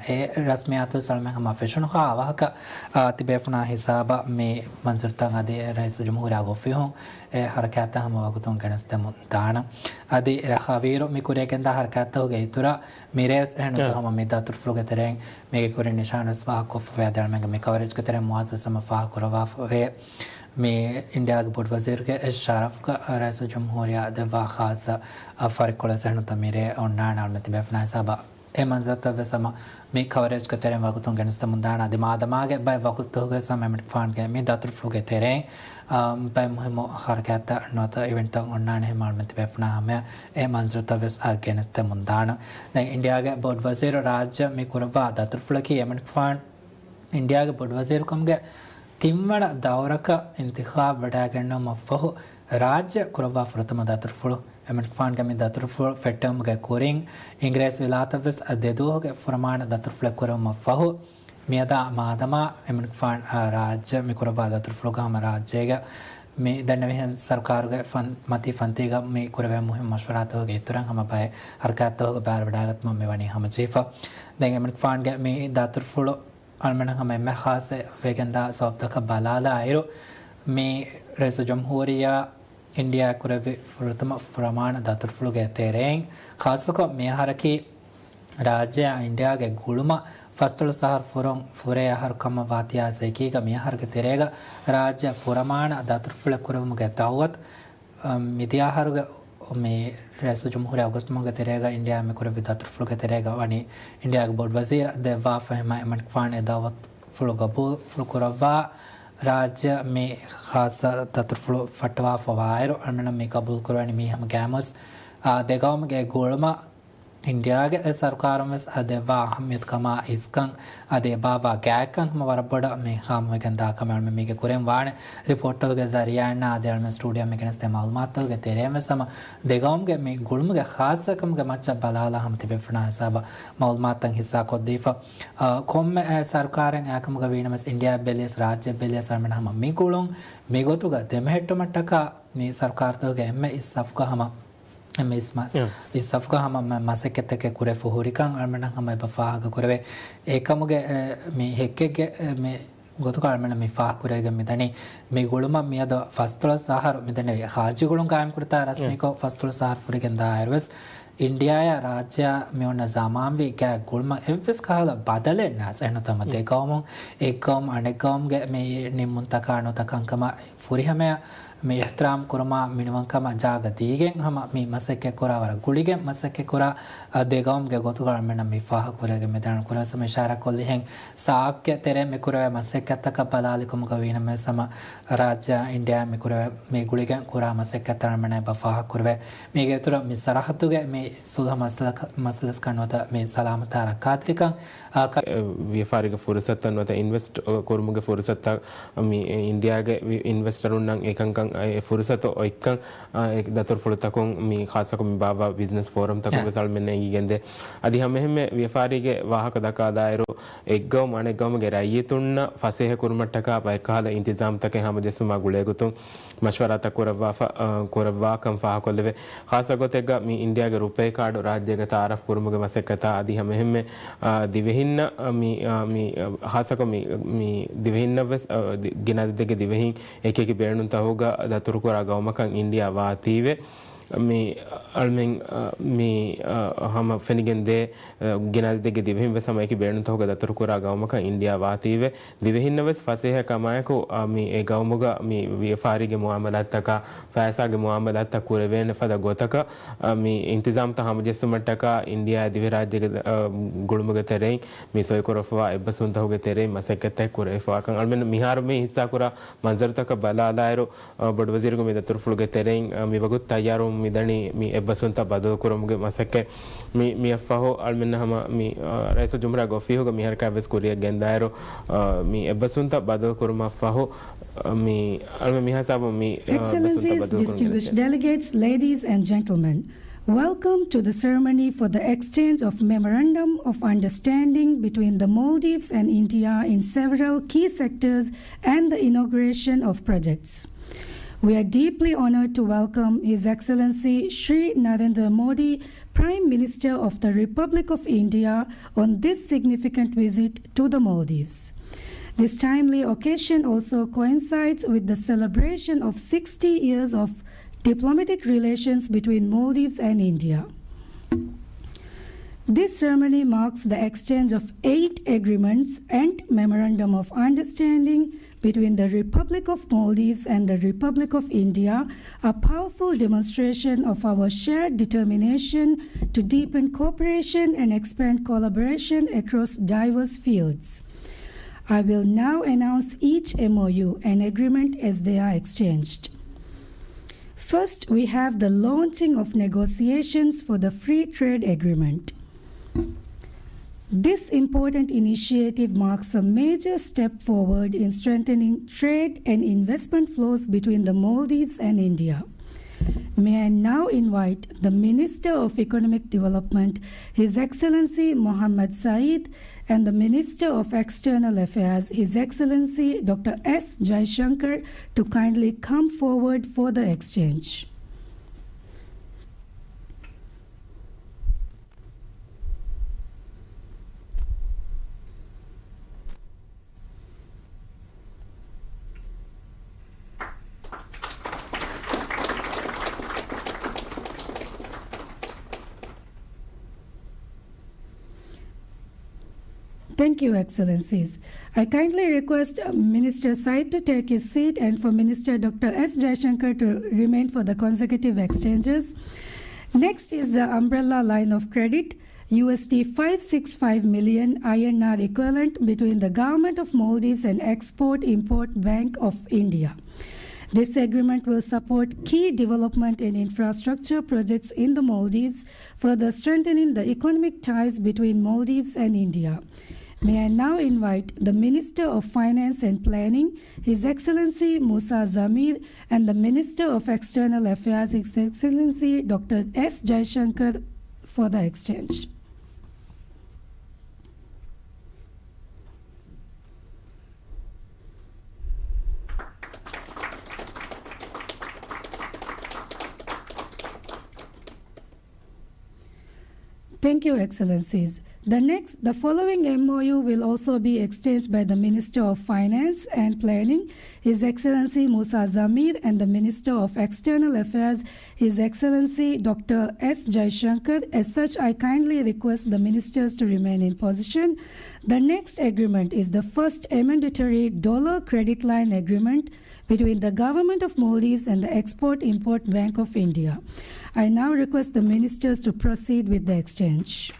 އެ ރަސްމިއްޔާތު ސަޅުމެން ހަމަ ފެށުނުހާ އަވަހަކަށް، އާ، ތިބޭފުޅުންނާ ހިސާބަށް މި މަންޒިލުތައް އަދި ރައީސުލްޖުމްހޫރިއްޔާގެ އޮފީހުން އެ ހަރަކާތްތައް ހަމަ ވަގުތުން ގެނެސްދެމުން ދާނަން. އަދި އެ ޚަވީރު މި ކުރިއަށް ގެންދާ ހަރަކާތްތަކުގެ އިތުރަށް މިރޭސް އެހެން އެ. ހަމަ މި ދަތުރުފުޅުގެ ތެރެއިން މީގެ ކުރިން ނިޝާންވެސް ފާހަގަކޮށްފަވޭ. އަދި އަޅުމެންގެ މި ކަވަރޭޖްގެ ތެރެއިން މުއައްޒަޒް ހަމަ ފާހަގަކުރައްވާފަވޭ. މި އިންޑިއާގެ ބޮޑު ވަޒީރުގެ ޝަރަފްގަ ރައީސުލްޖުމްހޫރިއްޔާ ދެއްވާ ޚާއްޞަ ފަރިއްކޮޅެއް އެހެން މިރޭ އޮންނާނެ. އަޅުމެން ތިބޭފުޅުންނާ ހިސާބަށް އެ މަންޒަރުތައްވެސް ހަމަ މި ކަވަރޭޖްގެ ތެރެއިން ވަގުތުން ގެނެސްދެމުން ދާނަން. އަދި މާދަމާގެ ބައެއް ވަގުތުތަކުގަ ހަމަ އެމިންފާންގެ މި ދަތުރުފުޅުގެ ތެރެއިން، އާ، ބައެއް މުހިއްމު ހަރަކާތްތައް ނުވަތަ އިވެންޓްތައް އޮންނާނެ. އެހެންމަ އަޅުމެން ތިބޭފުޅުންނާ ހަމަޔަށް އެ މަންޒަރުތައްވެސް އަށް ގެނެސްދެމުން ދާނަން. ދެން އިންޑިއާގެ ބޮޑު ވަޒީރު ރާއްޖެ މި ކުރައްވާ ދަތުރުފުޅަކީ އެމިންފާން އިންޑިއާގެ ބޮޑުވަޒީރުކަމުގެ ތިންވަނަ ދައުރަކަށް އިންތިޚާބް ވެޑައިގެންނެވުމަށްފަހު، ރާއްޖެ ކުރައްވާ ފުރަތަމަ ދަތުރުފުޅު. އެމިންފާންގެ މި ދަތުރުފުޅު ފެއްޓެވުމުގެ ކުރިން، އިނގިރޭސި ވިލާތަށްވެސް ދެ ދުވަހުގެ ފުރަމާނަ ދަތުރުފުޅެއް ކުރެވުމަށްފަހު، މިއަދާ މާދަމާ އެމިންފާން، އާ، ރާއްޖެ މި ކުރައްވާ ދަތުރުފުޅުގަ ހަމަ ރާއްޖޭގަ މި ދެންނެވިހެން ސަރުކާރުގެ ފަން، މަތީ ފަންތީގަ މި ކުރެވޭ މުހިންމު މަޝްވަރާތަކުގެ އިތުރަށް ހަމަ ބައެއް ހަރަކާތްތަކުގަ ބައިވެރިވެޑައިގަތުމަށް މިވަނީ ހަމަޖެހިފަ. ދެން އެމިންފާންގެ މި ދަތުރުފުޅު އަޅުމެން ހަމަ އެންމެ ޚާއްޞަ ވެގެންދާ ސަބަބުތަކަށް ބަލާލާއިރު، މި ރައީސުލްޖުމްހޫރިއްޔާ އިންޑިއާ ކުރެއްވި ފުރަތަމަ ފުރަމާނަ ދަތުރުފުޅުގެ ތެރެއިން، ޚާއްޞަކޮށް މިއަހަރަކީ ރާއްޖެއާ އިންޑިއާގެ ގުޅުމަށް ފަސްދޮޅަސް އަހަރު ފުރުން ފުރޭ އަހަރު ކަމަށް ވާތީ އާ އެކީގަ މިއަހަރުގެ ތެރޭގަ ރާއްޖެ ފުރަމާނަ ދަތުރުފުޅެއް ކުރެވުމުގެ ދައުވަތު މިދިޔަ އަހަރުގެ މި ރައީސުލްޖުމްހޫރިއްޔާ އޮގަސްޓު މަހުގެ ތެރޭގަ އިންޑިއާ މި ކުރެއްވި ދަތުރުފުޅުގެ ތެރޭގަ ވަނީ އިންޑިއާގެ ބޮޑު ވަޒީރަށް ދެއްވާފަ. ހަމަ އެމަނިކުފާނު އެ ދައުވަތުފުޅު ގަބޫލު ކުރައްވާ ރާއްޖެ މި ޚާއްޞަ ދަތުރުފުޅު ފައްޓަވާފަ ވާއިރު، އަޅުމެންނަށް މި ގަބޫލު ކުރެވެނީ މީ ހަމަ ގައިމުވެސް އާ ދެގައުމުގެ ގުޅުމަށް އިންޑިއާގެ އެ ސަރުކާރުން ވެސް އަ ދެއްވާ އަހައްމިޔަތު ކަމާ އިސްކަން އަދި އެބާއްވާ ގާތްކަން ހަމަ ވަރަށް ބޮޑަށް މި ހާމަވެގެން ދާ ކަމެއް އަޅުމެން މީގެ ކުރިން ވާނެ. ރިޕޯޓްތަކުގެ ޒަރީއާއިންނާ އަދި އަޅުމެން ސްޓޫޑިއޯ މި ގެނެސްދޭ މައުލޫމާތުތަކުގެ ތެރޭން ވެސް ހަމަ ދެގައުމުގެ މި ގުޅުމުގެ ޚާއްޞަކަމުގެ މައްޗަށް ބަލާލާ ހަމަ ތިބޭފުޅުންނާ ހިސާބަށް މައުލޫމާތުތައް ހިއްސާ ކޮށްދީފަ. އަ، ކޮންމެ އެ ސަރުކާރެއް އެކަމުގަ ވީނަމަވެސް އިންޑިއާ ބެލިޔަސް ރާއްޖެ ބެލިޔަސް އަޅުމެން ހަމަ މި ގުޅުން މި ގޮތުގަ ދެމެހެއްޓުމަށްޓަކާ މި ސަރުކާރުތަކުގެ އެންމެ އިސް ސަފުގަ ހަމަ އެންމެ އިސް މަ-، އިސް ސަފުގަ ހަމަ މަ-، މަސައްކަތްތަކެއް ކުރެފަ ހުރިކަން އަޅުމެންނަށް ހަމަ އެބަ ފާހަގަ ކުރެވޭ. އެކަމުގެ، އެ، މި ހެއްކެއްގެ، އެ، މި ގޮތުގަ އަޅުމެންނަށް މި ފާހަގަ ކުރެވިގެން މިދަނީ. މި ގުޅުމަށް މިއަދު ފަސްދޮޅަސް އަހަރު މިދެންނެވި ޚާރިޖީ ގުޅުން ގާއިމް ކުރިތާ ރަސްމީކޮށް ފަސްދޮޅަސް އަހަރު ފުރިގެން ދާއިރުވެސް، އިންޑިއާއާ ރާއްޖެއާ މި އޮންނަ ޒަމާންވީ ގާތް ގުޅުމަށް އެއްވެސް ކަހަލަ ބަދަލެއް ނާސް. އެހެންނުތަމަ ދެ ގައުމުން އެއްގައުމު އަނެއްގައުމުގެ މި ނިންމުންތަކާ ނުވަތަ ކަންކަމަށް ފުރިހަމަޔަށް މި އިޙްތިރާމް ކުރުމާ މިނިވަންކަމަށް ޖާގަ ދީގެން ހަމަ މި މަސައްކަތް ކުރާ ވަރަށް ގުޅިގެން މަސައްކަތް ކުރާ، އަ، ދެ ގައުމުގެ ގޮތުގަ އަޅުމެންނަށް މި ފާހަގަ ކުރެވިގެން މިދަނީ. ކުރިންވެސް ހަމަ އިޝާރާތް ކޮށްލިހެން ސާކްގެ ތެރޭ މި ކުރެވޭ މަސައްކަތްތަކަށް ބަލާލިކަމުގަ ވީނަމަވެސް ހަމަ ރާއްޖެއާ އިންޑިއާ މި ކުރެވޭ މި ގުޅިގެން ކުރާ މަސައްކަތްތައް އަޅުމެންނަށް އެބަ ފާހަގަ ކުރެވޭ. މީގެ އިތުރަށް މި ސަރަހައްދުގެ މި ސުލްހަ މައްސަލަކަށް، މައްސަލަސްކަން ނުވަތަ މި ސަލާމަތާ ރައްކާތެރިކަން، އާ، ކަ- ވިޔަފާރީގެ ފުރުސަތުތައް ނުވަތަ އިންވެސްޓް ކުރުމުގެ ފުރުސަތުތައް މި އިންޑިއާގެ ވި-، އިންވެސްޓަރުންނަށް އެކަންކަން އެ ފުރުސަތު އޮތްކަން، އާ، އެ ދަތުރުފުޅުތަކުން މި ޚާއްޞަކޮށް މި ބާއްވާ ބިޒްނަސް ފޯރަމްތަކުން ވެސް އަޅުމެންނަށް އެނގިގެންދޭ. އަދި ހަމައެހެންމެ ވިޔަފާރީގެ ވާހަކަ ދައްކާލާއިރު، އެއްގައުމު އަނެއްގައުމުގެ ރައްޔިތުންނަށް ފަސޭހަ ކުރުމަށްޓަކާ ބައެއްކަހަލަ އިންތިޒާމްތަކެއް ހަމަޖެއްސުމާ ގުޅޭގޮތުން މަޝްވަރާތައް ކުރައްވާފަ، އަ، ކުރައްވާކަން ފާހަގަކޮށްލެވޭ. ޚާއްޞަ ގޮތެއްގަ މި އިންޑިއާގެ ރުޕޭ ކާޑު ރާއްޖޭގަ ތައާރަފް ކުރުމުގެ މަސައްކަތާ އަދި ހަމައެހެންމެ، އަ، ދިވެހިންނަށް، އަ، މި، އަ، މި، އަ، ޚާއްޞަކޮށް މި، މި ދިވެހިންނަށްވެސް، އަ، ދި-، ގިނަ އަދަދެއްގެ ދިވެހިން އެކިއެކި ބޭނުންތަކުގަ ދަތުރުކުރާ ގައުމަކަށް އިންޑިއާ ވާތީވެ. މި އަޅުމެން، އަ، މި، އަ، ހަމަ ފެނިގެންދޭ، އަ، ގިނަ އަދަދެއްގެ ދިވެހިން ވެސް ހަމަ އެކި ބޭނުންތަކުގަ ދަތުރުކުރާ ގައުމަކަށް އިންޑިއާ ވާތީވެ. ދިވެހިންނަށް ވެސް ފަސޭހަ ކަމާއެކު، އަ، މި އެ ގައުމުގަ މި ވިޔަފާރީގެ މުއާމަލާތްތަކާ، ފައިސާގެ މުއާމަލާތްތައް ކުރެވޭނެ ފަދަ ގޮތަކަށް، އަ، މި އިންތިޒާމްތައް ހަމަޖެއްސުމަށްޓަކާ އިންޑިއާ ދިވެހިރާއްޖޭގެ، އަ، ގުޅުމުގެ ތެރެއިން މި ސޮއިކުރައްވާ އެއްބަސްވުންތަކުގެ ތެރެއިން މަސައްކަތްތައް ކުރެވިފަވާކަން އަޅުމެން މިހާރު މި ހިއްސާކުރާ މަންޒަރުތަކަށް ބަލާލާއިރު، އަ، ބޮޑުވަޒީރުގެ މި ދަތުރުފުޅުގެ ތެރެއިން، އަ، މިވަގުތު ތައްޔާރު މިދަނީ މި އެއްބަސްވުންތައް ބަދަލުކުރުމުގެ މަސައްކަތް. މި، މިއަށްފަހު އަޅުމެންނަށް ހަމަ މި، އާ، ރައީސުލްޖުމްހޫރިއްޔާގެ އޮފީހުގަ މިހަރަކާތްވެސް ކުރިއަށް ގެންދާއިރު، އާ، މި އެއްބަސްވުންތައް ބަދަލުކުރުމަށްފަހު، މި، އަޅުމެން މިހާ ހިސާބުން މި، އަ، އެކްސެލެންސީސް، ޑިސްޓިންގުއިޝްޑް ޑެލިގޭޓްސް، ލޭޑީސް އެންޑް ޖެންޓްލްމެން. Welcome to the ceremony for the exchange of Memorandum of Understanding between the Maldives and India in several key sectors and the inauguration of projects. We are deeply honored to welcome His Excellency Shri Narendra Modi, Prime Minister of the Republic of India, on this significant visit to the Maldives. This timely occasion also coincides with the celebration of sixty years of diplomatic relations between Maldives and India. This ceremony marks the exchange of eight agreements and memorandum of understanding between the Republic of Maldives and the Republic of India, a powerful demonstration of our shared determination to deepen cooperation and expand collaboration across diverse fields. I will now announce each M O U and agreement as they are exchanged. First, we have the launching of negotiations for the Free Trade Agreement. This important initiative marks a major step forward in strengthening trade and investment flows between the Maldives and India. May I now invite the Minister of Economic Development, His Excellency Mohammad Saeed, and the Minister of External Affairs, His Excellency Doctor S Jaishankar, to kindly come forward for the exchange. Thank you, Excellencies. I kindly request, uh, Minister Saeed to take his seat and for Minister Doctor S Jaishankar to remain for the consecutive exchanges. Next is the umbrella line of credit, U S D five six five million I N R equivalent between the Government of Maldives and Export-Import Bank of India. This agreement will support key development and infrastructure projects in the Maldives, further strengthening the economic ties between Maldives and India. May I now invite the Minister of Finance and Planning, His Excellency Musa Zamir, and the Minister of External Affairs, His Excellency Doctor S Jaishankar, for the exchange. Thank you, Excellencies. The next, the following M O U will also be exchanged by the Minister of Finance and Planning, His Excellency Musa Zamir, and the Minister of External Affairs, His Excellency Doctor S Jaishankar. As such, I kindly request the ministers to remain in position. The next agreement is the first amendatory dollar credit line agreement between the Government of Maldives and the Export-Import Bank of India. I now request the ministers to proceed with the exchange.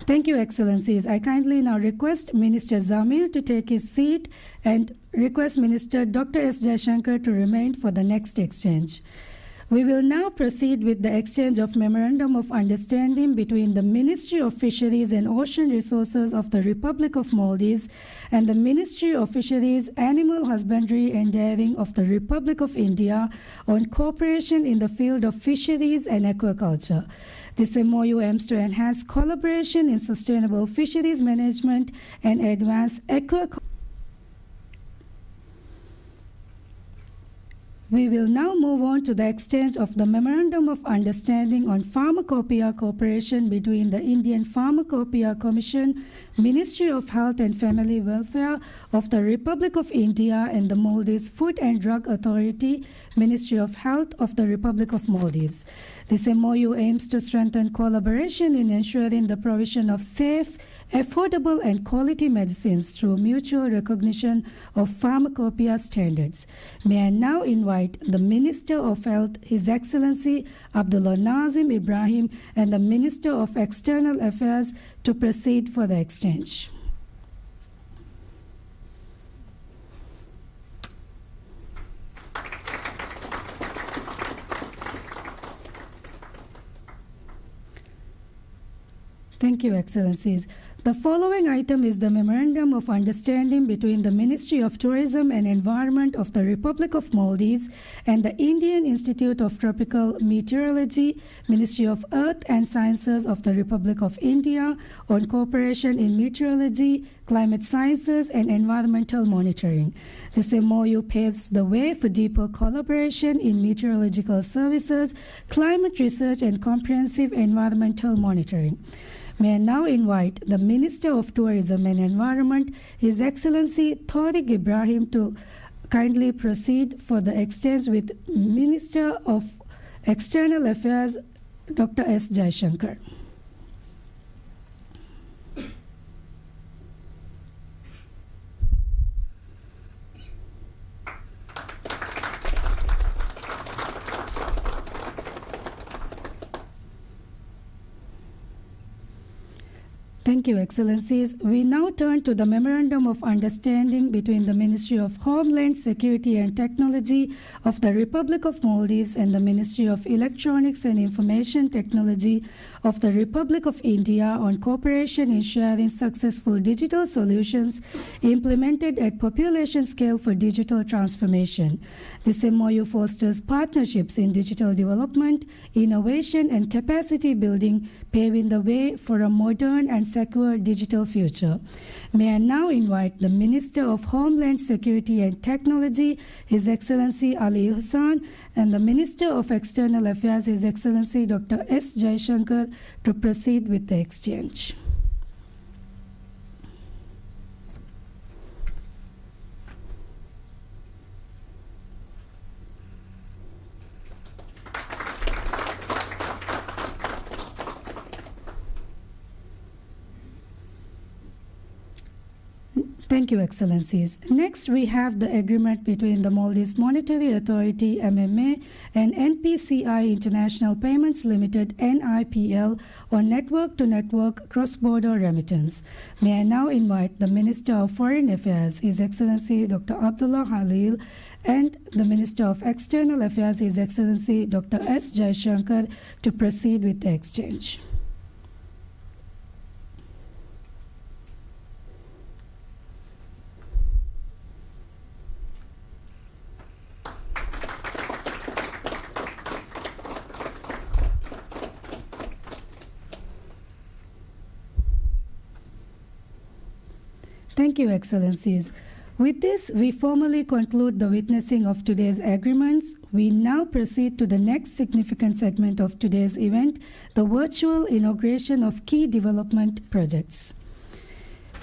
Thank you, Excellencies. I kindly now request Minister Zamir to take his seat and request Minister Doctor S Jaishankar to remain for the next exchange. We will now proceed with the exchange of Memorandum of Understanding between the Ministry of Fisheries and Ocean Resources of the Republic of Maldives and the Ministry of Fisheries, Animal Husbandry and Dairying of the Republic of India on cooperation in the field of fisheries and aquaculture. This M O U aims to enhance collaboration in sustainable fisheries management and advance aquaculture. We will now move on to the exchange of the Memorandum of Understanding on Pharmacopoeia Cooperation between the Indian Pharmacopoeia Commission, Ministry of Health and Family Welfare of the Republic of India, and the Maldives Food and Drug Authority, Ministry of Health of the Republic of Maldives. This M O U aims to strengthen collaboration in ensuring the provision of safe, affordable and quality medicines through mutual recognition of pharmacopoeia standards. May I now invite the Minister of Health, His Excellency Abdullah Nazim Ibrahim, and the Minister of External Affairs to proceed for the exchange. Thank you, Excellencies. The following item is the Memorandum of Understanding between the Ministry of Tourism and Environment of the Republic of Maldives and the Indian Institute of Tropical Meteorology, Ministry of Earth and Sciences of the Republic of India on cooperation in meteorology, climate sciences, and environmental monitoring. This M O U paves the way for deeper collaboration in meteorological services, climate research, and comprehensive environmental monitoring. May I now invite the Minister of Tourism and Environment, His Excellency Tariq Ibrahim, to kindly proceed for the exchange with Minister of External Affairs, Doctor S Jaishankar. Thank you, Excellencies. We now turn to the Memorandum of Understanding between the Ministry of Homeland Security and Technology of the Republic of Maldives and the Ministry of Electronics and Information Technology of the Republic of India on cooperation in sharing successful digital solutions implemented at population scale for digital transformation. This M O U fosters partnerships in digital development, innovation, and capacity building, paving the way for a modern and secure digital future. May I now invite the Minister of Homeland Security and Technology, His Excellency Ali Ihsan, and the Minister of External Affairs, His Excellency Doctor S Jaishankar, to proceed with the exchange. Thank you, Excellencies. Next, we have the agreement between the Maldives Monetary Authority, M M A, and N P C I International Payments Limited, N I P L, on network-to-network cross-border remittance. May I now invite the Minister of Foreign Affairs, His Excellency Doctor Abdullah Khalil, and the Minister of External Affairs, His Excellency Doctor S Jaishankar, to proceed with the exchange. Thank you, Excellencies. With this, we formally conclude the witnessing of today's agreements. We now proceed to the next significant segment of today's event, the virtual inauguration of key development projects.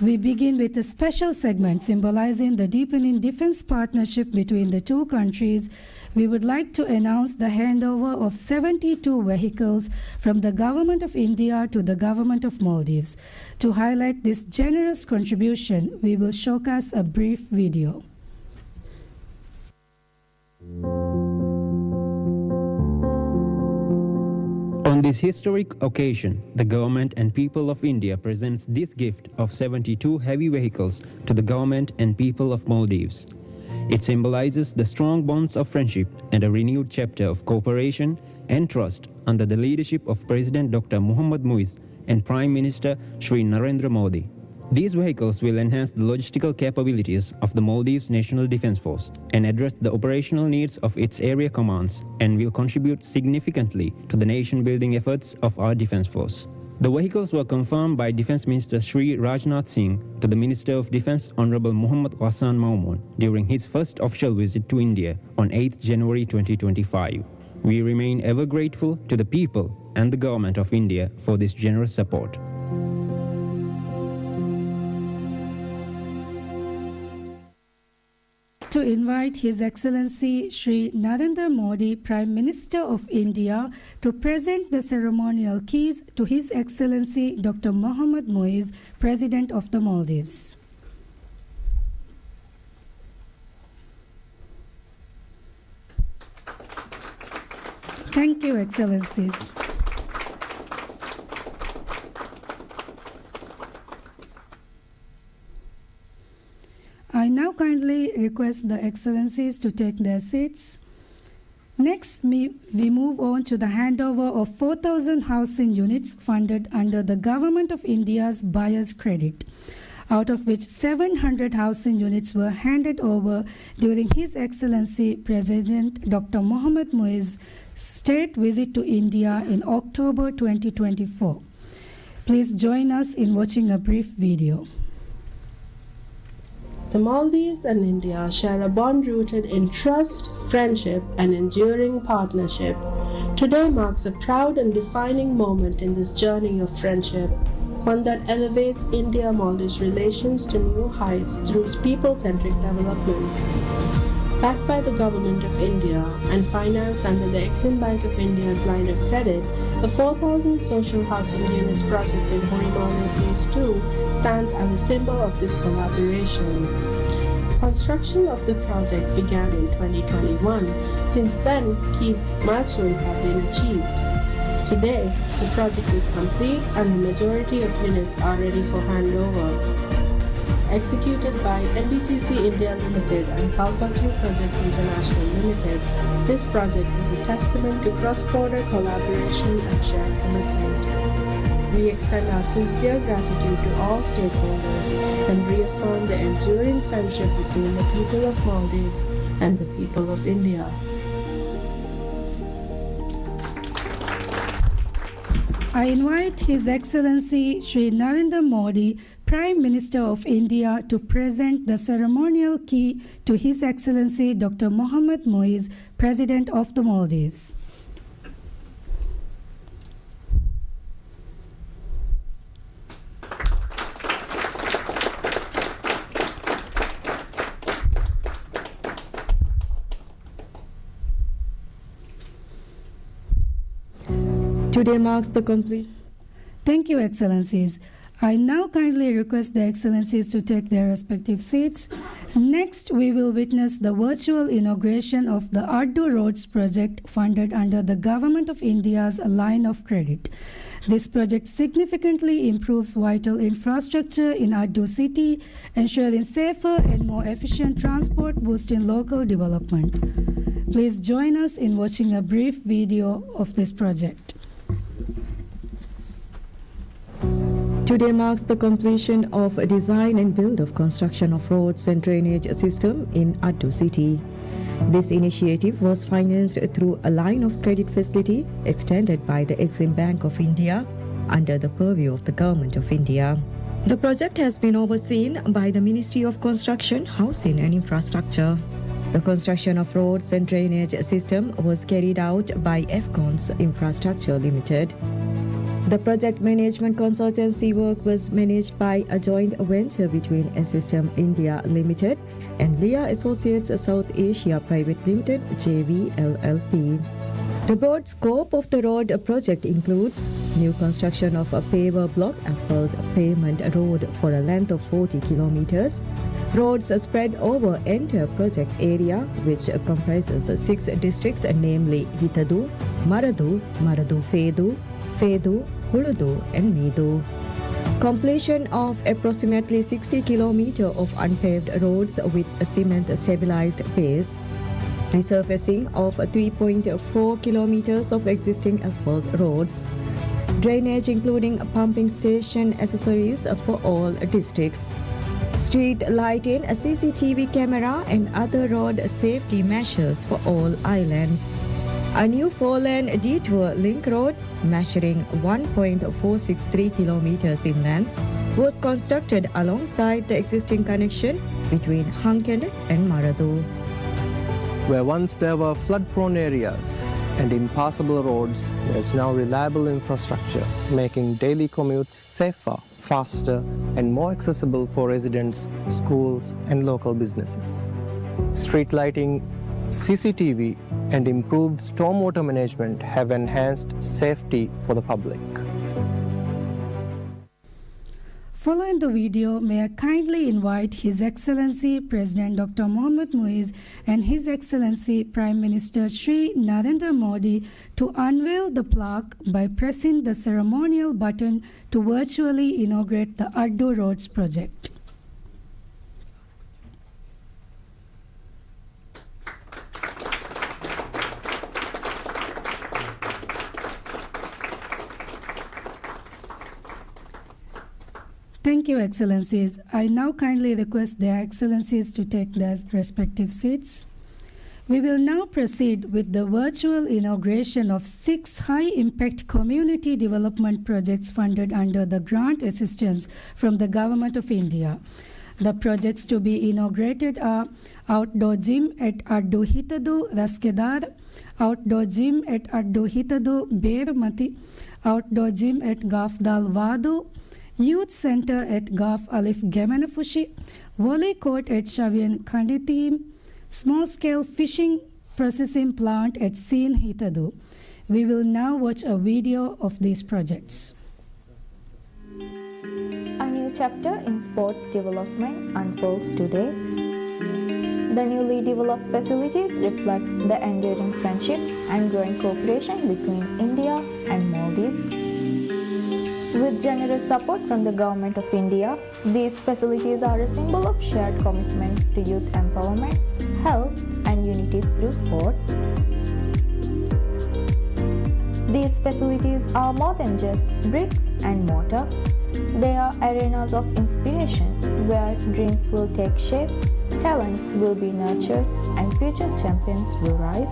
We begin with a special segment symbolizing the deepening defense partnership between the two countries. We would like to announce the handover of seventy-two vehicles from the Government of India to the Government of Maldives. To highlight this generous contribution, we will showcase a brief video. On this historic occasion, the government and people of India presents this gift of seventy-two heavy vehicles to the government and people of Maldives. It symbolizes the strong bonds of friendship and a renewed chapter of cooperation and trust under the leadership of President Doctor Mohammad Muiz and Prime Minister Shri Narendra Modi. These vehicles will enhance the logistical capabilities of the Maldives National Defense Force and address the operational needs of its area commands and will contribute significantly to the nation-building efforts of our Defense Force. The vehicles were confirmed by Defense Minister Shri Rajnath Singh to the Minister of Defense Honorable Mohammad Ghassan Mamoon during his first official visit to India on eighth January twenty twenty-five. We remain ever grateful to the people and the Government of India for this generous support. To invite His Excellency Shri Narendra Modi, Prime Minister of India, to present the ceremonial keys to His Excellency Doctor Mohammad Muiz, President of the Maldives. Thank you, Excellencies. I now kindly request the Excellencies to take their seats. Next, me, we move on to the handover of four thousand housing units funded under the Government of India's Buyer's Credit, out of which seven hundred housing units were handed over during His Excellency President Doctor Mohammad Muiz's state visit to India in October twenty twenty-four. Please join us in watching a brief video. The Maldives and India share a bond rooted in trust, friendship, and enduring partnership. Today marks a proud and defining moment in this journey of friendship, one that elevates India-Maldives relations to new heights through people-centric development. Backed by the Government of India and financed under the Exim Bank of India's line of credit, the four thousand social housing units project in Hurimalu Phase two stands as a symbol of this collaboration. Construction of the project began in twenty twenty-one. Since then, key milestones have been achieved. Today, the project is complete and the majority of units are ready for handover. Executed by N B C C India Limited and Kalpataru Projects International Limited, this project is a testament to cross-border collaboration and shared commitment. We extend our sincere gratitude to all stakeholders and reaffirm the enduring friendship between the people of Maldives and the people of India. I invite His Excellency Shri Narendra Modi, Prime Minister of India, to present the ceremonial key to His Excellency Doctor Mohammad Muiz, President of the Maldives. Today marks the complete. Thank you, Excellencies. I now kindly request the Excellencies to take their respective seats. Next, we will witness the virtual inauguration of the Addu Roads project funded under the Government of India's line of credit. This project significantly improves vital infrastructure in Addu city, ensuring safer and more efficient transport, boosting local development. Please join us in watching a brief video of this project. Today marks the completion of a design and build of construction of roads and drainage system in Addu city. This initiative was financed through a line of credit facility extended by the Exim Bank of India under the purview of the Government of India. The project has been overseen by the Ministry of Construction, Housing and Infrastructure. The construction of roads and drainage system was carried out by Efcons Infrastructure Limited. The project management consultancy work was managed by a joint venture between Assystem India Limited and Lia Associates South Asia Private Limited, J V L L P. The broad scope of the road project includes new construction of a paver block asphalt pavement road for a length of forty kilometers. Roads spread over entire project area, which comprises six districts, namely Hitadu, Maradu, Maradu Fedu, Fedu, Huludu, and Midu. Completion of approximately sixty kilometer of unpaved roads with cement stabilized base. Resurfacing of three point four kilometers of existing asphalt roads. Drainage, including pumping station accessories, for all districts. Street lighting, a C C T V camera, and other road safety measures for all islands. A new four-lane detour link road measuring one point four six three kilometers in length, was constructed alongside the existing connection between Hankhende and Maradu. Where once there were flood-prone areas and impassable roads, there's now reliable infrastructure, making daily commutes safer, faster, and more accessible for residents, schools, and local businesses. Street lighting, C C T V, and improved stormwater management have enhanced safety for the public. Following the video, may I kindly invite His Excellency President Doctor Mohammad Muiz and His Excellency Prime Minister Shri Narendra Modi to unveil the plaque by pressing the ceremonial button to virtually inaugurate the Addu Roads project. Thank you, Excellencies. I now kindly request their Excellencies to take their respective seats. We will now proceed with the virtual inauguration of six high-impact community development projects funded under the grant assistance from the Government of India. The projects to be inaugurated are outdoor gym at Addu Hitadu Raskedar, outdoor gym at Addu Hitadu Bermati, outdoor gym at Gafdal Wadu, youth center at Gaf Alif Gemenafushi, volley court at Shavian Kanditim, small scale fishing processing plant at Sin Hitadu. We will now watch a video of these projects. A new chapter in sports development unfolds today. The newly developed facilities reflect the enduring friendship and growing cooperation between India and Maldives. With generous support from the Government of India, these facilities are a symbol of shared commitment to youth empowerment, health, and unity through sports. These facilities are more than just bricks and mortar. They are arenas of inspiration where dreams will take shape, talent will be nurtured, and future champions will rise.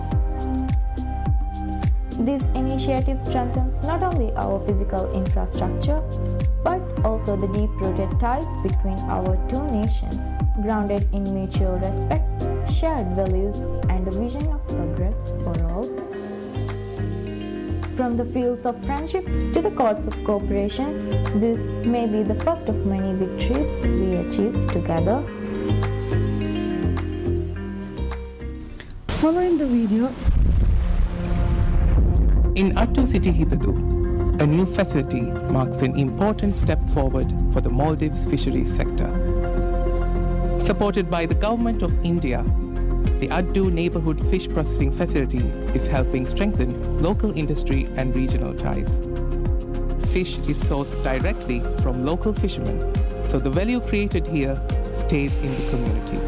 This initiative strengthens not only our physical infrastructure, but also the deep-rooted ties between our two nations, grounded in mutual respect, shared values, and a vision of progress for all. From the fields of friendship to the courts of cooperation, this may be the first of many victories we achieve together. Following the video. In Attu City Hitadu, a new facility marks an important step forward for the Maldives fisheries sector. Supported by the Government of India, the Addu Neighbourhood Fish Processing Facility is helping strengthen local industry and regional ties. Fish is sourced directly from local fishermen, so the value created here stays in the community.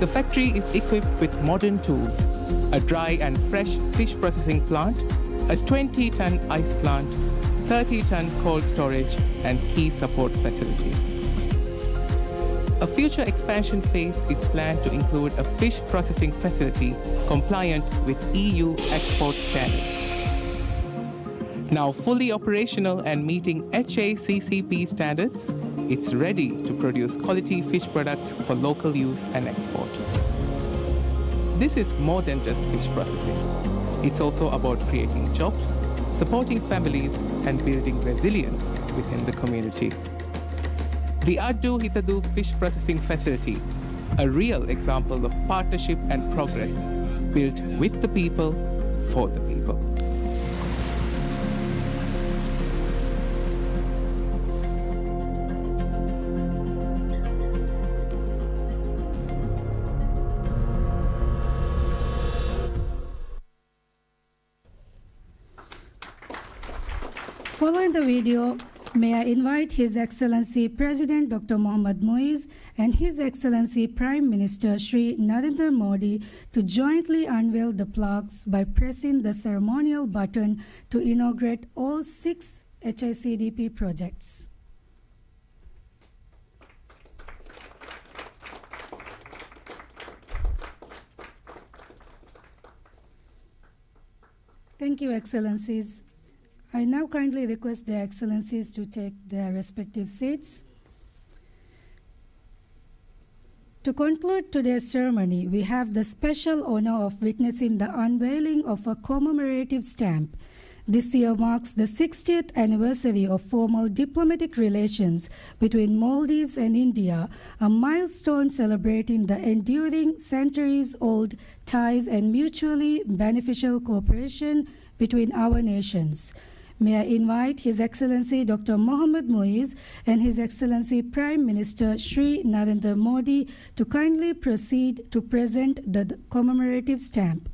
The factory is equipped with modern tools, a dry and fresh fish processing plant, a twenty-ton ice plant, thirty-ton cold storage, and key support facilities. A future expansion phase is planned to include a fish processing facility compliant with E U export standards. Now fully operational and meeting H A C C P standards, it's ready to produce quality fish products for local use and export. This is more than just fish processing. It's also about creating jobs, supporting families, and building resilience within the community. The Addu Hitadu Fish Processing Facility, a real example of partnership and progress, built with the people, for the people. Following the video, may I invite His Excellency President Doctor Mohammad Muiz and His Excellency Prime Minister Shri Narendra Modi to jointly unveil the plaques by pressing the ceremonial button to inaugurate all six H I C D P projects. Thank you, Excellencies. I now kindly request their Excellencies to take their respective seats. To conclude today's ceremony, we have the special honor of witnessing the unveiling of a commemorative stamp. This year marks the sixtieth anniversary of formal diplomatic relations between Maldives and India, a milestone celebrating the enduring centuries-old ties and mutually beneficial cooperation between our nations. May I invite His Excellency Doctor Mohammad Muiz and His Excellency Prime Minister Shri Narendra Modi to kindly proceed to present the commemorative stamp.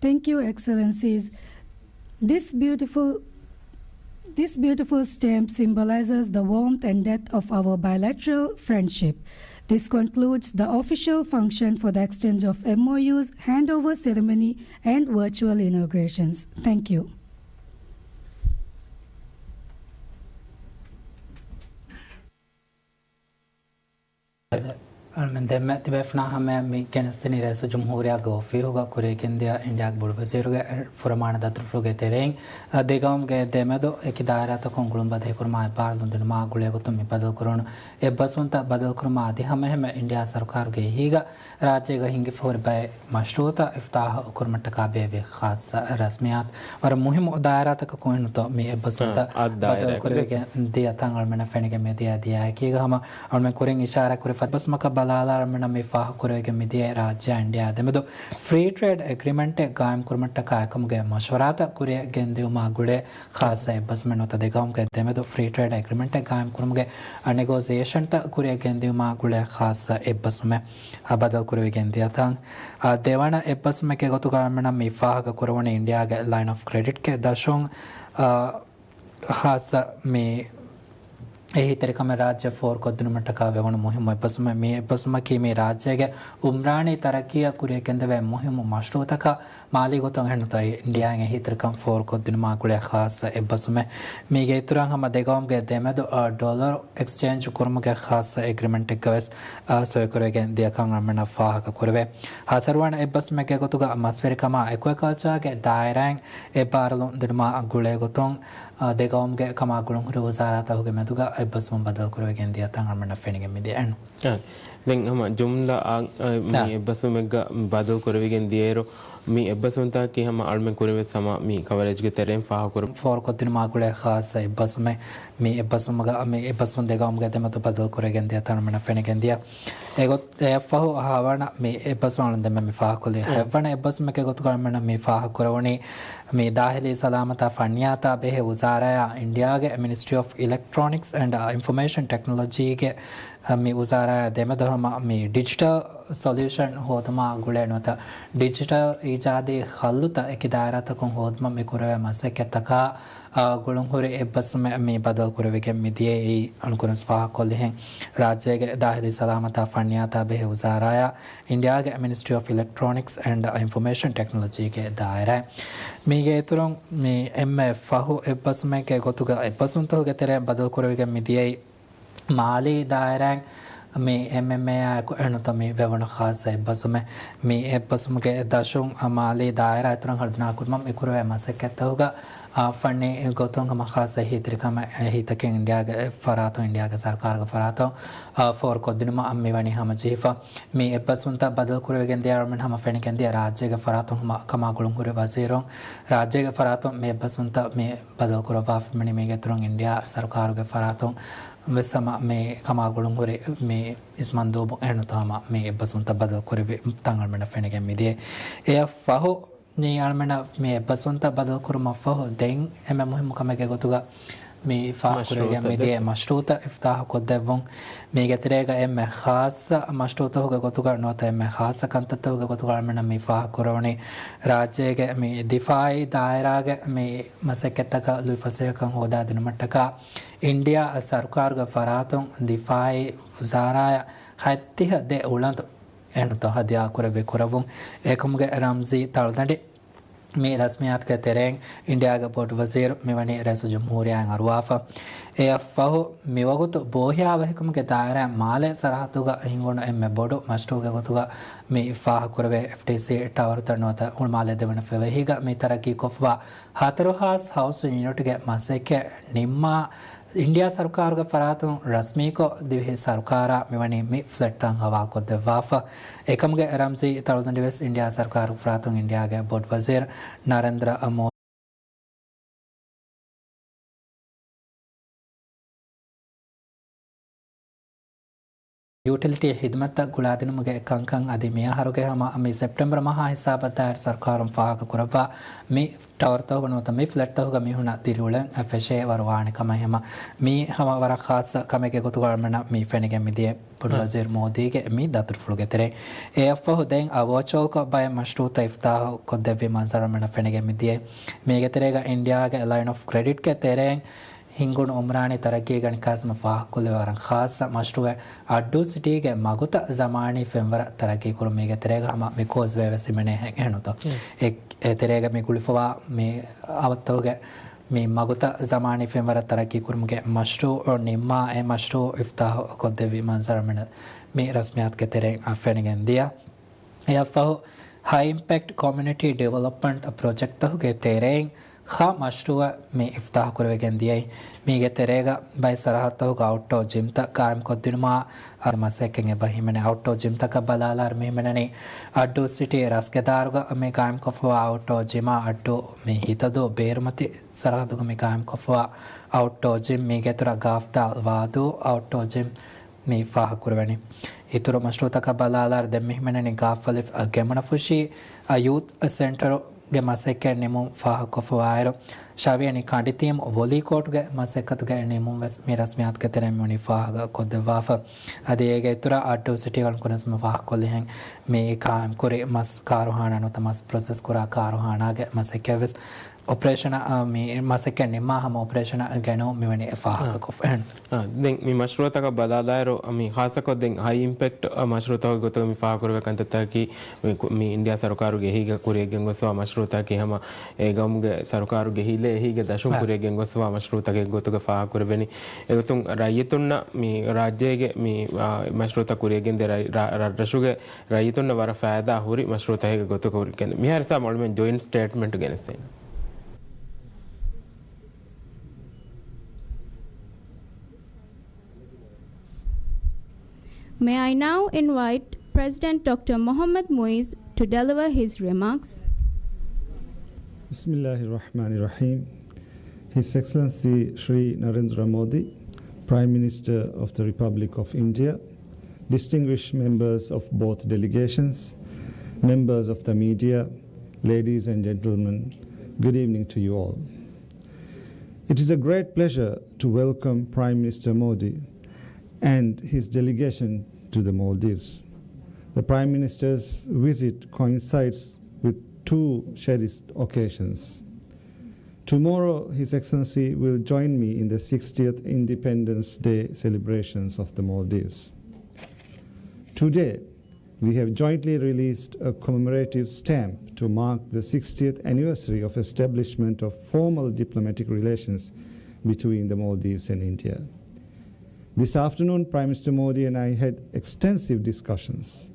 Thank you, Excellencies. This beautiful, this beautiful stamp symbolizes the warmth and depth of our bilateral friendship. This concludes the official function for the exchange of M O Us, handover ceremony, and virtual inaugurations. Thank you. އަޅުމެން ދެންމެ ތިބޭފުޅާ ހަމަޔަށް މި ގެނެސްދިނީ ރައީސުލްޖުމްހޫރިއްޔާގެ އޮފީހުގަ ކުރިޔަށް ގެންދިޔަ އިންޑިއާގެ ބޮޑު ވަޒީރުގެ ފުރަމާނަ ދަތުރުފުޅުގެ ތެރެއިން، އަ، ދެގައުމުގެ ދެމެދު އެކި ދާއިރާތަކުން ގުޅުން ބަދަހިކުރުމާ އެއްބާރުލުން ދިނުމާ ގުޅޭގޮތުން މި ބަދަލުކުރުނު އެއްބަސްވުންތައް ބަދަލުކުރުމާ އަދި ހަމައެހެންމެ އިންޑިއާ ސަރުކާރުގެ އެހީގަ ރާއްޖޭގަ ހިނގިފަހުރި ބައެއް މަޝްރޫއުތައް އިފްތާހު ކުރުމަށްޓަކާ ބޭއްވި ޚާއްޞަ ރަސްމިއްޔާތު. ވަރަށް މުހިއްމު ދާއިރާތަކަކުން އެހެންތޯ މި އެއްބަސްވުންތައް އާ، އަދި ދާއިރާ ބަދަލު ކުރެވިގެން ދިޔަ ތަން އަޅުމެންނަށް ފެނިގެން މިދިޔަ ދިޔައީ އެކީގަ ހަމަ އަޅުމެން ކުރިން އިޝާރާތް ކުރި ފަދަ އެއްބަސްވުމަކަށް ބަލާލާ އަޅުމެންނަށް މި ފާހަގަ ކުރެވިގެން މިދިޔައީ ރާއްޖެއާ އިންޑިއާ ދެމެދު ފްރީ ޓްރޭޑް އެގްރިމެންޓެއް ގާއިމް ކުރުމަށްޓަކާ އެކަމުގެ މަޝްވަރާތައް ކުރިއަށް ގެންދިއުމާ ގުޅޭ ޚާއްޞަ އެއްބަސްވުމެއް ނުވަތަ ދެގައުމުގެ ދެމެދު ފްރީ ޓްރޭޑް އެގްރިމެންޓެއް ގާއިމް ކުރުމުގެ ނެގޯސިއޭޝަންތައް ކުރިއަށް ގެންދިއުމާ ގުޅޭ ޚާއްޞަ އެއްބަސްވުމެއް ބަދަލު ކުރެވިގެން ދިޔަ ތަން. އާ، ދެވަނަ އެއްބަސްވުމެއްގެ ގޮތުގަ އަޅުމެންނަށް މި ފާހަގަ ކުރެވުނީ އިންޑިއާގެ ލައިން އޮފް ކްރެޑިޓްގެ ދަށުން، އާ، ޚާއްޞަ މި އެހީތެރިކަމެއް ރާއްޖެ ފޯރުކޮށްދިނުމަށްޓަކާ ވެވުނު މުހިއްމު އެއްބަސްވުމެއް. މި އެއްބަސްވުމަކީ މި ރާއްޖޭގެ އުމްރާނީ ތަރައްޤީއަށް ކުރިއަށް ގެންދެވޭ މުހިއްމު މަޝްރޫއުތަކަށް މާލީ ގޮތުން އެހެން ނުތައް އިންޑިއާއިން އެހީތެރިކަން ފޯރުކޮށްދިނުމާ ގުޅޭ ޚާއްޞަ އެއްބަސްވުމެއް. މީގެ އިތުރަށް ހަމަ ދެގައުމުގެ ދެމެދު، އާ، ޑޮލަރު އެކްސްޗޭންޖް ކުރުމުގެ ޚާއްޞަ އެގްރިމެންޓެއްގަ ވެސް، އާ، ސޮއިކުރެވިގެން ދިޔަކަން އަޅުމެންނަށް ފާހަގަ ކުރެވޭ. ހަތަރުވަނަ އެއްބަސްވުމެއްގެ ގޮތުގަ މަސްވެރިކަމާ އެކުއެކަލްޗާގެ ދާއިރާއިން އެއްބާރުލުން ދިނުމާ ގުޅޭގޮތުން، އާ، ދެގައުމުގެ ކަމާ ގުޅުންހުރި ވުޒާރާތަކުގެ މެދުގަ އެއްބަސްވުން ބަދަލު ކުރެވިގެން ދިޔަ ތަން އަޅުމެންނަށް ފެނިގެން މިދިޔައެއްނު. އާ، ދެން ހަމަ ޖުމްލަ އާ، މި އާ. އެއްބަސްވުމެއްގަ ބަދަލު ކުރެވިގެން ދިޔައިރު، މި އެއްބަސްވުންތަކަކީ ހަމަ އަޅުމެން ކުރިން ވެސް ހަމަ މި ކަވަރޭޖްގެ ތެރެއިން ފާހަގަކުރަން. ފޯރުކޮށްދިނުމާ ގުޅޭ ޚާއްޞަ އެއްބަސްވުމެއް. މި އެއްބަސްވުމުގަ، މި އެއްބަސްވުން ދެގައުމުގެ ދެމެދު ބަދަލު ކުރެވިގެން ދިޔަ ތަން އަޅުމެންނަށް ފެނިގެން ދިޔަ. އެގޮތް، އެއަށްފަހު ހަވަނަ މި އެއްބަސްވުން ދެންމެ މި ފާހަގަކޮށްލީ. އެ. ހަތްވަނަ އެއްބަސްވުމެއްގެ ގޮތުގަ އަޅުމެންނަށް މި ފާހަގަކުރެވުނީ މި ދާޚިލީ ސަލާމަތާ ފަންނިޔާތާ ބެހޭ ވުޒާރާއާ އިންޑިއާގެ މިނިސްޓްރީ އޮފް އިލެކްޓްރޯނިކްސް އެންޑް އިންފޮމޭޝަން ޓެކްނޮލޮޖީގެ މި ވުޒާރާއާ ދެމެދު ހަމަ މި ޑިޖިޓަލް ސޮލިއުޝަން ހޯދުމާ ގުޅޭ ނުވަތަ ޑިޖިޓަލް އީޖާދީ ހައްލުތައް އެކި ދާއިރާތަކުން ހޯދުމަށް މި ކުރެވޭ މަސައްކަތްތަކާ، އާ، ގުޅުންހުރި އެއްބަސްވުމެއް މި ބަދަލު ކުރެވިގެން މި ދިޔައީ. އަންކުރުންސް ފާހަގަކޮށްލިހެން ރާއްޖޭގެ ދާޚިލީ ސަލާމަތާ ފަންނިޔާތާ ބެހޭ ވުޒާރާއާ އިންޑިއާގެ މިނިސްޓްރީ އޮފް އިލެކްޓްރޯނިކްސް އެންޑް އިންފޮމޭޝަން ޓެކްނޮލޮޖީގެ ދާއިރާއިން. މީގެ އިތުރުން މި އެންމެ ފަހު އެއްބަސްވުމެއްގެ ގޮތުގަ އެއްބަސްވުންތަކުގެ ތެރެއިން ބަދަލު ކުރެވިގެން މި ދިޔައީ. މާލީ ދާއިރާއިން މި އެމްއެމްއޭއާއެކު އެނުތަ މި ވެވުނު ޚާއްޞަ އެއްބަސްވުމެއް. މި އެއްބަސްވުމުގެ ދަށުން މާލީ ދާއިރާ އިތުރަށް ހަރުދަނާ ކުރުމަށް މި ކުރެވޭ މަސައްކަތްތަކުގަ، އާ، ފަންނީ ގޮތުން ހަމަ ޚާއްޞަ އެހީތެރިކަމެއް، އެހީތަކެއް އިންޑިއާގެ ފަރާތުން، އިންޑިއާގެ ސަރުކާރުގެ ފަރާތުން، އާ، ފޯރުކޮށްދިނުމަށް މި ވަނީ ހަމަޖެހިފަ. މި އެއްބަސްވުންތައް ބަދަލު ކުރެވިގެން ދިޔަ އަޅުމެން ހަމަ ފެނިގެން ދިޔަ ރާއްޖޭގެ ފަރާތުން ހަމަ ކަމާ ގުޅުންހުރި ވަޒީރުން ރާއްޖޭގެ ފަރާތުން މި އެއްބަސްވުންތައް މި ބަދަލު ކުރައްވާފަ މި މީގެ އިތުރުން އިންޑިއާ ސަރުކާރުގެ ފަރާތުން ވެސް ހަމަ މި ކަމާ ގުޅުންހުރި މި އިސް މަންދޫބު އެނުތަ ހަމަ މި އެއްބަސްވުންތައް ބަދަލު ކުރެވި ތަން އަޅުމެންނަށް ފެނިގެން މިދިޔަ. އެއަށް ފަހު މި އަޅުމެންނަށް މި އެއްބަސްވުންތައް ބަދަލު ކުރުމަށް ފަހު ދެން އެންމެ މުހިއްމު ކަމެއްގެ ގޮތުގަ މި ފާހަގަކުރެވިގެން މިދިޔަ މަޝްރޫއުތައް އިފްތާހު ކޮށްދެއްވުން. މީގެ ތެރޭގަ އެންމެ ޚާއްޞަ މަޝްރޫއުތަކުގެ ގޮތުގަ ނުވަތަ އެންމެ ޚާއްޞަ ކަންތައްތަކުގެ ގޮތުގަ އަޅުމެންނަށް މި ފާހަގަކުރެވުނީ ރާއްޖޭގެ މި ދިފާއީ ދާއިރާގެ މި މަސައްކަތްތަކަށް ލުއިފަސޭހަކަން ހޯދާ ދިނުމަށްޓަކާ އިންޑިއާ ސަރުކާރުގެ ފަރާތުން ދިފާއީ ވުޒާރާއަށް ހަތްދިހަ ދެ އުޅަނދު އެނުތަ ހަދިޔާ ކުރެއްވި ކުރެއްވުން. އެކަމުގެ ރަމްޒީ ތަޅުދަނޑި މި ރަސްމިއްޔާތުގެ ތެރެއިން އިންޑިއާގެ ބޮޑު ވަޒީރު މިވަނީ ރައީސުލްޖުމްހޫރިއްޔާއިން އަރުވާފަ. އެއަށްފަހު މިވަގުތު ބޯހިޔާވަހިކަމުގެ ދާއިރާއިން މާލޭ ސަރަހައްދުގަ ހިނގުނު އެންމެ ބޮޑު މަޝްރޫއުގެ ގޮތުގަ މި ފާހަގަކުރެވޭ އެފްޑީސީ ޓަވަރުތައް ނުވަތަ ހުޅުމާލޭ ދެވަނަ ފެވަހީގަ މި ތަރައްގީކޮށްފަވާ ހަތަރު ހާސް ހައުސް ޔުނިޓްގެ މަސައްކަތް ނިންމާ އިންޑިއާ ސަރުކާރުގެ ފަރާތުން ރަސްމީކޮށް، ދިވެހި ސަރުކާރާ މިވަނީ މި ފްލެޓްތައް ހަވާލުކޮށްދެއްވާފަ. އެކަމުގެ ރަމްޒީ ތަޅުދަނޑިވެސް އިންޑިއާ ސަރުކާރުގެ ފަރާތުން އިންޑިއާގެ ބޮޑު ވަޒީރު ނަރެންދްރަ މޯ ޔޫޓިލިޓީ ހިދުމަތްތައް ގުޅާދިނުމުގެ ކަންކަން އަދި މިއަހަރުގެ ހަމަ މި ސެޕްޓެމްބަރ މަހާ ހިސާބަށް ދާއިރު ސަރުކާރުން ފާހަގަކުރައްވާ މި ޓަވަރުތަކުގަ ނުވަތަ މި ފްލެޓްތަކުގަ މީހުންނަށް ދިރިއުޅެން ފެށޭ ވަރު ވާނެ ކަމަށް ހަމަ މީ ހަމަ ވަރަށް ޚާއްޞަ ކަމެއްގެ ގޮތުގަ އަޅަމެންނަށް މި ފެނިގެން މިދިޔަ ބޮޑު ވަޒީރު މޯދީގެ މި ދަތުރުފުޅުގެ ތެރެއިން. އެއަށްފަހު ދެން ވާޗުއަލްކޮށް ބައެއް މަޝްރޫއުތައް އިފްތާހު ކޮށްދެއްވި މަންޒަރު އަޅަމެންނަށް ފެނިގެން މިދިޔަ. މީގެ ތެރޭގަ އިންޑިއާގެ ލައިން އޮފް ކްރެޑިޓްގެ ތެރެއިން ހިންގުނު އުމްރާނީ ތަރައްގީގެ ނިކާސް ހަމަ ފާހަގަކޮށްލެވޭ ވަރަށް ޚާއްޞަ މަޝްރޫއެއް އައްޑޫ ސިޓީގެ މަގުތައް ޒަމާނީ ފެންވަރަށް ތަރައްގީކުރުމީގެ ތެރޭގަ ހަމަ މި ކޯސްވޭވެސް ހިމެނޭހެން އެހެންނުތޯ؟ އެ، އެ ތެރޭގަ މި ގުޅިފަވާ މި އަވަށްތަކުގެ މި މަގުތައް ޒަމާނީ ފެންވަރަށް ތަރައްގީކުރުމުގެ މަޝްރޫއު ނިންމާ އެ މަޝްރޫއު އިފްތާހު ކޮށްދެއްވި މަންޒަރު އަޅަމެން މި ރަސްމިއްޔާތުގެ ތެރެއިން ފެނިގެން ދިޔަ. އެއަށްފަހު ހައި އިމްޕެކްޓް ކޮމިއުނިޓީ ޑިވެލޮޕްމަންޓް ޕްރޮޖެކްޓްތަކުގެ ތެރެއިން ހަ މަޝްރޫއަށް މި އިފްތާހު ކުރެވިގެން ދިޔައީ. މީގެ ތެރޭގަ ބައެއް ސަރަހައްދުތަކުގަ އައުޓްޑޯ ޖިމްތައް ގާއިމްކޮށްދިނުމާ، އަދި މަސައްކަތް އެބަ ހިމެނޭ އައުޓްޑޯ ޖިމްތަކަށް ބަލާލާއިރު މި ހިމެނެނީ އައްޑޫ ސިޓީ ރަސްގެދާރުގަ މި ގާއިމްކޮށްފަވާ އައުޓްޑޯ ޖިމާ، އައްޑޫ މި ހިތަދޫ ބޭރުމަތި ސަރަހައްދުގަ މި ގާއިމްކޮށްފަވާ އައުޓްޑޯ ޖިމް، މީގެ އިތުރަށް ގާފްދާލް ވާދޫ އައުޓްޑޯ ޖިމް، މި ފާހަގަކުރެވެނީ. އިތުރު މަޝްރޫއުތަކަށް ބަލާލާއިރު ދެން މި ހިމެނެނީ ގާފް އަލިފް ގެމުނަފުށީ ޔޫތު ސެންޓަރުގެ މަސައްކަތް ނިމުން ފާހަގަކޮށްފަވާއިރު، ޝަވިޔަނި ކަނޑިތީމު ވޮލީ ކޯޓުގެ މަސައްކަތުގެ ނިމުން ވެސް މި ރަސްމިއްޔާތުގެ ތެރެއިން މިވަނީ ފާހަގަކޮށްދެއްވާފަ. އަދި އޭގެ އިތުރަށް އައްޑޫ ސިޓީ އަޅުން ކުރިން ފާހަގަކޮށްލިހެން މި ގާއިމްކުރި މަސް ކާރުހާނާ ނުވަތަ މަސް ޕްރޮސެސް ކުރާ ކާރުހާނާގެ މަސައްކަތް ވެސް އޮޕަރޭޝަނަށް، އާ، މި މަސައްކަތް ނިންމާ ހަމަ އޮޕަރޭޝަނަށް ގެނައުން މިވަނީ އެ ފާހަގަކޮށްފަ. އާ، ދެން މި މަޝްރޫއުތަކަށް ބަލާލާއިރު، މި ޚާއްޞަކޮށް ދެން ހައި އިމްޕެކްޓް މަޝްރޫއުތަކުގެ ގޮތުގަ މި ފާހަގަކުރެވޭ ކަންތައްތަކަކީ މި ކު-، މި އިންޑިއާ ސަރުކާރުގެ އެހީގަ ކުރިއަށް ގެންގޮސްފަވާ މަޝްރޫއުތަކީ ހަމަ އެ ގައުމުގެ ސަރުކާރުގެ ހިލޭ އެހީގެ ދަށުން ކުރިއަށް ގެންގޮސްފަވާ މަޝްރޫއުތަކެއް ގޮތުގަ ފާހަގަކުރެވެނީ. އެގޮތުން ރައްޔިތުންނަށް މި ރާއްޖޭގެ މި، އާ، މަޝްރޫއުތައް ކުރިއަށް ގެންދޭ ރައް-، ރަ-، ރަށްރަށުގެ ރައްޔިތުންނަށް ވަރަށް ފައިދާ ހުރި މަޝްރޫއުތަކެއްގެ ގޮތުގަ ކުރިއަށް ގެންދޭ. މިހާރު ހިސާބުން އަޅުމެން ޖޮއިންޓް ސްޓޭޓްމަންޓް ގެނެސްދޭނެ. May I now invite President Doctor Mohammad Muiz to deliver his remarks. بسم الله الرحمن الرحيم. His Excellency Shri Narendra Modi, Prime Minister of the Republic of India, distinguished members of both delegations, members of the media, ladies and gentlemen, good evening to you all. It is a great pleasure to welcome Prime Minister Modi and his delegation to the Maldives. The Prime Minister's visit coincides with two cherished occasions. Tomorrow, His Excellency will join me in the sixtieth Independence Day celebrations of the Maldives. Today, we have jointly released a commemorative stamp to mark the sixtieth anniversary of establishment of formal diplomatic relations between the Maldives and India. This afternoon, Prime Minister Modi and I had extensive discussions.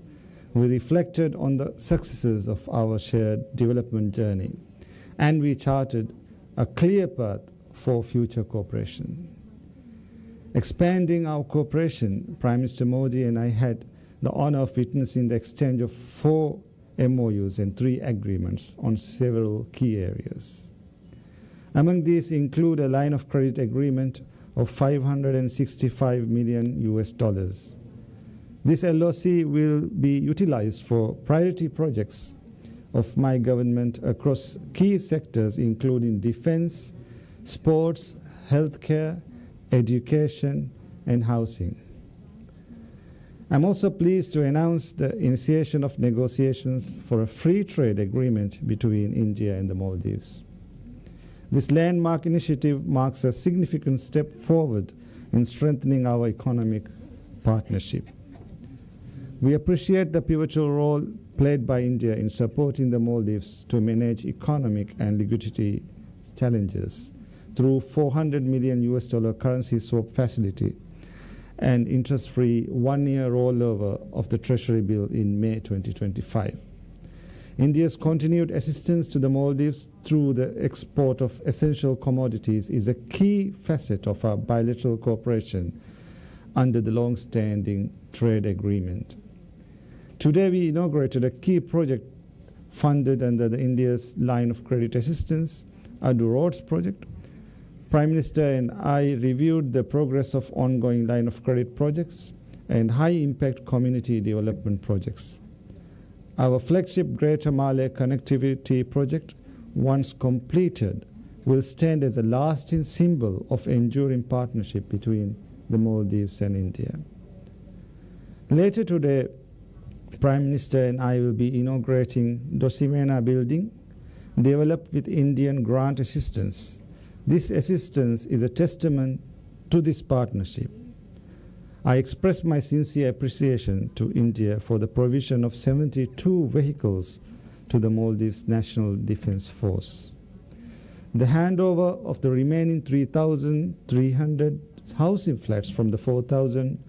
We reflected on the successes of our shared development journey, and we charted a clear path for future cooperation. Expanding our cooperation, Prime Minister Modi and I had the honor of witnessing the exchange of four M O Us and three agreements on several key areas. Among these include a line of credit agreement of five hundred and sixty-five million U S dollars. This L O C will be utilized for priority projects of my government across key sectors including defense, sports, healthcare, education, and housing. I'm also pleased to announce the initiation of negotiations for a free trade agreement between India and the Maldives. This landmark initiative marks a significant step forward in strengthening our economic partnership. We appreciate the pivotal role played by India in supporting the Maldives to manage economic and liquidity challenges through four hundred million U S dollar currency swap facility and interest-free one-year rollover of the Treasury bill in May twenty twenty-five. India's continued assistance to the Maldives through the export of essential commodities is a key facet of our bilateral cooperation under the long-standing trade agreement. Today, we inaugurated a key project funded under the India's Line of Credit Assistance, Adu Roads project. Prime Minister and I reviewed the progress of ongoing line of credit projects and high-impact community development projects. Our flagship Greater Malé Connectivity Project, once completed, will stand as a lasting symbol of enduring partnership between the Maldives and India. Later today, Prime Minister and I will be inaugurating Dosimena Building, developed with Indian grant assistance. This assistance is a testament to this partnership. I express my sincere appreciation to India for the provision of seventy-two vehicles to the Maldives National Defense Force. The handover of the remaining three thousand three hundred housing flats from the four thousand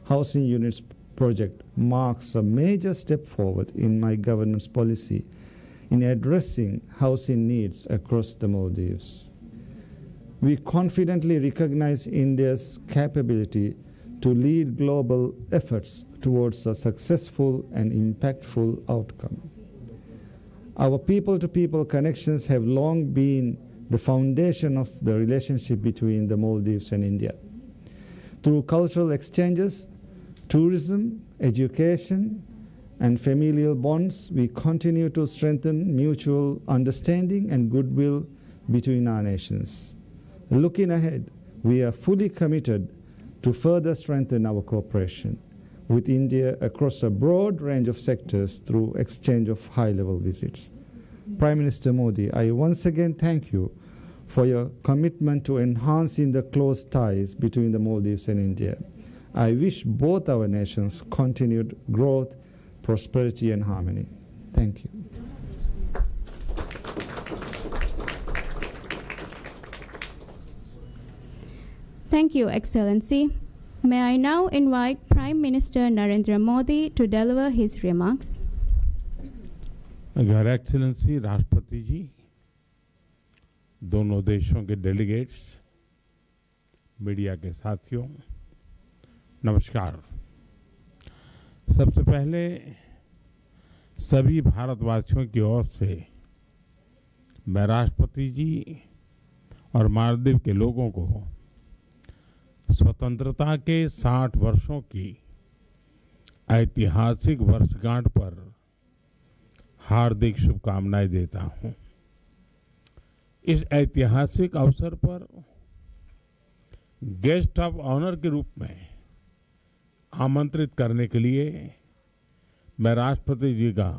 housing units project marks a major step forward in my government's policy in addressing housing needs across the Maldives. We confidently recognize India's capability to lead global efforts towards a successful and impactful outcome. Our people-to-people connections have long been the foundation of the relationship between the Maldives and India. Through cultural exchanges, tourism, education, and familial bonds, we continue to strengthen mutual understanding and goodwill between our nations. Looking ahead, we are fully committed to further strengthen our cooperation with India across a broad range of sectors through exchange of high-level visits. Prime Minister Modi, I once again thank you for your commitment to enhancing the close ties between the Maldives and India. I wish both our nations continued growth, prosperity, and harmony. Thank you. Thank you, Excellency. May I now invite Prime Minister Narendra Modi to deliver his remarks. Your Excellency, राष्ट्रपति जी, दोनों देशों के delegates, media के साथियों, नमस्कार। सबसे पहले सभी भारतवासियों की ओर से मैं राष्ट्रपति जी और मालदीव के लोगों को स्वतंत्रता के साठ वर्षों की ऐतिहासिक वर्षगांठ पर हार्दिक शुभकामनाएं देता हूं। इस ऐतिहासिक अवसर पर गेस्ट ऑफ ऑनर के रूप में आमंत्रित करने के लिए मैं राष्ट्रपति जी का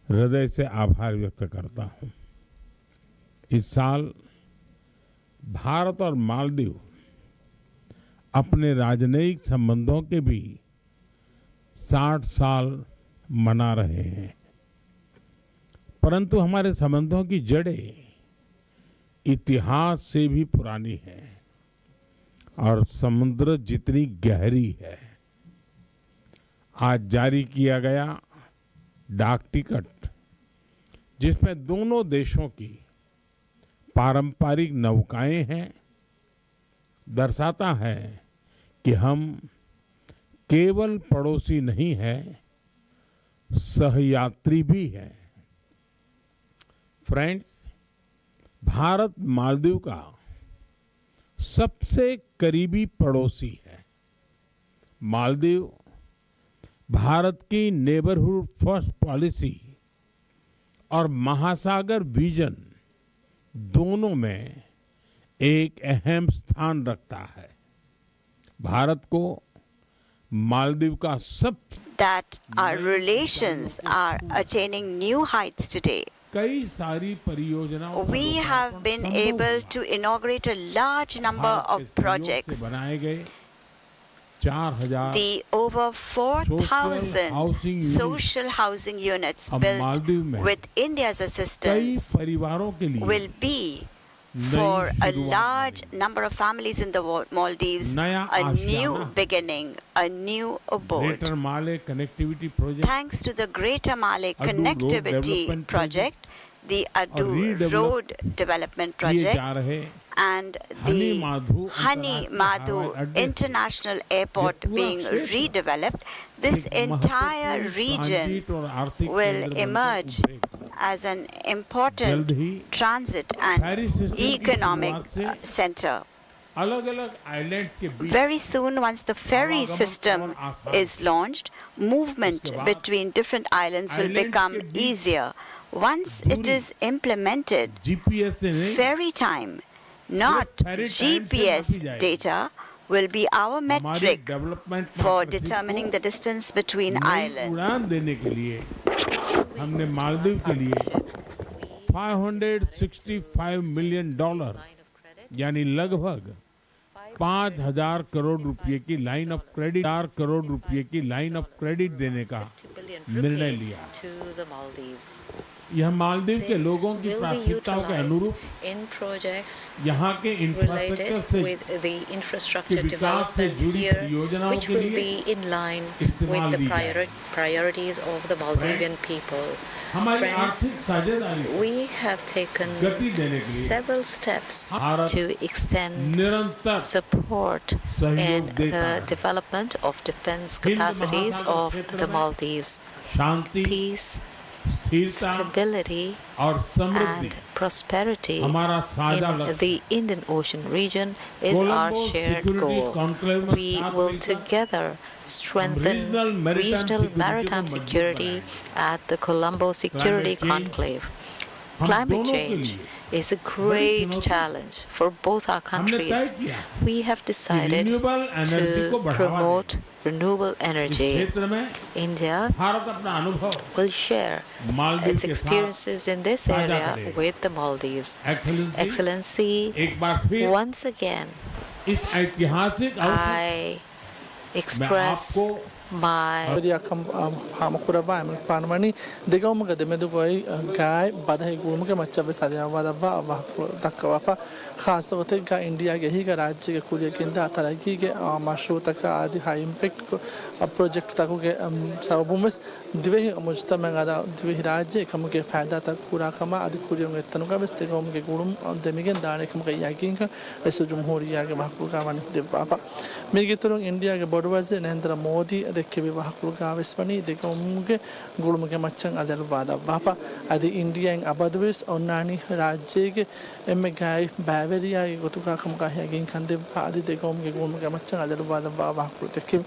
हृदय से आभार व्यक्त करता हूं। इस साल भारत और मालदीव अपने राजनयिक संबंधों के भी साठ साल मना रहे हैं, परंतु हमारे संबंधों की जड़ें इतिहास से भी पुरानी हैं और समुद्र जितनी गहरी है। आज जारी किया गया डाक टिकट, जिसमें दोनों देशों की पारंपरिक नौकाएं हैं, दर्शाता है कि हम केवल पड़ोसी नहीं हैं, सहयात्री भी हैं। फ्रेंड्स, भारत मालदीव का सबसे करीबी पड़ोसी है। मालदीव भारत की नेबरहुड फर्स्ट पॉलिसी और महासागर विजन दोनों में एक अहम स्थान रखता है। भारत को मालदीव का सब that our relations are attaining new heights today. कई सारी परियोजनाओं का We लोकार्पण have been संभव able हुआ। To inaugurate a large number Bharat of के सहयोग से projects. बनाए गए चार हज़ार The over social four thousand housing units social housing units अब built मालदीव में with India's कई assistance परिवारों के लिए will be नई for a शुरुआत large बनेगी। Number of families in the Wa- Maldives, नया a new आशियाना है। Beginning, a new abode. Greater Male connectivity project Thanks to the Greater Malé Addu road Connectivity development project Project, the और Addu redevelop Road Development किए Project, जा रहे and हनी the माधू Honey अंतर्राष्ट्रीय Madhu हवाई अड्डे से International ये Airport पूरा being क्षेत्र redeveloped, this एक entire महत्वपूर्ण region ट्रांजिट और आर्थिक will केंद्र बनकर emerge उभरेगा। As an important जल्द ही transit and फैरी सिस्टम की economic शुरुआत से center. الگ الگ آئلینڈز کے بیچ Very soon, once the ferry آواگمن system اور آسان is launched, movement اس کے بعد between different islands will آئلینڈز become کے بیچ easier. Once it دوری is implemented, جی پی ایس سے نہیں، ferry time, صرف not فیری ٹائم سے G P S ناپی جائے گی۔ data, will be our ہماری metric ڈیولپمنٹ for پارٹنرشپ determining کو the distance between نئی islands. اڑان دینے کے لیے ہم نے مالدیو کے لیے فائیو ہنڈریڈ سکسٹی فائیو ملین ڈالر، یعنی لگ بھگ پانچ ہزار کروڑ روپے کی لائن آف کریڈٹ، چار کروڑ روپے کی لائن آف کریڈٹ دینے کا نرنے لیا۔ یہ مالدیو کے لوگوں کی پراتھمکتاؤں کے انوروپ یہاں کے انفراسٹرکچر سے، کے وکاس سے جڑی پریوجناؤں کے لیے استعمال دی جائے۔ Priorities of the Maldivian people. ہماری آرتھک ساجھیداری کو گتی دینے کے لیے بھارت نرنتر سہیوگ دیتا ہے۔ ہند مہاساگر کھیتر میں شانتی، استھرتا اور سمردھی ہمارا ساجھا لکشیہ ہے۔ کولمبو سیکیورٹی کانکلیو میں ساتھ مل کر strengthen regional maritime security at the Colombo Security Conclave. Climate change is a great challenge for both our countries. We have decided to promote renewable energy. India will share its experiences in this area with the Maldives. Excellency, once again, I express my ވެރިޔާ ކަން، އާ، ހާމަކުރައްވާ އެމަނިކުފާނު ވަނީ ދެގައުމުގެ ދެމެދުގައި، އާ، ގާތް ބަދަހި ގުޅުމުގެ މައްޗަށްވެސް އަލިއަޅުވާލައްވާ ވާހަކަފުޅު ދައްކަވާފަ. ޚާއްޞަގޮތެއްގަ އިންޑިއާގެ އެހީގަ ރާއްޖޭގެ ކުރިއަށް ގެންދާ ތަރައްގީގެ، އާ، މަޝްރޫއުތަކާ އަދި ހައި އިމްޕެކްޓް ޕްރޮޖެކްޓްތަކުގެ، އަމް، ސަބަބުންވެސް ދިވެހި މުޖުތަމައަށް އަދި ދިވެހި ރާއްޖެ އެކަމުގެ ފައިދާތައް ކުރާ ކަމަށް އަދި ކުރިއަށް އޮތްތަނުގަ ވެސް ދެގައުމުގެ ގުޅުން ދެމިގެން ދާނެ ކަމުގެ ޔަގީންކަން ރައީސުލްޖުމްހޫރިއްޔާގެ ވާހަކަފުޅުގަ ވަނީ ދެއްވާފަ. މީގެ އިތުރުން އިންޑިއާގެ ބޮޑުވަޒީރު ނަރެންދްރަ މޯދީ ދެއްކެވި ވާހަކަފުޅުގަ ވެސް ވަނީ ދެގައުމުގެ ގުޅުމުގެ މައްޗަށް އަލިއަޅުވާލައްވާފަ. އަދި އިންޑިއާއިން އަބަދުވެސް އޮންނާނީ ރާއްޖޭގެ އެންމެ ގާތް ބައިވެރިޔާގެ ގޮތުގަ ކަމުގަ ޔަގީންކަން ދެއްވާ އަދި ދެގައުމުގެ ގުޅުމުގެ މައްޗަށް އަލިއަޅުވާލައްވާ ވާހަކަފުޅު ދެއްކެވި.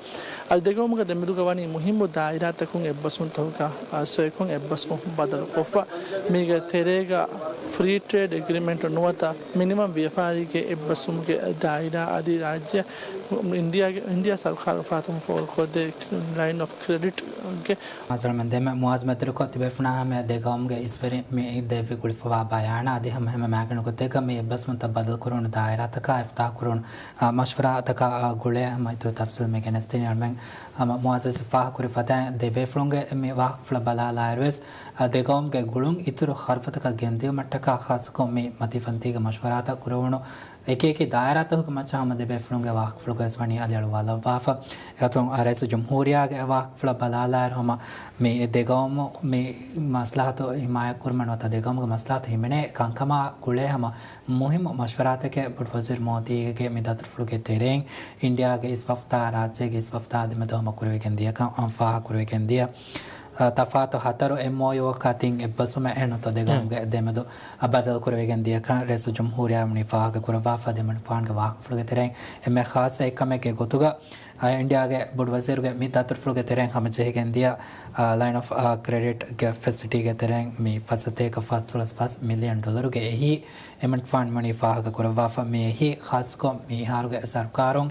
އަދި ދެގައުމުގެ ދެމެދުގަ ވަނީ މުހިއްމު ދާއިރާތަކުން އެއްބަސްވުންތަކުގަ، އާ، ސޮއެކުން އެއްބަސްވުން ބަދަލުކޮށްފަ. މީގެ ތެރޭގަ ފްރީ ޓްރޭޑް އެގްރިމެންޓް ނުވަތަ މިނިމަމް ވިޔަފާރީގެ އެއްބަސްވުމުގެ ދާއިރާ އަދި ރާއްޖެ އިންޑިއާގެ، އިންޑިއާ ސަރުކާރު ފަރާތުން ފޯރުކޮށްދޭ ލައިން އޮފް ކްރެޑިޓްގެ މާޒަލްމެން ދެމެ މުއާޒް މެދުރުކޮށް ތިބޭފުޅާ ހަމަޔަށް ދެގައުމުގެ އިސްވެރިން މި ދެއްވި ގުޅިފަވާ ބަޔާނާ އަދި ހަމަ ހަމަ މާގަނޑު ގޮތެއްގަ މި އެއްބަސްވުންތައް ބަދަލުކުރުވުނު ދާއިރާތަކާ އިފްތާހުކުރުވުނު، އާ، މަޝްވަރާތަކާ، އާ، ގުޅޭ ހަމަ އިތުރު ތަފްސީލް މި ގެނެސްދިނީ އަޅުމެން ހަމަ މުއާޒަޒް ފާހަގަކުރި ފަދައިން ދެބޭފުޅުންގެ މި ވާހަކަފުޅަށް ބަލާލާއިރުވެސް، އާ، ދެގައުމުގެ ގުޅުން އިތުރު ހަރުފަތަކަށް ގެންދިއުމަށްޓަކާ ޚާއްޞަކޮށް މި މަތީފަންތީގެ މަޝްވަރާތައް ކުރެވުނު އެކި އެކި ދާއިރާތަކުގެ މައްޗަށް ހަމަ ދެބޭފުޅުންގެ ވާހަކަފުޅުގައި ވެސް ވަނީ އަލިއަޅުވާލައްވާފަ. އެއަތުން ރައީސުލްޖުމްހޫރިއްޔާގެ ވާހަކަފުޅަށް ބަލާލާއިރު ހަމަ މި ދެގައުމު މި މަސްލަހަތު ހިމާޔަތްކުރުމަށް ނުވަތަ ދެގައުމުގެ މަސްލަހަތު ހިމެނޭ ކަންކަމާ ގުޅޭ ހަމަ މުހިއްމު މަޝްވަރާތަކެއް ބޮޑުވަޒީރު މޯދީގެ މި ދަތުރުފުޅުގެ ތެރެއިން އިންޑިއާގެ އިސްވަފްތާ ރާއްޖޭގެ އިސްވަފްތާ ދެމެދު ހަމަ ކުރެވިގެން ދިޔަކަން ފާހަގަކުރެވިގެން ދިޔަ. އަ، ތަފާތު ހަތަރު އެމްއޯޔޫއަކާ ތިން އެއްބަސްވުމެއް ނުވަތަ ދެގައުމުގެ ދެމެދު އަ، ބަދަލުކުރެވިގެން ދިޔަކަން ރައީސުލްޖުމްހޫރިއްޔާ ވަނީ ފާހަގަކުރައްވާފަ. ދެމެންފާންގެ ވާހަކަފުޅުގެ ތެރެއިން އެންމެ ޚާއްޞަ އެއްކަމެއްގެ ގޮތުގަ، އަ، އިންޑިއާގެ ބޮޑުވަޒީރުގެ މި ދަތުރުފުޅުގެ ތެރެއިން ހަމަޖެހިގެން ދިޔަ، އަ، ލައިން އޮފް، އަ، ކްރެޑިޓްގެ ފެސިލިޓީގެ ތެރެއިން މި ފަސްސަތޭކަ ފަސްދޮޅަސް ފަސް މިލިއަން ޑޮލަރުގެ އެހީ އެމަނިކުފާނު ވަނީ ފާހަގަކުރައްވާފަ. މި އެހީ ޚާއްޞަކޮށް މިހާރުގެ ސަރުކާރުން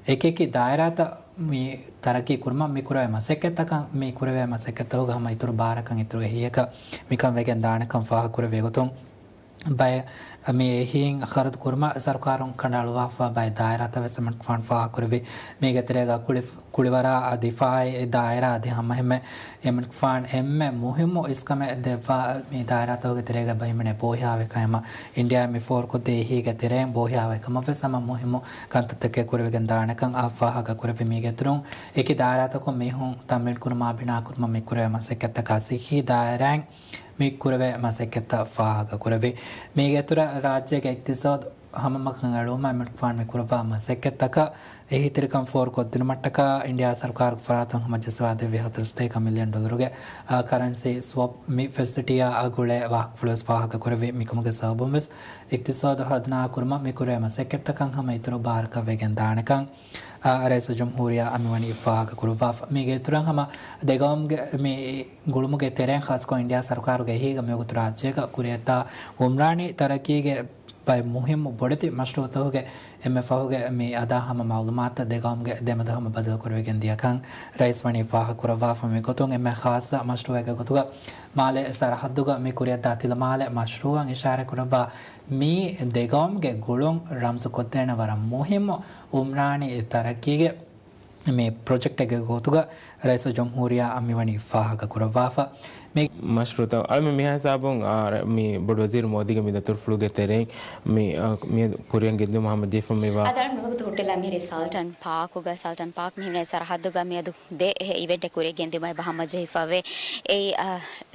އެކިއެކި ދާއިރާތައް މި ތަރައްގީ ކުރުމަށް މި ކުރެވޭ މަސައްކަތްތަކަށް، މި ކުރެވޭ މަސައްކަތްތަކުގަ ހަމަ އިތުރު ބާރަކަށް އިތުރު އެހީއަކަށް މިކަން ވެގެން ދާނެކަން ފާހަގަކުރެއްވި ގޮތުން، ބައެއް މި އެހީން ޚަރަދު ކުރުމަށް ސަރުކާރުން ކަނޑައަޅުވާފަ ބައެއް ދާއިރާތައް ވެސް އެމަނިކުފާނު ފާހަގަކުރެއްވި. މީގެ ތެރޭގަ ކުޅި، ކުޅިވަރާ ދިފާއީ ދާއިރާ އަދި ހަމަހެމެ އެމަނިކުފާނު އެންމެ މުހިއްމު އިސްކަމެއް ދެއްވާ މި ދާއިރާތަކުގެ ތެރޭގަ ބައިމެނެ ބޯހިޔާވެ ކަމަށް އިންޑިއާ މި ފޯރުކޮށްދޭ އެހީގެ ތެރެއިން ބޯހިޔާވެ ކަމަށް ވެސް ހަމަ މުހިއްމު ކަންތައްތަކެއް ކުރެވިގެން ދާނެކަން އާ ފާހަގަ ކުރެއްވި. މީގެ އިތުރުން އެކި ދާއިރާތަކުން މީހުން ތަމްރީން ކުރުމާ ބިނާ ކުރުމަށް މި ކުރެވޭ މަސައްކަތްތަކާ ސިއްހީ ދާއިރާއިން މި ކުރެވޭ މަސައްކަތްތައް ފާހަގަ ކުރެވި. މީގެ އިތުރަށް ރާއްޖޭގެ އިޤްތިޞާދު ހަމަމަކަށް އެޅުމަށް އެމަނިކުފާނު މި ކުރައްވާ މަސައްކަތްތަކަށް އެހީތެރިކަން ފޯރުކޮށްދިނުމަށްޓަކާ އިންޑިއާ ސަރުކާރުގެ ފަރާތުން ހަމަޖައްސަވާދެއްވި ހަތަރު ސަތޭކަ މިލިއަން ޑޮލަރުގެ، އާ، ކަރަންސީ ސްވޮޕް މި ފެސިލިޓީއާ ގުޅޭ ވާހަކަފުޅުވެސް ފާހަގަކުރެއްވި. މިކަމުގެ ސަބަބުންވެސް އިޤްތިޞާދު ހަރުދަނާ ކުރުމަށް މި ކުރެވޭ މަސައްކަތްތަކަށް ހަމަ އިތުރު ބާރަކަށް ވެގެން ދާނެކަން، އާ، ރައީސުލް ޖުމްހޫރިއްޔާ މިވަނީ ފާހަގަކުރައްވާފަ. މީގެ އިތުރަށް ހަމަ ދެގައުމުގެ މި ގުޅުމުގެ ތެރެއިން ޚާއްޞަކޮށް އިންޑިއާ ސަރުކާރުގެ އެހީގަ މިވަގުތު ރާއްޖޭގަ ކުރިއަށްދާ އުމްރާނީ ތަރައްޤީގެ ބައެއް މުހިއްމު ބޮޑެތި މަޝްރޫޢުތަކުގެ އެންމެ ފަހުގެ މި އަދާ ހަމަ މައުލޫމާތުތައް ދެގައުމުގެ ދެމެދު ހަމަ ބަދަލުކުރެވިގެން ދިޔަކަން ރައީސް ވަނީ ފާހަގަކުރައްވާފަ. މިގޮތުން އެންމެ ޚާއްޞަ މަޝްރޫޢެއްގެ ގޮތުގަ މާލެ ސަރަހައްދުގަ މި ކުރިއަށްދާ ތިލަމާލެ މަޝްރޫޢަށް އިޝާރާތްކުރައްވާ މީ ދެގައުމުގެ ގުޅުން ރަމްޒުކޮށްދޭނެ ވަރަށް މުހިއްމު އުމްރާނީ ތަރައްޤީގެ މި ޕްރޮޖެކްޓެއްގެ ގޮތުގަ ރައީސުލް ޖުމްހޫރިއްޔާ މިވަނީ ފާހަގަކުރައްވާފަ. މި މަޝްރޫޢުތައް އަޅަމެން މިހާ ހިސާބުން، އާ، މި ބޮޑު ވަޒީރު މޯދީގެ މި ދަތުރުފުޅުގެ ތެރެއިން މި، އާ، މި ކުރިއަށް ގެންދިއުމަށް ހަމަޖެހިފަ މިވާ. އަދި އަޅަމެން މިވަގުތު ހުއްޓިލާ މިހިރީ ސަލްޓަން ޕާކުގަ، ސަލްޓަން ޕާކް މިހިރީ ސަރަހައްދުގަ މިއަދު ދެ އެހެ އިވެންޓެއް ކުރިއަށް ގެންދިއުމަށް އެބަ ހަމަޖެހިފަވޭ. އެއީ، އާ،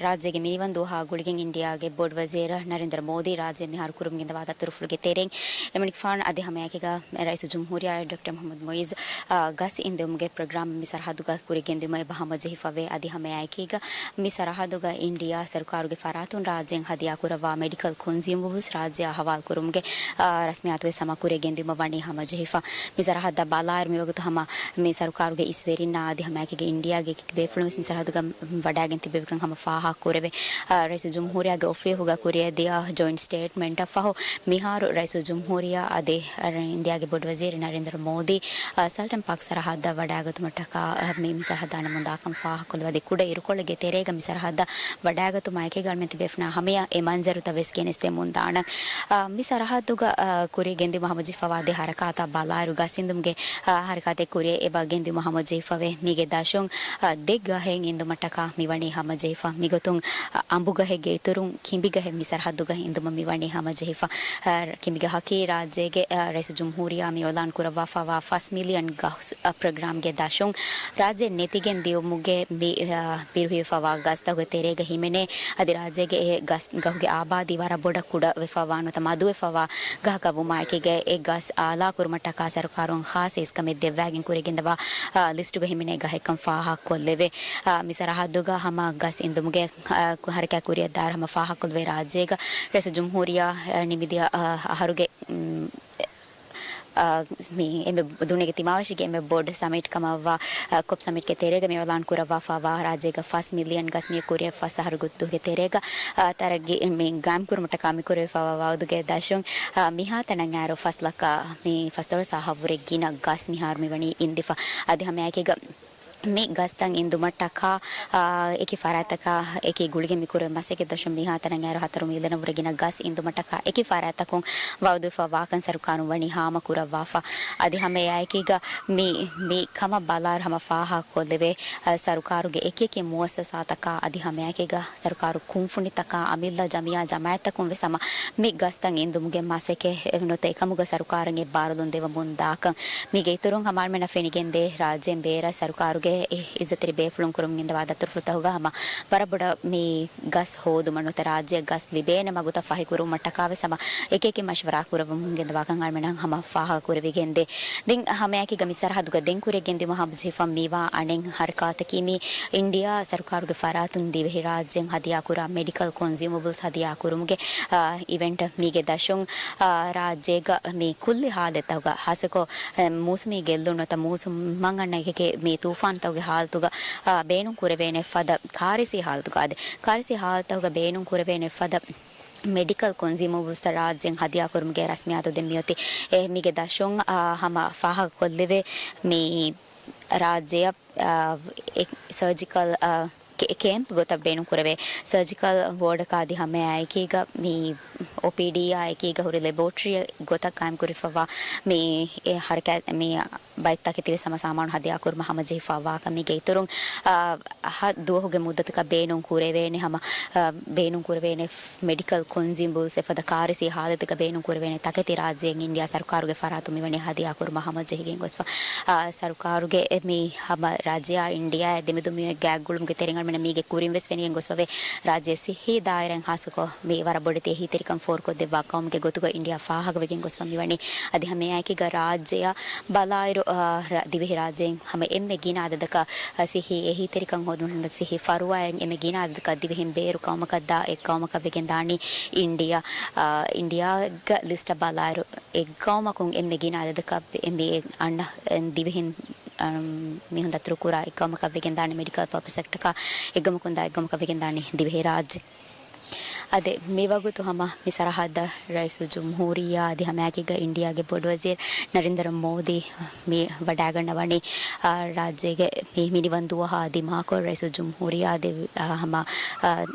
ރާއްޖޭގެ މިނިވަން ދުވަހާ ގުޅިގެން އިންޑިއާގެ ބޮޑު ވަޒީރު ނަރެންދްރަ މޯދީ ރާއްޖެ މިހާރު ކުރަމުން ގެންދަވާ ދަތުރުފުޅުގެ ތެރެއިން އެމަނިކުފާނު އަދި ހަމައެކީގަ ރައީސުލް ޖުމްހޫރިއްޔާ ޑޮކްޓަރ މުޙައްމަދު މުޢިއްޒު، އާ، ގަސް އިންދެވުމުގެ ޕްރޮގްރާމް މި ސަރަހައްދުގަ ކުރިއަށް ގެންދިއުމަށް އެބަ ހަމަޖެހިފަވޭ. އަދި ހަމައެކީގަ މި ސަރަހައްދުގަ އިންޑިއާ ސަރުކާރުގެ ފަރާތުން ރާއްޖޭން ހަދިޔާ ކުރައްވާ މެޑިކަލް ކޮންސިއުމަބަލްސް ރާއްޖެއަށް ހަވާލު ކުރުމުގެ، އާ، ރަސްމިއްޔާތުވެސް ހަމަ ކުރިއަށް ގެންދިއުމަށް ވަނީ ހަމަޖެހިފަ. މި ސަރަހައްދަށް ބަލާއިރު މިވަގުތު ހަމަ މި ސަރުކާރުގެ އިސްވެރިންނާ އަދި ހަމައެކީގަ އިންޑިއާގެ އެކި ބޭފުޅުން ވެސް މި ސަރަހައްދުގަ ވަޑައިގެން ތިއްބެވިކަން ހަމަ ފާހަގަ ކުރެވޭ. އާ، ރައީސުލް ޖުމްހޫރިއްޔާގެ އޮފީހުގަ ކުރިއަށް ދިޔަ ޖޮއިންޓް ސްޓޭޓްމަންޓަށް ފަހު، މިހާރު ރައީސުލް ޖުމްހޫރިއްޔާ އަދި އިންޑިއާގެ ބޮޑު ވަޒީރު ނަރެންދްރަ މޯދީ، އާ، ސަލްޓަން ޕާކް ސަރަހައްދަށް ވަޑައިގަތުމަށްޓަކާ، އާ، މި، މި ސަރަހައްދަށް އަނެމުންދާކަން ފާހަގަކޮށްލަވާ. އަދި ކުޑަ އިރުކޮޅެއްގެ ތެރޭގަ މި ސަރަހައްދަށް ވަޑައިގަތުމާ އެކީގަ އަޅަމެން ތިބޭފުޅުންނާ ހަމަޔަށް އެ މަންޒަރުތައް ވެސް ގެނެސްދެމުން ދާނަން. އާ، މި ސަރަހައްދުގަ، އާ، ކުރިއަށް ގެންދިއުމަށް ހަމަޖެހިފަވާ ދެ ހަރަކާތަށް ބަލާއިރު ގަސް އިންދުމުގެ، އާ، ހަރަކާތެއް ކުރިއަށް އެބަ ގެންދިއުމަށް ހަމަޖެހިފަވޭ. މީގެ ދަށުން، އާ، ދެ ގަހެއް އިންދުމަށްޓަކާ މިވަނީ ހަމަޖެހިފަ. މިގޮތުން، އާ، އަނބުގަހެއްގެ އިތުރުން ކިނބިގަހެއް މި ސަރަހައްދުގަ އިންދުމަށް މިވަނީ ހަމަޖެހިފަ. އާ، ކިނބިގަހަކީ ރާއްޖޭގެ، އާ، ރައީސުލް ޖުމްހޫރިއްޔާ މި އިޢުލާން ކުރައްވާފަވާ ފަސް މިލިއަން ގަސް، އާ، ޕްރޮގްރާމްގެ ދަށުން ރާއްޖެ ނެތިގެން ދިއުމުގެ މި، އާ، ބިރުހިފަވާ ގަސްތަކުގެ ތެރޭގަ ހިމެނޭ. އަދި ރާއްޖޭގެ އެ ގަސް ގަހުގެ އާބާދީ ވަރަށް ބޮޑަށް ކުޑަވެފަވާ ނުވަތަ މަދުވެފަވާ ގަހަކަށް ވުމާއެކީގަ އެ ގަސް އާލާ ކުރުމަށްޓަކާ ސަރުކާރުން ޚާއްޞަ އިސްކަމެއް ދެއްވާގެން ކުރިގެންދަވާ، އާ، ލިސްޓުގަ ހިމެނޭ ގަހެއްކަން ފާހަގަކޮށްލެވޭ. އާ، މި ސަރަހައްދުގަ ހަމަ ގަސް އިންދުމުގެ، އާ، ހަރަކާތް ކުރިއަށްދާއިރު ހަމަ ފާހަގަކޮށްލެވޭ ރާއްޖޭގަ ރައީސުލް ޖުމްހޫރިއްޔާ، އާ، ނިމިދިޔަ، އާ، އަހަރުގެ، އުމް، އާ، މި އެންމެ ދުނިޔޭގެ ތިމާވެށިގެން އެންމެ ބޮޑު ސަމިޓް ކަމަށްވާ، އާ، ކޮޕް ސަމިޓްގެ ތެރޭގަ މި އިޢުލާން ކުރައްވާފަވާ ރާއްޖޭގަ ފަސް މިލިއަން ގަސް މި ކުރިއަށް ފަސް އަހަރު ދުވަހުގެ ތެރޭގަ، އާ، ތަރައްގީ މި ގާއިމް ކުރުމަށްޓަކާ މި ކުރެވިފަވާ ވައުދުގެ ދަށުން، އާ، މިހާތަނަށް އައިރު ފަސް ލައްކަ މި ފަސްދޮޅަސް އަހަށްވުރެ ގިނަ ގަސް މިހާރު މިވަނީ އިންދިފަ. އަދި ހަމައެކީގަ މި ގަސްތައް އިންދުމަށްޓަކާ، އާ، އެކި ފަރާތްތަކާ އެކީ ގުޅިގެން މި ކުރެވޭ މަސައްކަތް ދަށުން މިހާތަނަށް އައިރު ހަތަރު މިލިއަނަށްވުރެ ގިނަ ގަސް އިންދުމަށްޓަކާ އެކި ފަރާތްތަކުން ވައުދުވެފަ ވާކަން ސަރުކާރުން ވަނީ ހާމަކުރައްވާފަ. އަދި ހަމައެއާއެކީގަ މި، މި ކަމަށް ބަލާއިރު ހަމަ ފާހަގަކޮށްލެވޭ، އަ، ސަރުކާރުގެ އެކިއެކި މުއައްސަސާތަކާ އަދި ހަމައެކީގަ ސަރުކާރު ކުންފުނިތަކާ އަމިއްލަ ޖަމިއްޔާ ޖަމާއަތްތަކުން ވެސް ހަމަ މި ގަސްތައް އިންދުމުގެ މަސައްކަތް ނުވަތަ އެކަމުގަ ސަރުކާރަށް އެއްބާރުލުން ދެވަމުން ދާކަން. މީގެ އިތުރުން ހަމަ އަޅަމެންނަށް ފެނިގެންދޭ ރާއްޖޭން ބޭރަށް ސަރުކާރުގެ އިއްޒަތްތެރި ބޭފުޅުން ކުރަމުން ގެންދަވާ ދަތުރުފުޅުތަކުގަ ހަމަ ވަރަށް ބޮޑަށް މި ގަސް ހޯދުމަށް ނުވަތަ ރާއްޖެއަށް ގަސް ލިބޭނެ މަގުތައް ފަހިކުރުމަށްޓަކާ ވެސް ހަމަ އެކިއެކި މަޝްވަރާ ކުރަމުން ގެންދަވާކަން އަޅަމެންނަށް ހަމަ ފާހަގަކުރެވިގެންދޭ. ދެން ހަމައެކީގަ މި ސަރަހައްދުގަ ދެން ކުރިއަށް ގެންދިއުމަށް ހަމަޖެހިފަ މިވާ އަނެއް ހަރަކާތަކީ މި އިންޑިއާ ސަރުކާރުގެ ފަރާތުން ދިވެހިރާއްޖެއިން ހަދިޔާކުރާ މެޑިކަލް ކޮންސިއުމަބަލްސް ހަދިޔާކުރުމުގެ، އާ، އިވެންޓް. މީގެ ދަށުން، އާ، ރާއްޖޭގަ މި ކުއްލި ހާލަތްތަކުގަ ހާއްސަކޮށް، އެ، މޫސުމީ ގެއްލުން ނުވަތަ މޫސުމް މަންގަނޑަކީ މި ތޫފާންތަކުގެ ހާލަތުގަ، އާ، ބޭނުން ކުރެވޭނެ ފަދަ ކާރިސީ ހާލަތުގަ އާދެ، ކާރިސީ ހާލަތުގަ ބޭނުން ކުރެވޭނެ ފަދަ މެޑިކަލް ކޮންސިއުމަބަލްސްތައް ރާއްޖޭން ހަދިޔާކުރުމުގެ ރަސްމިއްޔާތު ދެން މިއޮތީ. އެ، މީގެ ދަށުން، އާ، ހަމަ ފާހަގަކޮށްލެވޭ މި ރާއްޖެއަށް، އާ، އެ، ސަރޖިކަލް، އާ، ކެ-، ކޭމްޕް ގޮތަށް ބޭނުން ކުރެވޭ ސަރޖިކަލް ވޯޑަކާ އަދި ހަމައާއެކީގަ މި އޯޕީޑީއާ އެކީގަ ހުރި ލެބޯޓްރީއެއް ގޮތަށް ޤާއިމްކުރެވިފަވާ މި އެ ހަރަކާތް މި ބައެއް ތަކެތިވެސް ހަމަ ސާމާނު ހަދިޔާކުރުމަށް ހަމަޖެހިފައިވާކަމީގެ އިތުރުން، އާ، ހަ ދުވަހުގެ މުއްދަތަކަށް ބޭނުން ކުރެވޭނެ ހަމަ، އާ، ބޭނުން ކުރެވޭނެ މެޑިކަލް ކޮންސިއުމަބަލްސް އެފަދަ ކާރިސީ ހާލަތުގަ ބޭނުން ކުރެވޭނެ ތަކެތި ރާއްޖޭން އިންޑިއާ ސަރުކާރުގެ ފަރާތުން މިވަނީ ހަދިޔާކުރުމަށް ހަމަޖެހިގެން ގޮސްފަ. އާ، ސަރުކާރުގެ މި ހަމަ ރާއްޖެއާ އިންޑިއާ ދެމެދު މި ގާތްގުޅުމުގެ ތެރެއިން މީގެ ކުރިން ވެސް ފެނިގެން ގޮސްފަވޭ. ރާއްޖެ ސިއްހީ ދާއިރާއިން ހާއްސަކޮށް މި ވަރަށް ބޮޑެތި އެހީތެރިކަން ފޯރުކޮށްދެއްވާ ޤައުމުގެ ގޮތުގަ އިންޑިއާ ފާހަގަވެގެން ގޮސްފަ މިވަނީ. އަދި ހަމައެއާއެކީގަ ރާއްޖެއަށް ބަލާއިރު، އާ، ރަ-، ދިވެހި ރާއްޖެއިން ހަމަ އެންމެ ގިނަ އަދަދަކަށް، އާ، ސިއްހީ އެހީތެރިކަން ހޯދުމަށް ސިއްހީ ފަރުވާއެއް އެންމެ ގިނަ އަދަދަކަށް ދިވެހިން ބޭރު ޤައުމަކަށް ދާ އެއް ޤައުމަކަށް ވެގެން ދާނީ އިންޑިއާ. އާ، އިންޑިއާގެ ލިސްޓަށް ބަލާއިރު އެއް ޤައުމަކުން އެންމެ ގިނަ އަދަދަކަށް އެންމެ އަންނަ ދިވެހިން އަން، މީހުން ދަތުރުކުރާ އެއް ޤައުމަކަށް ވެގެންދާނެ މެޑިކަލް ޕަބްލިކް ސެކްޓަކާ އެއްގަމަކުން ދާ އެއްގަމަކަށް ވެގެންދާނެ ދިވެހިރާއްޖެ. އަދި މިވަގުތު ހަމަ މި ސަރަހައްދަށް ރައީސުލްޖުމްހޫރިއްޔާ އަދި ހަމައެކީގަ އިންޑިއާގެ ބޮޑުވަޒީރު ނަރެންދްރަ މޯދީ މި ވަޑައިގަންނަވަނީ، އާ، ރާއްޖޭގެ މި މިނިވަން ދުވަހާ ދިމާކޮށް ރައީސުލްޖުމްހޫރިއްޔާ އަދި، އާ، ހަމަ، އާ،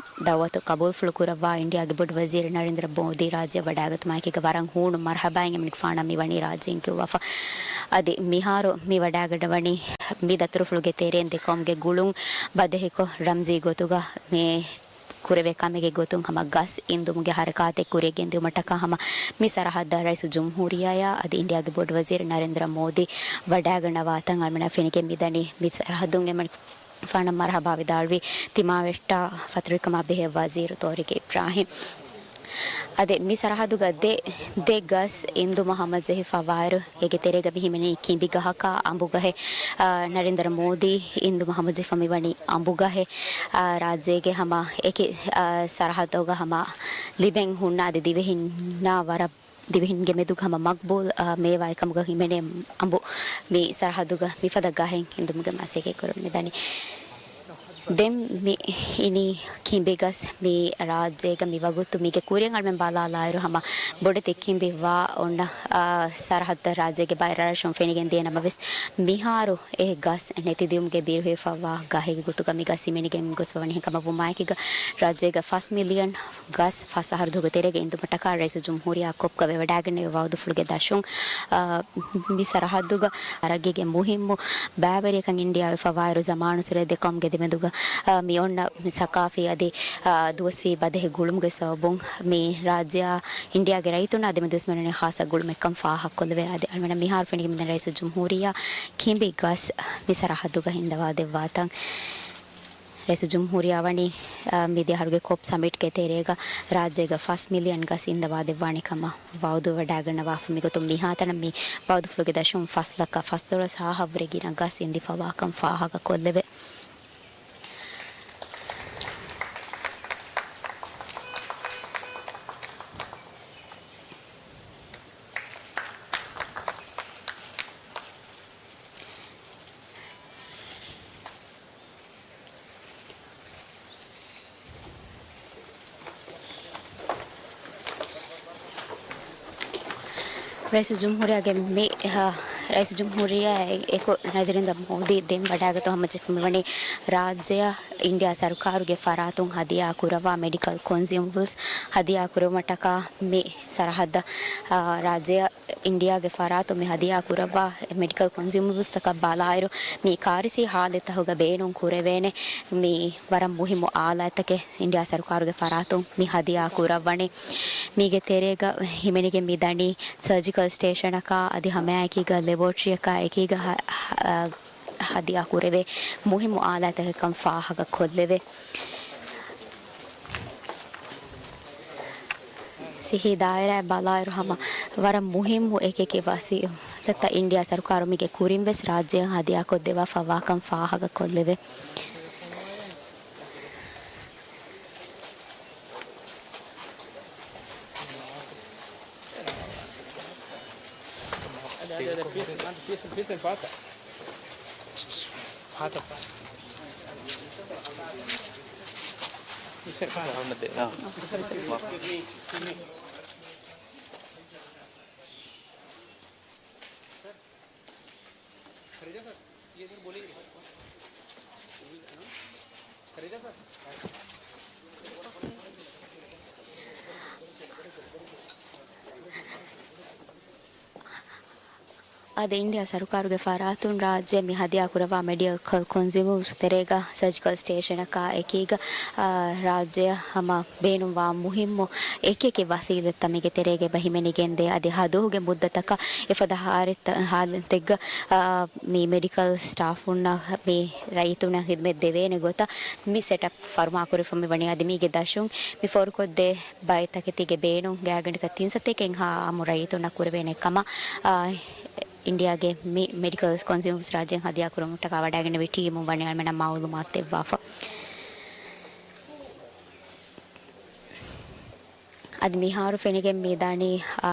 ދައުވަތު ޤަބޫލުފުޅު ކުރައްވާ އިންޑިއާގެ ބޮޑުވަޒީރު ނަރެންދްރަ މޯދީ ރާއްޖެ ވަޑައިގަތުމާއެކީގަ ވަރަށް ހޫނު މަރްޙަބާއިން އެމަނިކުފާނަށް މިވަނީ ރާއްޖޭން ކިޔުއްވާފަ. އަދި މިހާރު މި ވަޑައިގަންނަވަނީ މި ދަތުރުފުޅުގެ ތެރެއިން ދެ ޤައުމުގެ ގުޅުން ބަދަހިކޮށް ރަމްޒީ ގޮތުގަ މި ކުރެވޭ ކަމެއްގެ ގޮތުން ހަމަ ގަސް އިންދުމުގެ ހަރަކާތެއް ކުރިޔަށް ގެންދިއުމަށްޓަކާ ހަމަ މި ސަރަހައްދަށް ރައީސުލްޖުމްހޫރިއްޔާއާ އަދި އިންޑިއާގެ ބޮޑުވަޒީރު ނަރެންދްރަ މޯދީ ވަޑައިގަންނަވާތަން އަޅުމެނަށް ފެނިގެން މިދަނީ. މި ސަރަހައްދުން އެމަނިކުފާނަށް މަރްޙަބާ ވިދާޅުވި ތިމާވެއްޓާ ފަތުރުވިކަމާ ބެހޭ ވަޒީރު ތޯރިގެ އިބްރާހިމް. އަދި މި ސަރަހައްދުގަ ދެ، ދެ ގަސް އިންދުމަށް ހަމަޖެހިފަ ވާއިރު، އޭގެ ތެރޭގަ މި ހިމެނީ ކިނބި ގަހަކާ އަނބު ގަހެއް. އާ، ނަރެންދްރަ މޯދީ އިންދުމަށް ހަމަޖެހިފަ މިވަނީ އަނބު ގަހެއް. އާ، ރާއްޖޭގެ ހަމަ އެކި، އާ، ސަރަހައްދުގަ ހަމަ ލިބެން ހުންނަ އަދި ދިވެހިންނާ ވަރަށް، ދިވެހިންގެ މެދުގަ ހަމަ މަގްބޫލް، އާ، މޭވާ އެކަމުގަ ހިމެނޭ އަނބު މި ސަރަހައްދުގަ މިފަދަ ގަހެއް އިންދުމުގެ މަސައްކަތް ކުރަން މިދަނީ. ދެން މި އިނީ ކިނބިގަސް މި ރާއްޖޭގަ މި ވަގުތު މީގެ ކުރިން އަޅުމެން ބަލާލާއިރު ހަމަ ބޮޑެތި ކިނބި ވާ އޮންނަ، އާ، ސަރަހައްދަށް ރާއްޖޭގެ ބައެއް ރަށްރަށުން ފެނިގެން ދިޔަ ނަމަވެސް، މިހާރު އެ ގަސް ނެތިދިޔުމުގެ ބިރުހިފައިވާ ގަހެއްގެ ގޮތުގަ މި ގަސް ހިމެނިގެން ގޮސްފަވަނީ. އެހެންކަމަށް ވުމާއެކީގަ ރާއްޖޭގަ ފަސް މިލިއަން ގަސް ފަސް އަހަރު ދުވަހުގެ ތެރޭގަ އިންދުމަށްޓަކާ ރައީސުލްޖުމްހޫރިއްޔާ ކޮޕްގަ ވެވަޑައިގެންނެވި ވައުދުފުޅުގެ ދަށުން، އާ، މި ސަރަހައްދުގަ ތަރައްގީގެ މުހިއްމު ބައިވެރިޔަކަށް އިންޑިއާ ވެފަ ވާއިރު، ޒަމާނުއްސުރެ ދެ ޤައުމުގެ ދެމެދުގަ، އާ، މި އޮންނަ މި ސަޤާފީ އަދި، އާ، ދުވަސްވީ ބަދަހި ގުޅުމުގެ ސަބަބުން މި ރާއްޖެއާ އިންޑިއާގެ ރައްޔިތުންނާ ދެމެދުވެސް މިއޮންނަނީ ޚާއްޞަ ގުޅުމެއްކަން ފާހަގަކޮށްލެވޭ. އަދި އަޅުމެންނަށް މިހާރު ފެނިގެން މިދަނީ ރައީސުލްޖުމްހޫރިއްޔާ ކިނބި ގަސް މި ސަރަހައްދުގަ އިންދަވާދެއްވާތަން. ރައީސުލްޖުމްހޫރިއްޔާ ވަނީ، އާ، މިދިޔަ އަހަރުގެ ކޮޕް ސަމިޓްގެ ތެރޭގަ ރާއްޖޭގަ ފަސް މިލިއަން ގަސް އިންދަވާދެއްވާނެ ކަމަށް ވައުދު ވެވަޑައިގަންނަވާފަ. މިގޮތުން މިހާތަނަށް މި ވައުދުފުޅުގެ ދަށުން ފަސް ލައްކަ ފަސްދޮޅަސް ހާހަށްވުރެ ގިނަ ގަސް އިންދިފަވާކަން ފާހަގަކޮށްލެވޭ. ރައީސުލްޖުމްހޫރިއްޔާގެ މި، އަ، ރައީސުލްޖުމްހޫރިއްޔާ އެކު ނަރެންދްރަ މޯދީ ދެން ވަޑައިގަތުމަށް ހަމަޖެހިފަ މިވަނީ ރާއްޖެއަށް އިންޑިއާ ސަރުކާރުގެ ފަރާތުން ހަދިޔާ ކުރައްވާ މެޑިކަލް ކޮންސިއުމަބަލްސް ހަދިޔާ ކުރެވުމަށްޓަކާ މި ސަރަހައްދަށް، އަ، ރާއްޖެއަށް އިންޑިއާގެ ފަރާތުން މި ހަދިޔާ ކުރައްވާ މެޑިކަލް ކޮންސިއުމަބަލްސްތަކަށް ބަލާއިރު، މި ކާރިސީ ހާލަތްތަކުގަ ބޭނުން ކުރެވޭނެ މި ވަރަށް މުހިއްމު އާލާތްތަކެއް އިންޑިއާ ސަރުކާރުގެ ފަރާތުން މި ހަދިޔާ ކުރައްވަނީ. މީގެ ތެރޭގަ ހިމެނިގެން މިދަނީ ސަރޖިކަލް ސްޓޭޝަނަކާ އަދި ހަމައެކީގަ ލެބޯޓްރީއަކާ އެކީގަ ހަ-، ހަ-، ހަދިޔާ ކުރެވޭ މުހިއްމު އާލާތްތަކެއްކަން ފާހަގަ ކޮށްލެވޭ. ސިއްހީ ދާއިރާއަށް ބަލާއިރު ހަމަ ވަރަށް މުހިއްމު އެކެކެއް ވަސީލަތްތައް އިންޑިއާ ސަރުކާރު މީގެ ކުރިން ވެސް ރާއްޖެއަށް ހަދިޔާކޮށްދެއްވާފަ ވާކަން ފާހަގަ ކޮށްލެވޭ. އަދި އިންޑިއާ ސަރުކާރުގެ ފަރާތުން ރާއްޖެ މި ހަދިޔާ ކުރައްވާ މެޑިކަލް ކޮންސިއުމަބްލްސް ތެރޭގަ ސަރޖިކަލް ސްޓޭޝަނަކާ އެކީގަ، އާ، ރާއްޖެއަށް ހަމަ ބޭނުންވާ މުހިއްމު އެކިއެކި ވަސީލަތްތައް މީގެ ތެރޭގަ އެބަ ހިމެނިގެންދޭ. އަދި ހަދުހުގެ މުއްދަތަކަށް އެފަދަ ހާރިތަ-، ހާލަތެއްގަ، އާ، މި މެޑިކަލް ސްޓާފުންނަށް މި ރައްޔިތުންނަށް ހިދުމަތް ދެވޭނެ ގޮތަށް މި ސެޓަޕް ފަރުމާކުރެފަ މި ވަނީ. އަދި މީގެ ދަށުން މި ފޯރުކޮށްދޭ ބައެއް ތަކެތީގެ ބޭނުން ގާތްގަނޑަކަށް ތިން ސަތޭކައެއްހާ އާއްމު ރައްޔިތުންނަށް ކުރެވޭނެ ކަމަށް، އާ، އިންޑިއާގެ މި މެޑިކަލް ކޮންސިއުމަބްލްސް ރާއްޖެއިން ހަދިޔާ ކުރުމަށްޓަކާ ވަޑައިގެންނެވި ޓީމުން ވަނީ އަޅަމެންނަށް މައުލޫމާތު ދެއްވާފަ. އަދި މިހާރު ފެނިގެން މިދާނީ، އާ،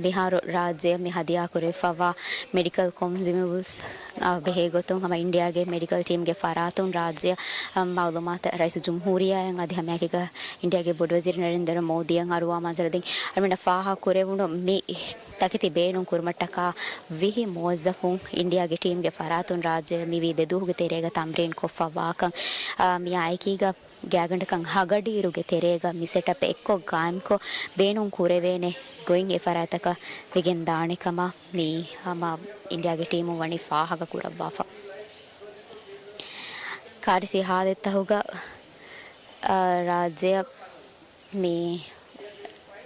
މިހާރު ރާއްޖެއަށް މި ހަދިޔާ ކުރެވިފައިވާ މެޑިކަލް ކޮންސިއުމަބްލްސް، އާ، ބެހޭ ގޮތުން ހަމަ އިންޑިއާގެ މެޑިކަލް ޓީމްގެ ފަރާތުން ރާއްޖެއަށް، އާ، މައުލޫމާތު ރައީސުލްޖުމްހޫރިއްޔާއަށް އަދި ހަމައެކީގަ އިންޑިއާގެ ބޮޑުވަޒީރު ނަރެންދަރަ މޯދީއަށް އަރުވާ މަންޒަރު ދިން އަޅަމެންނަށް ފާހަގަ ކުރެވުނު މި ތަކެތި ބޭނުން ކުރުމަށްޓަކާ ވިހި މުވައްޒަފުން އިންޑިއާގެ ޓީމްގެ ފަރާތުން ރާއްޖެ މިވީ ދެ ދުވަހުގެ ތެރޭގަ ތަމްރީން ކޮށްފައިވާކަން، އާ، މިއާ އެކީގަ ގާތްގަނޑަކަށް ހަގަޑިއިރުގެ ތެރޭގަ މި ސެޓަޕް އެއްކޮށް ގާއިމްކޮށް ބޭނުން ކުރެވޭނެ ގޮތް އެ ފަރާތަކަށް ވެގެން ދާނެ ކަމަށް މި ހަމަ އިންޑިއާގެ ޓީމުން ވަނީ ފާހަގަ ކުރައްވާފަ. ކާރިސީ ހާލަތްތަކުގަ، އާ، ރާއްޖެއަށް މި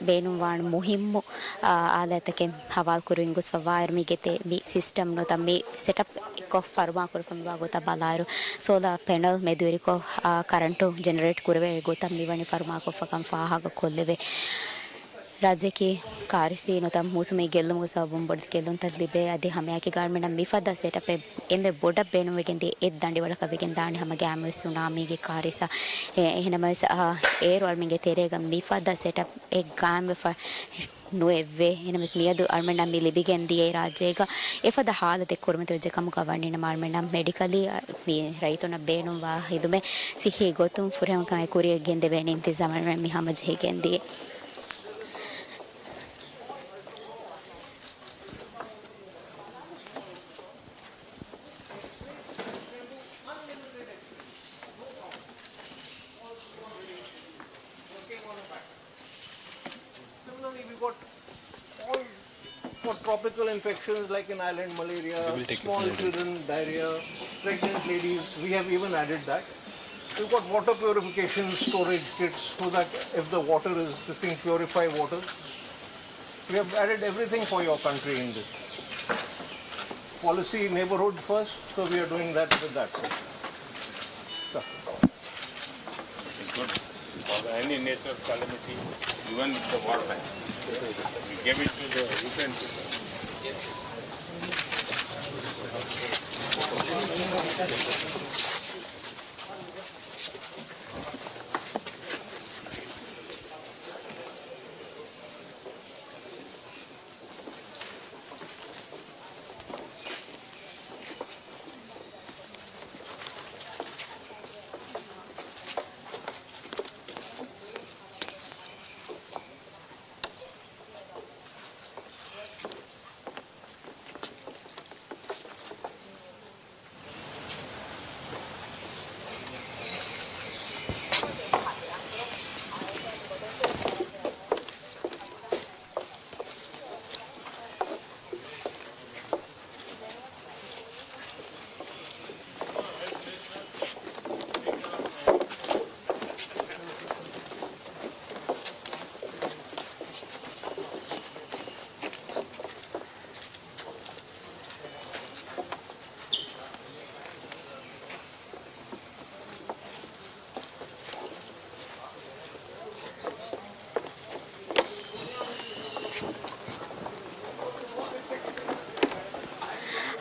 ބޭނުންވާން މުހިއްމު، އާ، އާލާތްތަކެއް ހަވާލުކުރުވިން ގޮސްފަ ވާއިރު، މީގެ ތެ-، މި ސިސްޓަމް ނުވަތަ މި ސެޓަޕް އެއްކޮށް ފަރުމާކުރެފަ މިވާ ގޮތަށް ބަލާއިރު، ސޯލާ ޕެނަލް މެދުވެރިކޮށް، އާ، ކަރަންޓު ޖެނެރޭޓް ކުރެވޭ ގޮތަށް މިވަނީ ފަރުމާކޮށްފަކަން ފާހަގަކޮށްލެވޭ. ރާއްޖެއަކީ ކާރިސީ ނުވަތަ މޫސުމީ ގެއްލުމުގެ ސަބަބުން ބޮޑެތި ގެއްލުންތައް ލިބޭ. އަދި ހަމައެކީގަ އަޅަމެންނަށް މިފަދަ ސެޓަޕެއް އެންމެ ބޮޑަށް ބޭނުންވެގެންދިޔަ އެއް ދަނޑިވަޅަކަށް ވެގެން ދާނެ ހަމަ ގައިމުވެސް ސުނާމީގެ ކާރިސާ. އެ، އެހެނަމަވެސް، އާ، އޭރު އަޅަމެންގެ ތެރޭގަ މިފަދަ ސެޓަޕް އެއް ގާއިމްވެފަ ނުއެއްވޭ. އެހެނަމަވެސް މިއަދު އަޅަމެންނަށް މި ލިބިގެން ދިޔައީ ރާއްޖޭގަ އެފަދަ ހާލަތެއް ކުރިމަތިވެއްޖެ ކަމުގަ ވަނީ. ނަމަ އަޅަމެންނަށް މެޑިކަލީ، އާ، މި ރައްޔިތުންނަށް ބޭނުންވާ ހިދުމަތް ސިއްހީ ގޮތުން ފުރިހަމަކަމާއެކު ކުރިއަށް ގެންދެވޭނެ އިންތިޒާމް އަޅަމެން މި ހަމަޖެހިގެން ދިޔަ. Similarly, we got all for tropical infections like in Ireland, malaria, small children, diarrhea, pregnant ladies, we have even added that. We've got water purification storage kits so that if the water is this thing, purify water. We have added everything for your country in this policy, neighborhood first, so we are doing that with that. Sure. It's good. For any nature calamity, even with the water, we gave it to the Ukraine people.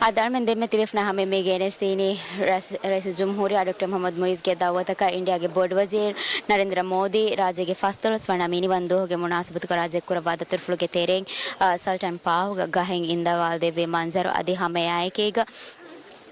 އާ، އަޅަމެން ދެންމެ ތިބޭފުޅުންނާ ހަމައިން މި ގެނެސްދިނީ ރަސް-، ރައީސުލްޖުމްހޫރިއްޔާ ޑޮކްޓަރ މުޙައްމަދު މުޢިއްޒުގެ ދަޢުވަތަކަށް އިންޑިއާގެ ބޮޑުވަޒީރު ނަރެންދްރަ މޯދީ ރާއްޖޭގެ ފަސްދޮޅަސް ވަނަ މިނިވަން ދުވަހުގެ މުނާސަބަތުގަ ރާއްޖެ ކުރައްވާ ދަތުރުފުޅުގެ ތެރެއިން، އާ، ސަލްޓަން ޕާހުގަ ގަހެއް އިންދަވާލަދެއްވި މަންޒަރު އަދި ހަމައެއާއެކީގަ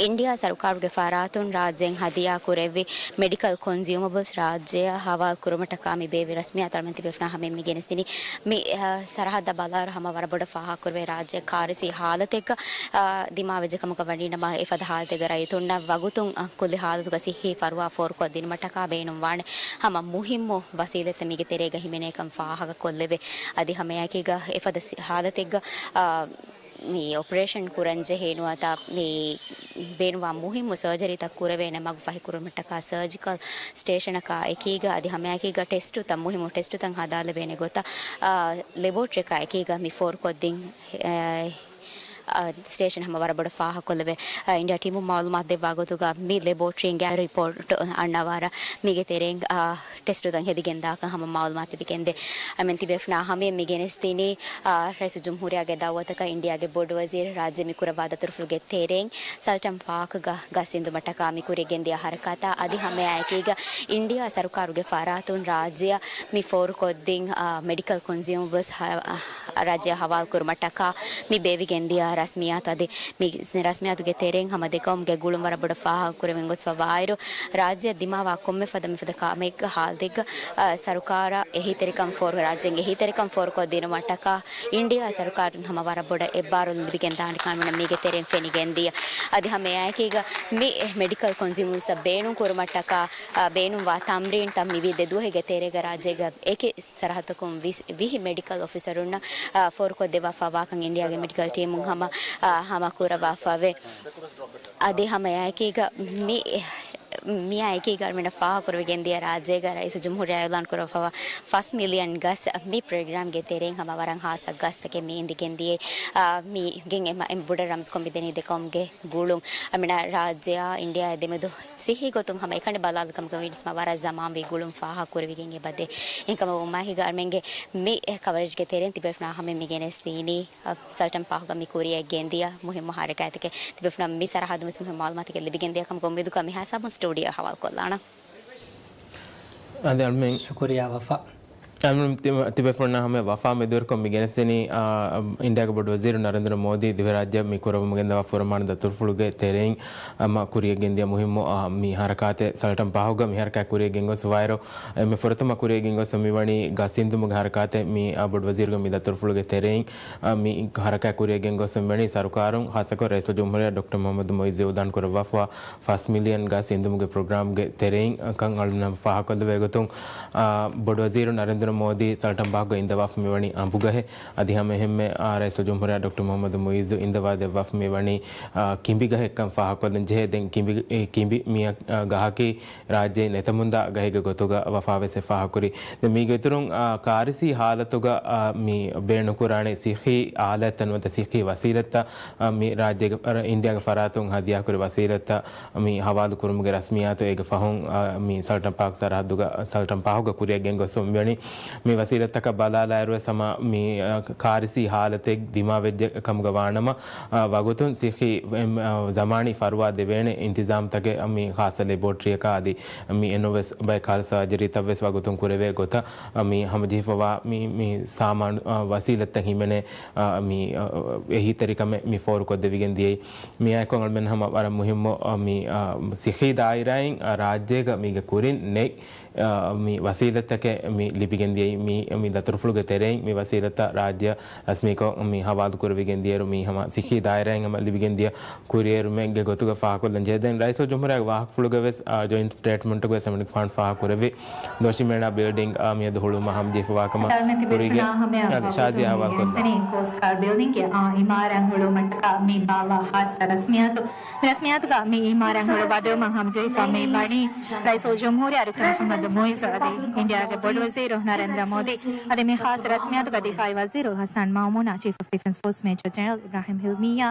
އިންޑިއާ ސަރުކާރުގެ ފަރާތުން ރާއްޖޭން ހަދިޔާ ކުރެއްވި މެޑިކަލް ކޮންސިއުމަބްލްސް ރާއްޖެއަށް ހަވާލު ކުރުމަށްޓަކާ މި ބޭއްވި ރަސްމިއްޔާތު އަޅަމެން ތިބޭފުޅުންނާ ހަމައިން މި ގެނެސްދިނީ. މި، އަ، ސަރަހައްދަށް ބަލާއިރު ހަމަ ވަރަށް ބޮޑަށް ފާހަގަކުރެވޭ ރާއްޖެ ކާރިސީ ހާލަތެއްގަ، އަ، ދިމާވެއްޖެ ކަމުގަ ވަނީ. ނަމަ އެފަދަ ހާލަތެއްގަ ރައްޔިތުންނަށް ވަގުތުން، އަ، ކުއްލި ހާލަތުގަ ސިއްހީ ފަރުވާ ފޯރުކޮށްދިނުމަށްޓަކާ ބޭނުންވާނެ ހަމަ މުހިއްމު ވަސީލަތްތައް މީގެ ތެރޭގަ ހިމެނޭކަން ފާހަގަކޮށްލެވޭ. އަދި ހަމައެއާއެކީގަ އެފަދަ ސި-، ހާލަތެއްގަ، އަ، މި އޮޕަރޭޝަން ކުރަން ޖެހޭ ނުވަތަ މި ބޭނުންވާ މުހިއްމު ސަރޖަރީތައް ކުރެވޭނެ މަގު ފަހިކުރުމަށްޓަކާ ސަރޖިކަލް ސްޓޭޝަނަކާ އެކީގަ އަދި ހަމައެކީގަ ޓެސްޓުތައް މުހިއްމު ޓެސްޓުތައް ހަދާލެވޭނެ ގޮތަށް، އާ، ލެބޯޓްރީއަކާ އެކީގަ މި ފޯރުކޮށްދިން، އާ، އާ، ސްޓޭޝަން ހަމަ ވަރަށް ބޮޑަށް ފާހަގަކޮށްލެވޭ. އާ، އިންޑިއާ ޓީމުން މައުލޫމާތު ދެއްވާ ގޮތުގަ މި ލެބޯޓްރީންގެ ރިޕޯޓް އަންނަވާރަ މީގެ ތެރެއިން، އާ، ޓެސްޓުތައް ހެދިގެންދާކަން ހަމަ މައުލޫމާތު ލިބިގެންދޭ. އަމެން ތިބޭފުޅާ ހަމަޔަށް މި ގެނެސްދިނީ، އާ، ރައީސުލްޖުމްހޫރިއްޔާގެ ދައުވަތަކަށް އިންޑިއާގެ ބޮޑުވަޒީރު ރާއްޖެ މި ކުރައްވާ ދަތުރުފުޅުގެ ތެރެއިން ސަލްޓަން ޕާކްގަ ގަސް އިންދުމަށްޓަކާ މި ކުރިޔަށް ގެންދިޔަ ހަރަކާތާ އަދި ހަމައާއެކީގަ އިންޑިއާ ސަރުކާރުގެ ފަރާތުން ރާއްޖެއަށް މި ފޯރުކޮށްދިން، އާ، މެޑިކަލް ކޮންސިއުމަބަލްސް ހަ-، އާ، ރާއްޖެއަށް ހަވާލު ކުރުމަށްޓަކާ މި ބޭއްވިގެންދިޔަ ރަސްމިއްޔާތު އަދި މި ރަސްމިއްޔާތުގެ ތެރެއިން ހަމަ ދެ ޤައުމުގެ ގުޅުން ވަރަށް ބޮޑަށް ފާހަގަކުރެވެން ގޮސްފަވާއިރު، ރާއްޖެއަށް ދިމާވާ ކޮންމެ ފަދަ މިފަދަ ކަމެއްގަ ހާލަތެއްގަ، އާ، ސަރުކާރަށް އެހީތެރިކަން ފޯރު، ރާއްޖޭގެ އެހީތެރިކަން ފޯރުކޮށްދިނުމަށްޓަކާ އިންޑިއާ ސަރުކާރުން ހަމަ ވަރަށް ބޮޑަށް އެއްބާރުލުން ލިބިގެންދާނެ ކަމަށް މީގެ ތެރެއިން ފެނިގެންދިޔަ. އަދި ހަމައެއާއެކީގަ މި މެޑިކަލް ކޮންސިއުމަބަލްސް ބޭނުން ކުރުމަށްޓަކާ، އާ، ބޭނުންވާ ތަމްރީންތައް މިވީ ދެ ދުވަހެއްގެ ތެރޭގަ ރާއްޖޭގަ އެކި ސަރަހައްދަކުން ވިސް، ވިހި މެޑިކަލް އޮފިސަރުންނަށް، އާ، ފޯރުކޮށްދެއްވާފައިވާކަން އިންޑިއާގެ މެޑިކަލް ޓީމުން ހަމަ، އާ، ހަމަ ކުރައްވާފައެވެ. އަދި ހަމައެއާއެކީގަ މި، މިއާއެކީގަ އަޅުމެންނަށް ފާހަގަކުރެވިގެންދިޔަ ރާއްޖޭގަ ރައީސުލްޖުމްހޫރިއްޔާ އިޢުލާން ކުރައްވާފައިވާ ފަސް މިލިއަން ގަސް މި ޕްރޮގްރާމްގެ ތެރެއިން ހަމަ ވަރަށް ހާއްސަ ގަސްތަކެއް މި އިންދިގެންދިޔައީ، އާ، މީގެން އެ މަ-، އެ ބޮޑަށް ރަމްޒުކޮށް މިދެނީ ދެ ޤައުމުގެ ގުޅުން. އަމިނާ ރާއްޖެއާ އިންޑިއާއާ ދެމެދު ސިއްހީ ގޮތުން ހަމަ އެކަނި ބަލާލި ކަމުގަ ވީނަސް މާ ވަރަށް ޒަމާންވީ ގުޅުން ފާހަގަކުރެވިގެން އެބަދޭ. އެހެންކަމުން އުމާހިގަ އަޅުމެންގެ މި ކަވަރޭޖްގެ ތެރެއިން ތިބޭފުޅާ ހަމަ މި ގެނެސްދީނީ، އަ، ސަލްޓަން ޕާކްގަ މި ކުރިޔަށް ގެންދިޔަ މުހިއްމު ހަރަކާތްތަކެއް. ތިބޭފުޅާ މި ސަރަހައްދުން ވެސް މުހިއްމު މައުލޫމާތުތަކެއް ލިބިގެންދިޔަ ކަމުގަ އުއްމީދުކޮށް މިހާ ސަބުން ސްޓޫޑިއޯ ހަވާލުކޮށްލާނަން. އަދި އަޅުމެން ޝުކުރިއްޔާ ވަފާ. އަމި ތި-، ތިބޭފުޅުންނާ ހަމަ ވަފާ މެދުވެރިކޮށް މި ގެނެސްދިނީ، އާ، އިންޑިއާގެ ބޮޑު ވަޒީރު ނަރެންދްރަ މޯދީ ދިވެހިރާއްޖެ މި ކުރައްވަމުން ގެންދަވާ ފުރަމާނަ ދަތުރުފުޅުގެ ތެރެއިން، އަމަ ކުރިޔަށް ގެންދިޔަ މުހިއްމު، އާ، މި ހަރަކާތެއް ސަލްޓަން ޕާހުގަ މި ހަރަކާތް ކުރިޔަށް ގެންގޮސްފައިވާއިރު، އެންމެ ފުރަތަމަ ކުރިޔަށް ގެންގޮސް މިވަނީ ގަސް އިންދުމުގެ ހަރަކާތެއް މި، އާ، ބޮޑު ވަޒީރުގެ މި ދަތުރުފުޅުގެ ތެރެއިން، އާ، މި ހަރަކާތް ކުރިޔަށް ގެންގޮސް މިވަނީ ސަރުކާރުން ޚާއްޞަކޮށް ރައީސުލްޖުމްހޫރިއްޔާ ޑޮކްޓަރ މުޙައްމަދު މުޢިއްޒު އިޢުލާން ކުރައްވާފައިވާ ފަސް މިލިއަން ގަސް އިންދުމުގެ ޕްރޮގްރާމްގެ ތެރެއިން ކަން އަޅުގަނޑު ފާހަގަކޮށްލެވޭ ގޮތުން، އާ، ބޮޑުވަޒީރު ނަރެންދްރަ މޯދީ ސަލްޓަން ޕާކްގަ އިންދަވާފަ މިވަނީ އަނބުގަހެއް. އަދި ހަމައެހެންމެ، އާ، ރައީސުލްޖުމްހޫރިއްޔާ ޑޮކްޓަރ މުޙައްމަދު މުޢިއްޒު އިންދަވާ ދެއްވާފަ މިވަނީ، އާ، ކިނބިގަހެއްކަން ފާހަގަކޮށްލަން ޖެހޭ. ދެން ކިނބި، އެ، ކިނބި މިއަށް، އާ، ގަހަކީ ރާއްޖެއިން ނެތަމުންދާ ގަހެއްގެ ގޮތުގަ ވަފާވެސް އެ ފާހަގަކުރީ. ދެން މީގެ އިތުރުން، އާ، ކާރިސީ ހާލަތުގަ، އާ، މި ބޭނުންކުރާނެ ސިއްހީ އާލާތްތައް ނުވަތަ ސިއްހީ ވަސީލަތްތައް، އާ، މި ރާއްޖޭގެ، އަ، އިންޑިއާގެ ފަރާތުން ހަދިޔާކުރި ވަސީލަތްތައް މި ހަވާލު ކުރުމުގެ ރަސްމިއްޔާތު އޭގެ ފަހުން، އާ، މި ސަލްޓަން ޕާކް ސަރަހައްދުގަ، ސަލްޓަން ޕާހުގަ ކުރިޔަށް ގެންގޮސްފަ މިވަނީ. މި ވަސީލަތްތަކަށް ބަލާލާއިރުވެސް ހަމަ މި، އާ، ކާރިސީ ހާލަތެއް ދިމާވެއްޖެ ކަމުގަ ވާނަމަ، އާ، ވަގުތުން ސިއްހީ، އެމް، އާ، ޒަމާނީ ފަރުވާ ދެވޭނެ އިންތިޒާމްތަކެއް މި ޚާއްޞަ ލެބޯޓްރީއަކާ އަދި މި އެން އޯ އެސް ބައެއް ކަހަލަ ސަރޖަރީތައްވެސް ވަގުތުން ކުރެވޭ ގޮތަށް، އާ، މި ހަމަޖެހިފަވާ މި، މި ސާމާނު، އާ، ވަސީލަތްތައް ހިމެނޭ، އާ، މި، އާ، އެހީތެރިކަމެއް މި ފޯރުކޮށްދެވިގެން ދިޔައީ. މިއާއެކު އަޅުމެން ހަމަ ވަރަށް މުހިއްމު، އާ، މި، އާ، ސިއްހީ ދާއިރާއިން، އާ، ރާއްޖޭގަ މީގެ ކުރިން ނެތް، އާ، މި ވަސީލަތްތަކެއް މި ލިބިގެން ދިޔައީ. މި، މި ދަތުރުފުޅުގެ ތެރެއިން މި ވަސީލަތްތައް ރާއްޖެއަށް ރަސްމީކޮށް މި ހަވާލު ކުރެވިގެން ދިޔައިރު މީ ހަމަ ސިއްހީ ދާއިރާއިން ހަމަ ލިބިގެން ދިޔަ ކުރިއެރުމެއްގެ ގޮތުގަ ފާހަގަކޮށްލަން ޖެހޭ. ދެން ރައީސުލްޖުމްހޫރިއްޔާގެ ވާހަކަފުޅުގަވެސް، އާ، ޖޮއިންޓް ސްޓޭޓްމަންޓުގަވެސް އެމަނިކުފާނު ފާހަގަކުރެއްވި ދޮށި މޭނާ ބިލްޑިންގ، އާ، މިއަދު ހުޅުވުމަށް ހަމަޖެހިފަވާ ކަމަށް ކުރީގެ. އަދި ޝާޒިޔާ ހަވާލުކޮށްލަން. ކޯސްޓް ގާޑް ބިލްޑިންގގެ، އާ، އިމާރާތް ހުޅުވުމަށްޓަކާ މި ބާއްވާ ޚާއްޞަ ރަސްމިއްޔާތު. މި ރަސްމިއްޔާތުގަ މި އިމާރާތް ހުޅުވާ ދިއުމަށް ހަމަޖެހިފަ މި ވަނީ ރައީސުލްޖުމްހޫރިއްޔާ ޑޮކްޓަރ މުޙައްމަދު މުޢިއްޒު އަދި އިންޑިއާގެ ބޮޑުވަޒީރު ނަރެންދްރަ މޯދީ އަދި މި ޚާއްޞަ ރަސްމިއްޔާތުގަ ދިފާއީ ވަޒީރު ހަސަން މައުމޫނާ، ޗީފް އޮފް ޑިފެންސް ފޯސް މޭޖަރ ޖެނެރަލް އިބްރާހިމް ހިލްމިއްޔާ،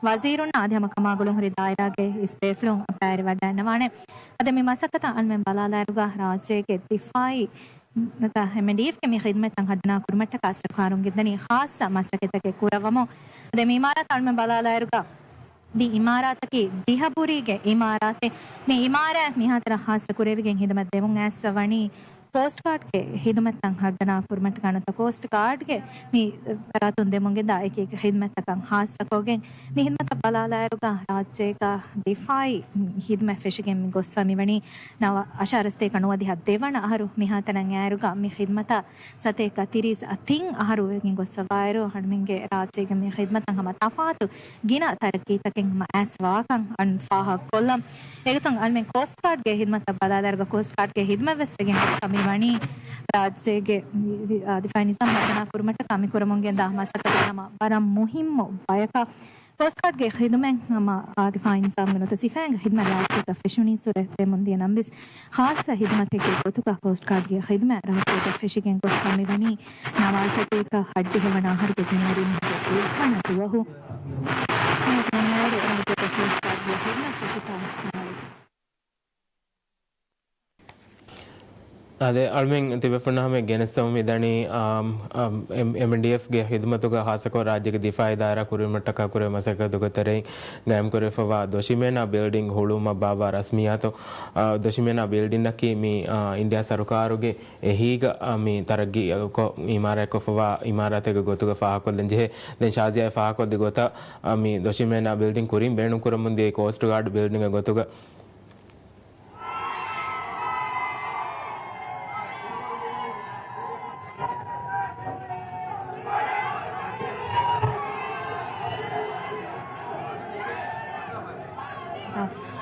ވަޒީރުންނާ އަދި ހަމަ ކަމާގުޅުންހުރި ދާއިރާގެ އިސް ބޭފުޅުން ބައިވެރިވަޑައިގަންނަވާނެ. އަދި މި މަސައްކަތަށް އަންމެން ބަލާލާއިރުގަ ރާއްޖޭގެ ދިފާއީ ނުވަތަ އެމްޑީއެފްގެ މި ޚިދުމަތްތައް ހައްދަނާ ކުރުމަށްޓަކާ ސަރުކާރުން ގެންދަނީ ޚާއްޞަ މަސައްކަތްތަކެއް ކުރައްވަމުން. އަދި މި އިމާރާތަށް އަންމެން ބަލާލާއިރުގަ މި އިމާރާތަކީ ދިހަ ބުރީގެ އިމާރާތެއް. މި އިމާރާތް މިހާތަނަށް ޚާއްޞަ ކުރެވިގެން ހިދުމަތް ދެމުން އައިސްފަ ވަނީ ކޯސްޓް ގާޑްގެ ހިދުމަތްތައް ހައްދަނާ ކުރުމަށްޓަކާ ނުވަތަ ކޯސްޓް ގާޑްގެ މި ފަރާތުން ދެމުން ގެންދާ އެކި އެކި ޚިދުމަތްތަކަށް ޚާއްޞަކޮށްގެން މި ހިދުމަތަށް ބަލާލާއިރުގަ ރާއްޖޭގަ ދިފާއީ ހިދުމަތް ފެށިގެން މި ގޮއްސަ މިވަނީ ނަވަ އަށާރަ ސަތޭކަ ނުވަދިހަ ދެވަނަ އަހަރު. މިހާތަނަށް އައިރުގަ މި ޚިދުމަތަށް ސަތޭކަ ތިރީސް ތިން އަހަރު ވެގެން ގޮއްސަވާއިރު، އަންމެންގެ ރާއްޖޭގެ މި ޚިދުމަތަށް ހަމަ ތަފާތު ގިނަ ތަރައްޤީތަކެއް ހަމަ އައިސް ވާކަން އަން ފާހަގަކޮށްލަން. އެގޮތުން އަންމެން ކޯސްޓް ގާޑްގެ ހިދުމަތަށް ބަލާލާއިރުގަ ކޯސްޓް ގާޑްގެ ހިދުމަތް ވެސް ވެގެން ގޮއްސަ މި ވަނީ ރާއްޖޭގެ މި، އާ، ދިފާއީ ނިޒާމް ހަރުދަނާ ކުރުމަށްޓަކާ މި ކުރަމުން ގެންދާ މަސައްކަތުގެ ހަމަ ވަރަށް މުހިއްމު ބަޔަކަށް ކޯސްޓް ގާޑްގެ ޚިދުމަތް ހަމަ، އާ، ދިފާއީ ނިޒާމްގެ ނުވަތަ ސިފައިންގެ ޚިދުމަތް ރާއްޖޭގަ ފެށުނީއްސުރެ ވެމުންދިޔަ ނަމަވެސް، ޚާއްޞަ ޚިދުމަތެއްގެ ގޮތުގަ ކޯސްޓް ގާޑްގެ ޚިދުމަތް ރާއްޖޭގަ ފެށިގެން ގޮސްފަ މިވަނީ ނަވާސަތޭކަ ހައްޑިހަ ވަނަ އަހަރުގެ ޖެނުއަރީ މަހުގެ ކުޅަ ދުވަހު. މި ޖެނުއަރީ ރާއްޖޭގަ ކޯސްޓް ގާޑްގެ ޚިދުމަތް ފެށިފަ މިވަނީ. އާދެ، އަޅުމެން ތިބޭފުޅުންނާ ހަމަ ގެނެސްދެމުން މިދަނީ، އާ، އާ، އެމް-، އެމް-، އެމްޑީއެފްގެ ޚިދުމަތުގަ ޚާއްޞަކޮށް ރާއްޖޭގެ ދިފާއީ ދާއިރާ ކުރިއުޅުމަށްޓަކާ ކުރެވޭ މަސައްކަތުގެ ތެރެއިން ގާއިމްކުރެވިފަވާ ދޮށިމޭނާ ބިލްޑިން ހުޅުވުމަށް ބާއްވާ ރަސްމިއްޔާތު. އާ، ދޮށިމޭނާ ބިލްޑިންއަކީ މި، އާ، އިންޑިއާ ސަރުކާރުގެ އެހީގަ، އާ، މި ތަރައްގީ، އާ، ކޮށް އިމާރާތްކޮށްފަވާ އިމާރާތެއްގެ ގޮތުގަ ފާހަގަކޮށްލަން ޖެހޭ. ދެން ޝާޒިޔާ ފާހަގަކޮށްދި ގޮތަށް، އާ، މި ދޮށިމޭނާ ބިލްޑިން ކުރިން ބޭނުންކުރަމުންދިޔަ ކޯސްޓް ގާޑް ބިލްޑިންގެ ގޮތުގަ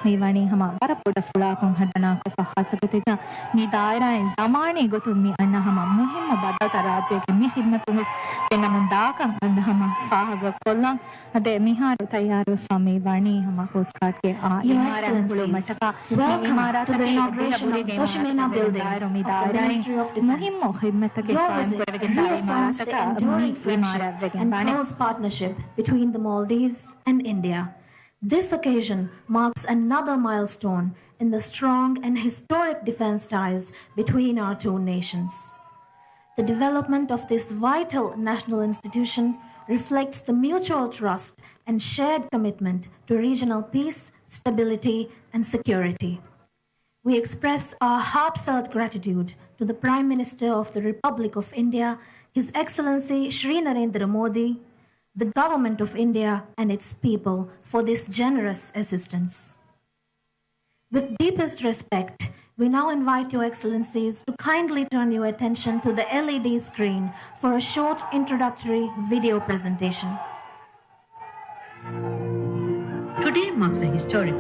މި ވަނީ ހަމަ ވަރަށް ބޮޑަށް ފުޅާކޮށް ހަނދާންކޮށްފަ ޚާއްޞަގޮތެއްގަ މި ދާއިރާއިން ޒަމާނީ ގޮތުން މި އަންނަ ހަމަ މުހިއްމު ބަދަލުތައް ރާއްޖޭގެ މި ޚިދުމަތުން ވެސް ފެންނަމުން ދާކަން އަންނަ ހަމަ ފާހަގަކޮށްލަން. އަދި މިހާރު ތައްޔާރުވެފަ މި ވަނީ ހަމަ ކޯސްޓް ގާޑްގެ އާ އިމާރާތް ހުޅުވުމަށްޓަކާ މި އިމާރާތަކީ ދިހަ ބުރިގެ އިމާރާތެއް ވެގެންދާއިރު މި ދާއިރާއިން މުހިއްމު ޚިދުމަތްތަކެއް ގާއިމް ކުރެވިގެންދާ އިމާރާތަކަށް މި އިމާރާތް ވެގެންދާނެ. This occasion marks another milestone in the strong and historic defense ties between our two nations. The development of this vital national institution reflects the mutual trust and shared commitment to regional peace, stability, and security. We express our heartfelt gratitude to the Prime Minister of the Republic of India, His Excellency Shri Narendra Modi, the Government of India, and its people for this generous assistance. With deepest respect, we now invite Your Excellencies to kindly turn your attention to the L E D screen for a short introductory video presentation. Today marks a historic,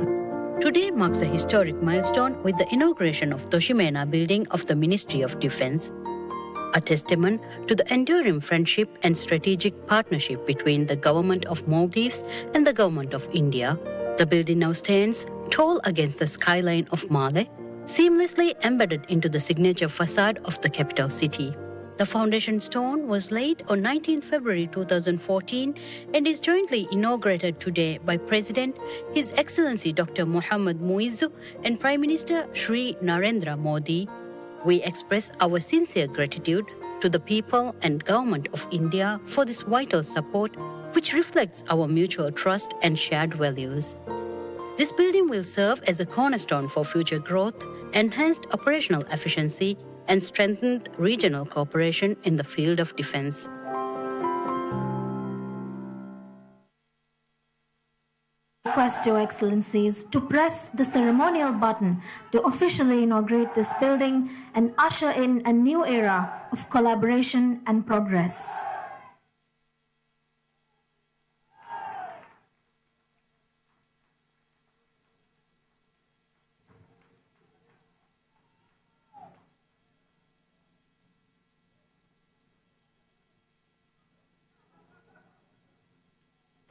today marks a historic milestone with the inauguration of Doshimeina Building of the Ministry of Defense, a testament to the enduring friendship and strategic partnership between the Government of Maldives and the Government of India. The building now stands tall against the skyline of Male, seamlessly embedded into the signature facade of the capital city. The foundation stone was laid on nineteenth February two thousand fourteen and is jointly inaugurated today by President His Excellency Doctor Mohammad Muizzu and Prime Minister Shri Narendra Modi. We express our sincere gratitude to the people and Government of India for this vital support, which reflects our mutual trust and shared values. This building will serve as a cornerstone for future growth, enhanced operational efficiency, and strengthened regional cooperation in the field of defense. Request Your Excellencies to press the ceremonial button to officially inaugurate this building and usher in a new era of collaboration and progress.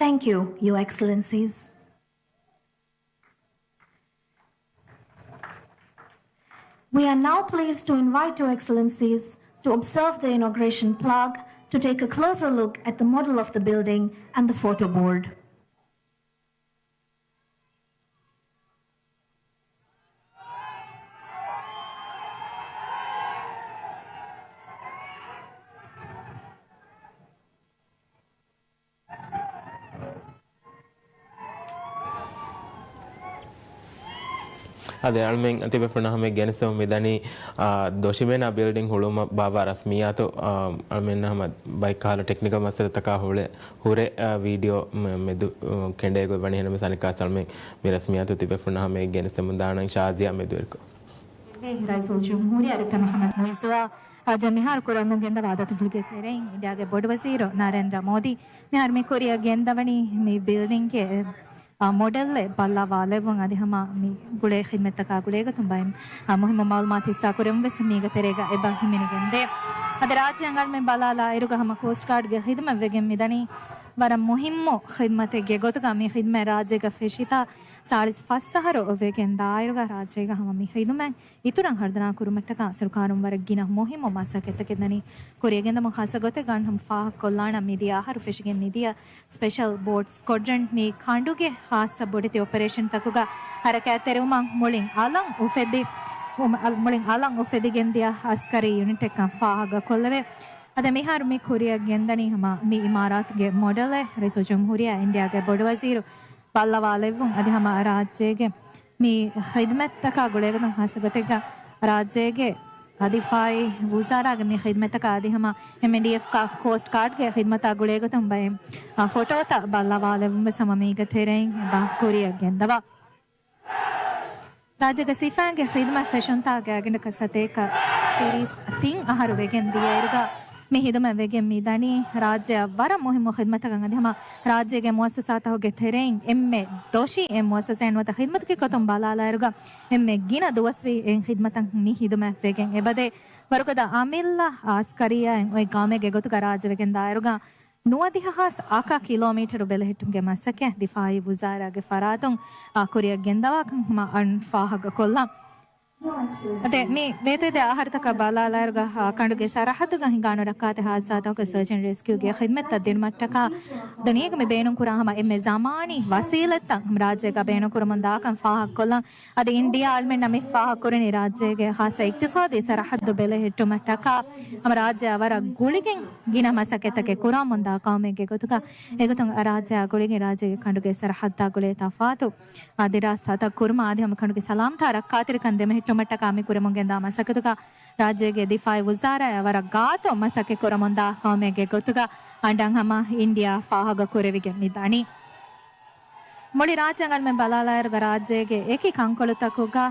Thank you, Your Excellencies. We are now pleased to invite Your Excellencies to observe the inauguration plaque, to take a closer look at the model of the building and the photo board. އާދެ، އަޅުމެން ތިބޭފުޅުންނާ ހަމަޔަށް ގެނެސްދެމުން މިދަނީ، އާ، ދޮށިމޭނާ ބިލްޑިން ހުޅުވުމަށް ބާއްވާ ރަސްމިއްޔާތު، އާ، އަޅުމެންނަށް ހަމަ ބައެއް ކަހަލަ ޓެކްނިކަލް މައްސަލަތަކާ ހުޅެ، ހުރެ، އާ، ވީޑިއޯ މެ-، މެދު، އާ، ކެނޑޭގޮތް ވަނީ. އެހެންނަމަވެސް އަނެއްކާވެސް އަޅުމެން މި ރަސްމިއްޔާތު ތިބޭފުޅުންނާ ހަމަޔަށް ގެނެސްދެމުން ދާނަން ޝާޒިޔާ މެދުވެރިކޮށް. ރައީސުލްޖުމްހޫރިއްޔާ ޑޮކްޓަރ މުޙައްމަދު މުޢިއްޒުއާ ރާއްޖެ މިހާރު ކުރަމުން ގެންދަވާ އާދަތުފުޅުގެ ތެރެއިން އިންޑިއާގެ ބޮޑުވަޒީރު ނަރެންދްރަ މޯދީ މިހާރު މި ކުރިއަށް ގެންދަވަނީ މި ބިލްޑިންގެ މޮޑެލްއެއް ބައްލަވާލެއްވުން. އަދި ހަމަ މި ގުޅޭ ޚިދްމަތްތަކާ ގުޅޭގޮތުން ބައެއް މުހިއްމު މައުލޫމާތު ހިއްސާ ކުރެވުން ވެސް މީގެ ތެރޭގަ އެބަ ހިމެނިގެންދޭ. އަދި ރާއްޖެ އަންގަނޑުމެން ބަލާލާ އިރުގަ ހަމަ ކޯސްޓް ގާޑްގެ ޚިދުމަތް ވެގެން މިދަނީ ވަރަށް މުހިއްމު ޚިދުމަތެއްގެ ގޮތުގަ. މި ޚިދުމަތް ރާއްޖޭގަ ފެށިތާ ސާޅީސް ފަސް އަހަރު ވެގެން ދާއިރުގަ ރާއްޖޭގަ ހަމަ މި ޚިދުމަތް އިތުރަށް ހަރުދަނާ ކުރުމަށްޓަކާ ސަރުކާރުން ވަރަށް ގިނަ މުހިއްމު މަސައްކަތްތަކެއް ދަނީ ކުރިޔަށް ގެންދަމުން. ޚާއްސަ ގޮތެއްގަ އަންހަމް ފާހަގަކޮށްލާނަން މިދިޔަ އަހަރު ފެށިގެން މިދިޔަ ސްޕެޝަލް ބޯޓް ސްކޮޑްރަން މި ކަނޑުގެ ޚާއްސަ ބޮޑެތި އޮޕަރޭޝަންތަކުގަ ހަރަކާތްތެރިވުމަށް މުޅިން އަލަށް އުފެދި، މުޅިން އަލަށް އުފެދިގެންދިޔަ އަސްކަރީ ޔުނިޓެއްކަން ފާހަގަކޮށްލެވޭ. އަދި މިހާރު މި ކުރިޔަށް ގެންދަނީ ހަމަ މި އިމާރާތުގެ މޮޑެލެއް ރައީސުލްޖުމްހޫރިއްޔާ އިންޑިއާގެ ބޮޑުވަޒީރު ބައްލަވާލެއްވުން. އަދި ހަމަ ރާއްޖޭގެ މި ޚިދުމަތްތަކާ ގުޅޭގޮތުން ޚާއްސަ ގޮތެއްގަ ރާއްޖޭގެ އަދި ދިފާއީ ވުޒާރާގެ މި ޚިދުމަތްތަކާ އަދި ހަމަ އެމްއެންޑީއެފް ކޯސްޓް ގާޑްގެ ޚިދުމަތާ ގުޅޭގޮތުން ބައެއް، އާ، ފޮޓޯތައް ބައްލަވާލެއްވުން ވެސް ހަމަ މީގެ ތެރެއިން އެބަ ކުރިޔަށް ގެންދަވާ. ރާއްޖޭގެ ސިފައިންގެ ޚިދުމަތް ފެށުންތާ ގާތްގަނޑަކަށް ސަތޭކަ ތިރީސް ތިން އަހަރު ވެގެން ދިޔައިރުގަ މި ޚިދުމަތް ވެގެން މި ދަނީ ރާއްޖެއަށް ވަރަށް މުހިއްމު ޚިދުމަތަކަށް. އަދި ހަމަ ރާއްޖޭގެ މުއައްސަސާތަކުގެ ތެރެއިން އެންމެ ދޮށީ އެއް މުއައްސަސާއެއް ނުވަތަ ޚިދުމަތުގެ ގޮތުން ބަލާލާއިރުގަ އެންމެ ގިނަ ދުވަސްވީ އެއް ޚިދުމަތަށް މި ޚިދުމަތް ވެގެން އެބަދޭ. ވަރުގަދަ އަމިއްލަ އަސްކަރިއްޔާއިން އޮތް ގައުމެއްގެ ގޮތުގަ ރާއްޖެ ވެގެން ދާއިރުގަ ނުވަދިހަ ހާސް އަކަ ކިލޯމީޓަރު ބެލެހެއްޓުމުގެ މަސައްކަތް ދިފާއީ ވުޒާރާގެ ފަރާތުން، އާ، ކުރިޔަށް ގެންދަވާކަން ހަމަ އަން ފާހަގަކޮށްލަން. އަދެ މި ވޭތުވެދިޔަ އަހަރުތަކަށް ބަލާލާއިރުގަ، އާ، ކަނޑުގެ ސަރަހައްދުގަ ހިނގާނު ރައްކާތެރި ހާދިސާތަކުގެ ސަރޗް އެންޑް ރެސްކިއުގެ ޚިދުމަތްތައް ދިނުމަށްޓަކާ ދުނިޔޭގަ މި ބޭނުންކުރާ ހަމަ އެންމެ ޒަމާނީ ވަސީލަތްތައް ރާއްޖޭގަ ބޭނުންކުރަމުން ދާކަން ފާހަގަކޮށްލަން. އަދި އިންޑިއާ އަޅުމެންނަށް މި ފާހަގަކުރަނީ ރާއްޖޭގެ ޚާއްސަ އިޤްތިޞާދީ ސަރަހައްދު ބެލެހެއްޓުމަށްޓަކާ ހަމަ ރާއްޖެއަށް ވަރަށް ގުޅިގެން ގިނަ މަސައްކަތްތަކެއް ކުރަމުންދާ ޤައުމެއްގެ ގޮތުގަ އެގޮތުން ރާއްޖެއާ ގުޅިގެން ރާއްޖޭގެ ކަނޑުގެ ސަރަހައްދާ ގުޅޭ ތަފާތު ދިރާސާތައް ކުރުމަށް އަދި ހަމަ ކަނޑުގެ ސަލާމަތާ ރައްކާތެރިކަން ދެމެހެއްޓުމަށްޓަކާ މި ކުރަމުން ގެންދާ މަސައްކަތުގަ ރާއްޖޭގެ ދިފާއީ ވުޒާރާއަށް ވަރަށް ގާތު މަސައްކަތް ކުރަމުންދާ ޤައުމެއްގެ ގޮތުގަ އަންޑަން ހަމަ އިންޑިއާ ފާހަގަ ކުރެވިގެން މި ދަނީ. މުޅި ރާއްޖެ އަނގަނޑުމެން ބަލާލާއިރުގަ ރާއްޖޭގެ އެކި ކަންކޮޅުތަކުގަ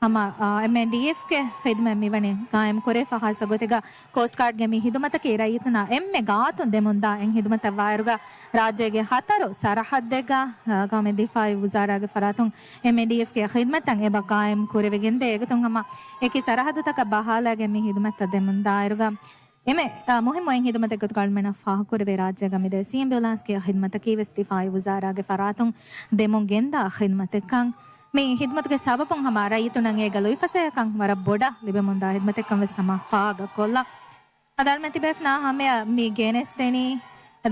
ހަމަ، އާ، އެމްއެންޑީއެފްގެ ޚިދުމަތް މިވަނީ ގާއިމް ކުރެވިފަ. ހާއްސަ ގޮތެއްގަ ކޯސްޓް ގާޑްގެ މި ޚިދުމަތަކީ ރައްޔިތުންނާ އެންމެ ގާތުން ދެމުންދާ އެއް ޚިދުމަތަށް ވާއިރުގަ ރާއްޖޭގެ ހަތަރު ސަރަހައްދެއްގަ، އާ، ގައުމީ ދިފާއީ ވުޒާރާގެ ފަރާތުން އެމްއެންޑީއެފްގެ ޚިދުމަތްތައް އެބަ ގާއިމް ކުރެވިގެންދޭ. އެގޮތުން ހަމަ އެކި ސަރަހައްދުތަކަށް ބަހާލައިގެން މި ޚިދުމަތްތައް ދެމުންދާއިރުގަ އެންމެ، އާ، މުހިއްމު އެއް ޚިދުމަތެއް ގޮތުގަ އަޅުމެންނަށް ފާހަގަކުރެވޭ ރާއްޖޭގަ މިދޭ ސީ އެމްބިއުލާންސްގެ ޚިދުމަތަކީ ވެސް ދިފާއީ ވުޒާރާގެ ފަރާތުން ދެމުން ގެންދާ ޚިދުމަތެއްކަން. މި ޚިދުމަތުގެ ސަބަބުން ހަމަ ރައްޔިތުންނަށް އޭގަ ލުއިފަސޭހަކަން ވަރަށް ބޮޑަށް ލިބެމުންދާ ޚިދުމަތެއްކަން ވެސް ހަމަ ފާހަގަކޮށްލަން. އަދި އަޅުމެން ތިބޭފުޅުންނާ ހަމަޔަށް މި ގެނެސްދެނީ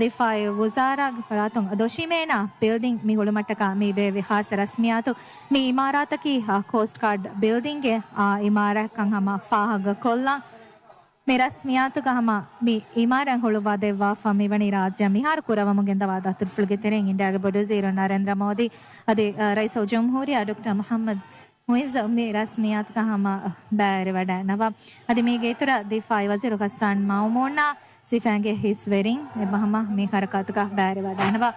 ދިފާއީ ވުޒާރާގެ ފަރާތުން ދޮށީމޭނާ ބިލްޑިންގ މި ހުޅުމަށްޓަކާ މި ބޭއްވި ޚާއްޞަ ރަސްމިއްޔާތު. މި އިމާރާތަކީ، އާ، ކޯސްޓް ގާޑް ބިލްޑިންގެ، އާ، އިމާރާތްކަން ހަމަ ފާހަގަކޮށްލަން. މި ރަސްމިއްޔާތުގަ ހަމަ މި އިމާރާތް ހުޅުވާ ދެއްވާފަ މިވަނީ ރާއްޖެއަށް މިހާރު ކުރައްވަމުން ގެންދަވާ ދަތުރުފުޅުގެ ތެރެއިން އިންޑިއާގެ ބޮޑުވަޒީރު ނަރެންދްރަ މޯދީ އަދި، އަ، ރައީސުލްޖުމްހޫރިއްޔާ ޑޮކްޓަރ މުޙައްމަދު މުޢިއްޒު މި ރަސްމިއްޔާތުގަ ހަމަ ބައިވެރިވަޑައިގަންނަވާ. އަދި މީގެ އިތުރަށް ދިފާއީ ވަޒީރު ޣައްސާން މައުމޫނާ ސިފައިންގެ ހިސްވެރިން އެބަ ހަމަ މި ހަރަކާތުގަ ބައިވެރިވަޑައިގަންނަވާ.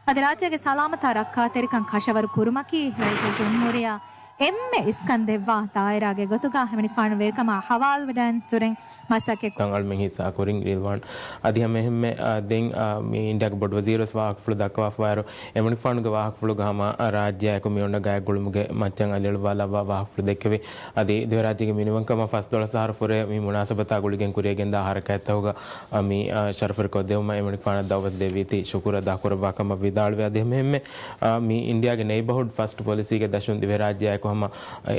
އަދި ރާއްޖޭގެ ސަލާމަތާ ރައްކާތެރިކަން ކަށަވަރު ކުރުމަކީ ރައީސުލްޖުމްހޫރިއްޔާ އެންމެ އިސްކަން ދެއްވާ ދާއިރާގެ ގޮތުގަ އެމަނިކުފާނު ވެރިކަމާ ހަވާލުވެޑައިން ތުރެން މަސައްކަތް ކޮށް. އަޅުމެން ހިއްސާ ކުރިން ރިލްވާން އަދި ހަމަ އެހެންމެ، އާ، ދެން، އާ، މި އިންޑިއާގެ ބޮޑުވަޒީރު ވެސް ވާހަކަފުޅު ދައްކަވާފަވާއިރު، އެމަނިކުފާނުގެ ވާހަކަފުޅުގަ ހަމަ، އާ، ރާއްޖެއާއެކު މި އޮންނަ ގާތް ގުޅުމުގެ މައްޗަށް އަލިއަޅުވާލައްވާ ވާހަކަފުޅު ދެއްކެވި. އަދި ދިވެހިރާއްޖޭގެ މިނިވަންކަމަށް ފަސްދޮޅަސް އަހަރު ފުރޭ މި މުނާސަބަތާ ގުޅިގެން ކުރިޔަށް ގެންދާ ހަރަކާތްތަކުގަ، އާ، މި، އާ، ޝަރަފުވެރިކޮށްދެވުމަށް އެމަނިކުފާނަށް ދައުވަތު ދެއްވީތީ ޝުކުރު އަދާކުރައްވާކަމަށް ވިދާޅުވި. އަދި ހަމަ އެހެންމެ، އާ، މި އިންޑިއާގެ ނެއިބަހުޑް ފަސްޓް ޕޮލިސީގެ ދަށުން ދިވެހިރާއްޖެއާއެކު ހަމަ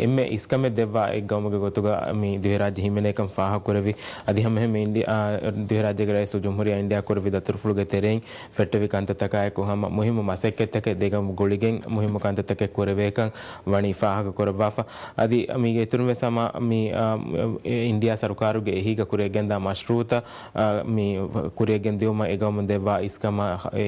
އެންމެ އިސްކަމެއް ދެއްވާ އެއް ގައުމުގެ ގޮތުގަ މި ދިވެހިރާއްޖެ ހިމެނޭކަން ފާހަގަކުރެއްވި. އަދި ހަމަ އެހެންމެ އިންޑި-، އާ، ދިވެހިރާއްޖޭގެ ރައީސުލްޖުމްހޫރިއްޔާ އިންޑިއާ ކުރެއްވި ދަތުރުފުޅުގެ ތެރެއިން ފެއްޓެވި ކަންތައްތަކާއެކު ހަމަ މުހިއްމު މަސައްކަތްތަކެއް ދެގައުމު ގުޅިގެން މުހިއްމު ކަންތައްތަކެއް ކުރެވޭކަން ވަނީ ފާހަގަކުރައްވާފަ. އަދި މީގެ އިތުރުން ވެސް ހަމަ މި، އާ، އިންޑިއާ ސަރުކާރުގެ އެހީގަ ކުރިޔަށްގެންދާ މަޝްރޫއުތައް، އާ، މި ކުރިޔަށްގެންދިއުމަށް އެގައުމުން ދެއްވާ އިސްކަމާ، އެ،